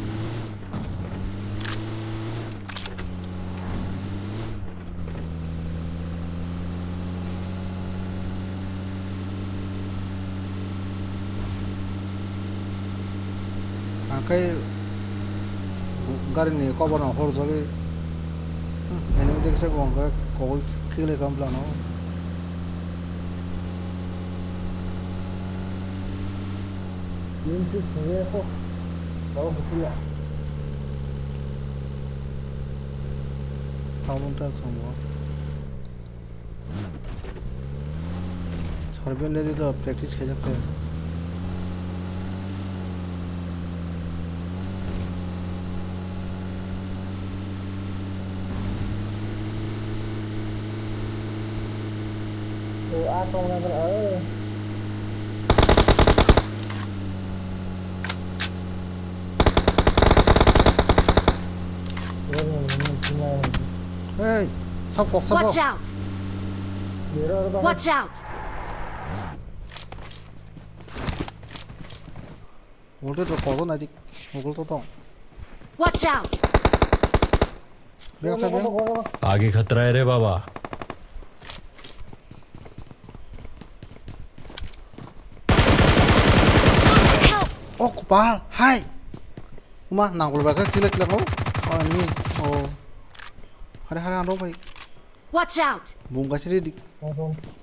Ang khe gari ni cover no hor jagwi, hmm, enemy dekhe se bo hwnkhe kogwi khiklai kha bwlano. Nini twi swngjaya kho, abo buphuru ya. Tabuk ta chwng bo. Sorben le do practice khaijak khe. O, a tong na bra, o. Hey, sab kok sabo. Watch out! Watch out! Voltage rok kotor nai dik. Mokol to tong. Watch out! Bek sa bek. आगे खतरा है रे बाबा। Help! Oh, kopal. Hai. Uma, nangkol bek khe kile kile ko. Oh, enemy. Oh. Hare hare ando bhai. Watch out! Bung gachi ready.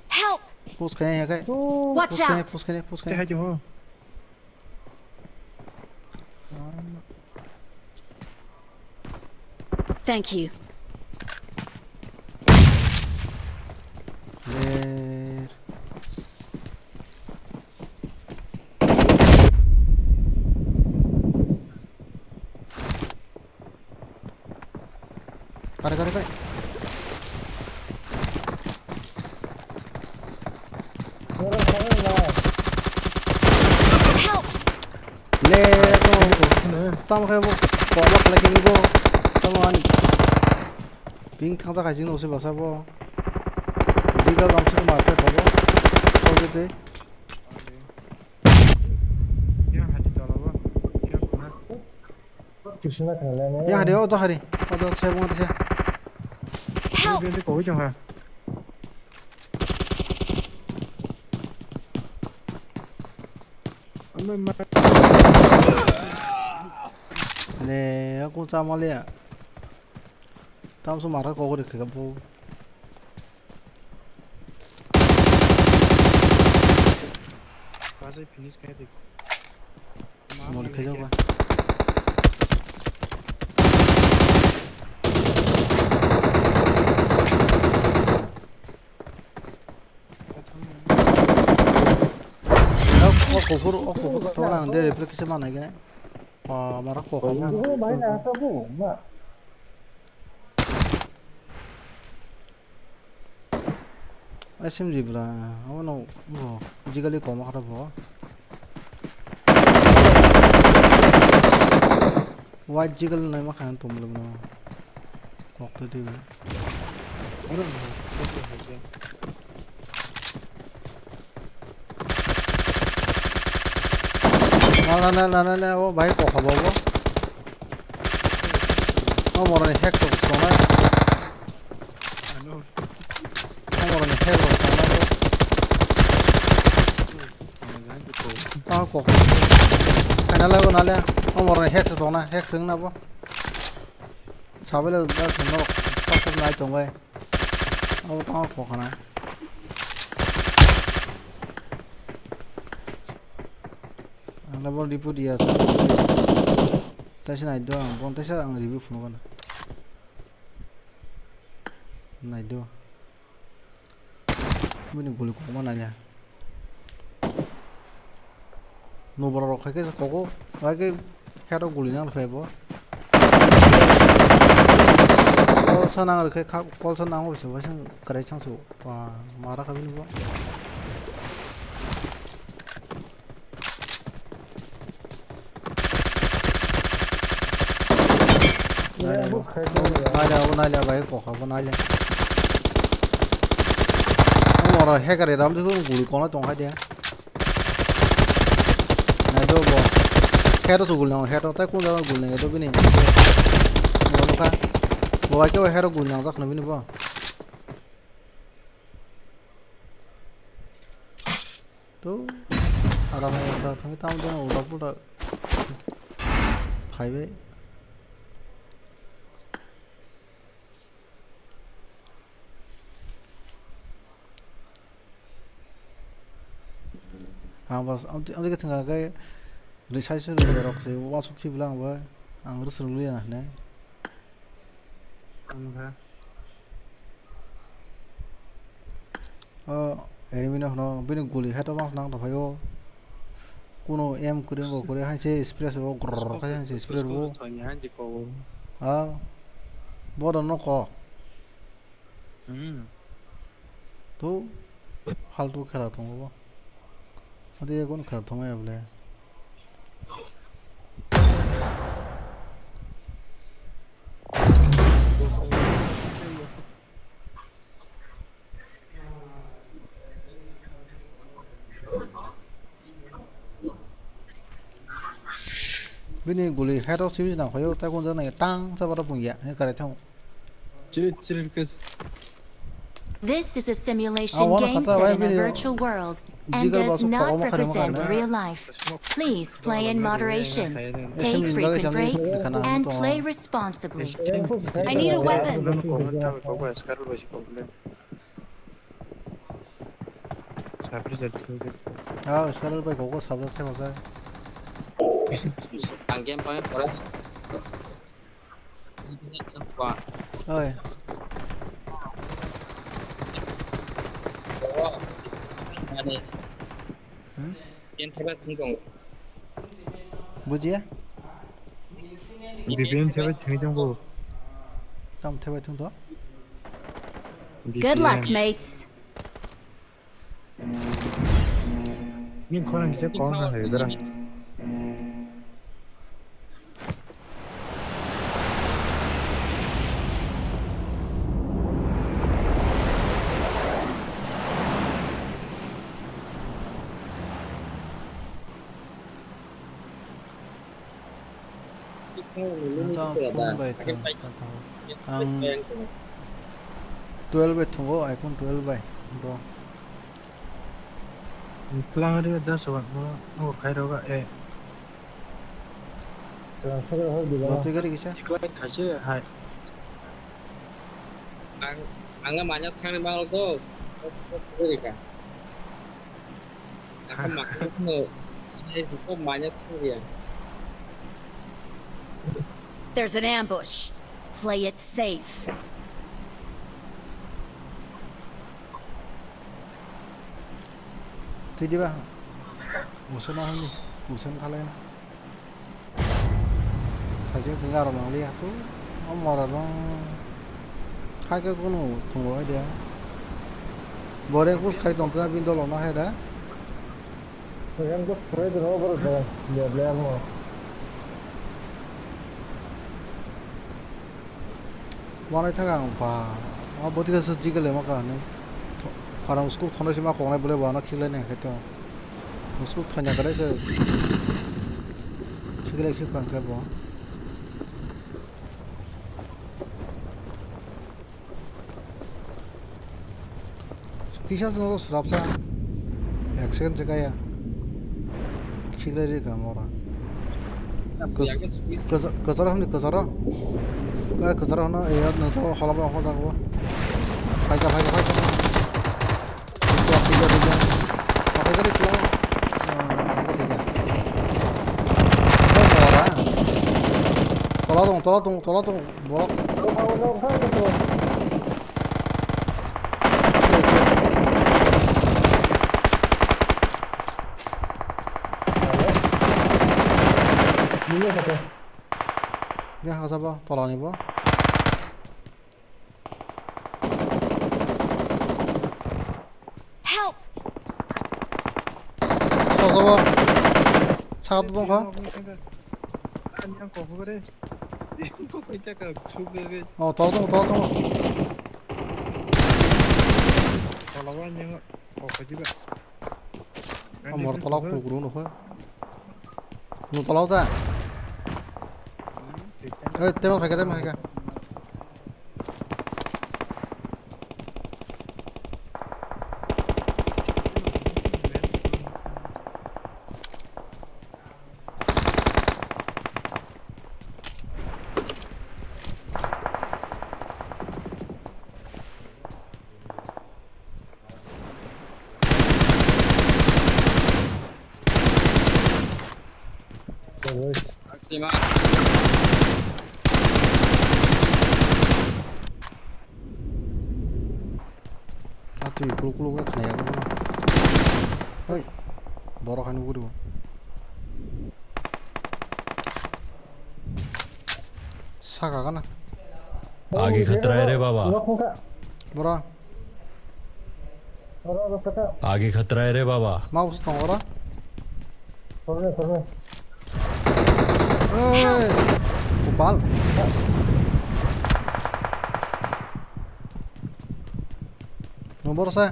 Help! Push kaya ya kai. Watch out! Push kaya, push kaya, push kaya. Thank you. There. Sari kai. Help! Le to tam khe bo kobo khlai kini bo. Tamo ani. Ping thang ta khai jing no se basa bo. Diga gam se ma khe kobo. Kobo te. Yang hadi o to hari. O to saya bunga saya. Help! Le aku sama le. Tam so mara kok ri khe bo. Mol khe jago. O kuphur, o kuphur thok ang de replay kisa manai gene. Mara kok. S M G bla, abono bo jigali koma kha bo. White jigal nai ma kha tum lo no. Kok to dibe. Na na na na na na, o bai kok habo bo. O moroni hack to tongnai. Ano. O moroni hack to tongnai. Ano, ano, ano. Ta kok. Kana la bo na le. O moroni hack to tongnai, hack sing na bo. Sabai le da no. Ta nai tongnai. Abo tamo kokana. Ang labo ripu dia sa. Taisa nai do ang, bon taisa ang ripu phunukana. Nai do. Bini guli kokma nai ya. Nubra rok hai khe kogo, hai khe hero guli nang phai bo. Kol sa nang rikhe kha, kol sa nang bo se waisang kwrai chang su. Wa, mara kha bini bo. Nai le bo, nai le bo, nai le bai kokha bo nai le. Amo oro hacker ram de guli kona tong hai de. Nai do bo. Hero su gul nang, hero tai kun jaga gul nang do bini. Bo nokha. Bo bai ke hero gul nang jak no bini bo. To. Aram aram thang tam do ulak ulak. Phai bai. Ang bas, ang, ang, ang, ang, rwsai se rwrok se, uansuk khibla ang bai, ang rwswrwng liya hinwi. Ang kha. O, enemy no hwno, bini guli head o bangsa nang tongphai o. Kuno aim kwrwi wngkha kwrwi, hai se spray rwo, grrrr khai hai se spray rwo. Scope to thanya, hanji kobo. Ha? Bodo no kok. Hmm. To faltu khela tongo bo. Adi gun khela tongo ya bole. Bini guli head o simi nang phaio, tai gun jana tang sa bara pungya, he kare thang. Chiri chiri kes. This is a simulation game set in a virtual world and does not represent real life. Please play in moderation, take frequent breaks, and play responsibly. I need a weapon. Ah, scaler bai kok sabo se masa. Ang game point pore. Oi. Mane. Hmm? Game thaba thung tong. Bujiya? V P N thaba thung tong bo. Tam thebai thung to. Good luck, B T M. Mates. Ni khorang kisa kong kha hai dara. Ang phone bai thang, thang, thang. Ang twelve bai thungo, iPhone twelve bai, bro. Tlang ri da so ba, no, no khai ro ga, eh. Tlang khai ro ga, di ba. Battery gari kisa? Decline khai se, hai. Ang, ang manya thang ni bang ko. There's an ambush. Play it safe. Twi diba? Musa na hini, musa na khalai na. Sajak jeng aro mangliya tu, o mora no. Hai ke kunu thungo hai dia. Boreng kus khai tong ta bin dolo na hai da. Boreng kus khai tong ta bin dolo na hai da. Wanai thang ang ba, o bwtwi khe se jigale ma ka hinwi. Tho-, khorang suk thonai se ma koknai bole bo ano khiklai nai khe to. Suk thanya kare se. Khiklai khik phang khe bo. Kisa se no srapsa. Ek second se kaya. Khiklai ri ka mora. Kwcharo hwnwi kwcharo. Ba kwcharo hwnwi ya no to hola ba hoja go. Phaika phaika phaika. Phaika phaika phaika. Phaika ri kla. Tola tong tola tong tola tong borok. Ya, hasa ba, tola ni bo. Help! Hasa ba. Sa tu dong kha. Oh, tola tong, tola tong. Tola wa nyang kok kha jiba. Amor tola kuru kuru no kha. No tola ta. Eh, tema kha, tema kha. Atwi kuluk kuluk khe khnai ya. Hoi. Borok hai nugwi rw. Saka gana. आगे खतरा है रे बाबा। Bora. आगे खतरा है रे बाबा। Mau song ora. Sorry, sorry. Hey, Gopal. Nomor sa.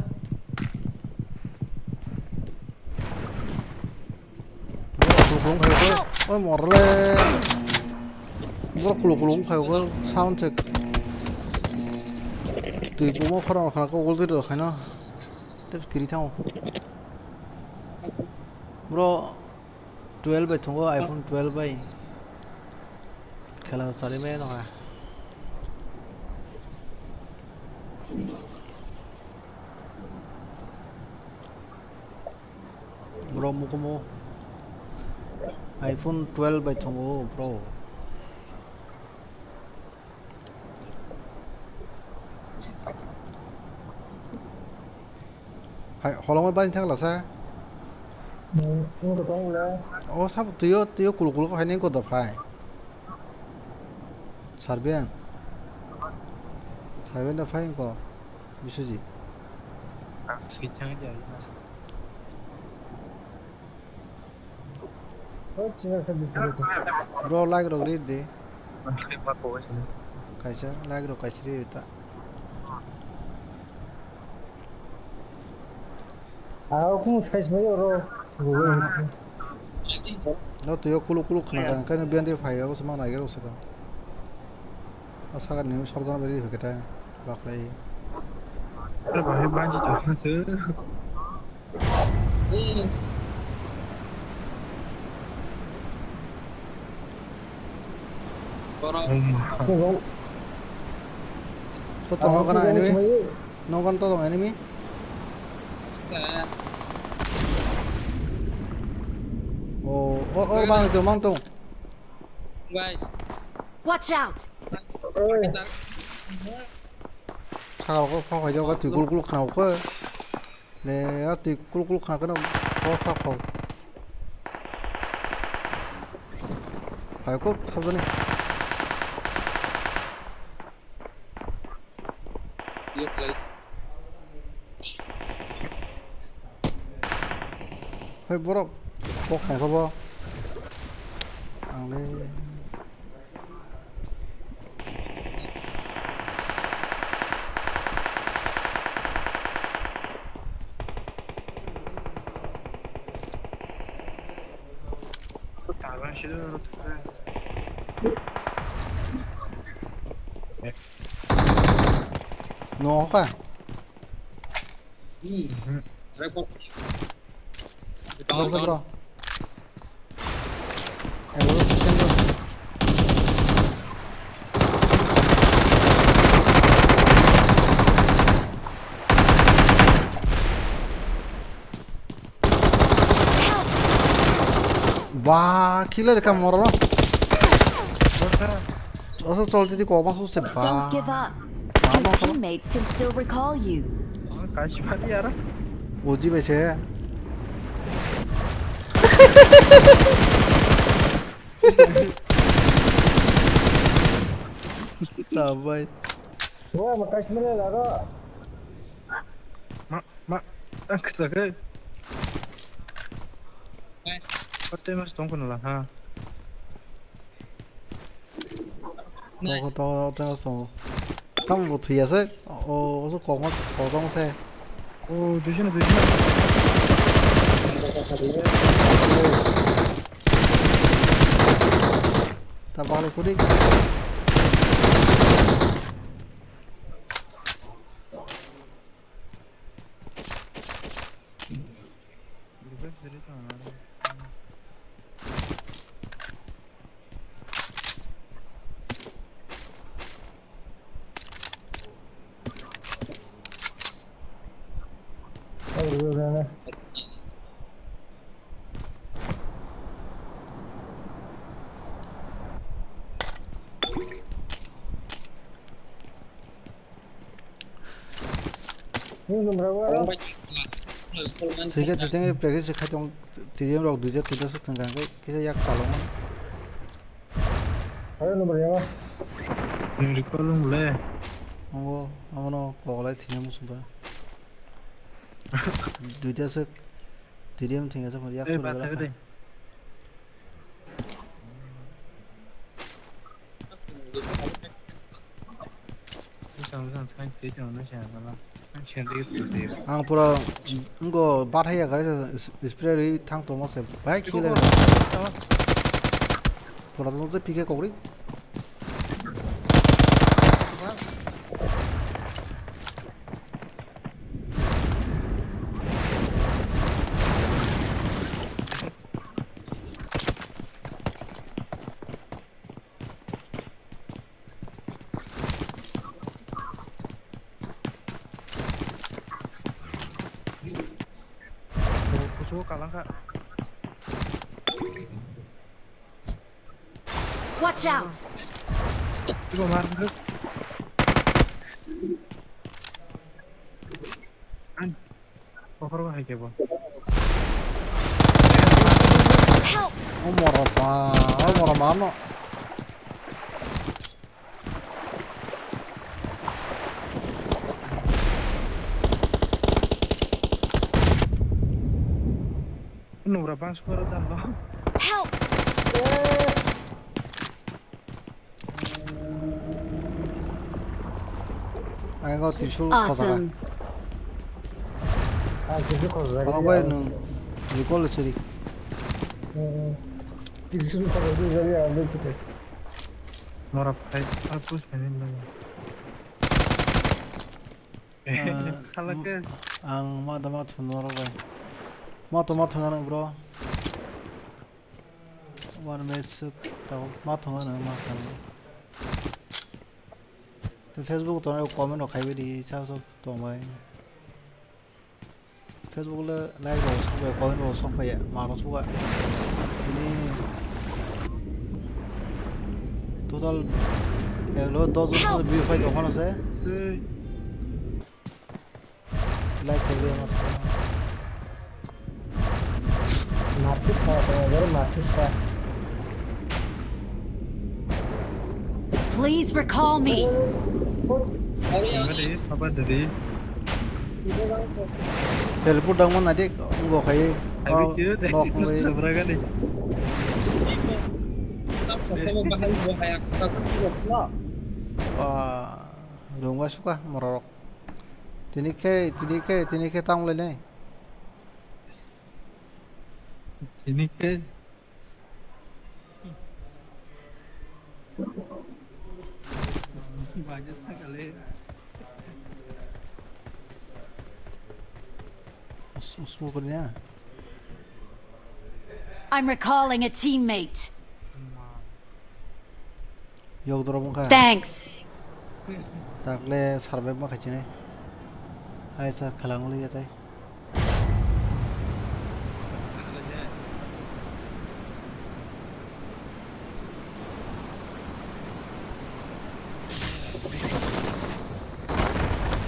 Borok kuluk kuluk khai ko. Oi morle. Borok kuluk kuluk khai ko. Sound check. Twi pumo khorang khana ko gol twi rw khaino. Tep kiri thango. Bro, twelve bai thungo, iPhone twelve bai. Khela sari me no ha. Bro, mukumu iPhone twelve bai thungo, bro. Hai, holongma bai thang lasa. Hmm, wng tong le. O sabo tuyo, tuyo kulu kulu hai neng kodo phai. Sarbian. Seven da phai ko Biswajit. Bro, like rok ri di. Kaisa like rok kaisa ri ta. Ako kung size bai oro. No, tuyo kuluk kuluk khna ka, kano biyan di phai, ako sama nai gero saka. Asaka ni sorgan beri kita baklai. Ada bahaya banji tu se. Borok. Borok. To tongo kana enemy? Nogon to tongo enemy? Oh, oh, oh, mang tong, mang tong. Watch out! Khao ko, khao ko, twi kul kul khna ko. Ne, a twi kul kul khna ko, ko khao ko. Hai ko, sabjani. Hai borok, kok khna ko bo. Ang le. No ka. Down, down. Hello, hello. Ba, killer ka moro. Oso chol titi koma su se ba. Don't give up. Your teammates can still recall you. Kaisa pari yara. Oji bai se. Sabai. Wah, makai sini laro. Ma, ma, ang kesa ke. Pate mas tong kono la ha. Tongo, tongo, tongo, tongo. Tamo bo thwi ase. O, o, kokma, kokma se. O, duijon, duijon. Ta balo kuri. Thwikhe thwiteng practice khai tong, twi rok duija tinta swk thang khe kisa yak chalokma. Nwng recall wng le. Abo, abono koklai thwina muchung da. Duita swk twi rok thang khe yak. Ang pura wngkha bathai ya gari spray rwi thang tongma se bike killer. Pura tong je P K kok rwi. Kuchuk kalang kha. Watch out! Ibo mar. Ang. Kokor bo hai kebo. Help! O mora ba, o mora ba no. Bura bang sukaro dan lo. Help! Ang go Trishul khotara. Awesome. Ah, Trishul khotara. Obo bai nwng recall siri. Hmm. Trishul khotara di jari ang bai chite. Mora phai, ah, push phai ni lo. Ah, khala ke. Ang ma da ma thun norok bai. Ma to ma thang bro. One match suk tao ma thang ano ma thang. To Facebook to comment rok khai bai di sa so tong bai. Facebook le like rok sok bai, comment rok sok bai, ma rok sok bai. Ini total eklo dos jon view phai tong phano se. Like khaidi mas. Matis kha, kha, very matis kha. Please recall me. Mari, apa tadi? Teleport dang mana dik, gua khai. Habis itu, oh, dek, nok itu mai. Seberapa kali? Wah, dong gua suka mororok. Tini khe, tini khe, tini khe tang lai nai. Tini khe. Baja sakale. Smoke ni ya. I'm recalling a teammate. Yok drop wngkha. Thanks. Takle survive ma khaichinai. Aisa khalang liya tai.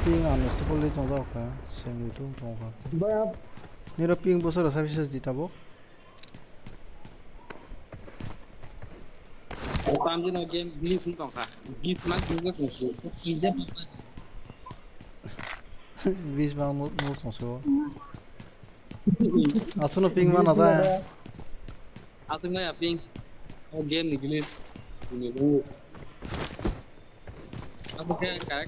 Ping ano stable tong kha, sengwi tung tong kha. Niro ping bosor sa bisa di tabuk. O kamjino game glitch wng tongkha. Glitch ma glitch wng tongkha. Glitch ma mo mo tongso. Asuno ping mana da. Aswk nai ya ping. O game ni glitch. Ni glitch. Abo khe kak.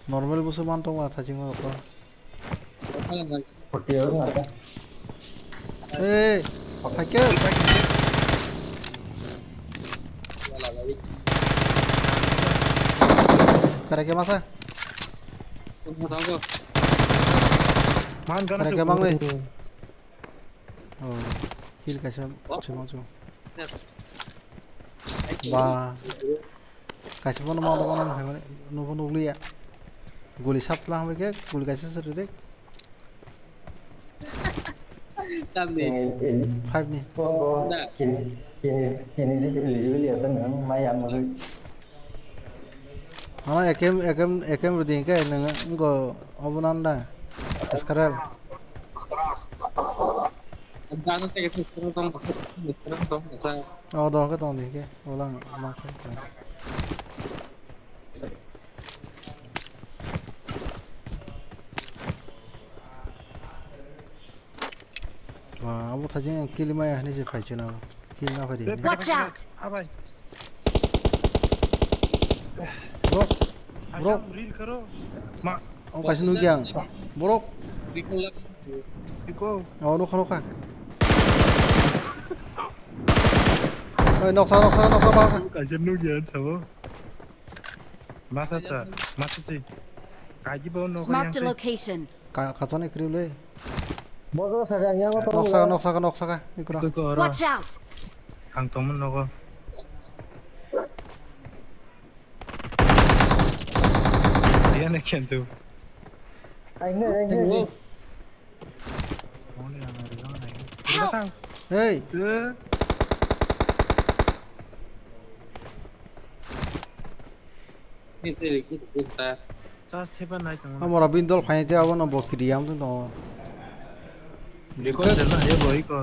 Normal busu man tongma thajingo ko. Hey, cycle. Kare ke masa? Kare ke mang le. Oh, kill kaisa chimang chimang. Ba. Kaisa bono ma bono hai mani, nukho nukliya. Guli sap lang bai khe, guli kaisa sari de. Tamni. Five ni. Da. Kini, kini, kini di eligible ya kan, mai yang mau. Ano ekem, ekem, ekem rudi ke nang ngo obo nan da. Skarel. Dano te ke skarel tong, skarel tong, sa. Oh, dong ke tong di ke. Ulang, ulang ke. Ba, abo thajeng ang kill maya hinui se phai chwna bo. Kill na phai di. Watch out! Bro, bro. Reel karo. Ma. Oh, kaisa nukya ang. Borok. Iko. Oh, nokha, nokha. Oi, noksa, noksa, noksa, ba. Kaisa nukya ang sabo. Masa sa, masa si. Kaji bo no. Marked a location. Ka, kathon ekri le. Bodo saka yang to. Noksa, noksa, noksa, ikra. Watch out. Ang tongmon nogo. Dia ne kentu. Ai ne, ai ne. Hey. Charge theba nai tong. Amora bindol phai te abo no bo kiri am tong. Iko jela ye bo iko.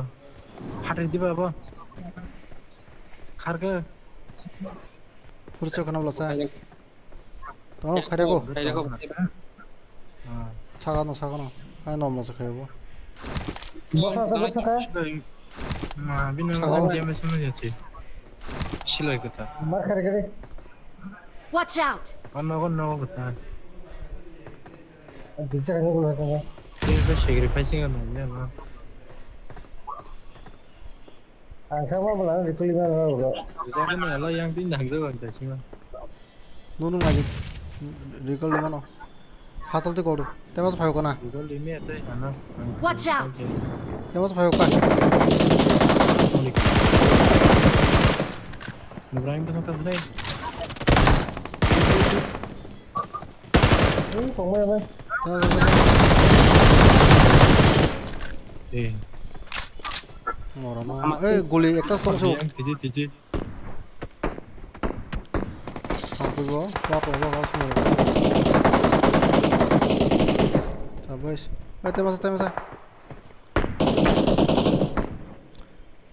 Hati diba bo. Kharke. Purcho khana bla sa. To khairego. Khairego. Ah. Sagano, sagano. Ano mo sakhe bo. Bosa sa, bosa sa. Ma, bini Saka. Ano dia mesem aja sih. Silai kata. Mar kare kare. Watch out! Ano ko no kata. Bicara ni gula kata. Dia ke sacrificing ano dia na. Ang kama bela recall ima bela. Bisa kan ya lo yang pindah juga kita sih. Nunu ngajik. Recall di mana? Hatal tu kau tu. Tema tu phayo kana? Recall di me ate ana. Watch out! Tema tu phayo kana? Ibrahim tu mata deh. Ini kau mana? Tema tu phayo kana? Eh. Moro no. Eh, guli ekta tong so. Yang tiji tiji. Tong so bo. Wa tong so, wa tong so. Sabais. Eh, tema sa, tema sa.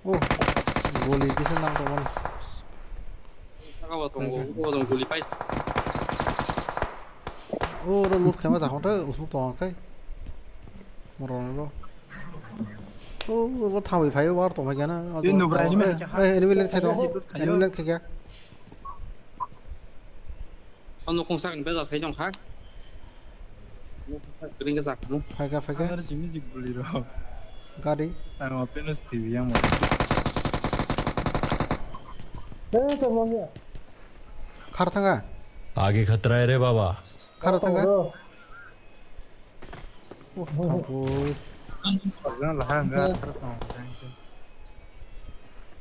Oh, guli kisa nang tong mani. Saka wa tong, wa tong guli pai. Oh, ro loot khema ja hote, usuk tong kai. Moro no. Oh, bo thawi phai, war tong phai gana. Ini nubra ini mah kya? Eh, enemy len khai dong. Enemy len khai kya? Ano kong sak ni beza khai dong kha. Green ka sak mo. Phai kha, phai kha. Ano si music buli ro. Gari. Ano penos T V yang mo. Eh, to mo ya. Khar thanga. Age khatra hai re baba. Khar thanga. Oh, thampui. Laha, laha, laha.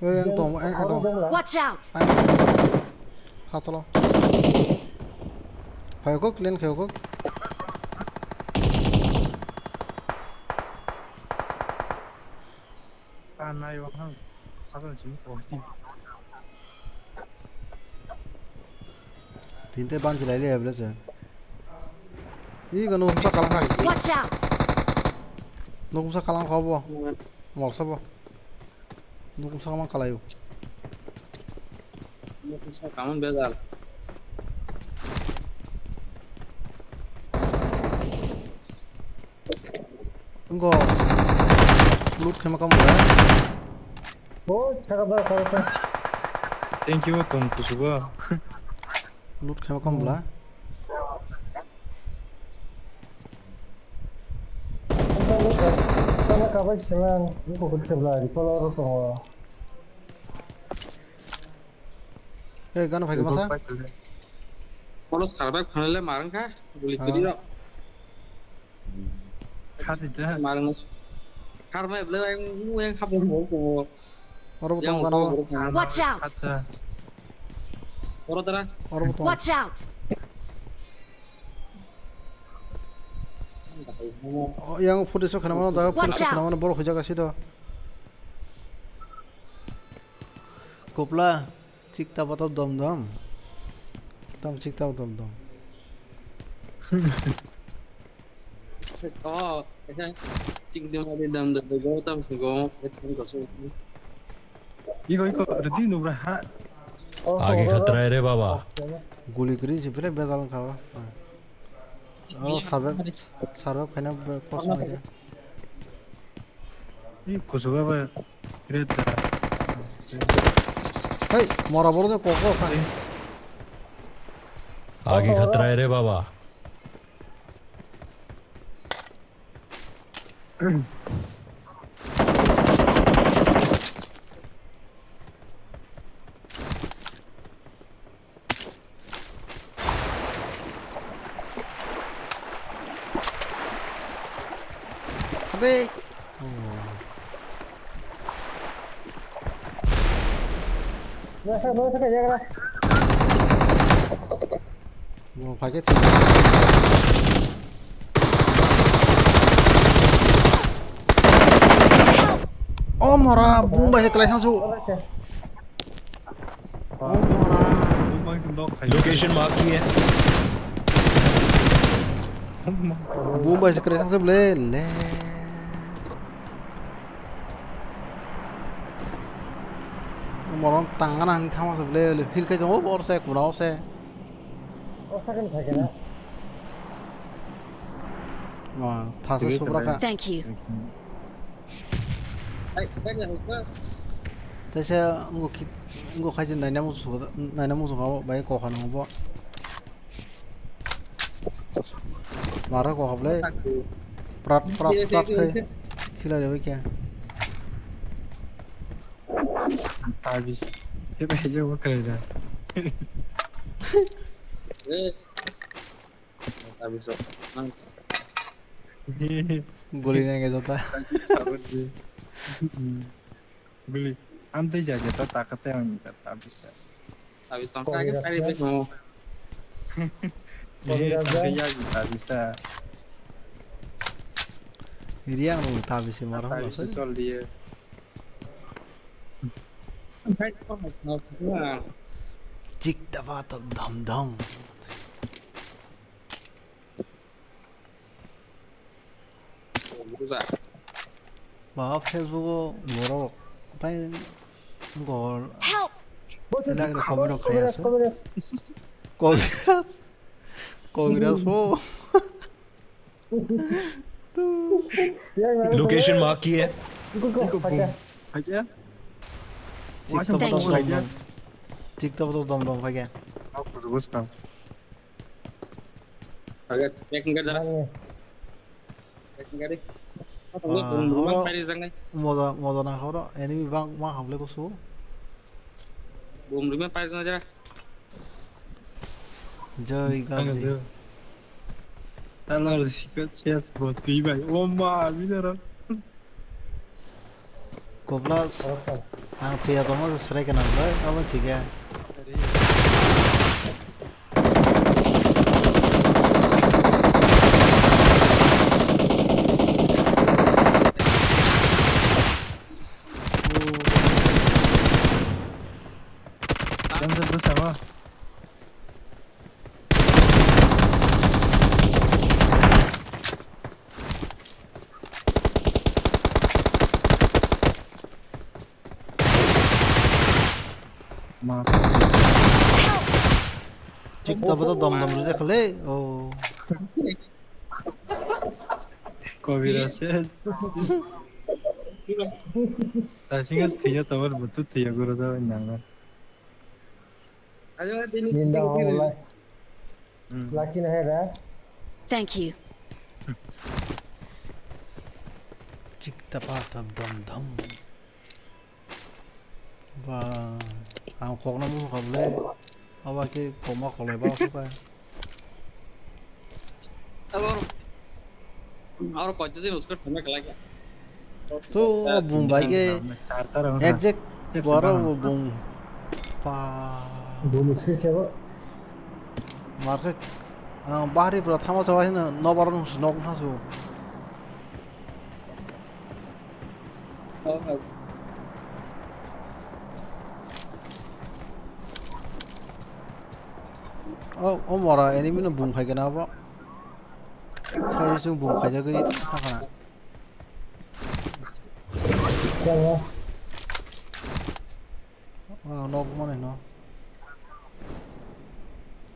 Eh, ang tong, ang, ang tong. Watch out! Ang. Ha, chalo. Phayo kok, len khayo kok. Ah, nai wa hang. Saban simi ko. Tinte ban jilai le bele se. I gano sa kalang hai. Watch out! Nuk sa kalang kho bo. Mol sa bo. Nuk sa ma kalayo. Nuk sa kamun bezal. Ngo. Loot khema kam ba. Oh, chaka ba, chaka ba. Thank you, tong kusugo. Loot khema kam bla. Tama kabai siman, ni ko kul kebla, di kolor tongo. Eh, gana phai masa? Kolos kharbak phanle marang kha, guli kiri rok. Khadi da. Marang. Kharmai ble, yang, yang khapung bo ko. Oro bo tong gana. Watch out! Acha. Oro tara. Oro bo tong. Watch out! Oh, yang footage khana mano da, footage khana mano borok hujak asi do. Kopla, chikta bata dom dom. Tam chikta dom dom. Oh, chikta bata dom dom, tam sugo, tam sugo. Iko, iko, redi nubra ha. Age khatra hai re baba. Guli gri si pele bezal kha. Oh, sarbe, sarbe khaina be kosong aja. Ih, kusuga ba. Kira da. Hei, mora boro de koko kha. Age khatra hai re baba. Ade. Nasa, nasa, jaga. Bo pakai. Oh, mora, bumbai heklai sang su. Location mark kiya. Bumbai se kre sang se ble le. Morong tangana ni thama se ble le. Hil kai jong bor se kurao se. O second thake na. Ma, thaso Twitter subra kha. Thank you. Hai, hai, hai, hai. Taisa ngo ki, ngo khaji naina musu, naina musu kha bai kokha no bo. Mara kokha ble. Prat, prat, prat khai. Khila de bai kya. Service. Khe bai je bo kare da. Yes. Service. Guli nai ke jota. Guli. Am tei ja jota ta ka tei ang ja ta bisa. Habis tong Kok kaya kaya kaya mo. Kok Iya, kaya kaya. Bisa. Iriang lu ta bisa marah Ta lah. Bisa sol dia. Cik ta ba ta dam dam. Ba Facebook o borok tai gol. Help! Elak rok comment rok khaya se. Kobiraj. Kobiraj o. Location mark kiya hai. Hai kya? Tik tok tok dom dom. Tik tok tok dom dom hai kya? Oke, packing gari dah. Packing gari. Moda, moda na horo, enemy bang ma hamle ko su. Bom rima pai na ja. Jai Gandhi. Hello, sikha chest bro, twi bai. O ma, bidara. Kopla ang phiya tongma se srai kana bai abo thik ya. Yang satu sama. Ma. Tik ta boto dom dom rujak khle. Oh. Kobira ses. Tasingas thiya tawar butu thiya guru da nanga. Ayo, Dennis, Ninja sing, sing. Online. Hmm. Lucky na hai da. Thank you. Chik tapa tam dam dam. Ba, ang kokno musu kable. Aba ke koma kolai ba suka. Abo, aro koi jodi usko thame kala kya? To bung bai ke exact boro bung pa. Bung skill kya ba? Market, ah, bahari bro thama sawa hina no baro nung nok na su. Oh, oh, mora, enemy no bung khai kena bo. Thai sung bung khai jagwi thakana. Oh, nok mane no.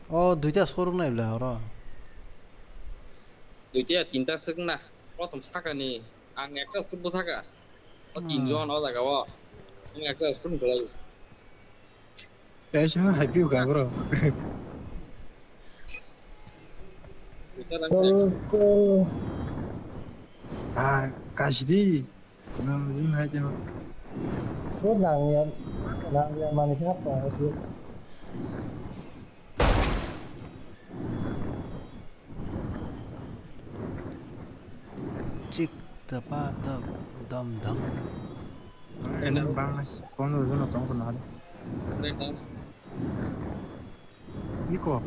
Oh, duita showroom nai bla oro. Duita tinta swk na. Prothom sakani. Ang ekta football saka. O tinjon o jaga o. Ang ekta football. Kaisa hai piu ka bro. Chol, chol. Ah, kasidi. Nang jin hai jeno. Ko nang ya, nang ya mani kha pa si. Chik ta pa ta dam dam. Ene bang phone ro jono tong ko na. Iko.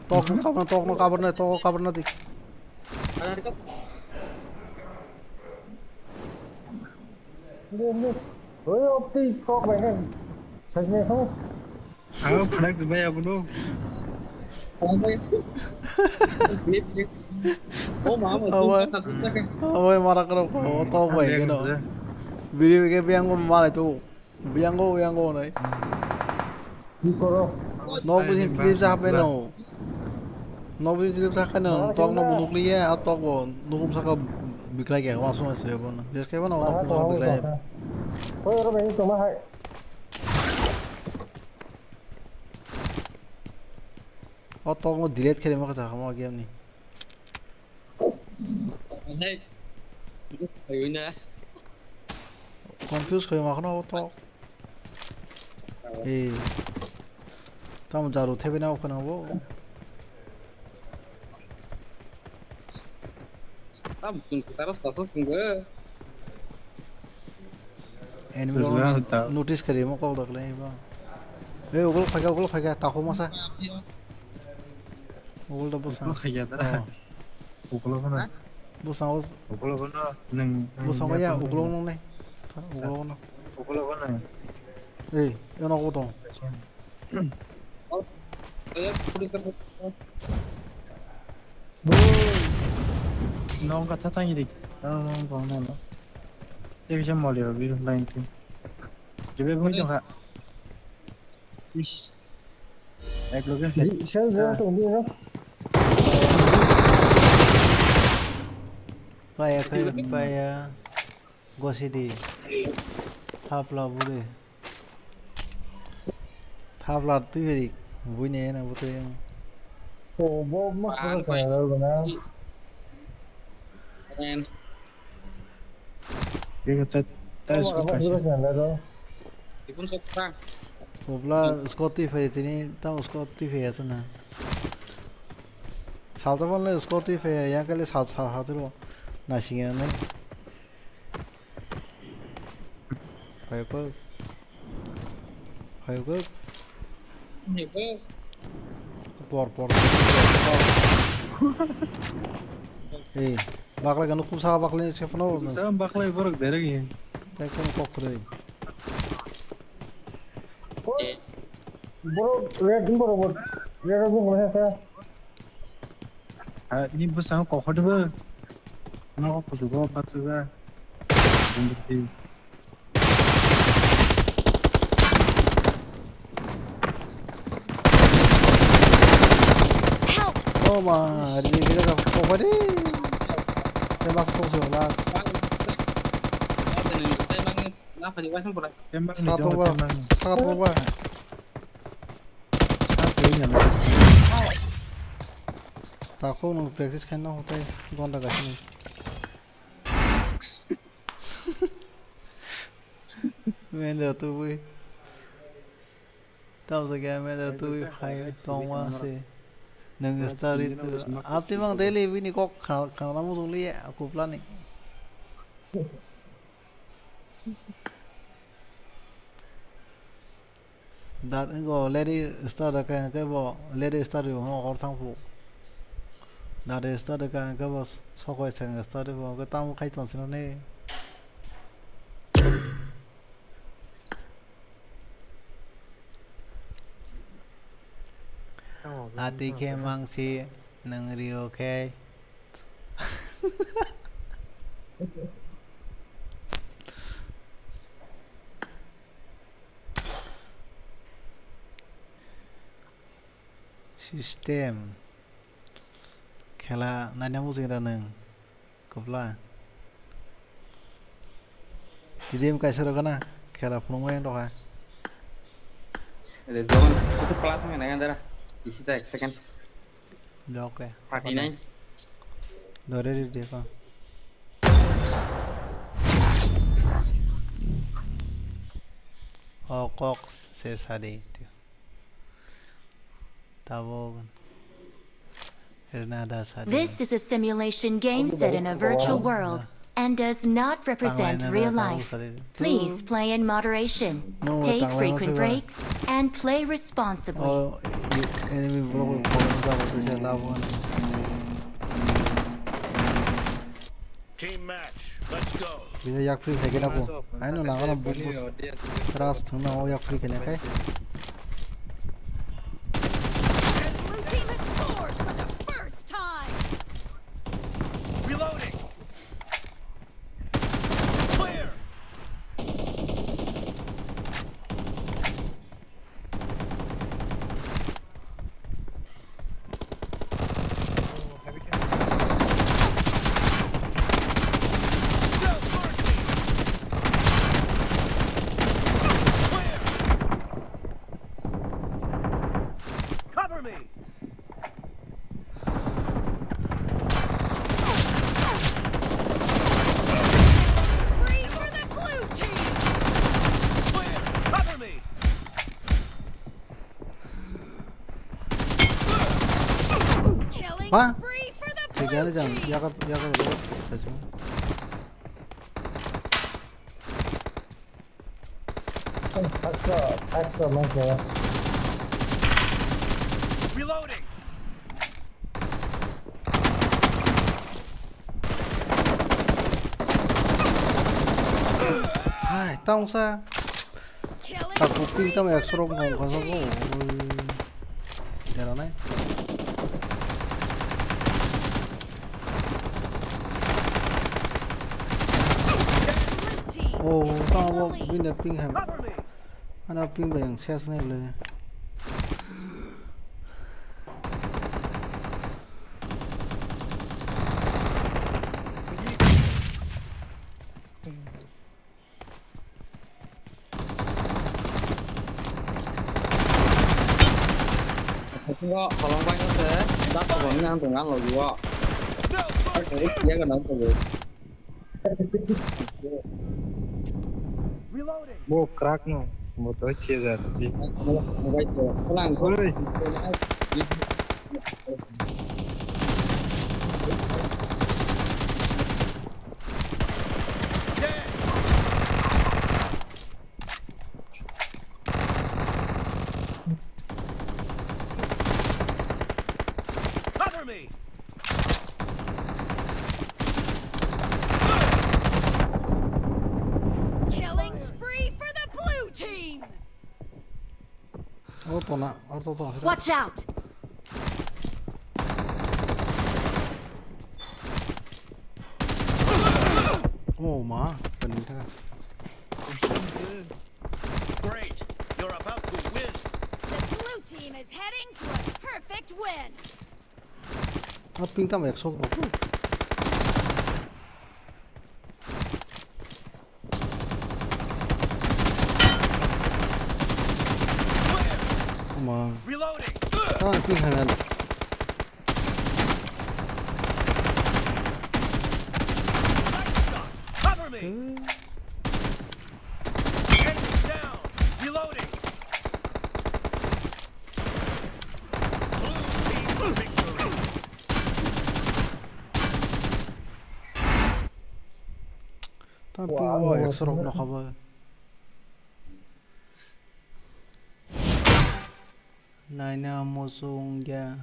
Tok no kabar, tok no kabar na, tok no kabar na di. Oi, opti tok bai na. Sai ne ho. Ang phanak jumai abono. Oh, mama, Awai. Awai mara karo ko to bai keno. Biri ke biang ko mara to. Biyango, biyango nai. Bikoro. Nok bisi clip ja hape no. Nok bisi clip ja hape no. Tok no bunuk liya, a tok bo nukum saka biklai ke, wasu wasu ya bo no. Jeske bo no, nukum saka biklai ya. Oi, oro bai toma hai. O tok no delete khe rima kha, kha ma game ni. Hey. Ayuna. Confuse khe ma khno o tok. Eh. Tamo jaru thebe na o khna bo. Tam tung sara sasa tung. Enemy notice kari mo kok daklai ba. Eh, ugol phaikha, ugol phaikha, takhuk masa. Ugol da bwsang. Ugol khaikha da. Oh. Ugol khana. Bwsang o. Ugol khana. Nang, nang bwsang ya, ugol nang nai. Ugol khana. Ugol khana. Eh, eno ko tong. Bro, nong kha tha tang ri. Nong, nong, nong, nong. Tei bisa moli rok, biro line tu. Jebe bui tong kha. Ish. Ek loge. Sel, sel, tong di, no? Paya, paya, paya. Gosi di. Hapla bure. Thapla twi bai buini ena bwtwi. O bo ma khoro sa ro gana. Iko ta ta. Ipun sokra. Obla squad twi phai tini tam squad twi phai asana. Salta ban le squad twi phai ya kale sal sal hatro. Nasing ya ne. Phaikho. Phaikho. Phaikho. Por, por. Ei, baklai gano khum saka baklai se phano. Khum saka baklai borok derek ye. Tai kono kok kwrwi. Borok red, borok, borok. Red, borok, borok, borok. Ah, ini bwskango kokho de bo. Nogo kuchugo bachaga. Bumbuti. Help! Oh ma, ini kita ka kokho de. Tembak kok sih lah. Tembak ni. Satu bah, satu bah. Takhuk nwng practice khaina hotai gonda gaisini. Mendo tubui. Tamsa khe mendo tubui phai tongma se. Nwng start ri tu. Apni mang daily bini kok khana, khana mujung li kuplani. Dat wngkha Larry Star da khe, hwnkhe bo Larry Star rw hwnwi hor thang phu. Larry Star da khe, hwnkhe bo Sokoi Seng Star rw hwnkhe tamo khai tong sino ne. Ati khe mangsi nwng rio khe. System. Khela naina mujung da nwng. Kwpla. T D M kaisa rw gana. Khela phunukma yang dokha. Ede dogon kusu pala thang na gandara. Isi sa ek second. Block ya. Thirty nine. Dore ri de pa. O kok se sadi. Tabuk. Rina da sadi. This is a simulation game set in a virtual world and does not represent real life. Please play in moderation, take frequent breaks, and play responsibly. Oh, enemy block. Team match, let's go. Bisa yak free khaikhe na bo. Aino nangano bo. Ras thangna o yak free khaina khai. Blue team has scored for the first time. Reloading. Clear. What? Thikani jang, yagar, yagar, yagar. Reloading. Hai, tamo sa. Killing Aku spree ping tamo for the ekso rok blue nong kasa ko. Team. Ui. Dera nai. Blue team Oh, is in the tamo lead. Bini ping ham. Cover me. Ano ping bai ang ses nai le. Ngo holong bai no se, dak kobong nang tong ang logi o. Ai, ai, iya ga nang tong. Reloading. Bo crack no, bo to che da. Mo, mo bai che. Kolang ko. Oi. Cover me! Killing spree for the blue team! Ortona, orto to. Watch out! Oh ma, paling ta. Great! You're about to win! The blue team is heading to a perfect win! Ah, ping tamo ekso. Come on. Reloading. Ah, ping hanan. Nice shot. Cover me. Hmm. Enemy down. Reloading. Blue team victory. Tam Wow, ping o ekso rok no kha ba. Naina muchung ya.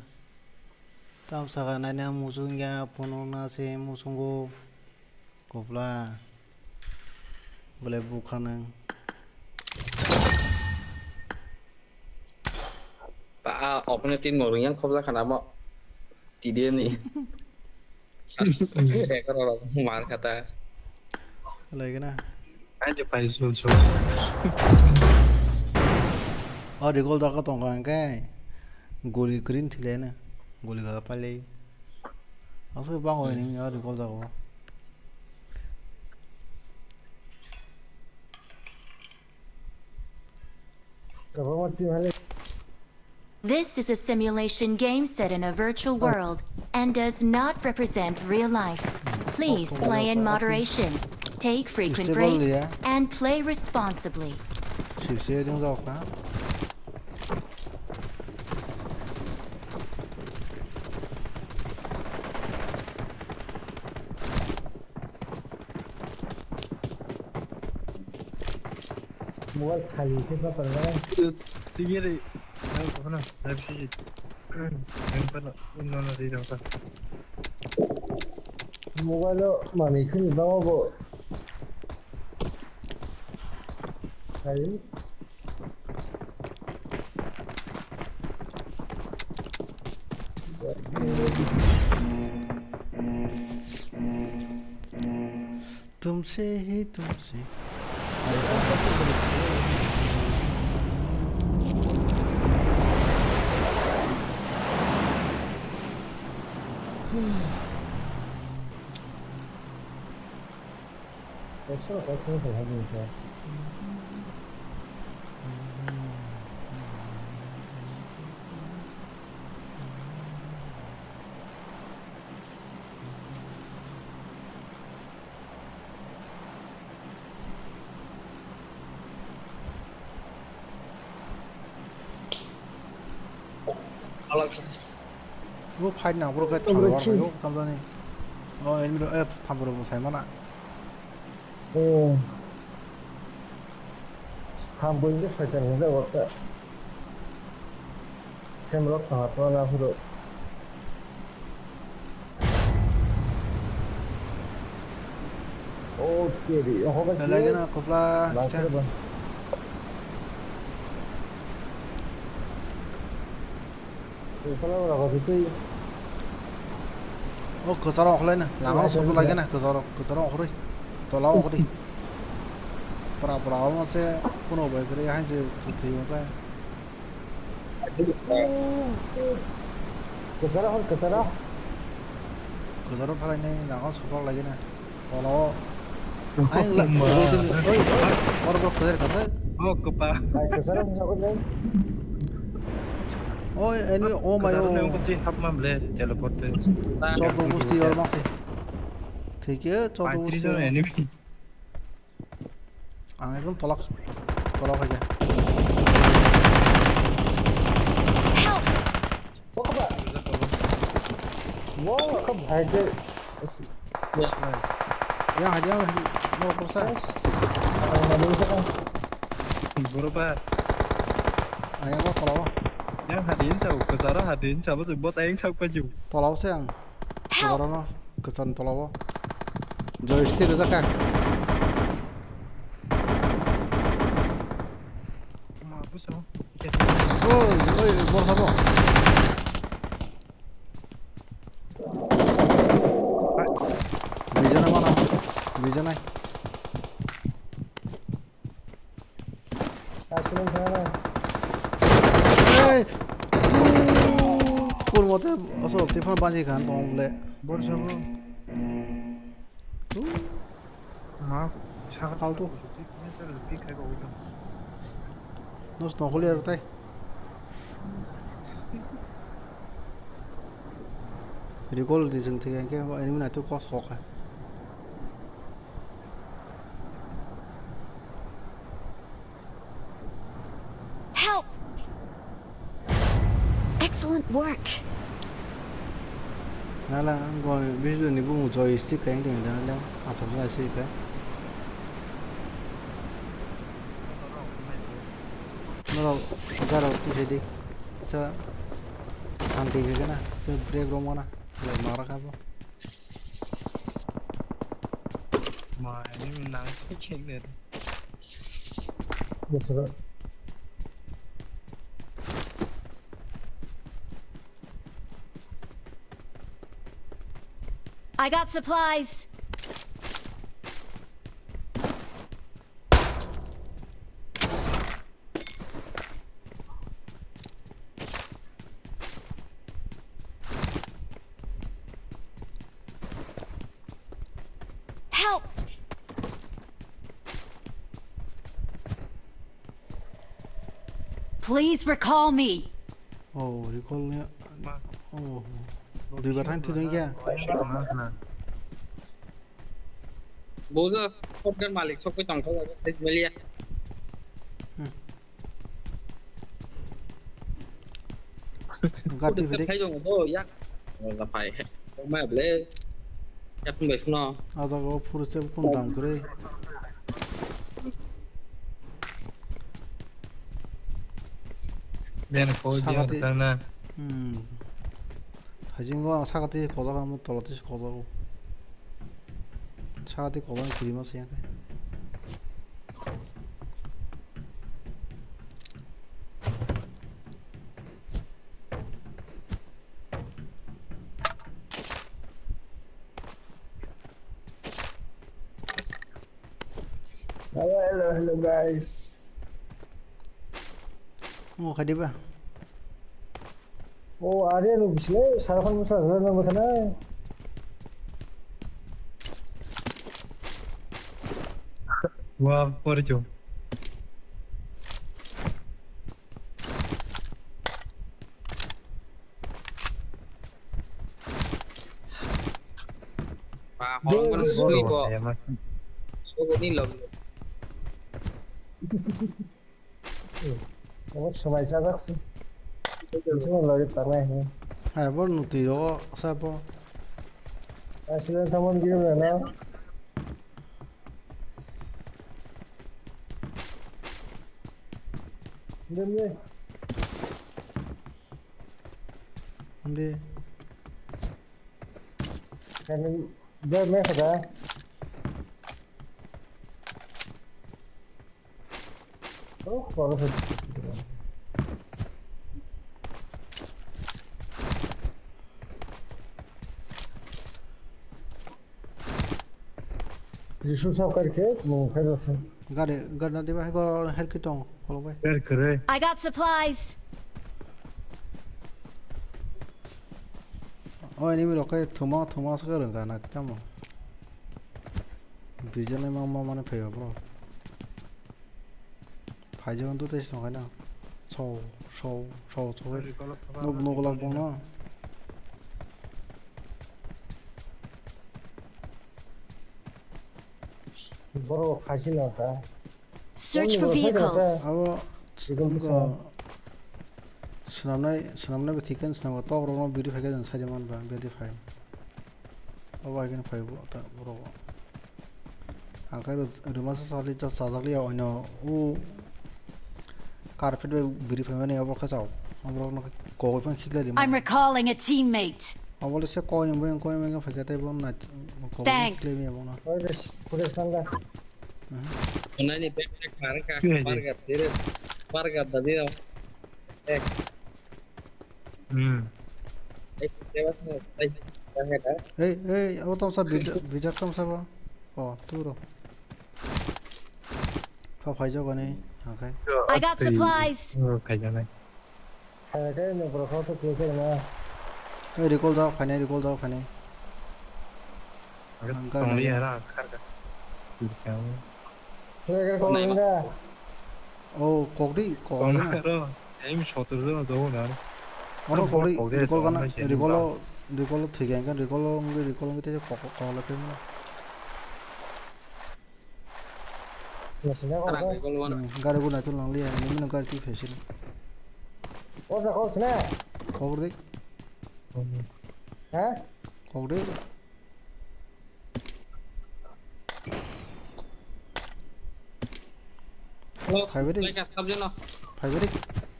Tam saka naina muchung ya, phunuk na se muchungo. Kopla. Bole bukha nang. Ta a opponent team no ring yang khobla khana mo. T D M ni. Ekar oro mar kata. Lagi na. Aja pai sul sul. O recall da ka tong ka hingke. Goli green thile na. Goli ga pale. Asal bang o ini o recall da ko. Kabang mati hale. This is a simulation game set in a virtual world and does not represent real life. Please play in moderation, take frequent breaks, and play responsibly. Mobile khali khe pa tongo. Tingiri. Nang kono live siji. Nang kono uno na ri rota. Mobile o mani khini bango bo. Khali. Tumse hi tumse. Bo fight nang bro khe thamrok rok yo tamjani. O enemy rok, eh, thamrok bo sai mana. Hmm. Thambo inje fighter ni jago khe. Camera thang atma na phuru. O teri, o hoba. Lagi na kopla. Langsung ba. Kopla ora ko tei. O kwcharo okhlai na, lama no sobo lagi na, kwcharo, kwcharo okhroi. Tola okhroi. Pura pura omo se kuno bai kre hain je twi twi okai. Kwcharo hor kwcharo. Kwcharo phalai nai lama sobo lagi na. Tola o. Ai la. Oi, oi, bor bor kwchar ka. Oh, kwpa. Ai kwcharo jago nai. Oi, ani o mayo. Kwcharo nai ko ti hap mam le teleport te. Chok bo musti or ma se. Thik e, chok bo musti. Enemy. Ang ekdom tolak, tolak hai khe. Help! Wow, kok bhai ke. Yang hadi, yang hadi, mau apa sah? Boro ba. Ayang kok kalau. Yang hadi ini jauh, ke sana hadi ini jauh, sebut ayang jauh baju. Tolak sih yang. Help! Tolak no, kesan tolak. Joystick aja kan. Oi, oi, bor sabo. Bijana mana? Bijana. Accident thana. Ei! Pur mote, oso, tefan banji kan tong le. Bor sabo. Ma, saka faltu. Nos no holi ar tai. Recall di jeng thik enke enemy na tu kos kok. Help! Excellent work. Nala ang goni video ni bumung joystick kain kain dana le asam sa si ka. Nala garo tu sedi sa anti ke na sa break room na le mara ka bo. Ma ini menang sih cek deh. I got supplies. Help! Please recall me. Oh, recall ya. Oh, dui bar thain thujak ya. Bozo, shotgun malik, sokoi tongthok, sej melia. Hmm. Gati Udah beri. Khai dong, bo, ya. Oh, lapai. Kok mai ble. Ya pun bai suno. Ada kau furus cep kun dam kure. Ben kau dia Sagati. Tang na. Hmm. Hajingo ang sagati kodo kamu tolati kodo. Sagati kodo ang kiri mas ya. Hello, hello, hello, guys. Oh, kadi ba? Oh, are no bisle, sarapan mo sarapan mo thana. Wah, por jo. Ba, holong kono sui ko. Sugo ni log. Omo swmai sajak se. Bising loge tangnai hwnwi. Hai, bo nutwi rogo sabo. Accident tamo gini na. Demi. Hindi. Kami dia me kada. Oh, kalau saya. Jisu sab kar khe, mo khe rasa. Gari, gari na diba, hai gor, her ki tong, kolok bai. Her kre. I got supplies. Oh, ini mi rokai thuma, thuma sa kar gana, tamo. Bijan ma, ma, mane phayo, bro. Phaijakgo tei swnam khaina. Sau, sau, sau, sau. Recall khabar Nuk, nuk lak bongno. Borok phaising kha. Search for vehicles. Abo Recall bwsa. Swnamnai, swnamnai bo thik khe swnamkha, tok rokno biri phaikhe jang saida manba, biri phai. Abo hai kheno phai bo, ta, borok. Ang khe rw-, rwmasa sali cha-, chajakliya oino o carpet bai biri phaimani abo khe chao. Abo rokno kogwi phano khiklai di I'm mano. Recalling a teammate. Abo le se koi bai koi bai phaikha tei bo nai kogwi phano Thanks. Khiklai maya bono. Koi bai, koi bai sanga. Aha. Nani backpack parka, Khe di. Parka sere, parka dadi no. Eh. Hmm. Ei, ei, abo tongsa bijak, bijak tongsa bo. Oh, turo. Pha phaijago ni, okay. I got supplies. Oh, phaijaknai. Phaijaknai, no, bro, kho to khe khe na. Ei, recall da, phainai, recall da, phainai. Ang gar Tongli nai. Hara, khar ka. Khe khe kho nai ma. Oh, kokdi, kok Tong na. Ro, aim sotor ro, do na. Oro kokdi, kokdi, recall tong kana, na, recall o, recall o thik ang kan, recall o, recall o, tei kok, kok la phaimani. Masih nak Anak kau? Recall o. Hmm, gari guna tu lang liya, ini mana gari tu fashion. Oh, dah kau sini. Kokdi. Hah? Kokdi. Hello, Faibarik. Fly ka stop jeno. Faibarik.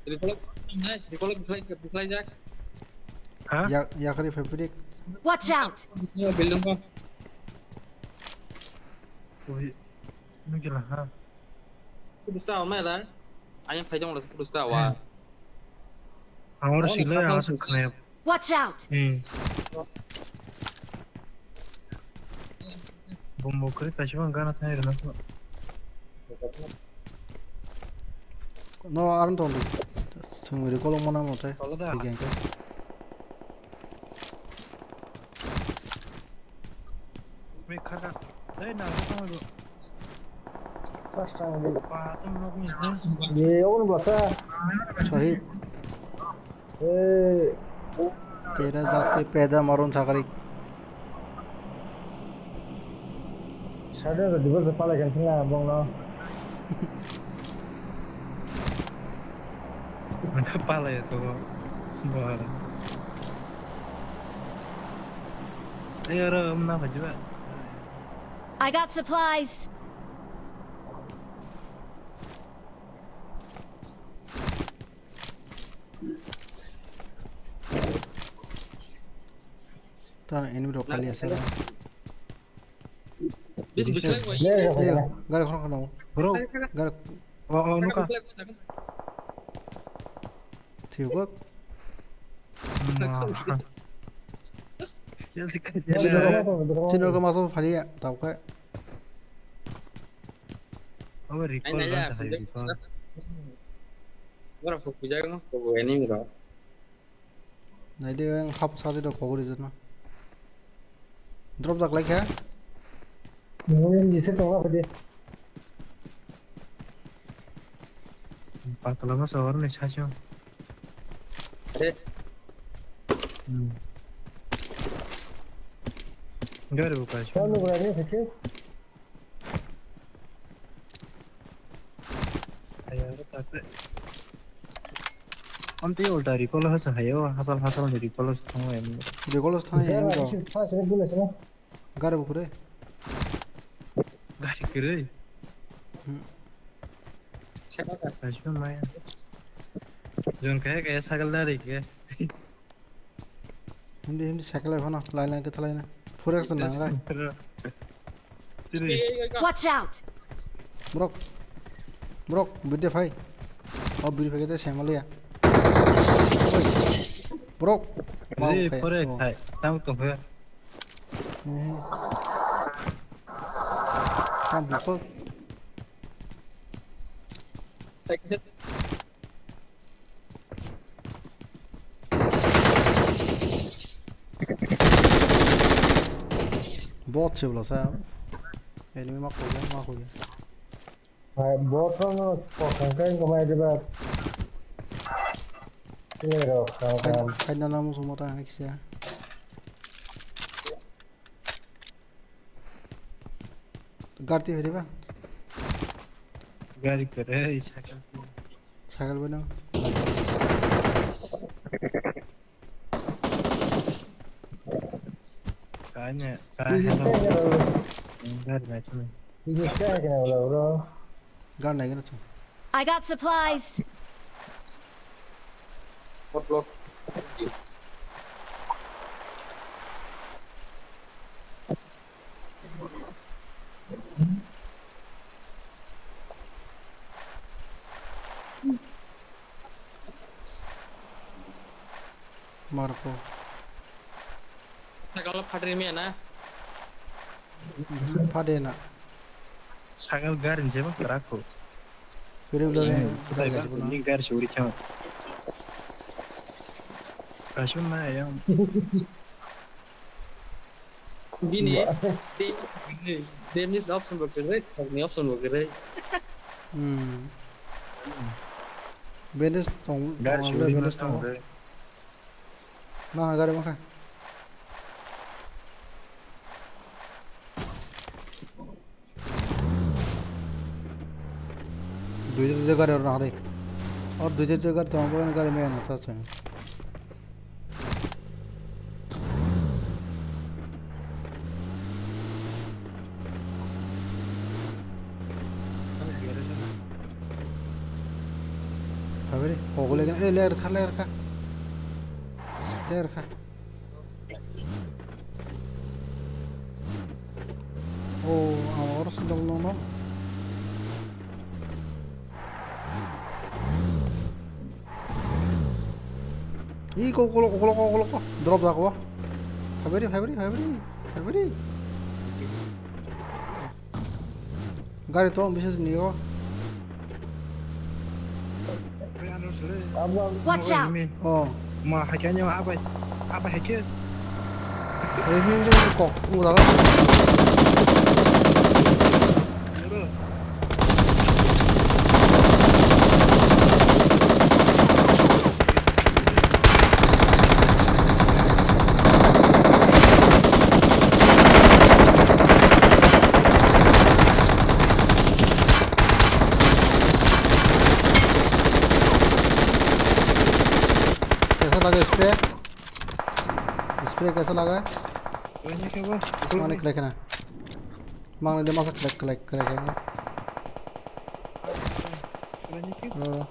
Recall, nice, recall, fly, fly jack. Ha? Ya, ya kari faibarik. Watch out! Building ko. Ui, nugila ha. Kudu sta wa mela. Ayang phai jong la kudu sta wa. Ang oro silai, ang oro silai. Watch out! Hmm. Bombo kri kachiba gana thai rana. No, aron tong di. Sungri kolong mana mote. Tolo da. Di gengke. Me khaka. Dai na ko tong do. Pas tang di. Pa tong nok ni. Ye, on basa. Sahib. Eh. Tera jaste peda maron chakari. Sadar da dibo se palai kan singa bong no. Palai to. Bora. Ayo ro, um na bhaji ba. I got supplies. Ta enemy rok kali asa. Bis bitlai wai. Leo, gari khorang khorang. Bro. Gari. Oh, oh, nuka. Thiu kok. Chino, chino ka maso phali ya, tau kai. Abo recall. Ai, nai ba ya, sa hai recall. Ora fuk bijak mas ko enemy rok. Nai de, ang hap sa de rok kogori jana. Drop jak lai kha. Nung jise tong la pade. Patla ma sawar ni sacho. Eh. Hmm. Gari buka. Kau nung berani kecil. Ayo, tak tak. Amtwi ulta recall hasa hayo, hasal hasal ni recall hasa thango em. Recall hasa thango em. Gari bo kwrwi. Gari kwrwi. Hmm. Sakal ka. Asma maya. Jon kaya kaya sakal dari ke. Hindi hindi sakal phano line line ke thalai na. Four X na ngai. Watch out! Brok. Brok, bide phai. O biri phai kete sengmaliya. Oi. Brok. Mau phai. Phai. Tam to phai. Eh. Tam buko. Bot se bwlasa. Enemy ma khogya, ma khogya. Hai, bot no kokang kai ko mai diba. Player of kang kang. Hai na namu sumota hai kisa. Gari twi phai ba? Gari kwrwi, cycle twi. Cycle bai no? Kanya, kanya. Gari nai thung. Gari nai gana thung. I got supplies. Marko. Sakalo phatri miya na? Phade na. Sakal gari ni jeba kara ko. Piri ulo ni gari se uri chama. Kasu na ya. Bini, bini, bini option bo kwrwi, ni option bo kwrwi. Hmm. Bandage tong, gari tong, suri bandage tong. Na gari makha. Dui dui gari oro nahari. Or dui dui gari tong, gari me na sa sa. Haberi, ogo legen, eh, ler kha, ler kha. Ler kha. Oh, ang oro sendal nono. Ih, ko, ko, ko, ko, ko, ko, drop dak, ko. February, February, February, February. Gari to, bises niyo. Watch out! Oh. Ma, hakya nyo, abai, abai, hakya. Ini, ini, ini, kok, udah. Kaisa laga spray. Spray kaisa laga. Mane khlai khna. Mangni de masa khlai, khlai, khlai, khlai.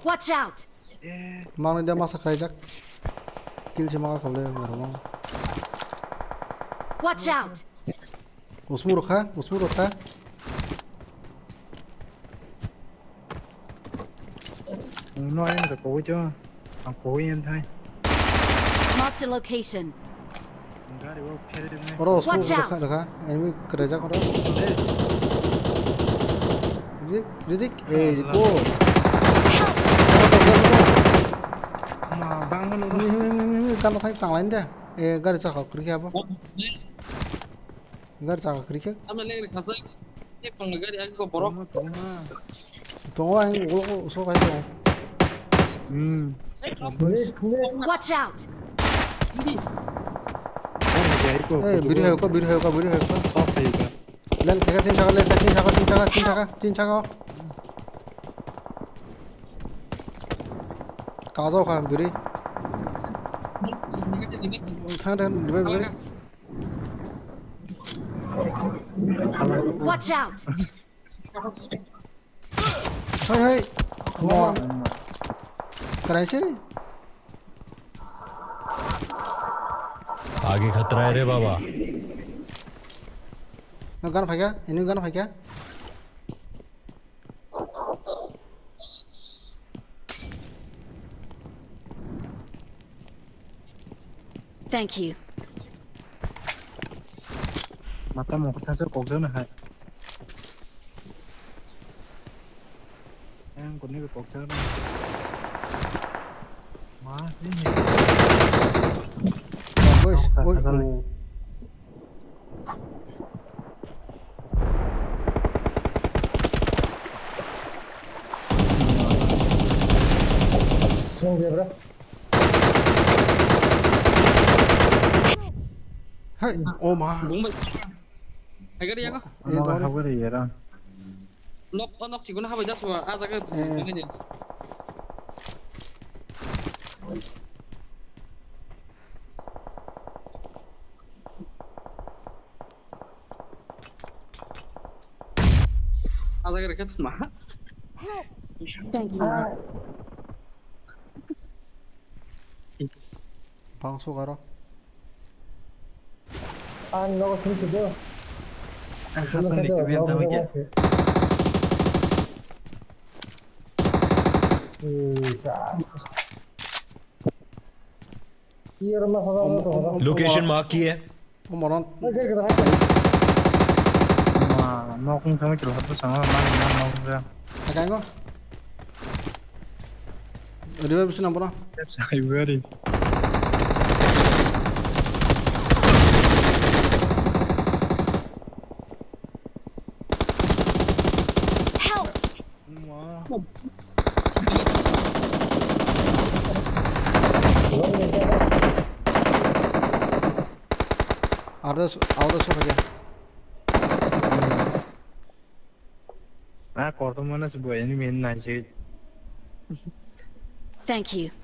Watch out! Mangni de masa khlaijak. Kill se mangkha le, moro no. Watch out! Usmu rokha, usmu rokha. No, ayang da kowai jo. Ang kowai yan thai. Marked a location. Gari wo phere ne. Oro, watch out! Rokha, rokha. Enemy kerejak oro. Ridik, ridik. Eh, go. Ma, bang mano. Himi, himi, himi, himi, kano thai tanglain da. Eh, gari chakha, krikhe abo. Gari chakha krikhe. Ama leng khasa. Ek pang gari agi ko borok. Tongo ang ulo ko so kai tongo. Hmm. Watch out. Hey, biri hai ko, biri hai ko, biri hai ko. Top hai ka. Len kaka tin chaka, len kaka tin chaka, tin chaka, tin chaka, tin chaka. Kazo kha biri. Thang, thang, revive, revive. Watch out! Hei, hei. Mor. Karai se? आगे खतरा है रे बाबा। Gan phaikha, ini gan phaikha. Thank you. Mata mokotha se kokjak na hai. Yang kuni kokjak na. Ma, ini. Oi, oi, oi. Sung dia, bro. Hai, oh ma. Bung bai. Hai gari ya ko. Eh, dore. Nok, oh, nok siguno habai jaswa. Ah, jaga. Eh. Ada kira kat ma. Thank you. Bang sukaro. Ang nogo sini sido. Ang hasan di kebin tama kya. Location mark kiya. Umoron. Ma, nokung kami kilo hatu sama, ma, ma, nokung ka. Akango. Revive sina bro. Sai bari. Help! Arda, arda sokha ya. Ah, korto mana sebuah ini main nasi. Thank you.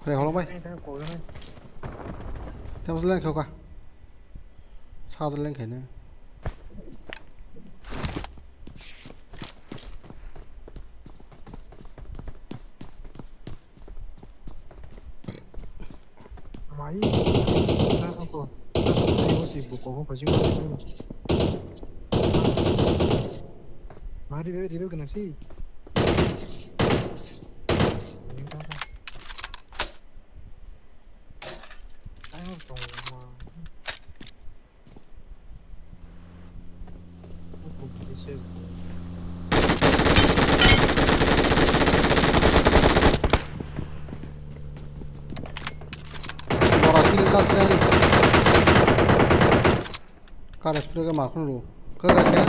Hore, holo bai. Tebos leng khe ka. Sa do leng khe ne. Mai. Sa ko. Sa ko si bu ko ko si. Mari be ribe kena si. Bora kill ka se. Kar spray ka mar khun ru. Ka ga kya?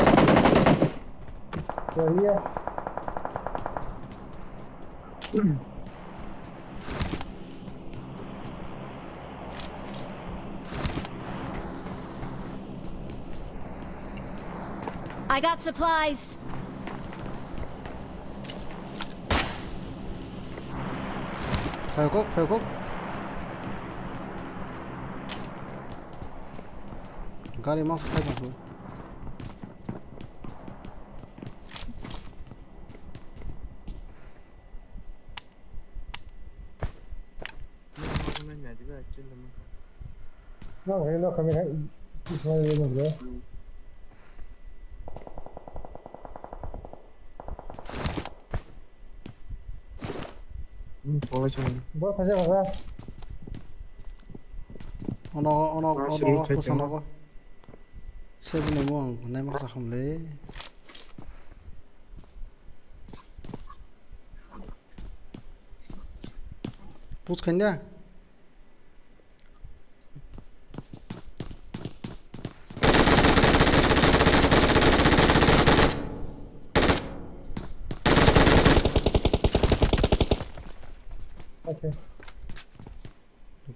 Kya? I got supplies. Phai kok, phai kok. Gari mas phai kok. No, no, kami kan. Bo khaja khaja. Ono, ono, ono, ono, kosa nogo. Sebini mung, nai masa khamle. Push khaina. Okay.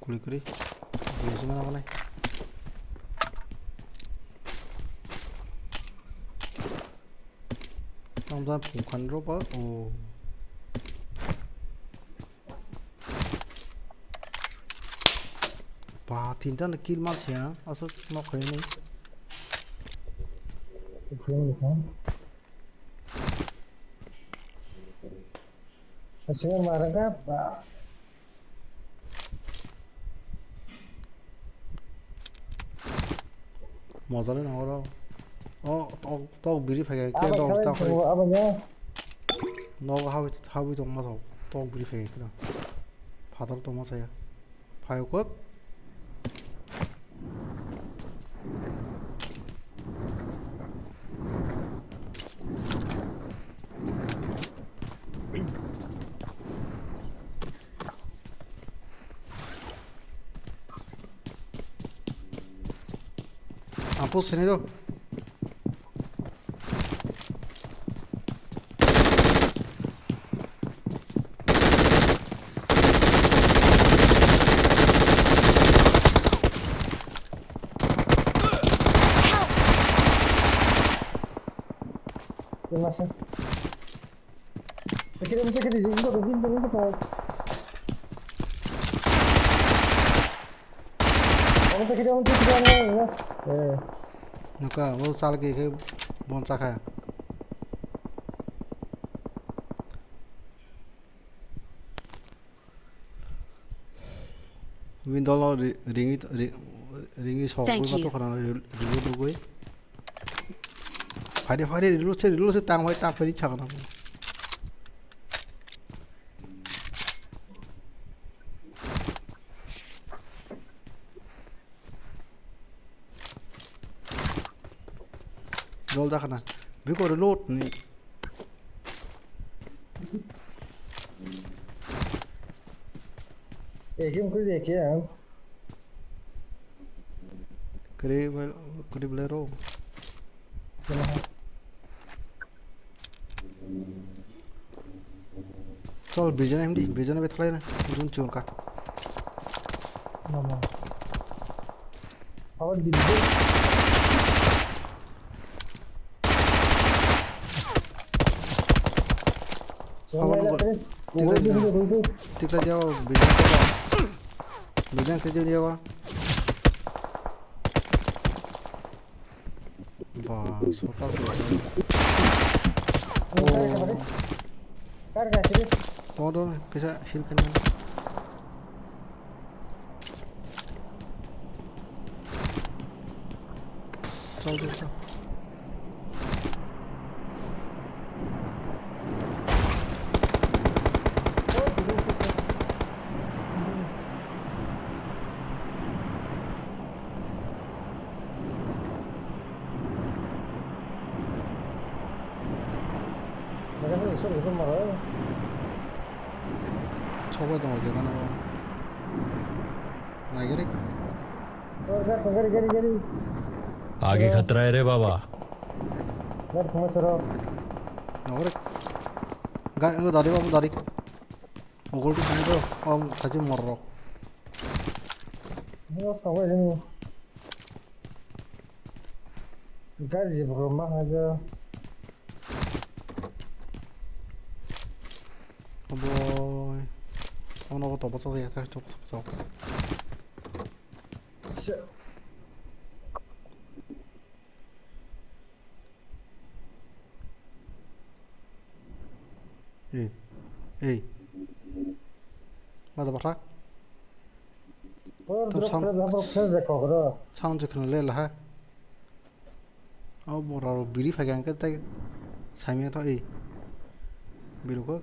Guli kwrwi. Guli se mana manai. Hamza pungkhan ro ba, o. Ba, tinta na kill mal siya, asal nok kaya ni. Sini marga ba. Mojale nang oro. O, tok, tok biri phai khe, tok, tok phai. Nogo hawi, hawi tongma tok, tok biri phai khe. Phatar tongma saya. Phai kok. Apo sini do. Terima kasih. Sakit, sakit, sakit, sakit, sakit. Sakit, sakit, sakit. Eh. Naka, o sal ke ke bon sakha. Window lo ri-, ringi, ri-, ringi sok. Thank you. Ringi sok khana ri-, ringi dugui. Phai de, phai de, reload se, reload se, tang phai, tang phai, chakna. Dol da khana. Biko reload ni. Ekim kuri de ke ang. Kri bel, kri belai ro. Chol, bijana himdi, bijana be thalai na. Jun chul ka. Mama. Abar bidde. Abar nugo. Tikla jao, bijana ke jao. Bijana ke jao. Ba, sota ko. Kar ka sini. Todo, kisa heal kan. Chal, chal, chal. Sobai tongo je gana o. Nai gari. Gari, gari, gari. आगे खतरा है रे बाबा। Gari thangma soro. Nogore. Gari, dari babu dari. Ogol tu sini tu, om saji morok. Ini os tau ini. Gari je bro ma haja. Obo. Ono ko tobo sok ya ka sok sok sok. Ei, ei. Mada bakla. Or drop, drop, drop, drop, drop, drop. Sound je khna le laha. O bora ro biri phai khe tei saimya tho ei. Biru ko.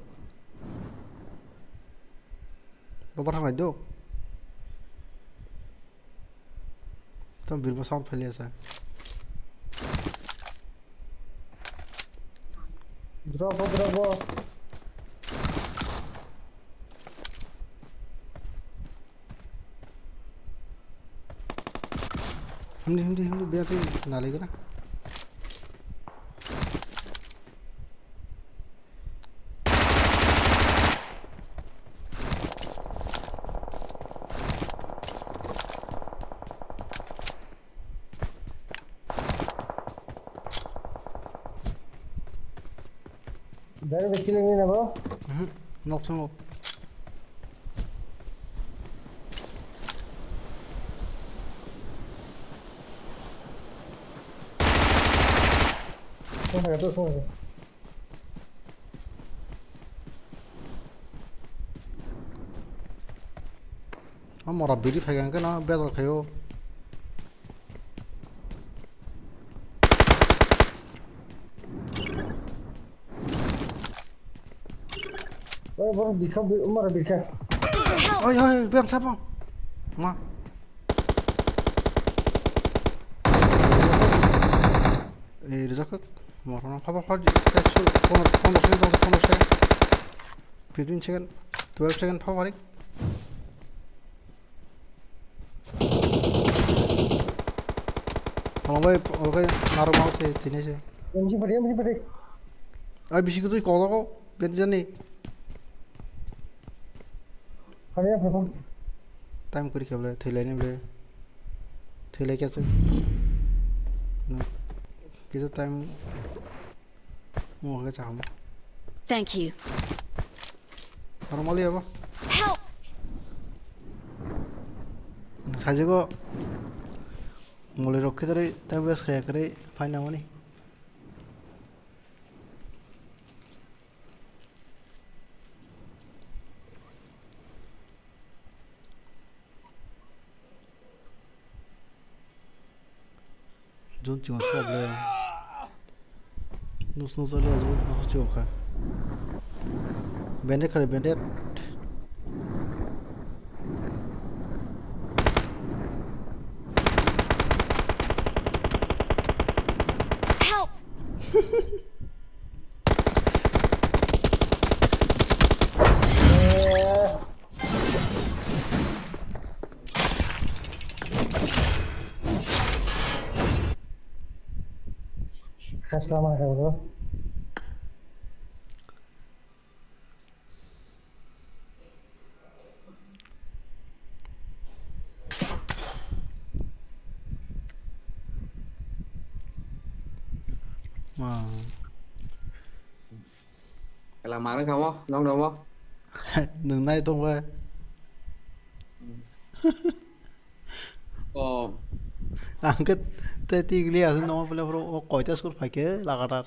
Bobar hamai do. Tamo birbo sound phailiya sa. Drop o, drop o. Himdi, himdi, himdi, biya khe nalai gana. Direct killing ni na bo? Mhm. Nok song. Song hai to song. O mora biri phai khe na bezar khaio. Oi, borok bikha, bi-, umar bikha. Oi, oi, oi, biyang sabo. Ma. Ei, rijak khe. Moro no khabo khadi. Pono, pono second, pono second. Fifteen second, twelve second, phabarik. Tolong bai, oke, narwk mau se, tini se. M G pati, M G pati. Ai, bisi kwtwi kok jago, beti jani. Hani ya, phaikon. Time kuri khe ble, thwi lai ni ble. Thwi lai khe se. Kisa time. Mo khe chaham. Thank you. Aro mali abo. Help! Sajugo muli rok khidari, tei wes khaya kari, phaina mani. Jun chikon sa ble. Nus nus ale jun nus chikon kha. Bandage khare bandage. Help! Khasla ma khe bro. Ma. Kala mangna kamo, nong nomo. Nung nai tong bai. Oh. Ang ke te tigli asin nomo pele pro o koita skur phaike lagatar.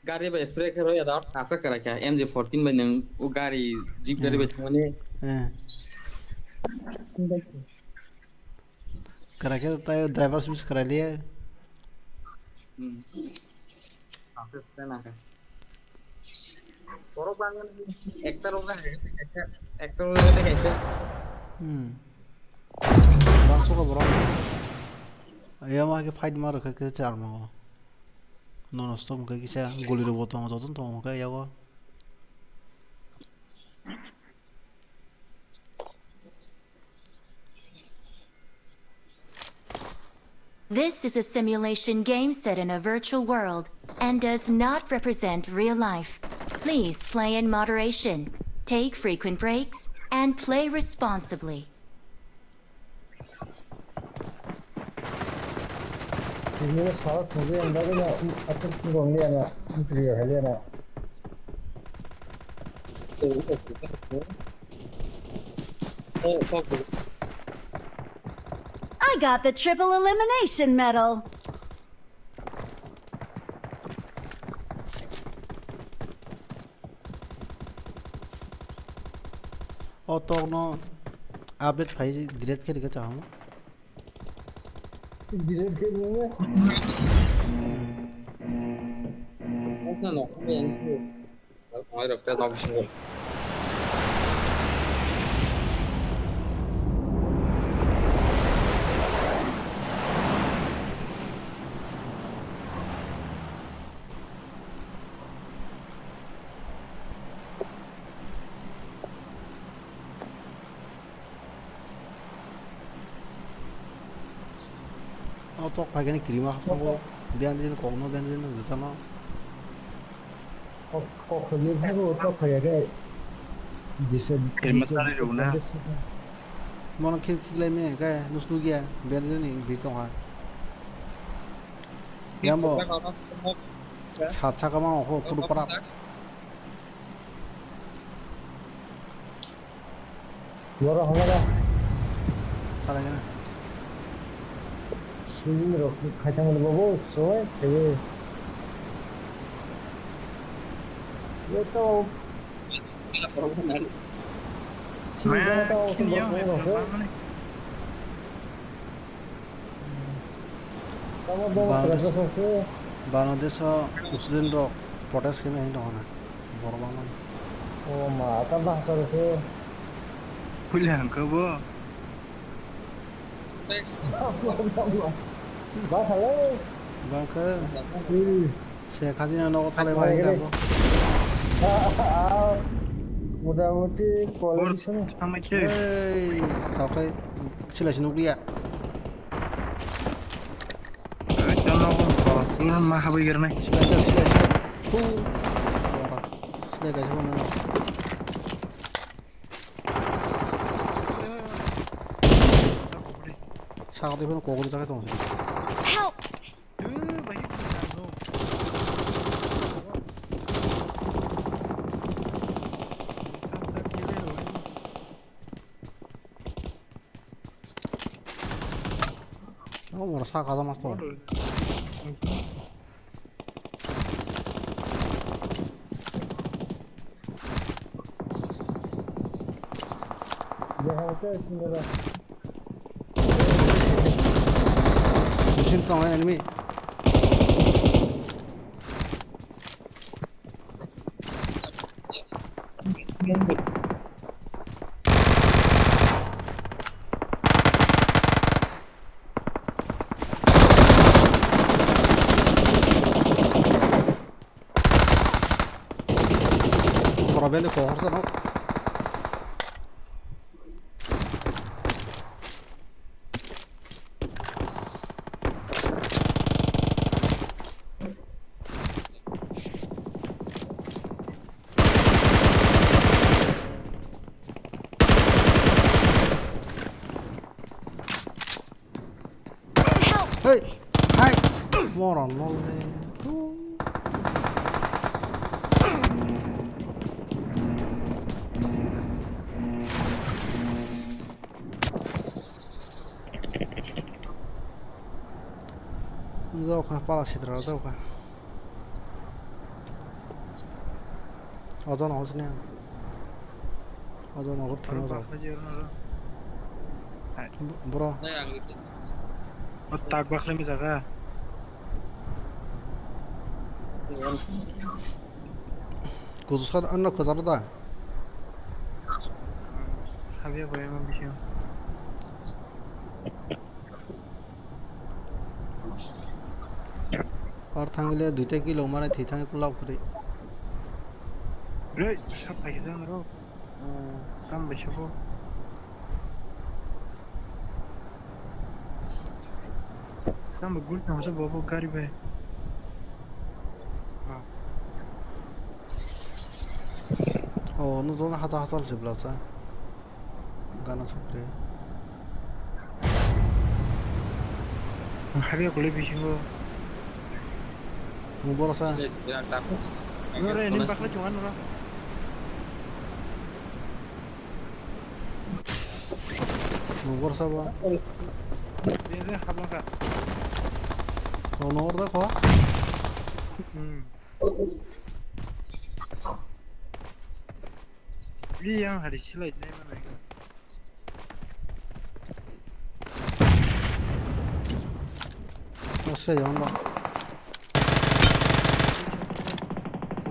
Gari bai spray khe roi adar, asa kara kya M G fourteen bai nung o gari jeep gari bai thangmani. Eh. Kara khe tai driver simi kara liya. Hmm. Asa spray na ka. Borok bangmani ekta rok na ekta, ekta rok na ekta. Hmm. Bangso ka borok. Ayama ke fight ma rokha ke charma. Nono stop ke kisa guli rok bo tongo, joto tongo ke yago. This is a simulation game set in a virtual world and does not represent real life. Please play in moderation, take frequent breaks, and play responsibly. Ini salah satu yang dari na, aku pun lihat na, putri ya lihat na. I got the triple elimination medal. O tokno update phai delete khe rikha chaham. Delete khe rikha. Oke, no. Oke, no. O tok phaikhe ni kirima hapsango, biyang din kokno, biyang din jotano. Kok, kok ni bhago tok phaiya khe. Dise, kirima dise, tari rwna. Mono khil khiklai me khe nusnugya, biyang din ni bi tongha. Yambo. Sat saka ma ho puru para. Borok hamara. Khalai gana. Shooting rok khaithang ni bobo soi khaye. Yo to. Shooting rok to borok hamara. Tamo bo Bangladesh, Bangladesh o student rok protest khaima hinwi tongo na. Borok bangmani. O ma, ta bahasa rok se. Puila hangka bo. Ba khalai. Bangkha. Hmm. Se khajina nogo thalai bai hingka bo. Ah, ah, ah. Motamuti quality song. Tamo khe. Ei, tokai sila sinukliya. Jono ko, ma habai gernai. Silai, silai, silai. Hu. Silai kaisa mano. Sakde phano kogri jaga tong. Help! Oh, mora saka da master. Machine tong enemy. Problem de kohor sa no. Hey! Hai! Moron no le. Jokha pala sitra jokha. Ojon hosni. Ojon hor thino jok. Bro. O tak bakhlai mi jaga. Kuzu sa anno khajalo da. Habya boyama bising. Ar thangile duita kilo mare thwi thangwi kulak phuri. Rei, sap phaikhe jang ro. Tam bai sabo. Tam bai gul thang sabo bo gari bai. Oh, no zona hata hata se blasa. Gana sakre. Habya kulai bisingo. Mubor sa. Nore ni bakla chungan nora. Mubor sa ba. Dia dia hablang ka. Oh, nor da ko. Hmm. Ri yang hari silai nai mana. Ose yonda.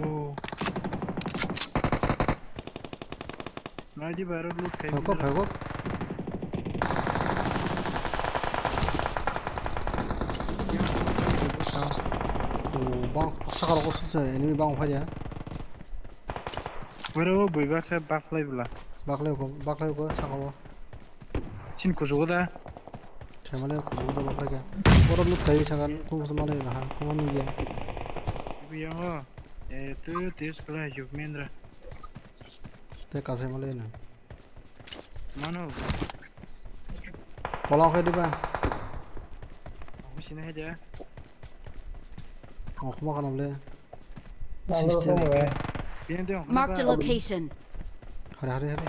Oh. Nadi baru loot kai. Phaikok, phaikok. Oh, bang, sakalo ko suse, enemy bang phai ya. Boro bui baksa baklai bwla. Baklai ko, baklai ko saka o. Chin kuchugo da. Thaimale kuchugo da baklai ka. Boro loot kai saka ko male na ha, ko manu ya. Biyango. Eh, tu tis kala juk mendra. Te ka sai male na. Mano. Pola khai diba. Aku sini aja. Oh, kuma kana bole. Nang lo System. Kamu ya. Bien, bien. Marked a location. Hari, hari, hari.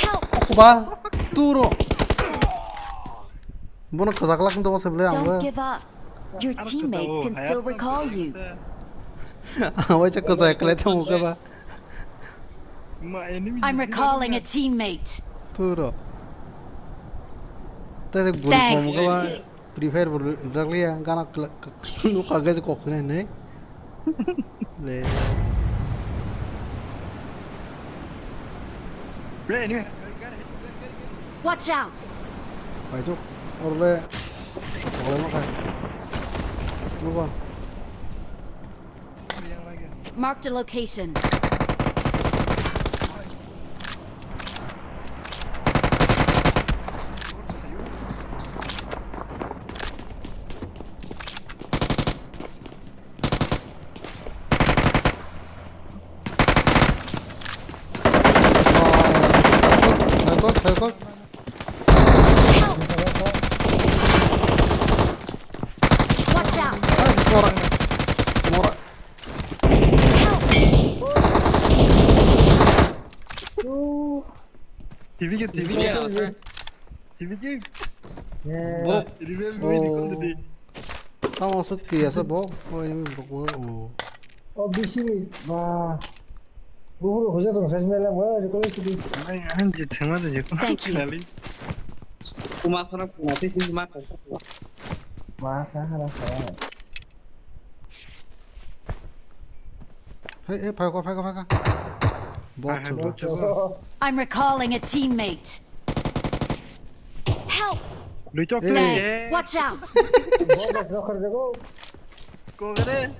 Help! Kuba, turo. Bono kwchak lak tongo se bwle ang Don't give up. Your teammates can still recall you. Ang waisa kwchak kwlai tongo khe ba. I'm recalling a teammate. Turo. Tei gul pom khe ba. Free Fire bo rwjakliya, gana kla-, nukha khe kok hwnwi hwnwi. Le. Watch out! Paithok, orle. Orle ma khai. Move on. Marked a location. Help! Watch out! Mora. Mora. Help! T V game, T V game. T V game. Bro. Revive me, oh. Tamo aswk twi asa bo, o enemy borok bo, o. O bisi ni, ba. Buhuru hoja tong sai mela, ba, recall sidi. Ai, ang je thangma de je ko. Thank you. Finally. Kuma khara kuma te kuma khara. Ma kha hara kha. Hey, hey, phai ko, phai ko, phai ko. Bot hai, chwla. Bot chwla. I'm recalling a teammate. Help! Luitok. Hey. Thanks. Watch out! Bot rok khar jago. Kogre.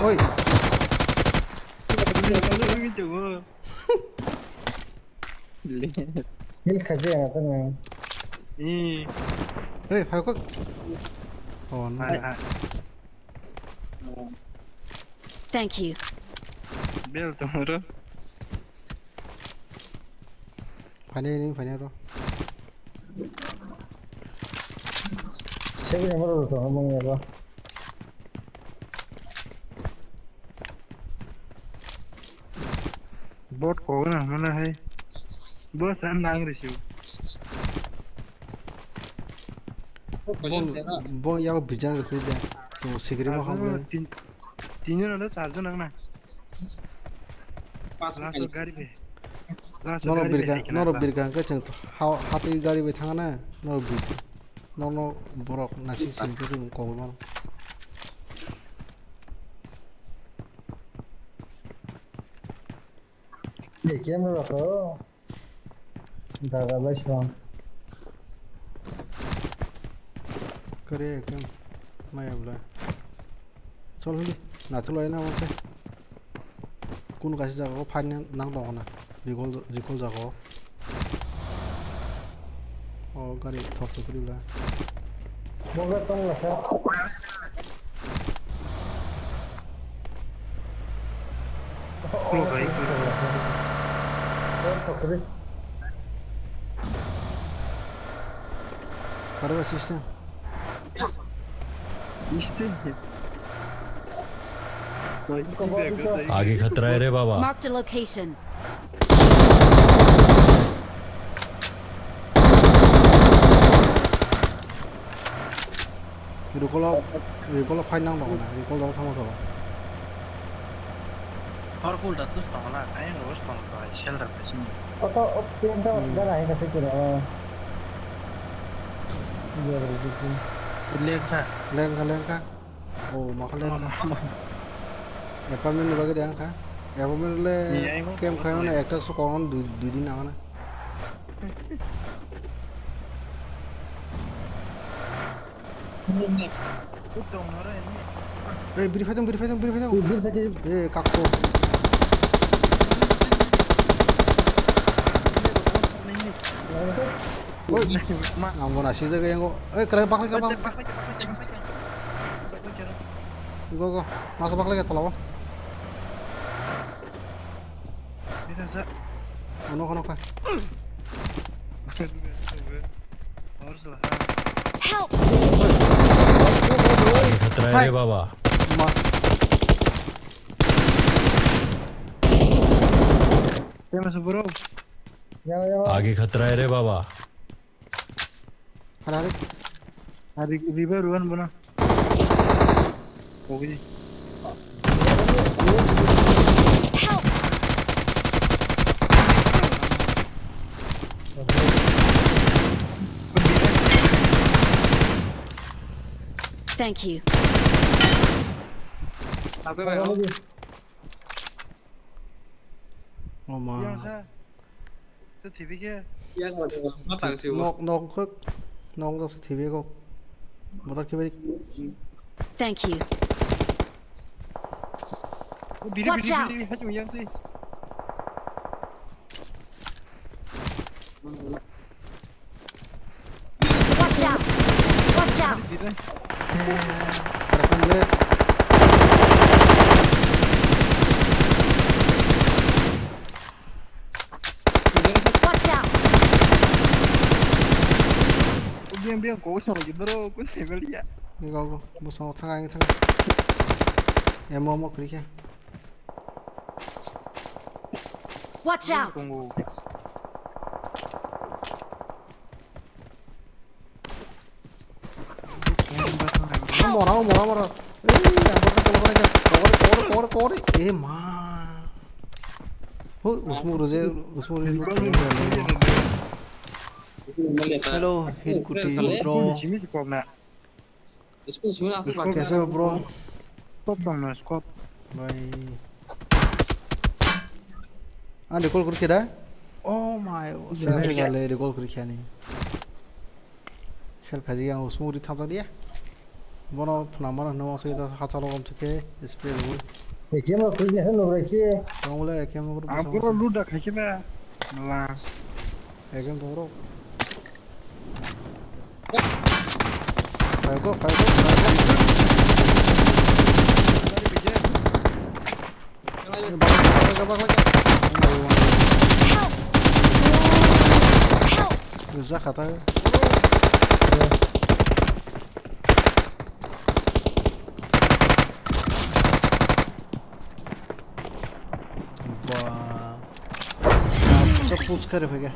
Oi. Luitok. Heal khaje na tamo. Eh. Hey, phai ko. Oh, no. Hai, hai. Thank you. Bel tomorrow. Phani ni phani ro. Seven number ro to mong ya ba. Bot kogna mana hai. Bot san nang risiu. Bon, bon, yago bijan rw phi de. To sikri ma hamle. Tin, tin jon ando char jon nang na. Last gari be. Last gari be. Noro birka, noro birka ke cheng to. Ha, hati gari be thang na. Noro birka. Noro borok nasi sing ke cheng kogwi mano. Ye camera ko. Dada bai song. Kare ekam maya bla. Chol huli. Na chol ayna wate. Kun kaisa jaga o phai nang tongo na. Recall, recall jaga o. Oh, gari thok se kuri la. Moga tong la sa. Khuluk hai, khuluk. Thok kuri. Karo assistant. Iste. आगे खतरा है रे बाबा। Marked a location. Recall o, recall o fight nang tong na, recall o thamo thamo. Hor kul da tus tong la, ayang ros tong to, shelter pe sini. Oto, op, pinta, hmm, dala hai kasi kira. Iya, begitu. Lengkha. Lengkha, lengkha. Oh, makha lengkha. Apartment ni bagwi de angkha. Apartment le camp khai mane ekta sukong dui, dui din nang na. Ei, biri phaidong, biri phaidong, biri phaidong. Biri phaidong. Eh, kakko. Oi, ma. Nanggo nasi jaga yang kok. Eh, kena pakai kapal. Go, go. Masuk pakai lagi tolong. Ini sa. Ono kono ka. Help! आगे खतरा है रे बाबा। Ma. Kaya masuk bro. Yawa, yawa. आगे खतरा है रे बाबा। Hari hari. Hari riba ruan bona. Oke. Help! Thank you. Asal ya. Oh ma. Yang sa. Sa thibi khe. Yang ma tang si. Nok nok khok. Nok nok sa thibi kok. Motor khe beri. Thank you. Oh, biri, watch biri, out! Biri, hajung yang si. Watch out! Watch out! Watch out! Biang biang kok soro gidoro kun sebel ya. Go go, busong thang ang thang. Emo mo kri khe. Watch out! Tongo. Mora, mora, mora. Ei, ang bakal tolong aja. Kori, kori, kori, kori. Eh, ma. Hu, usmu roje, usmu roje. Hello, hit kuti, bro. Simi si kok na. Scope, scope, scope. Kaise ho, bro? Scope tong na, scope. Bhai. Ani recall kuri khe da? Oh my, yeah, sir, yeah, gale recall kuri khe ani. Khel phaji ang usmuri thang thang dia. Bono phuna mano hwnwi uansugwi da hachalo gom thwkhe spray rwui. Ekhe ma kuri khe no brai khe. Tong le ekhe ma kuri. Ang puro loot da khai khe ba. Last. Ekjon tong rok. Fire go, fire go, fire go. Help! Help! Rwjak kha ta. Ba. Sa push kare phai khe.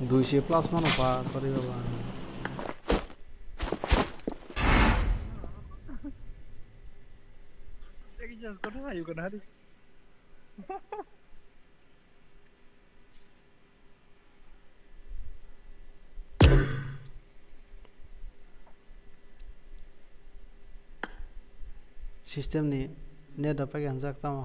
Duiso plus mano pa kori baba. Ek jas kotha ayu kana hari. System ni net da paikha hinjak tamo.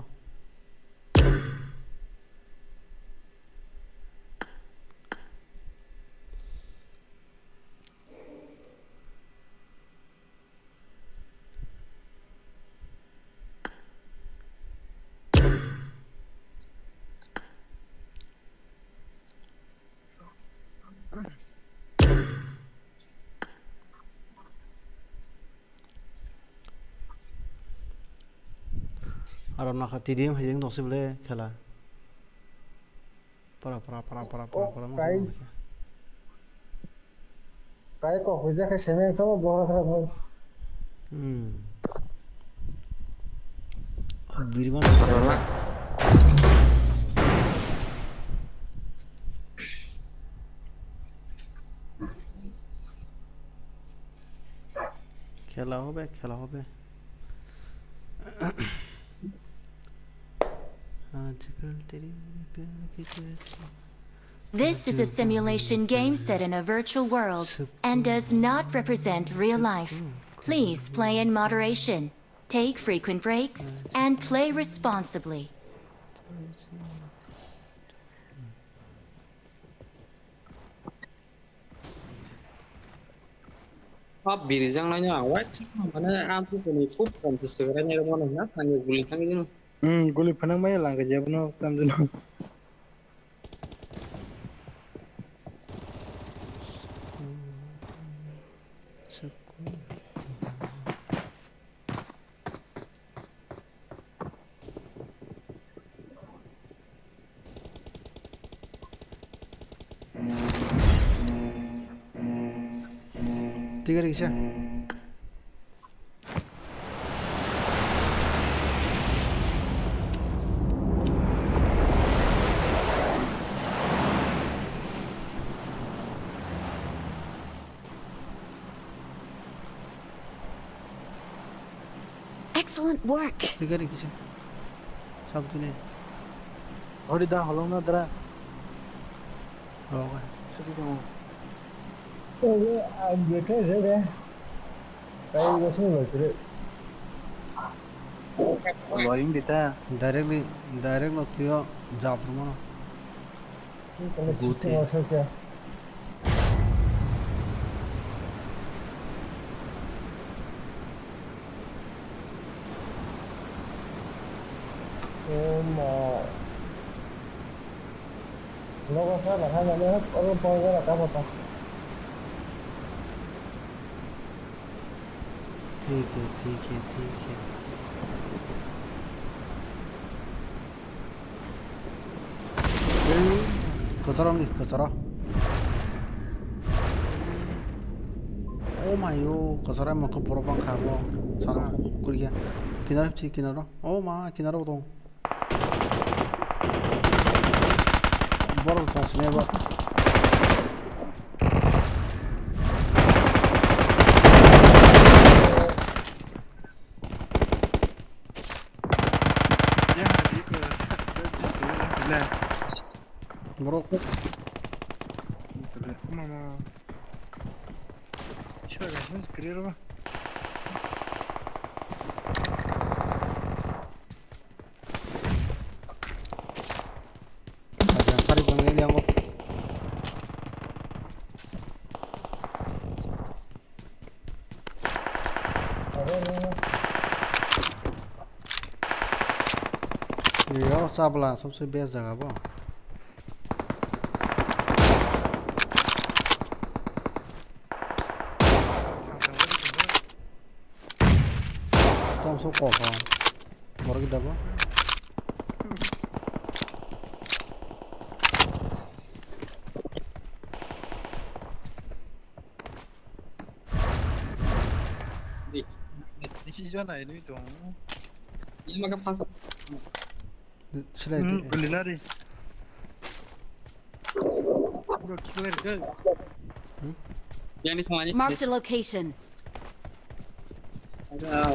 Aro nakha T D M hai jeng tongsi bole khela. Para, para, para, para, para, Oh, para, kai. Kai kok hoi jakhe seme tho bohra khara mo. Hmm. Biriman. Khela hobe, khela hobe. Ajkal teri pyar ki kaise. This is a simulation game set in a virtual world and does not represent real life. Please play in moderation, take frequent breaks, and play responsibly. Hap biri jang nai ang wai mane ang tu kuni kub kom tu segera ni ramo na thang guli thang gini. Hmm, guli phanang mai lang ke jebo no tam jeno. Tiga ri kisa. Excellent work. Tiga ri kisa. Sabtuni. Hori da holong na dara. Roga. Sidi kamu. Oye, ang bete sebe. Kai wasung lo kire. Loying dita. Directly, direct lo tuyo jab rumano. Gute. Ema. Logo sa na hai mane oro pawga na kamo ta. ठीक है, ठीक है, ठीक है। Kwcharo wngdi, kwcharo. Oh my, oh, kwcharo mokhe borok bangkha bo. Salo kukuriya. Kinaro si, kinaro. Oh ma, kinaro dong. Borok tong sini bo. Borok. Mama. Sila guys, mas clear ba? Aja, hari bang ini aku. Yo, sabla, sabse best jaga bo. Tong so ko ko. Borok dabo. Isi jona ini dong. Ini makan pas. Silai. Hmm, kulina ri. Bro, clear go. Hmm? Yang di tengah ni. Marked a location. Ada.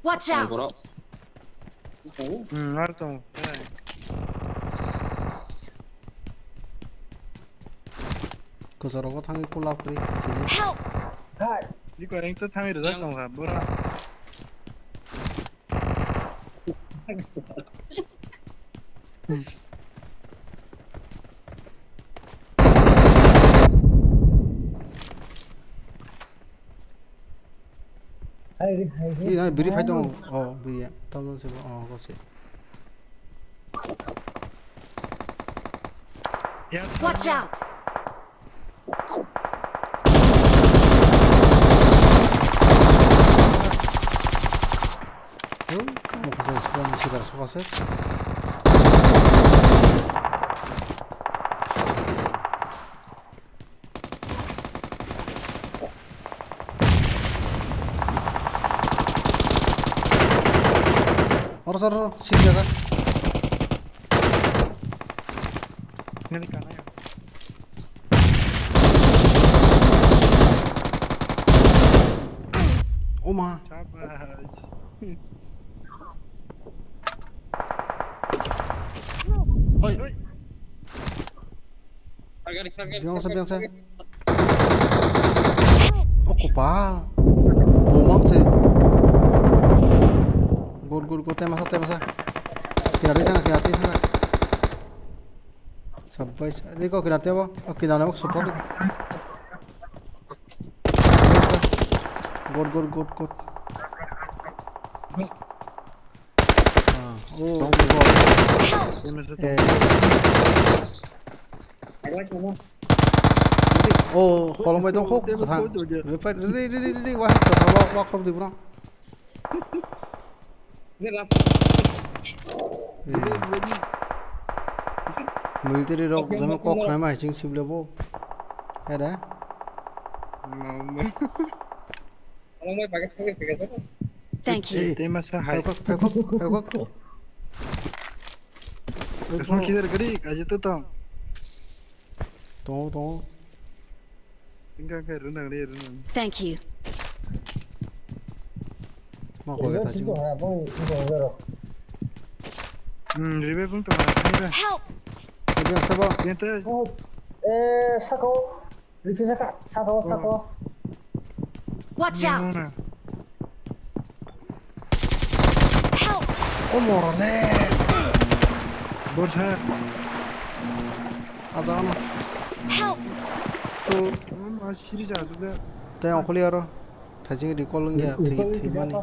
Watch out! Hmm, ar tongo. Kwcharo bo thangwi pull up kri. Help! Hai. Biko reng to thangwi rwjak tongo ha, bora. Hai, hai, hai. Ih, hai, biri phai tongo. Oh, biri ya. Tamo se, oh, ko se. Watch out! Oh, mo ko se, mo ko se, mo ko se. Oro sir, oro sir jaga. Nani kana ya? Oma. Shabash. Hoi. Hoi. Biang sa, biang sa. Oku pa. Bumang se. Good, good, good. Tema sa, tema sa. Kinari sana, kinari sana. Sabai. Ini kok kinari apa? Oh, kinari apa? Super. Good, good, good, good. Ah, oh, eh. Oh, holong bai dong kok. Revive, ready, ready, ready, wah, wah, wah, kok di bro. Eh. Military rok jama kok khnai ma hiching sible bo. Ada. Thank you. Tei masa hai. Phaikok, phaikok, phaikok. Kasma kidar gari, kaje to tong. Tongo, tongo. Tingka ke runa gari, runa. Thank you. Ma ko ta chu. Hmm, ribe pun to ma. Help! Ribe sabo. Yente. Eh, sako. Ripi saka, saka, saka. Watch out! Help! Oh, morone. Borsa. Ada ano. Help! Tu. Ama siri jadu da. Tei ongkoli aro. Thajing recall wngya, recall thwi, wngya thwimani.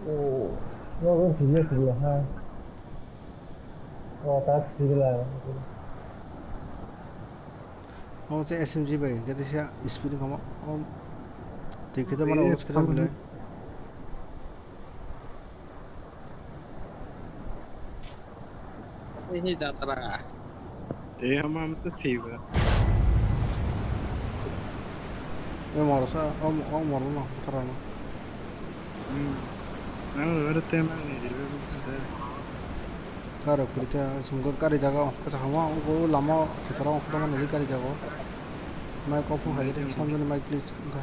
Oh, no, no, thwiya, thwiya, ha. Oh, tax kiri la. Omo se S M G bai, kete sia speed kamo. Om, twi kete mano, eh, ulos kete bole. Ini jatra. Eh, ama, ama to thiba. Eh, morsa, om, om, morma, tarano. Hmm. Ang ora tema ni, ribe. Karo kurita sumgo kari jaga o kasa hama o lama khetara o khetama nai kari jaga o. Mai kok phung hai de samjani mai please kha.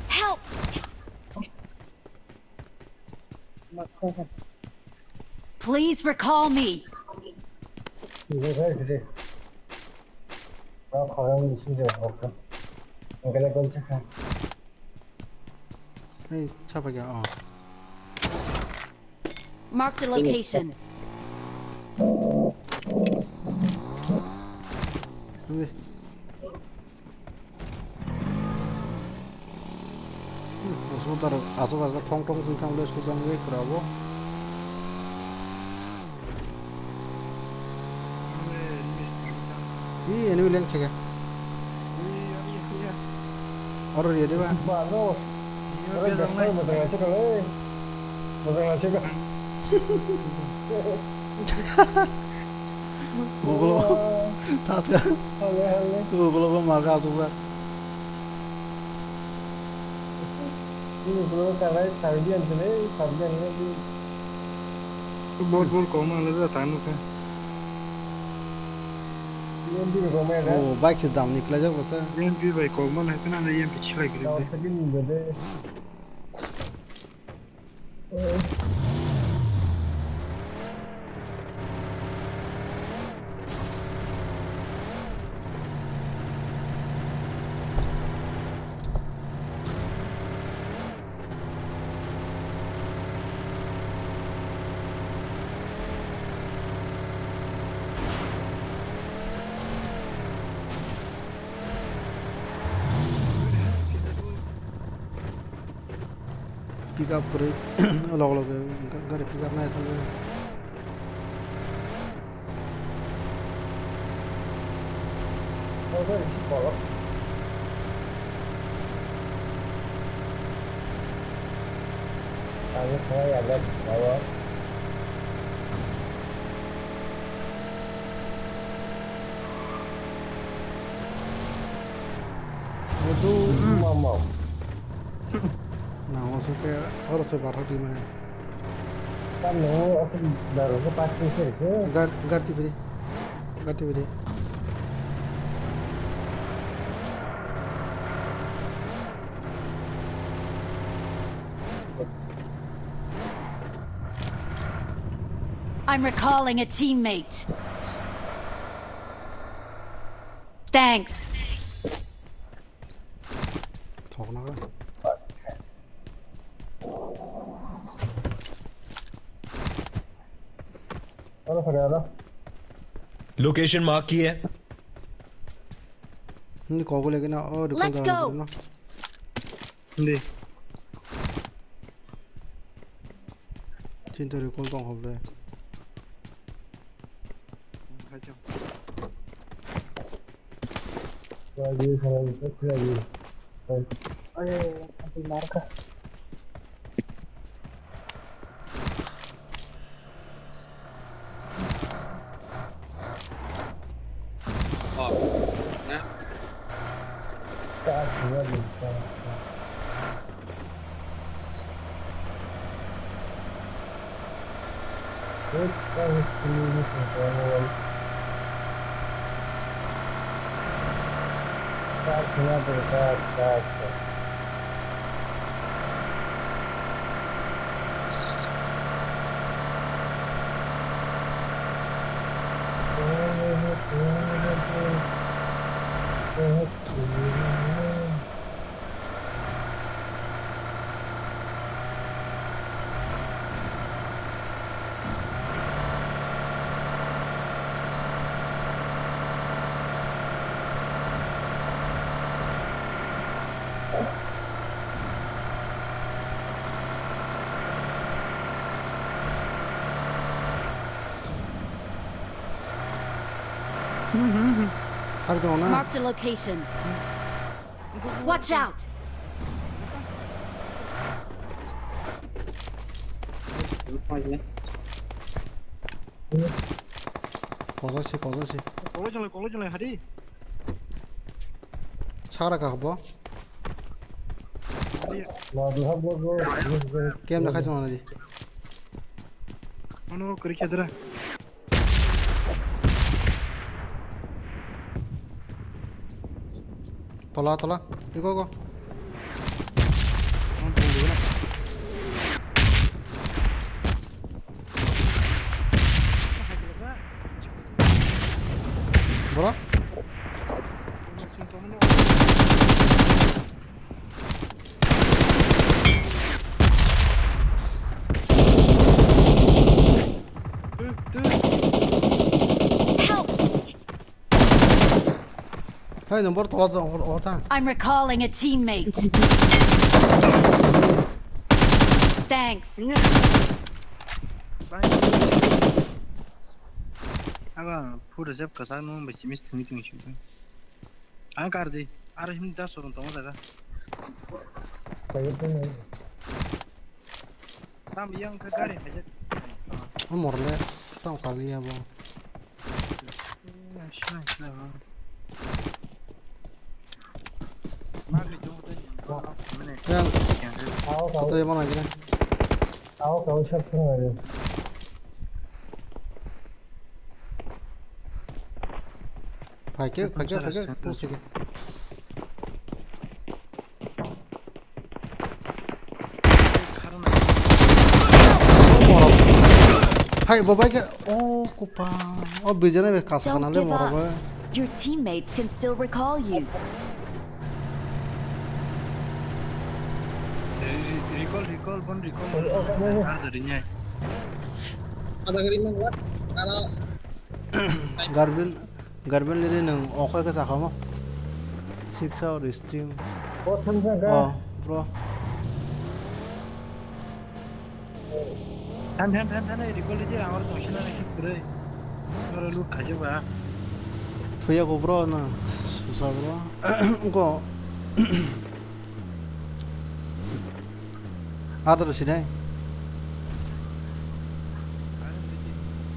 Help! Please recall me. Hey, chapa kya? Oh. Marked a location. Hey. Aswk tar, aswk aswk thong thong sing thang le sujang ye kwrabo. Ih, enemy lane khe khe. Oro riya de ba. Ba, no. Oro gas tank mojang laisik le. Mojang laisik. Google. Wow. Tatka. Hale, hale. Google ko marka aswk ba. Ini bro, kanai sabian sini, sabian ini di. Bot bot koma le da tanu ka. Ini di koma ya. Oh, bike se dam ni khlai jak bwsa. M P bai koma na kana na M P chilai kiri. Dam se bin de. Pick up kwrwi, log log gari pick up nai thangwi. Aduh. Mau, mau. Nah, maksudnya harus sebar di mana? Kan no, asal baru ke pasti sih, sih. Gar-, ganti beri. Ganti beri. I'm recalling a teammate. Thanks. Thok na. Location mark ki hai? Hindi kogo lagi na, oh, depan. Let's go. Jalan na. Hindi. Chinta recall tong hoble. Lagi, lagi, lagi. Oye, anti marca. Oh, ya. Har dong na. Marked a location. Watch out! Kozo si, kozo si. College lai, college lai, hari. Sara ka bo? Hari. Kem na khai song na di. Ano, kari khedra. Tola, tola. Iko, iko. Bro? Help! Hai, number tola jang hor, hor ta. I'm recalling a teammate. Thanks. Aba, pura jab kasak no, bai chimis thungwi thungwi shu. Ang kar di, aro him da sorong tongo daga. Tam yang ke gari hajar. O morle tang kali ya bo. Yang. Kau, kau. Kau, kau. Kau, kau, siap semua ya. Phaikhe, phaikhe, phaikhe, phaikhe. Hai, bo bai khe, oh, kupa. Oh, bijana be kasa kana le moro ba. Your teammates can still recall you. Recall, recall, bon recall. Ada gari mang wat. Ano. Garbil, garbil ni nang okai ka sakamo. Six hour stream. Oh, bro. Than, than, than, than, recall di, ang oro tongsinani khe kwrwi. Oro loot khaijak ba. Thuya ko bro, na susa bro. Ko. Adar sinai.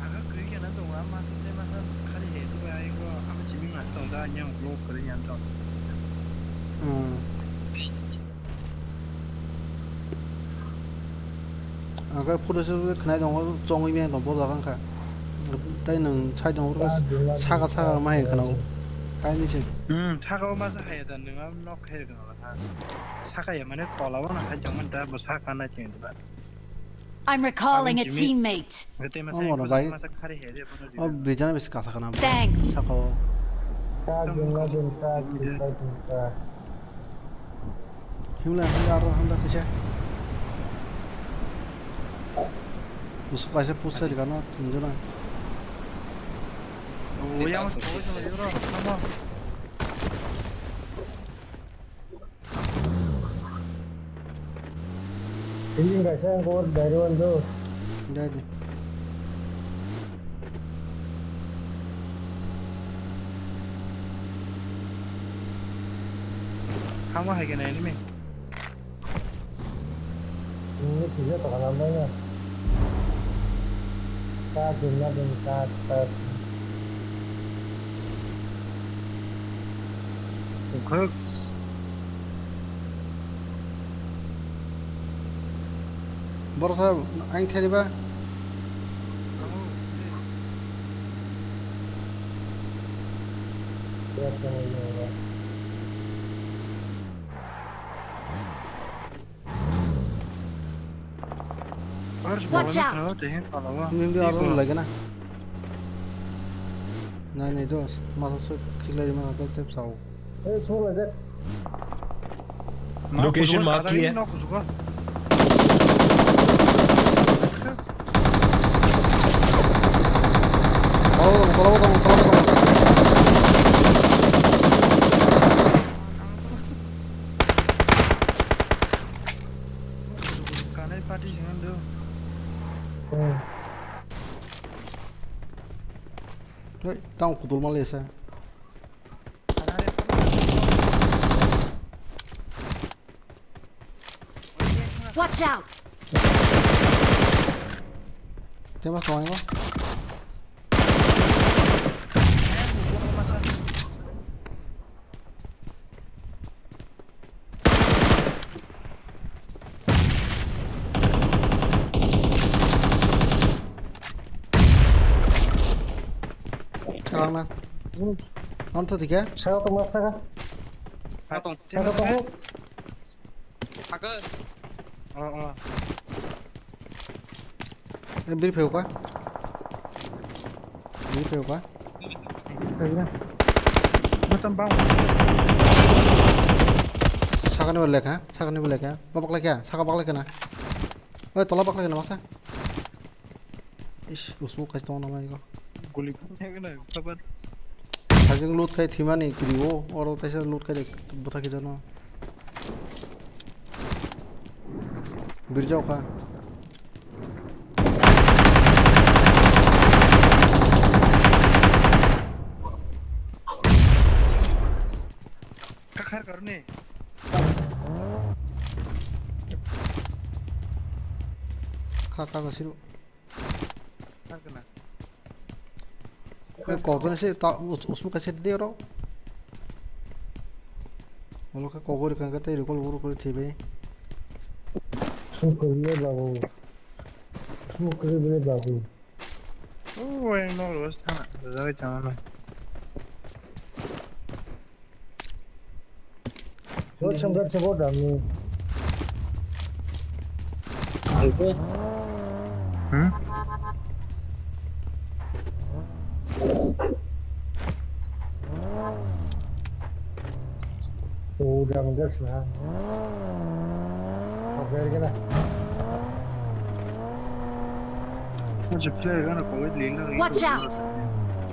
Aga kwrwi khe na tongo, ama se masa khali he diba, ai ko ama simi mas tong da, nyang loot kwrwi yan tong. Hmm. Ang khe photo se khnai tongo, chongwi meng tong, bojak wngkha. Tei nwng sai tongo, saka saka ma hai khwnao. Kainwi se. Hmm, saka o masa hai da, nwng abo nok hai khwnao ha. Saka ya mane tola o na hai jongman da, bo saka na cheng da. I'm recalling a teammate. Tei masa, oh, moro bai. Masa khari hai de, bono. Oh, bijana bisi kasa khna. Thanks. Saka o. Ka jumla jumla, jumla jumla. Himla, himla, aro himla kisa. Musu kaisa pusa di kana, tunjuna. Oh, yang, oh, yang, yang, yang. Healing kaisa, ang kor, dairy one do. Dai di. Hama hai kena enemy. Ini kisa tokanan banyak. Ka jumna jum ka ta. Khuk. Borok sa ang thani ba. Watch out! Nini aro lagi na. Nai nai dos, masa suk khiklai masa suk tep sao. Eh, smoke laijak. Location mark kiya. Oh, kalau kamu, kalau kamu. Kanai party jangan do. Hei, tang kudul malaysia. Watch out! Tembak kau ini. Chakang na. Hmm. Ang to tiga. Saka tong, saka. Saka tong. Saka tong. Saka. Oh, oh. Eh, biri pheu ka? Biri pheu ka? Pheu na. Matam bang. Sakani balik ha? Sakani balik ha? Babak lagi ha? Saka bak lagi na? Eh, tola bak lagi na masa? Ish, usmuk kaisa tongna mai ko. Guli phang thangna, sabar. Hajing loot khai thimani kiri o, oro taisa loot khai de, bwtha khe jano. Birjao kha. Kakhar karne. Kha, kha, kha, siru. Kha kana? Kha, kok jani se ta, us-, usmuk kaisa de oro. Olo kha kok gori kangka tei rikol buru kori thibai. Smoke kori le babu. Smoke kori le babu. Oh, yang no los thana. Jai chama na. Yo, cham gar chabo dami. Hmm? Oh, dam gar sna. Oke, gana. Watch out!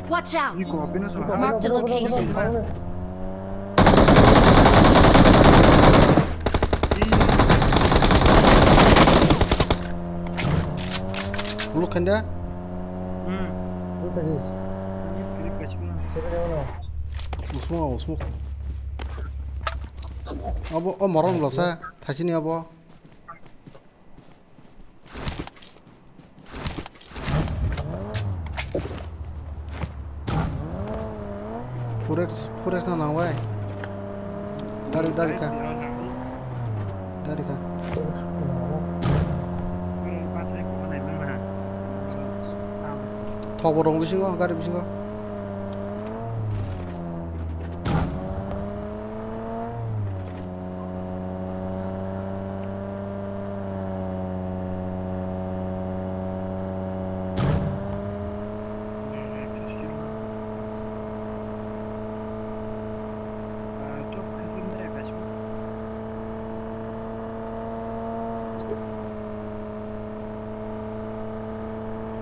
Watch out! Marked a location. Khanda? Hmm. Who is this? Kiri kachima. Seven one. Usmo, usmo. Abo, o moron lo sa, thachini abo. Forex, forex no nang bai. Dari, dari ka. Dari ka. Thok bo rong bisingo, gari bisingo.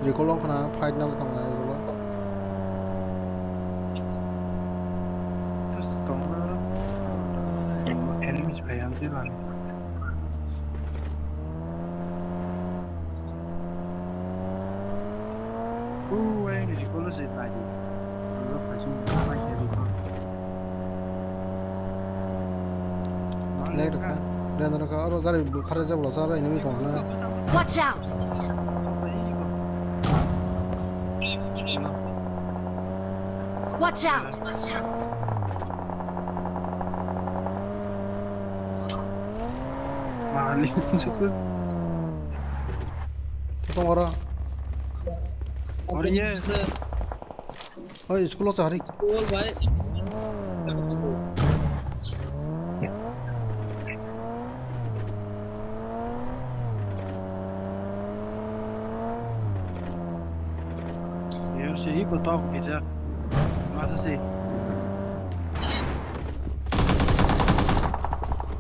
Recall wng khna fight nang tong na recall. Tus tong na enemies phai ang twi lang. Uwai ni recall se bai di. Recall phai sung bai se recall. Nek rwkha. Ren rwkha. Oro gari khara jabla sa oro enemy tong hwnwi. Watch out! Watch out! Mali. Tong oro. Oro ye. Oi, school o chahari. School bai. Yo, si, iko tok, kisa. Masa si.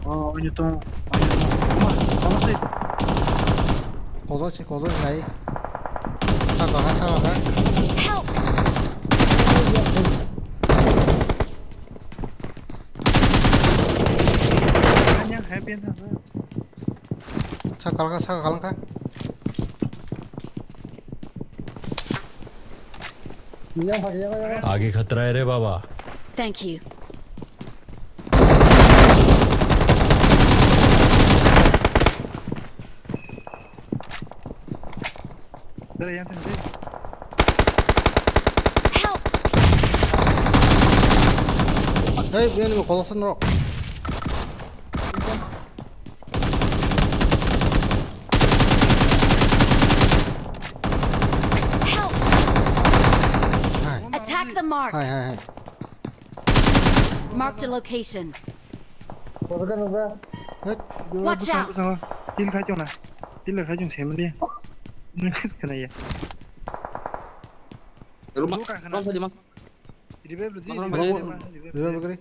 Oh, ini tong. Ini tong. Mama, mama si. Kozo si, kozo si, nai. Saka ha, saka ha. Help! Kanya happy na. Saka kalka, saka kalka. Yang pakai, yang, yang. आगे खतरा है रे बाबा। Thank you. Dara, yang sini, sini. Help! Hei, biar ni mau koloksan rok. Help! Hai. Attack the mark. Hai, hai, hai. Marked a location. Kotor kan uga. Hei. Watch out. Sama, sama. Til khai chong na. Til khai chong sem dia. Nangis kena ya. Rumah. Buka kena. Rumah di mana? Revive lu di, Rumah, revive, rumah. Revive lu. Revive lu kali.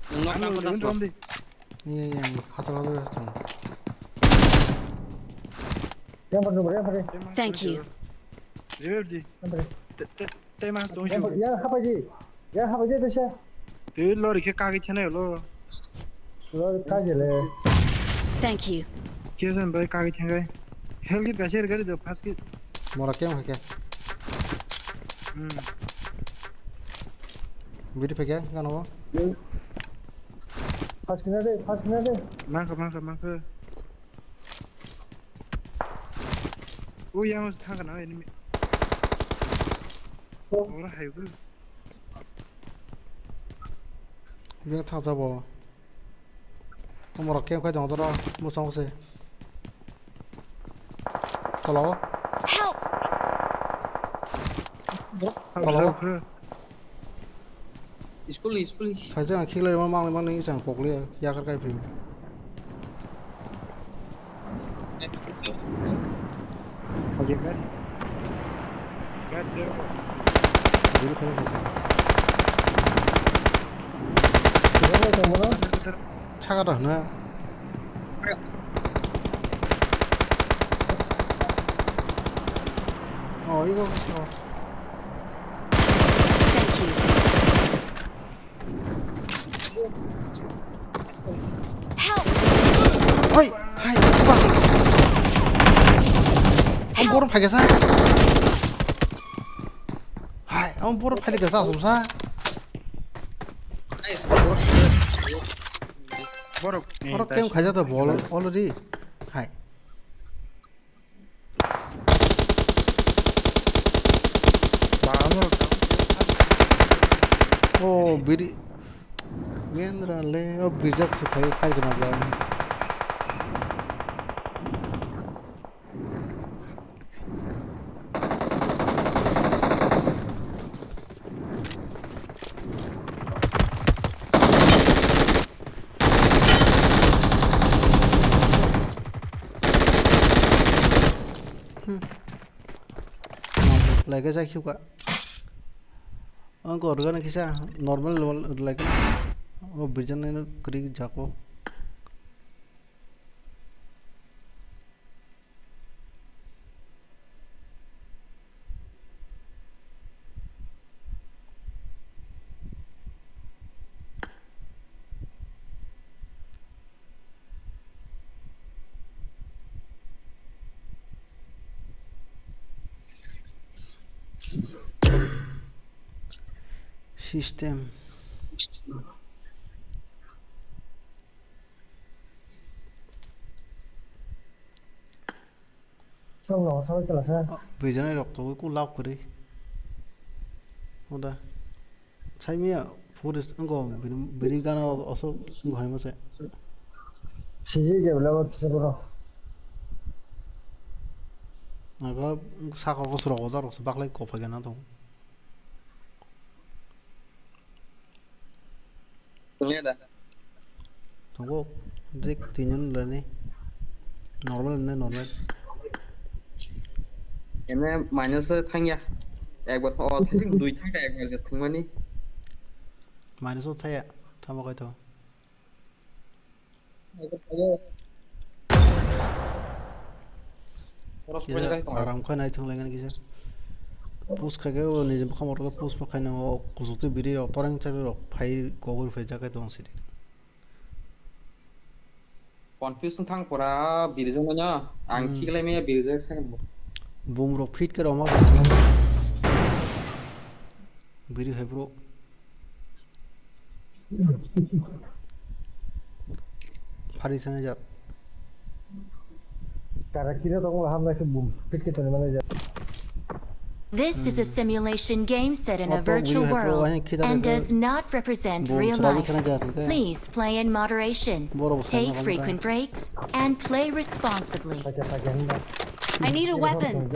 Nang nok, ano, nang nok, nang nok. Iya, iya, khatar apa ya, chong. Yang perlu, yang perlu. Thank you. Revive di. Yang perlu. Te, te, te mas dong. Yang perlu, yang apa di? Yang apa di tu sih? Te lori khe kagwi thanai ulo. Lori kagwi le. Thank you. Khe sen bai kagwi thangai. Hel kit kaisa gari do first kit. Mora kem hake. Hmm. Biri pheke gano. First kit na de, first kit na de. Mangkha, mangkha, mangkha. O yang thang kana enemy. Ora hai bu. Bini thang jabo. Omorok kem khai dong jora musang se. Hello. Help! Hello. School, school. Saijak ang khiklai ma mangli mangli chang kokli yakar kai phi. Oke, kan? Kan, dia. Dulu kan. Saka dah na. Oh, ibu. Oh. Thank you. Help! Hai, hai, ba. Ang borok phaikha sa. Hai, ang borok phaikha sa, sa. Borok, borok, eh, kem khaijak ta bol already. Hai. Oh, biri. Gendra le, oh, birjak se khai, khai gana ba. Hmm. Laika jai khiuka. Ang ko organ kisa normal level laika. O bijan nai kri jako. System. Song no, song kela sa. Bijanai rok to ku lab kri. Hoda. Saimiya forest ngo biri gana oso ngo hai mase. Siji je bela kisa bro. Naga saka ko suro ojar oso baklai ko phagena to. Tongya da. Tongo, dik tinjon lani. Normal ne normal. Ene minus thangya. Ekbar o thajik dui thangya ekbar je thangmani. Minus o thaya, thamo kai to. Aram khe nai thung lainani kisa. Push khaikhe o nini bwkhang motor khe push bo khainai o kuchuk tei biri rok toreng chari rok phai kogwi phai jakhe tong sidi. Confuse wng thang pura biri jongmano ang Hmm. Thiklai maya biri jai sakang bo. Bum rok fit khe roma. Biri hai bro. Phari sanai jak. Tara kira tong ham nai se bum. Pit ke tong mane jak. This is a simulation game set in a virtual world and does not represent real life. Please play in moderation. Take frequent breaks and play responsibly. I need a weapon.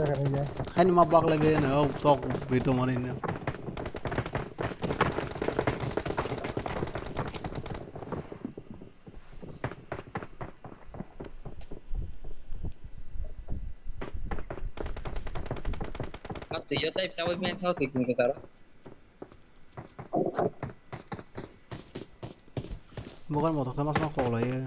Hani ma bak lagi na tok bito mani na. Twi yo type chawi men thao twi kung taro. Bukan motor khe masma kok lai.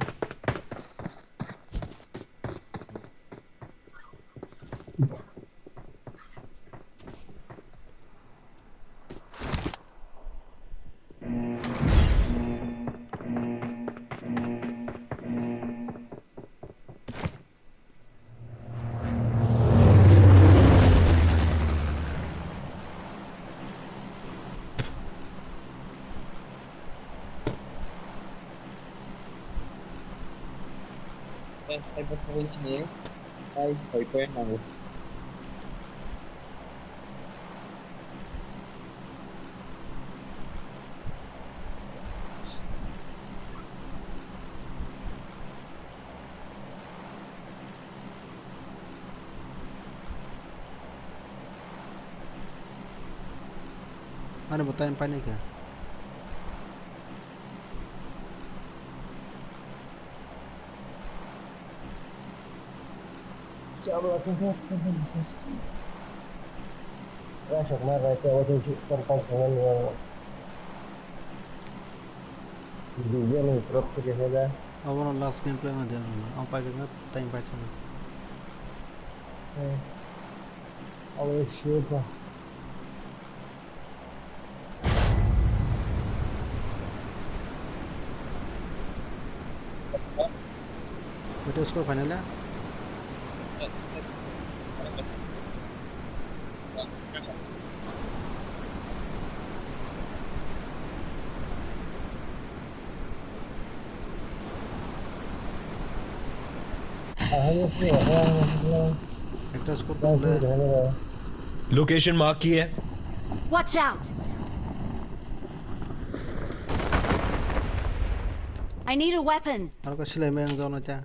Tei saibo thangwi nini tai soi point nango. Ani bo time painai kha. Chabla sing khe. Rasok ma rai khe, o tei si kon kon song nani. Video ni drop khe khe da. Abono last game play ma dia rwna. Ang paijak na time paithakna. Eh. Abo sure ba. Video score final ya. Ekta score tulo. Location mark ki hai? Watch out! I need a weapon. Aro ka silai mai ang jona cha.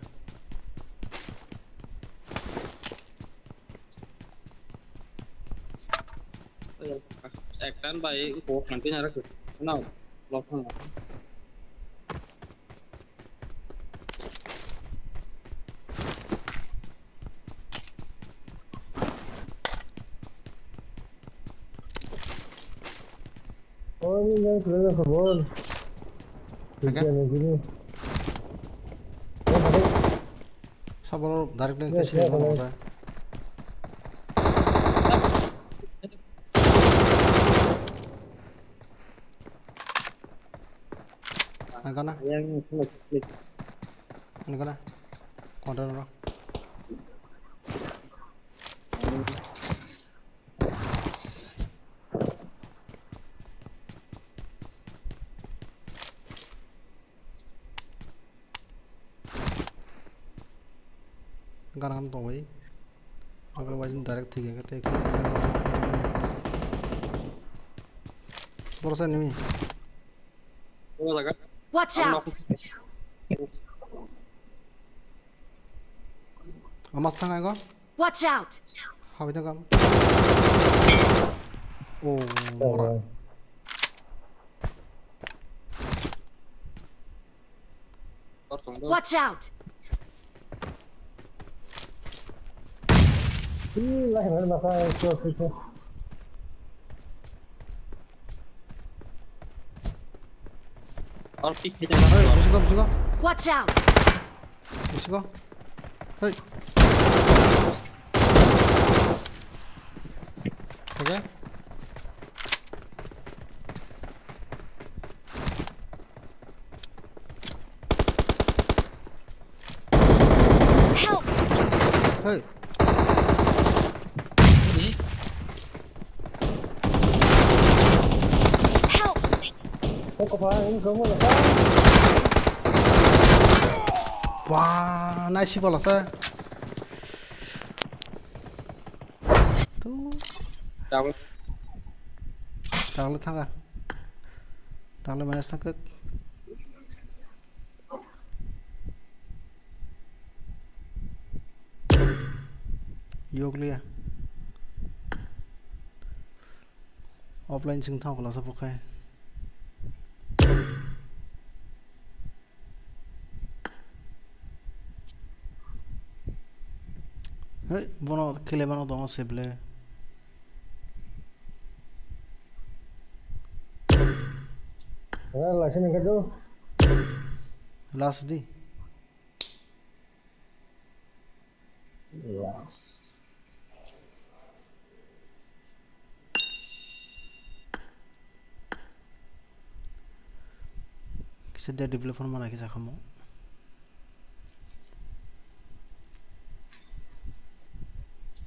Ektan bai ko kantin ara ko. Na, lock na. Oh, ini yang sudah sabun. Agak. Ini, ini. Saboro direct link ke sini mana ada? Agana. Agana. Kontra ro. Ganang tongwi. Agro wajin direct thik khe tei. Borok sa nimi. Watch out! Ama thang ago. Watch out! Hawi thang kam. Oh, mora. Watch out! Watch out! Let's go. Hey. Okay. Help! Hey. Help! Wah, nice ball asa. Tu. Double. Double thanga. Double minus thangkuk. Yokliya. Offline sing thang khulasa bukhai. Hey, bono khele mano dongo seble. Last di. Yes. Kisa de developer mana kisa kamo.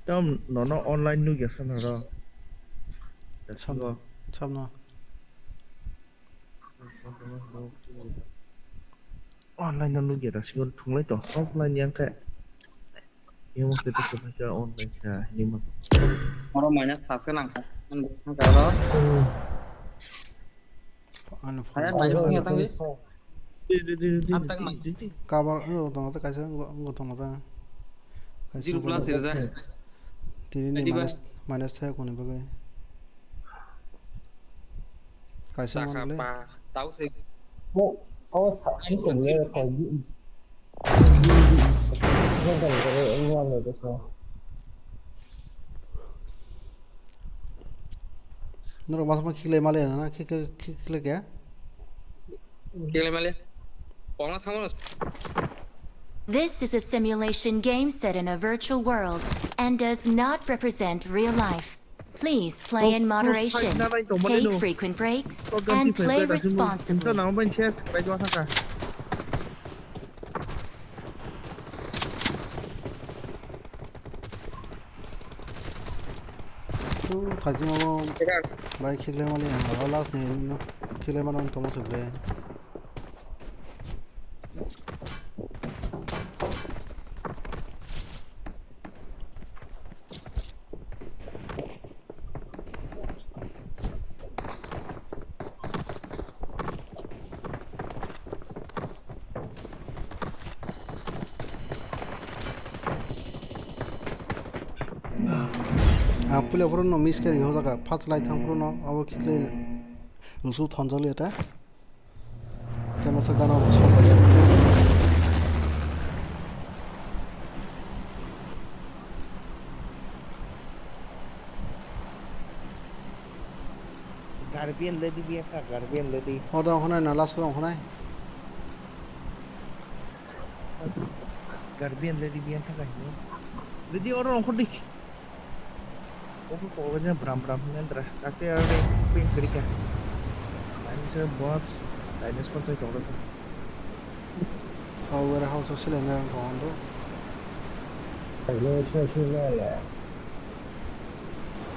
Tam nono online nugya sana ro. Sab, sabno. Online no nugya da singo thunglai to offline yang khe. Yang mo kete kete ka online ka ni mo. Oro minus thas ka nang kha. Ang thang ka ro. Ano phone. Ayang minus ni atang di. Di, di, di, di, Atang di, mang. Di, di. Cover, oh, tong ta kaisa, ngo, ngo tong ta. Kaisa zero plus zero. Tini ni minus, minus thai koni bagai. Kaisa man le. Tau se. Mo, oh, sa, ani ko le ko. Norok masa ma khiklai male na, khiklai, khiklai kya? Khiklai male. Pongna thangma. This is a simulation game set in a virtual world and does not represent real life. Please play in moderation, take frequent breaks, and play responsibly. Nang ban chest bai jwa thaka. Tu thajima bo bai khiklai mani ang aro last ni no khiklai mano tongma sukle. Ang puila phuru no miss khe rihojak, first lai thang phuru no abo khiklai lusu thonjak liya ta. Tei masa gana bo sokpaiya. Guardian lady biya sa, guardian lady. Oro ongkhonai na last oro ongkhonai. Guardian lady biya sa kahini. Lady oro ongkhor di. Obo ko obo bram bram hinwi andra. Kate aro pink kiri ka. Ani se box. Dinosaur sai tong rwkha. Power house o seleng ang tong do. Dinosaur sai le.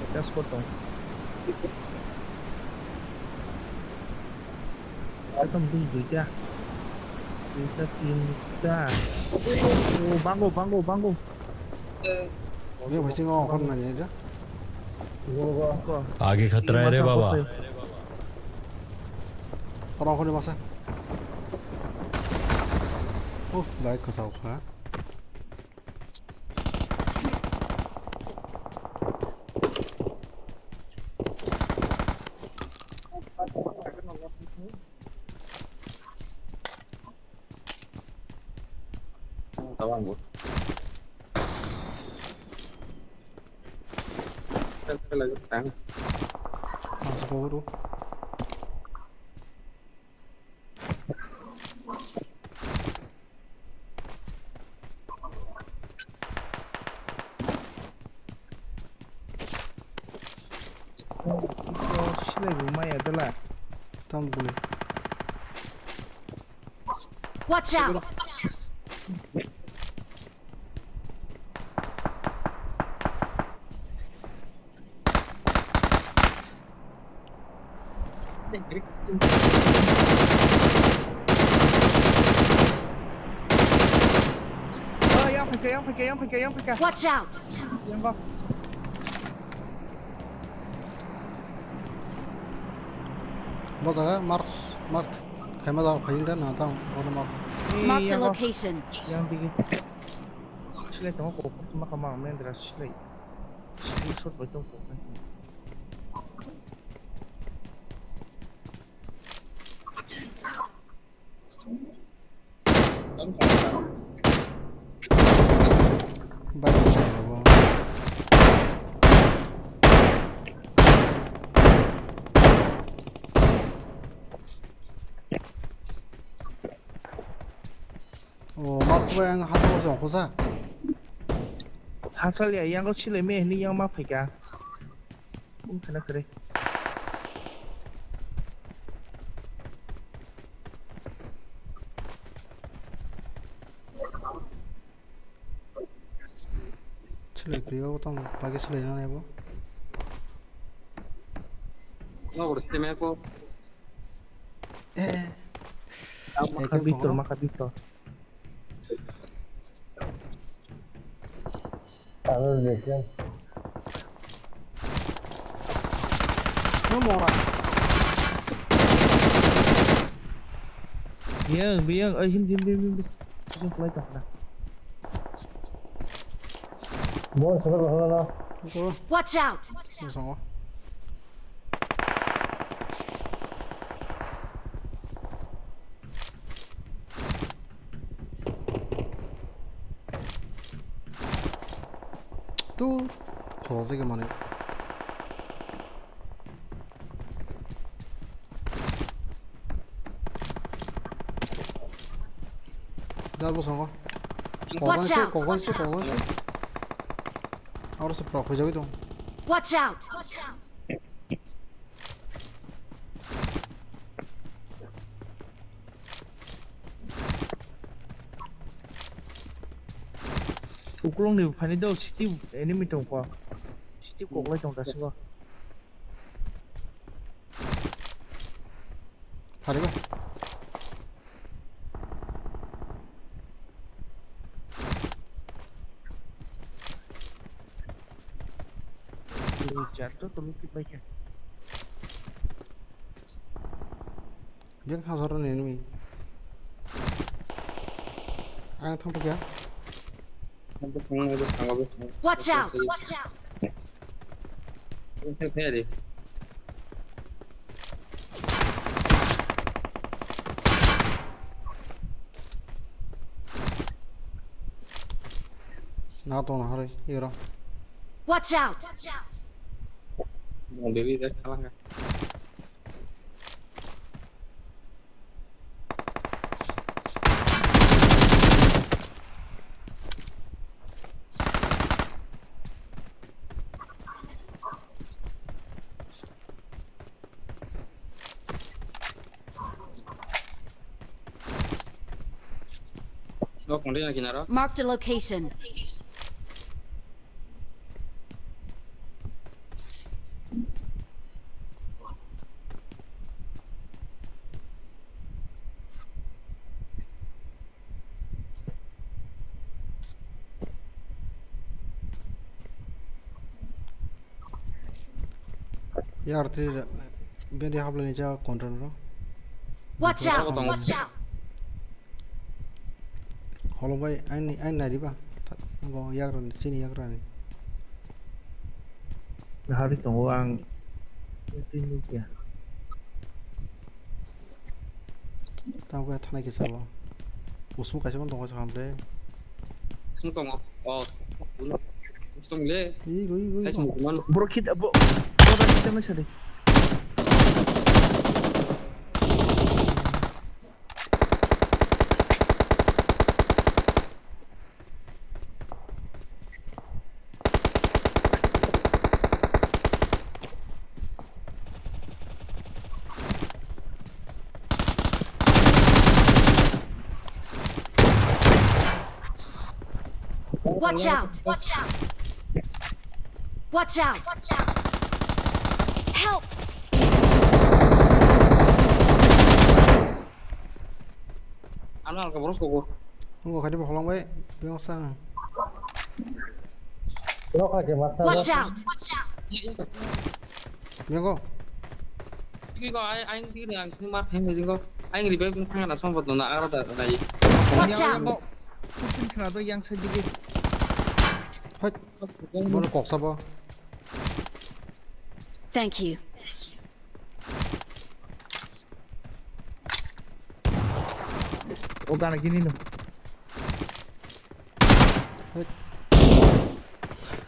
Ekta squad tong. Ekdom dui duita. Duita tinta. Oh, bango, bango, bango. Ni bisingo okhor nani ja. Ko. आगे खतरा है रे बाबा। Oro okhorni masa. Oh, bai khasao kha. Tabang bo. Tang. Masuk ke guru. Silai bo maya dala. Tam bole. Watch out! Oh, yang phaikha, yang phaikha, yang phaikha, yang phaikha. Watch out! Yang kok. Bo jaga mark, mark. Khaima jaga khaiyung da na tang, bono mark. Mark the location. Yang digi. Silai tongo kok, ma kama, mendra silai. Silai shot bai tongo kok. Oh, ma kubai ang hata bo jong khosa. Hasal ya, yang ko silai me ni yang ma phaika. Bung thana kare. Silai kriyo tong, pagi silai na nebo. No, bro, se me ko. Eh. Maka bitor, maka bitor. Aro je ke. No mora. Biyang, biyang, ay, hindi, hindi, hindi, hindi. Hindi, hindi, hindi. Bon, sana, sana, sana. Watch out! Sana, sana. Tu, khoroksa khe manwi. Dar bwskango. Watch out! Kokon se, kokon se, kokon se. Aro se prok hojagwi tong. Watch out! Ukulung ni phani do city enemy tong kho. Tip kok lai tong da sigo. Phari ba. Dui char to tulu tip bai khe. Bek hazar ni nui. Ang thang pakya. Watch out! Watch out! Na to na hore, iro. Watch out! Watch out! Marked a location. Yar twi bedi hablani ja control ro. Watch out! Watch out! Holo bai aini aini nari ba. Bo yagrani chini yagrani. Hari tongo ang. Tini kya. Tamo khe thanai khe sabo. Usung kaisa man tongo sakam de. Usung tongo. Oh. Usung le. Ego ego ego. Bro khit bo. Bro khit ma sari. Watch out! Watch out! Watch out! Help! Ano alka borok kogo. Nungo kadi bo holong bai, biyong sa. Watch out! Biyong ko. Ini ko ai ai ini ang mar thang ini ko. Ai ini bai thang na sombot na ara da dai. Watch out! Putin khna do yang sa digi. Hoi. Bono kok sabo. Thank you. O gana gini no.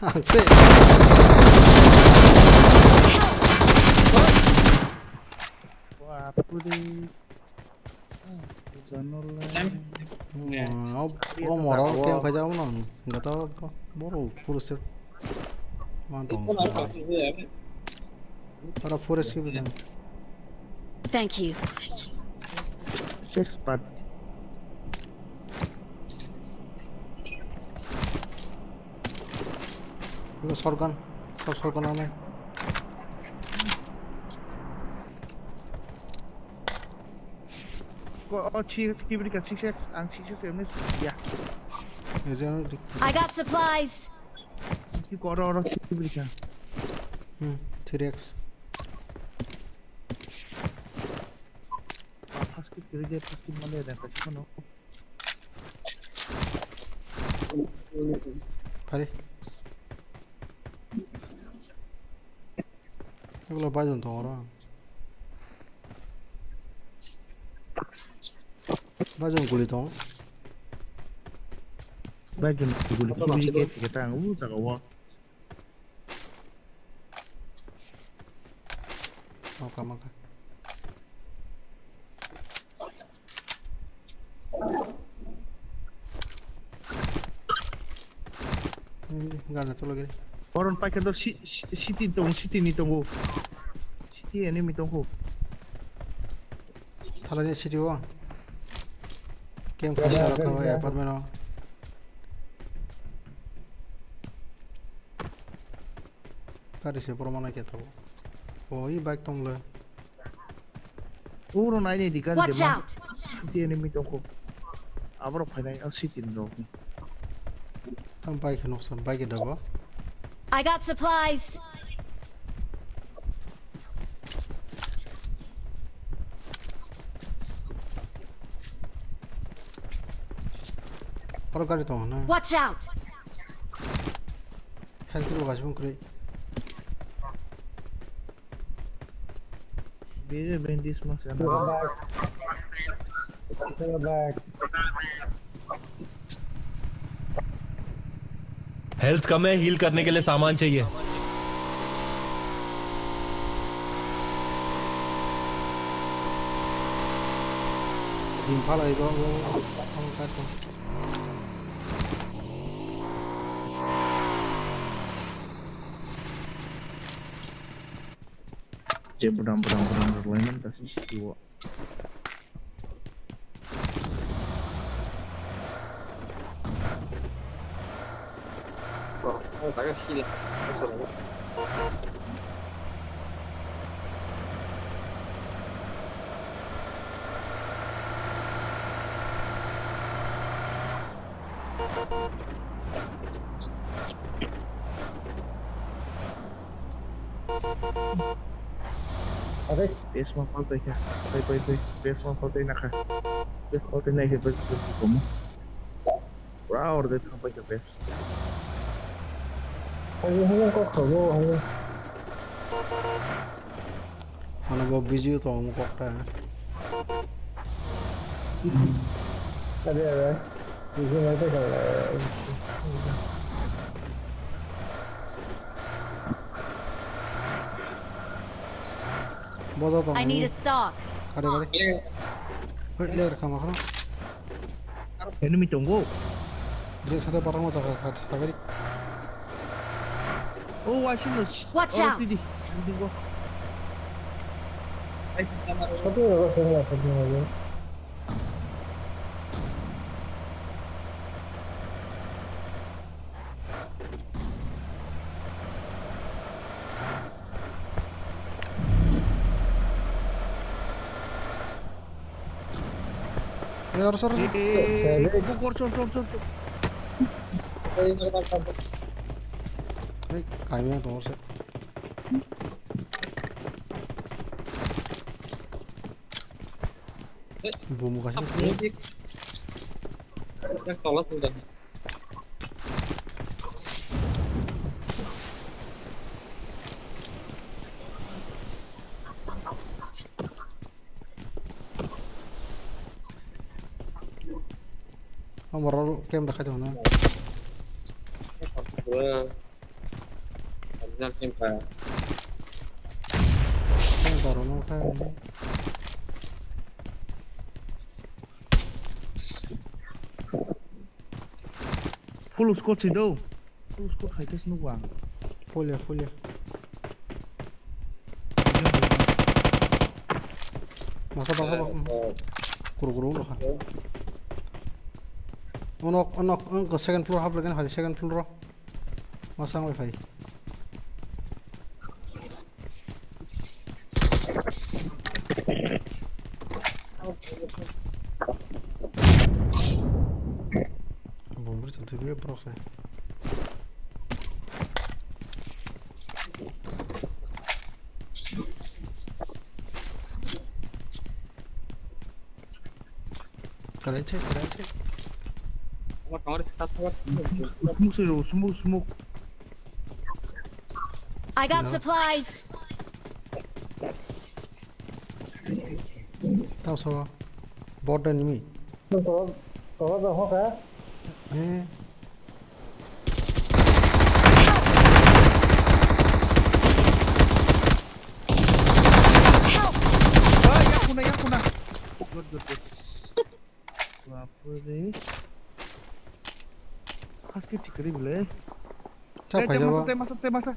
Ang se. Wah, pudi. Janol. Hmm, oh, oh, moro tem khaja uno. Gata boro purusir. Man tong. Para forest ke bilang. Thank you. Expert. Ino sorgan, sor sorgan ame. Ko o chi kibri ka six X ang six X M S ya. Ejan dik. I got supplies. Ki ko oro oro kibri ka. Hmm, three X. First kit kiri je first kit male da ka chikono. Phari. Egulo bajon tongo oro. Bajon guli tongo. Bajon guli kibri ke tang u jaga o. Maka, maka. Gana cholo gini. Oron paikha do si-, si-, city tong, city ni tongo. City enemy tongo. Thala ni city o. Camp khali apartment o. Kari se borok mana khe tabuk. O, i bike tong le. Uro nai ni di gari. Watch de ma. Out! City enemy tong kho. Abro phainai, o city ni rok. Tang bike no sa, bike da bo. I got supplies. Oro gari tong na. Watch out! Cycle bo gasibung kwrwi. Bini bandage ma se na. Go back. Go back. Health कम है, heal करने के लिए सामान चाहिए। Impala ibo, ibo, ibo. Je budam, budam, budam, budam, budam, budam, budam. Oke. Base ma pal twi kha. Twi, twi, twi. Base ma pal twi nakha. Base pal twi naikhe base, base komo. Pura orde thang pai kha base. Ani hwnwi kok khago, ani. Ano bo busy tongo kokta. Ade, ade. Busy nai pai kha. Bodo tong. I need a stock. Kare, kare. Hoi, le, kama khano. Enemy tongo. Dia sada parang mo jaga khat, kagari. Oh, washing machine. Watch out. Satu ya, satu ya. Sir, sir, sir. Eh, eh, eh, eh, kor, kor, kor, kor, kor. Hei, kaimia tongo se. Bum kaisa. Yak tola tong da. Ang borok camp da khai tongo na. Original camp ka. Ang borok no khai. Full squad si do. Full squad khai khe se nukgo ang. Full ya, full ya. Masa, masa, masa. Kuru, kuru, wngkha. Ono, ono, ono, second floor hap lagi, second floor. Masa wngwi phai. Bomb ri tongtwi borok se. Karai se, karai se. Smoke soi rw, smoke, smoke. I got supplies. Tamo so. Bot da nimi. Tolo, tolo da hoka. Eh. Help! Ah, yakuna, yakuna. Good, good, good. Bapre. Haske chikri bile. Cha. Eh, phai te jabo. Masa, te masa, te masa.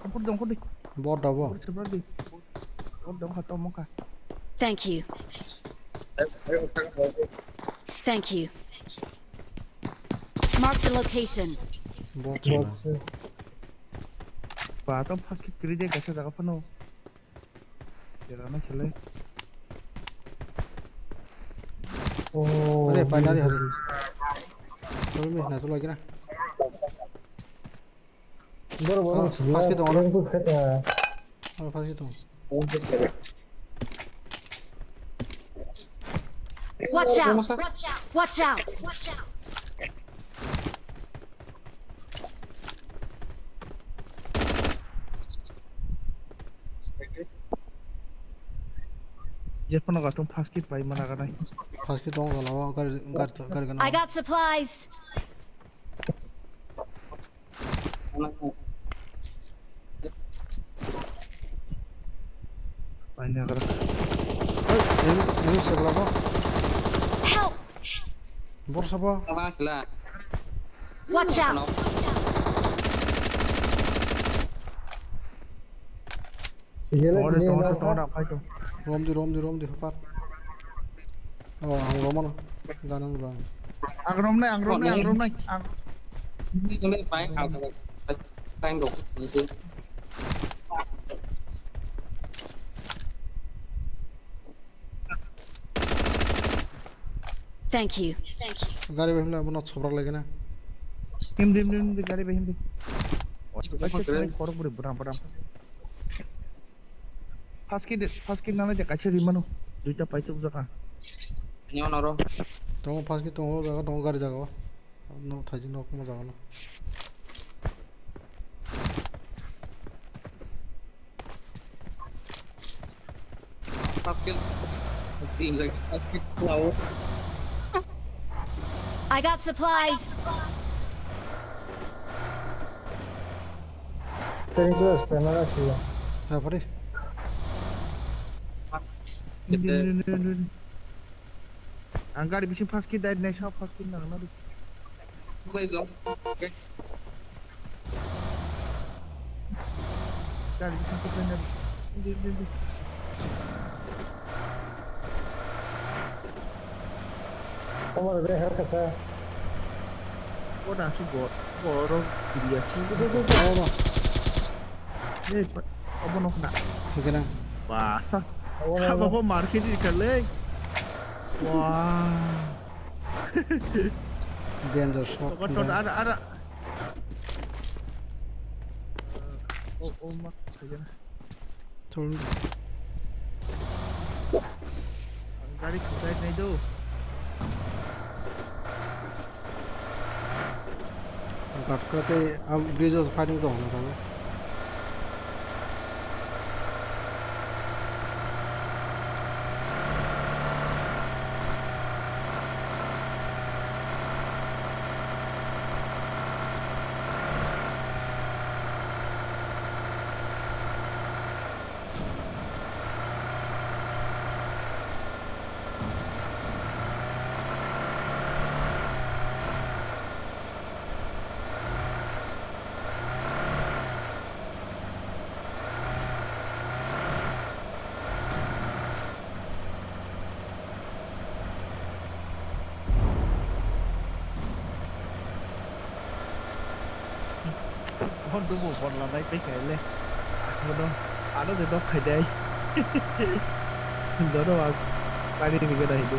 Ampur dong kodi. Bot da bo. Ampur chibra di. Bot dong kha, to mokha. Thank you. Thank you. Mark the location. Bot da. Ba, to first kit kiri de, kaisa jaga phano. Jera na khele. Oh, Are, finally, hari. Sorry, me, na, to lagi na. Boro, boro, Oh, first kit dong, yang tu khat ya. Oh, first kit dong. Watch out! Watch out! Watch out! Jephano gatung first kit pai mana ganai. First kit dong, galo, gari, gari, gari gana. I got supplies. Paina kara. Hey, ini, ini sebelah apa? Help! Bor sabo? Apa sila? Watch out! Tongo de, tongo de, tongo de, ang phai tong. Rom di, rom di, rom di, hapar. Oh, ang romano. Ganang lang. Ang romnai, ang romnai, ang romnai. Ang Ini kena main hal hal lain dong. Ini sih. Thank you. Gari bai himla bono chobrak lagi na. Him dim dim dim gari bai him dim. Itu apa keren? Korok buri buram buram. First kit, first kit nana je kaisa rimano. Duita paisuk jaka. Ini ono ro. Tongo first kit tongo jaga tongo gari jaga o. No thaji no kuma jaga no. First kit. First kit. I got supplies. Training class, camera sila. Apa deh? Ang gari bising first kit dai nai sa first kit nang na bising. Gari bising kit dai nai. Di, di, di. Omar be har kasa. Ko da su go, go ro kiriya su. Go, go, go, go. Hey, pa, abo nok na. Sige na. Ba, sa. Abo, abo. Abo ko market di kale. Wah. Danger shot. Ko to ada, ada. Oh, oh, mak, sige na. Tol. Gari khulai nai do. Gatka tei am bridge o fighting tong na tamo. Hon dubu bol lanai tei kaile. Ano, ano de dok khai dai. Dono ang kari ni gada hidu.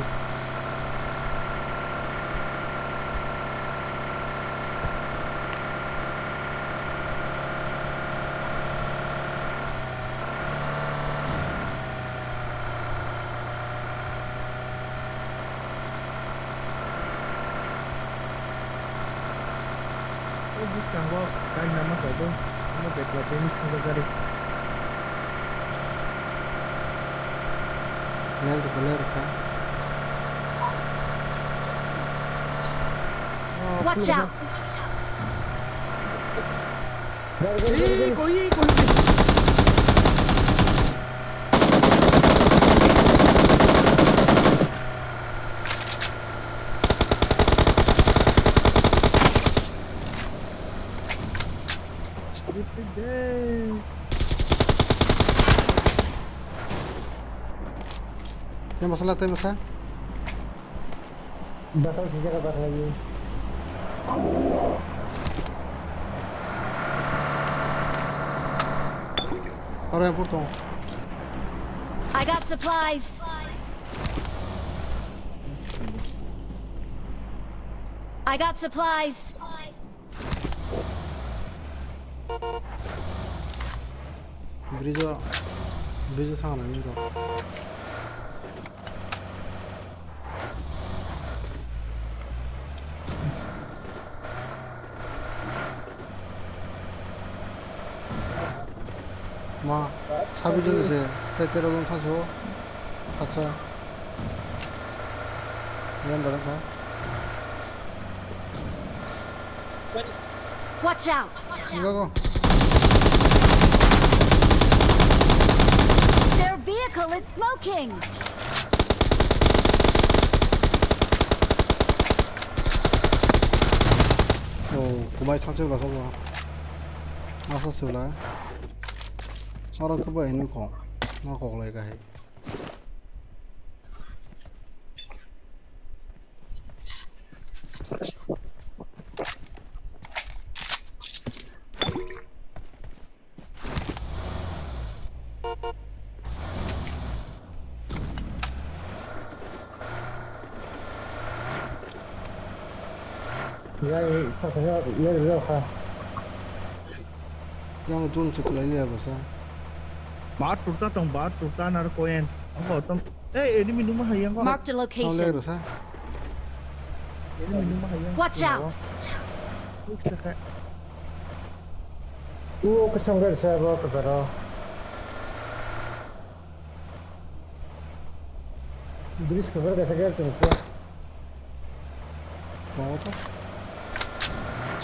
O bwskango kainama kaidw, omo bekla tei misinglo gari. Lel rwkha, lel rwkha. Watch out! Gari, gari, gari, gari. Tei masa la, tei masa. Basa sijak apa lagi? Aro yang purto. I got supplies. I got supplies. Bridge o, bridge o thang nai nini rok. Ma, sabi jodi se, te tero jon sasu, sacha. Yan dara kha. Watch out! Go, go. Their vehicle is smoking! Oh, kumai thang chwla thang ma. Masa chwla. Oro khe bo eno kok. Ma kok lai ka hai. Ya, ya, ya, ya, ya. Yang dun chuk lai le basa. Bar turta tong, bar turta nar koen. Ang ko tom. Eh, enemy numa hayang ko. Marked a location. Rasa. Enemy numa hayang. Watch out. Uy, kaka. Uy, kesang gari saya bawa ke baro. Bridge cover kaisa gari tong khe. Tongo to.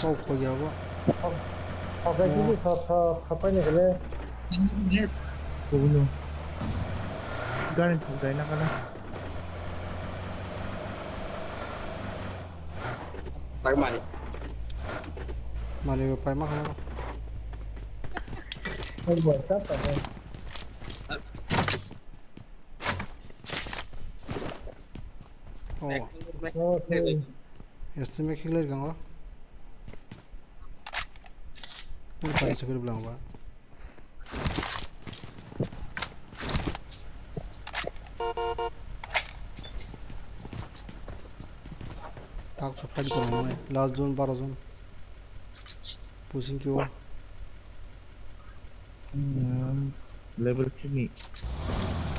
Kok khoya bo. Kok, kok gai khe sok, sok, sok pai ni khe le. Kubuno. Gari thok dai na kana. Tak mani. Mani bo pai ma khana. Kok bo ta ta. Oh. Estimate khe lai gango. Pun pai chukri blang ba. Tak sa fight ko nai. Last zone baro zone. Pushing kyo. Hmm, level three ni.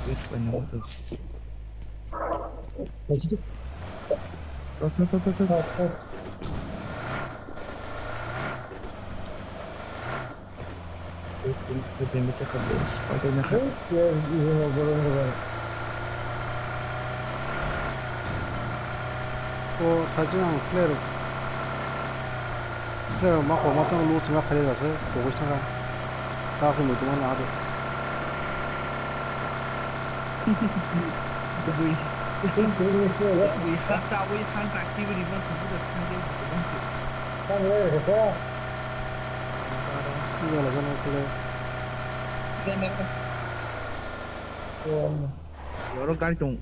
Yes, I know. Positive. Tok, tok, tok, tok, tok. Tok, tok. Spider-Man. Hei, ya, ini mau bolong ke bang. O, thachu ang player. Player ma ko ma tang lu chunga phai da se, ko ko sanga. Ta se mutu ma na de. Dugui. Dugui, ha cha wi han ta ki bi ni ma tu da chang de ko ma se. Tang le ke sa. Iya lah, sama kule. Iya, iya. Oro gari tong.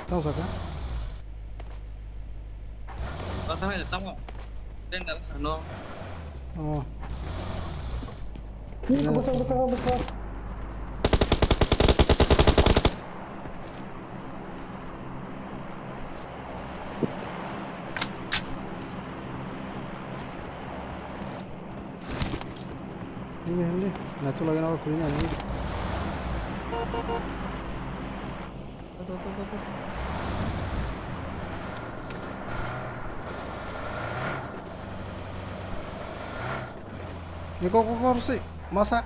Tang saka? Oh, tang hai, tang. Den dal no. Oh. Ini, iya, besar, besar, besar. Hindi, hindi. Nacho lagi na ako, kunin na, hindi. Iko, ko, ko, si, masa.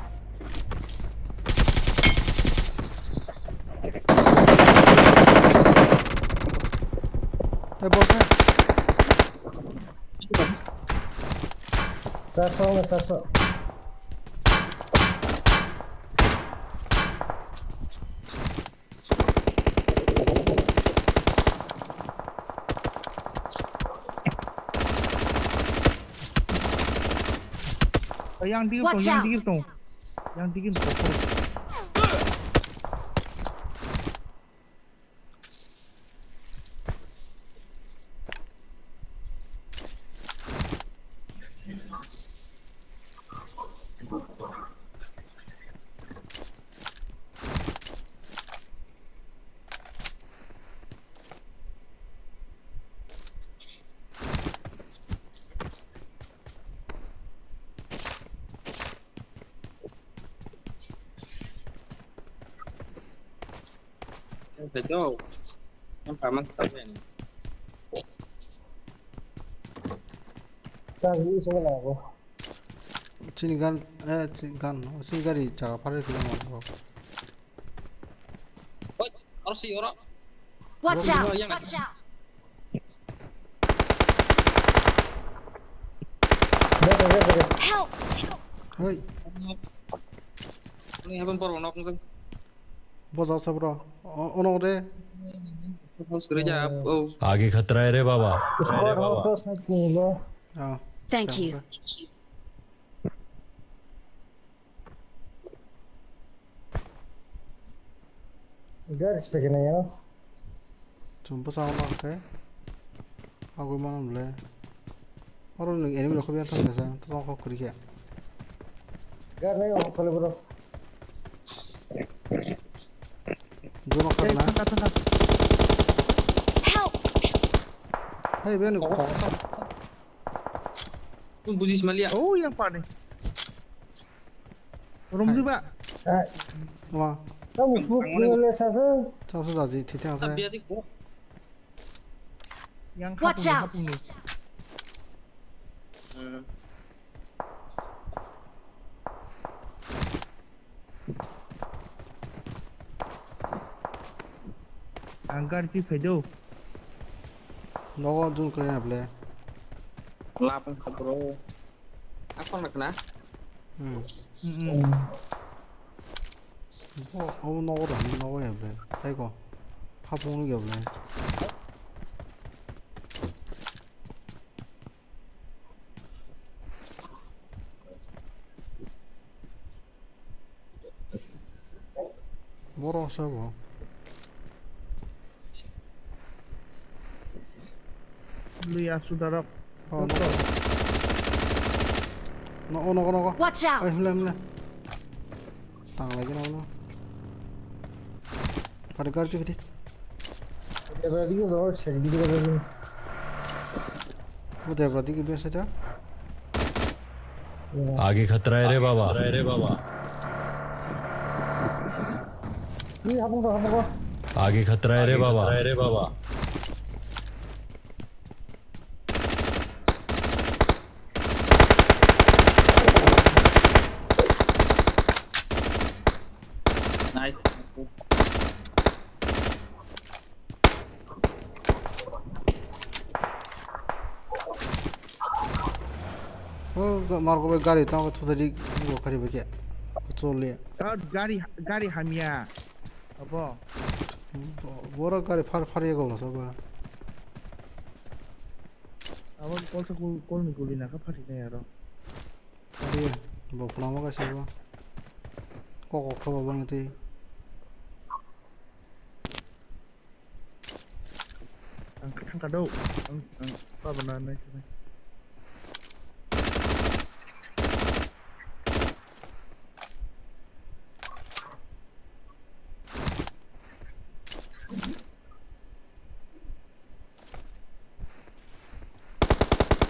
Eh, bos, eh. Satu, satu. Yang digir tong, yang digir tong. Yang digir tong. Yo. Ang tama sa pen. Tang ni sa na ko. Chini gan, eh, chini gan, chini gari jaga phare kilo mo. Oi, oro si oro. Watch out! Watch out! Help! Hei. Ini apa baru nak nung? Boja sa bro. O-, ono de. House kere ja, oh. आगे खतरा है रे बाबा। Squad house house na kilo. Ah. Thank you. Gari spek na ya. Chum bwsa ono khe. Agwi mano le. Oro nwng enemy rok khe biyang thang nasa, to tong kok kwrwi khe. Gari nai o khole bro. Jono khakna. Thangka, thangka. Help! Hey, biyang ni kok. Tong bujis malia. Oh, yang pani. Romdi ba. Hai. Wah. Tamo smoke ni le sasa. Tamo sasa ji, thithang sa. Biya di ko. Yang Watch hapung, out. Hapung ni. Hmm. Ang gari twi phai do. Nogo dun kaya ble. Lapang kha bro. Apa nak na? Hmm. Hmm. Bo, abo nogo da, nogo ya ble. Hai ko. Hapung ya ble. Borok se bo. Lui asu darok. Oh, no. No, oh, no, no, no. Watch out! Ai, himle, himle. Tang lagi na, no. Pare gar chukidi. Debra digi bro, seri digi bro. Bo debra digi bro seta. आगे खतरा है रे बाबा। खतरा है रे बाबा। Ih, hapung ko, hapung ko. आगे खतरा है रे बाबा। खतरा है रे बाबा। Nice. Oh, ga-, Marco bai gari tamo thudari go khari beke. Chole. Ah, gari, gari hamya. Abo. Bo-, boro gari far far ye golo soba. Abo kol sa kol, kol ni guli na ka phari na yaro. Ari, bo phunamo kaisa bo. Kok kok kho bo bang twi. Ang kha thang ka do. Ang, ang pa ba na nai.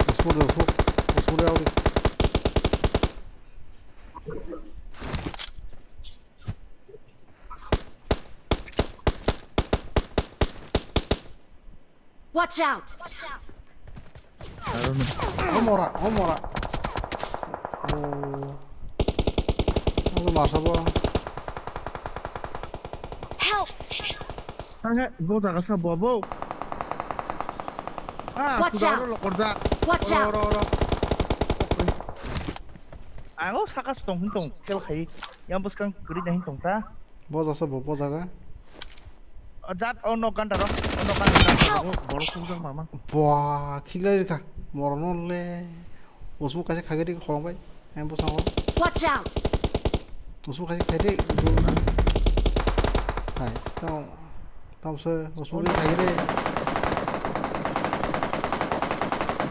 Osmor de, osmor. Osmor de, abi. Watch out! Aro no. O mora, o mora. O. Ano masa bo. Help! Thangkhe bo jaga sa bo bo. Ah, watch out! Oro lo korja. Watch out! Oro, oro, oro. Ang o saka se tong hin tong, kel khai. Yang bwskang kwrwi na hin tong ta. Bo jasa bo, bo jaga. O jat, o nok ganda ro, o nok ganda ro, borok kukjak mama. Bua, khiklai rikha. Morono le. Usmu kaisa khagwi ri khorang bai. Em bwskango. Watch out! Usmu kaisa khai de. Hai, tamo, tamo se, usmu khai de.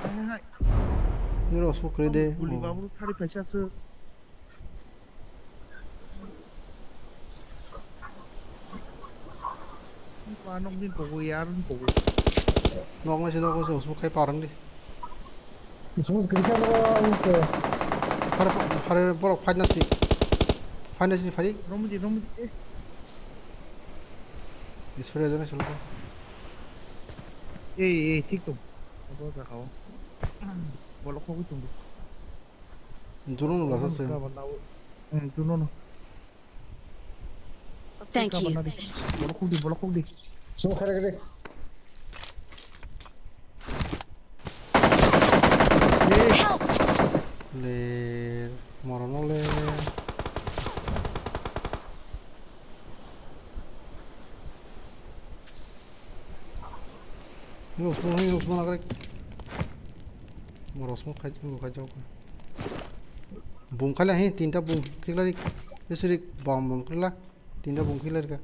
Hai, hai. Niro usmu kwrwi de. Guli babu thari phaisa se. Ba nok din kogo yar din kogo. Nok nai se nok nai se usmu khai parang di. Usmu kisa lo ang ke. Phare phare borok fight nasi. Fight nasi phari. Romji romji. Spray jani solo. Ei, ei, thik tong. Abo jaga o. Bolok khogwi tong di. Drone no lasa se. Eh, drone no. Thank you. Bolok khogdi, bolok khogdi. Smoke khare khare. Help! Le, morono le. Ni usmo, ni usmo lagre. Moro smoke khai, smoke khai jao. Boom khala he, tinta boom khikla dik. Esiri bomb bomb khikla. Tinta boom khikla dik.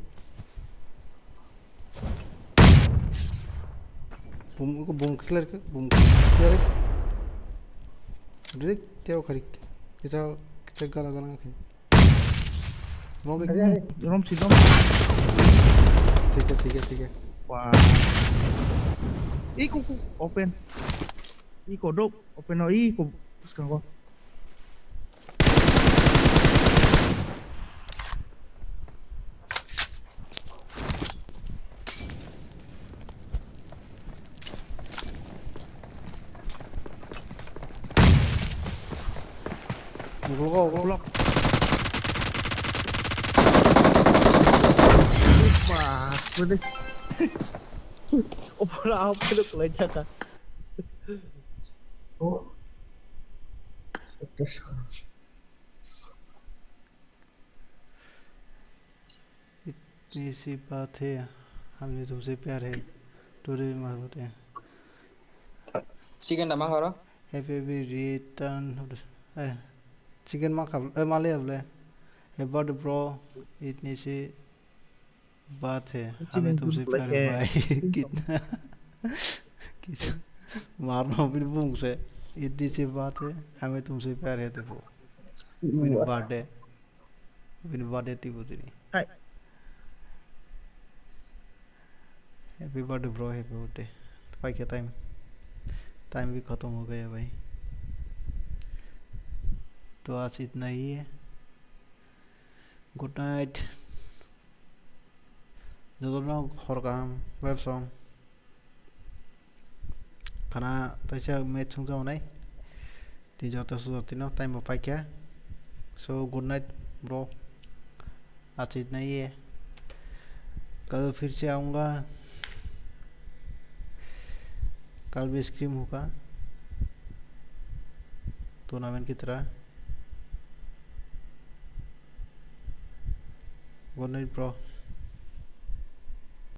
Boom, boom khikla dik, boom khikla dik. Dik, teo kharik. Kita, kita gala gala khai. Rom dik. Rom si, rom. Thik hai, thik hai, thik hai. Wah. Iko, ko, open. Iko dok, open o, iko. Bwskango. Ulo, ulo. Wah, bwdwi. Opor, opor, kwlai thaka. Oh. इतनी सी बात है, हमें तुमसे प्यार है, टूरे मांगते हैं। Chicken da ma horo? Happy return of the, eh, chicken ma khab-, eh, ma le able. Hey, but bro, इतनी सी बात है, हमें तुमसे प्यार है भाई। कितना, कितना, मारना फिर बूंग से, इतनी सी बात है, हमें तुमसे प्यार है, देखो। Bini birthday. Bini birthday twi bo tini. Hai. Happy birthday, bro, happy birthday. Paikha time. Time bhi khatam ho gaya, bhai. To aaj itna hi hai. Good night. Jotono hor kaham, websong. Khana taisa match songjago nai. Tini joto sujo tino time bo paikha. So, good night, bro. Achit nai ye. Kal phir se aunga. Kal bhi scrim hoga. Tournament ki tarah. Good night, bro.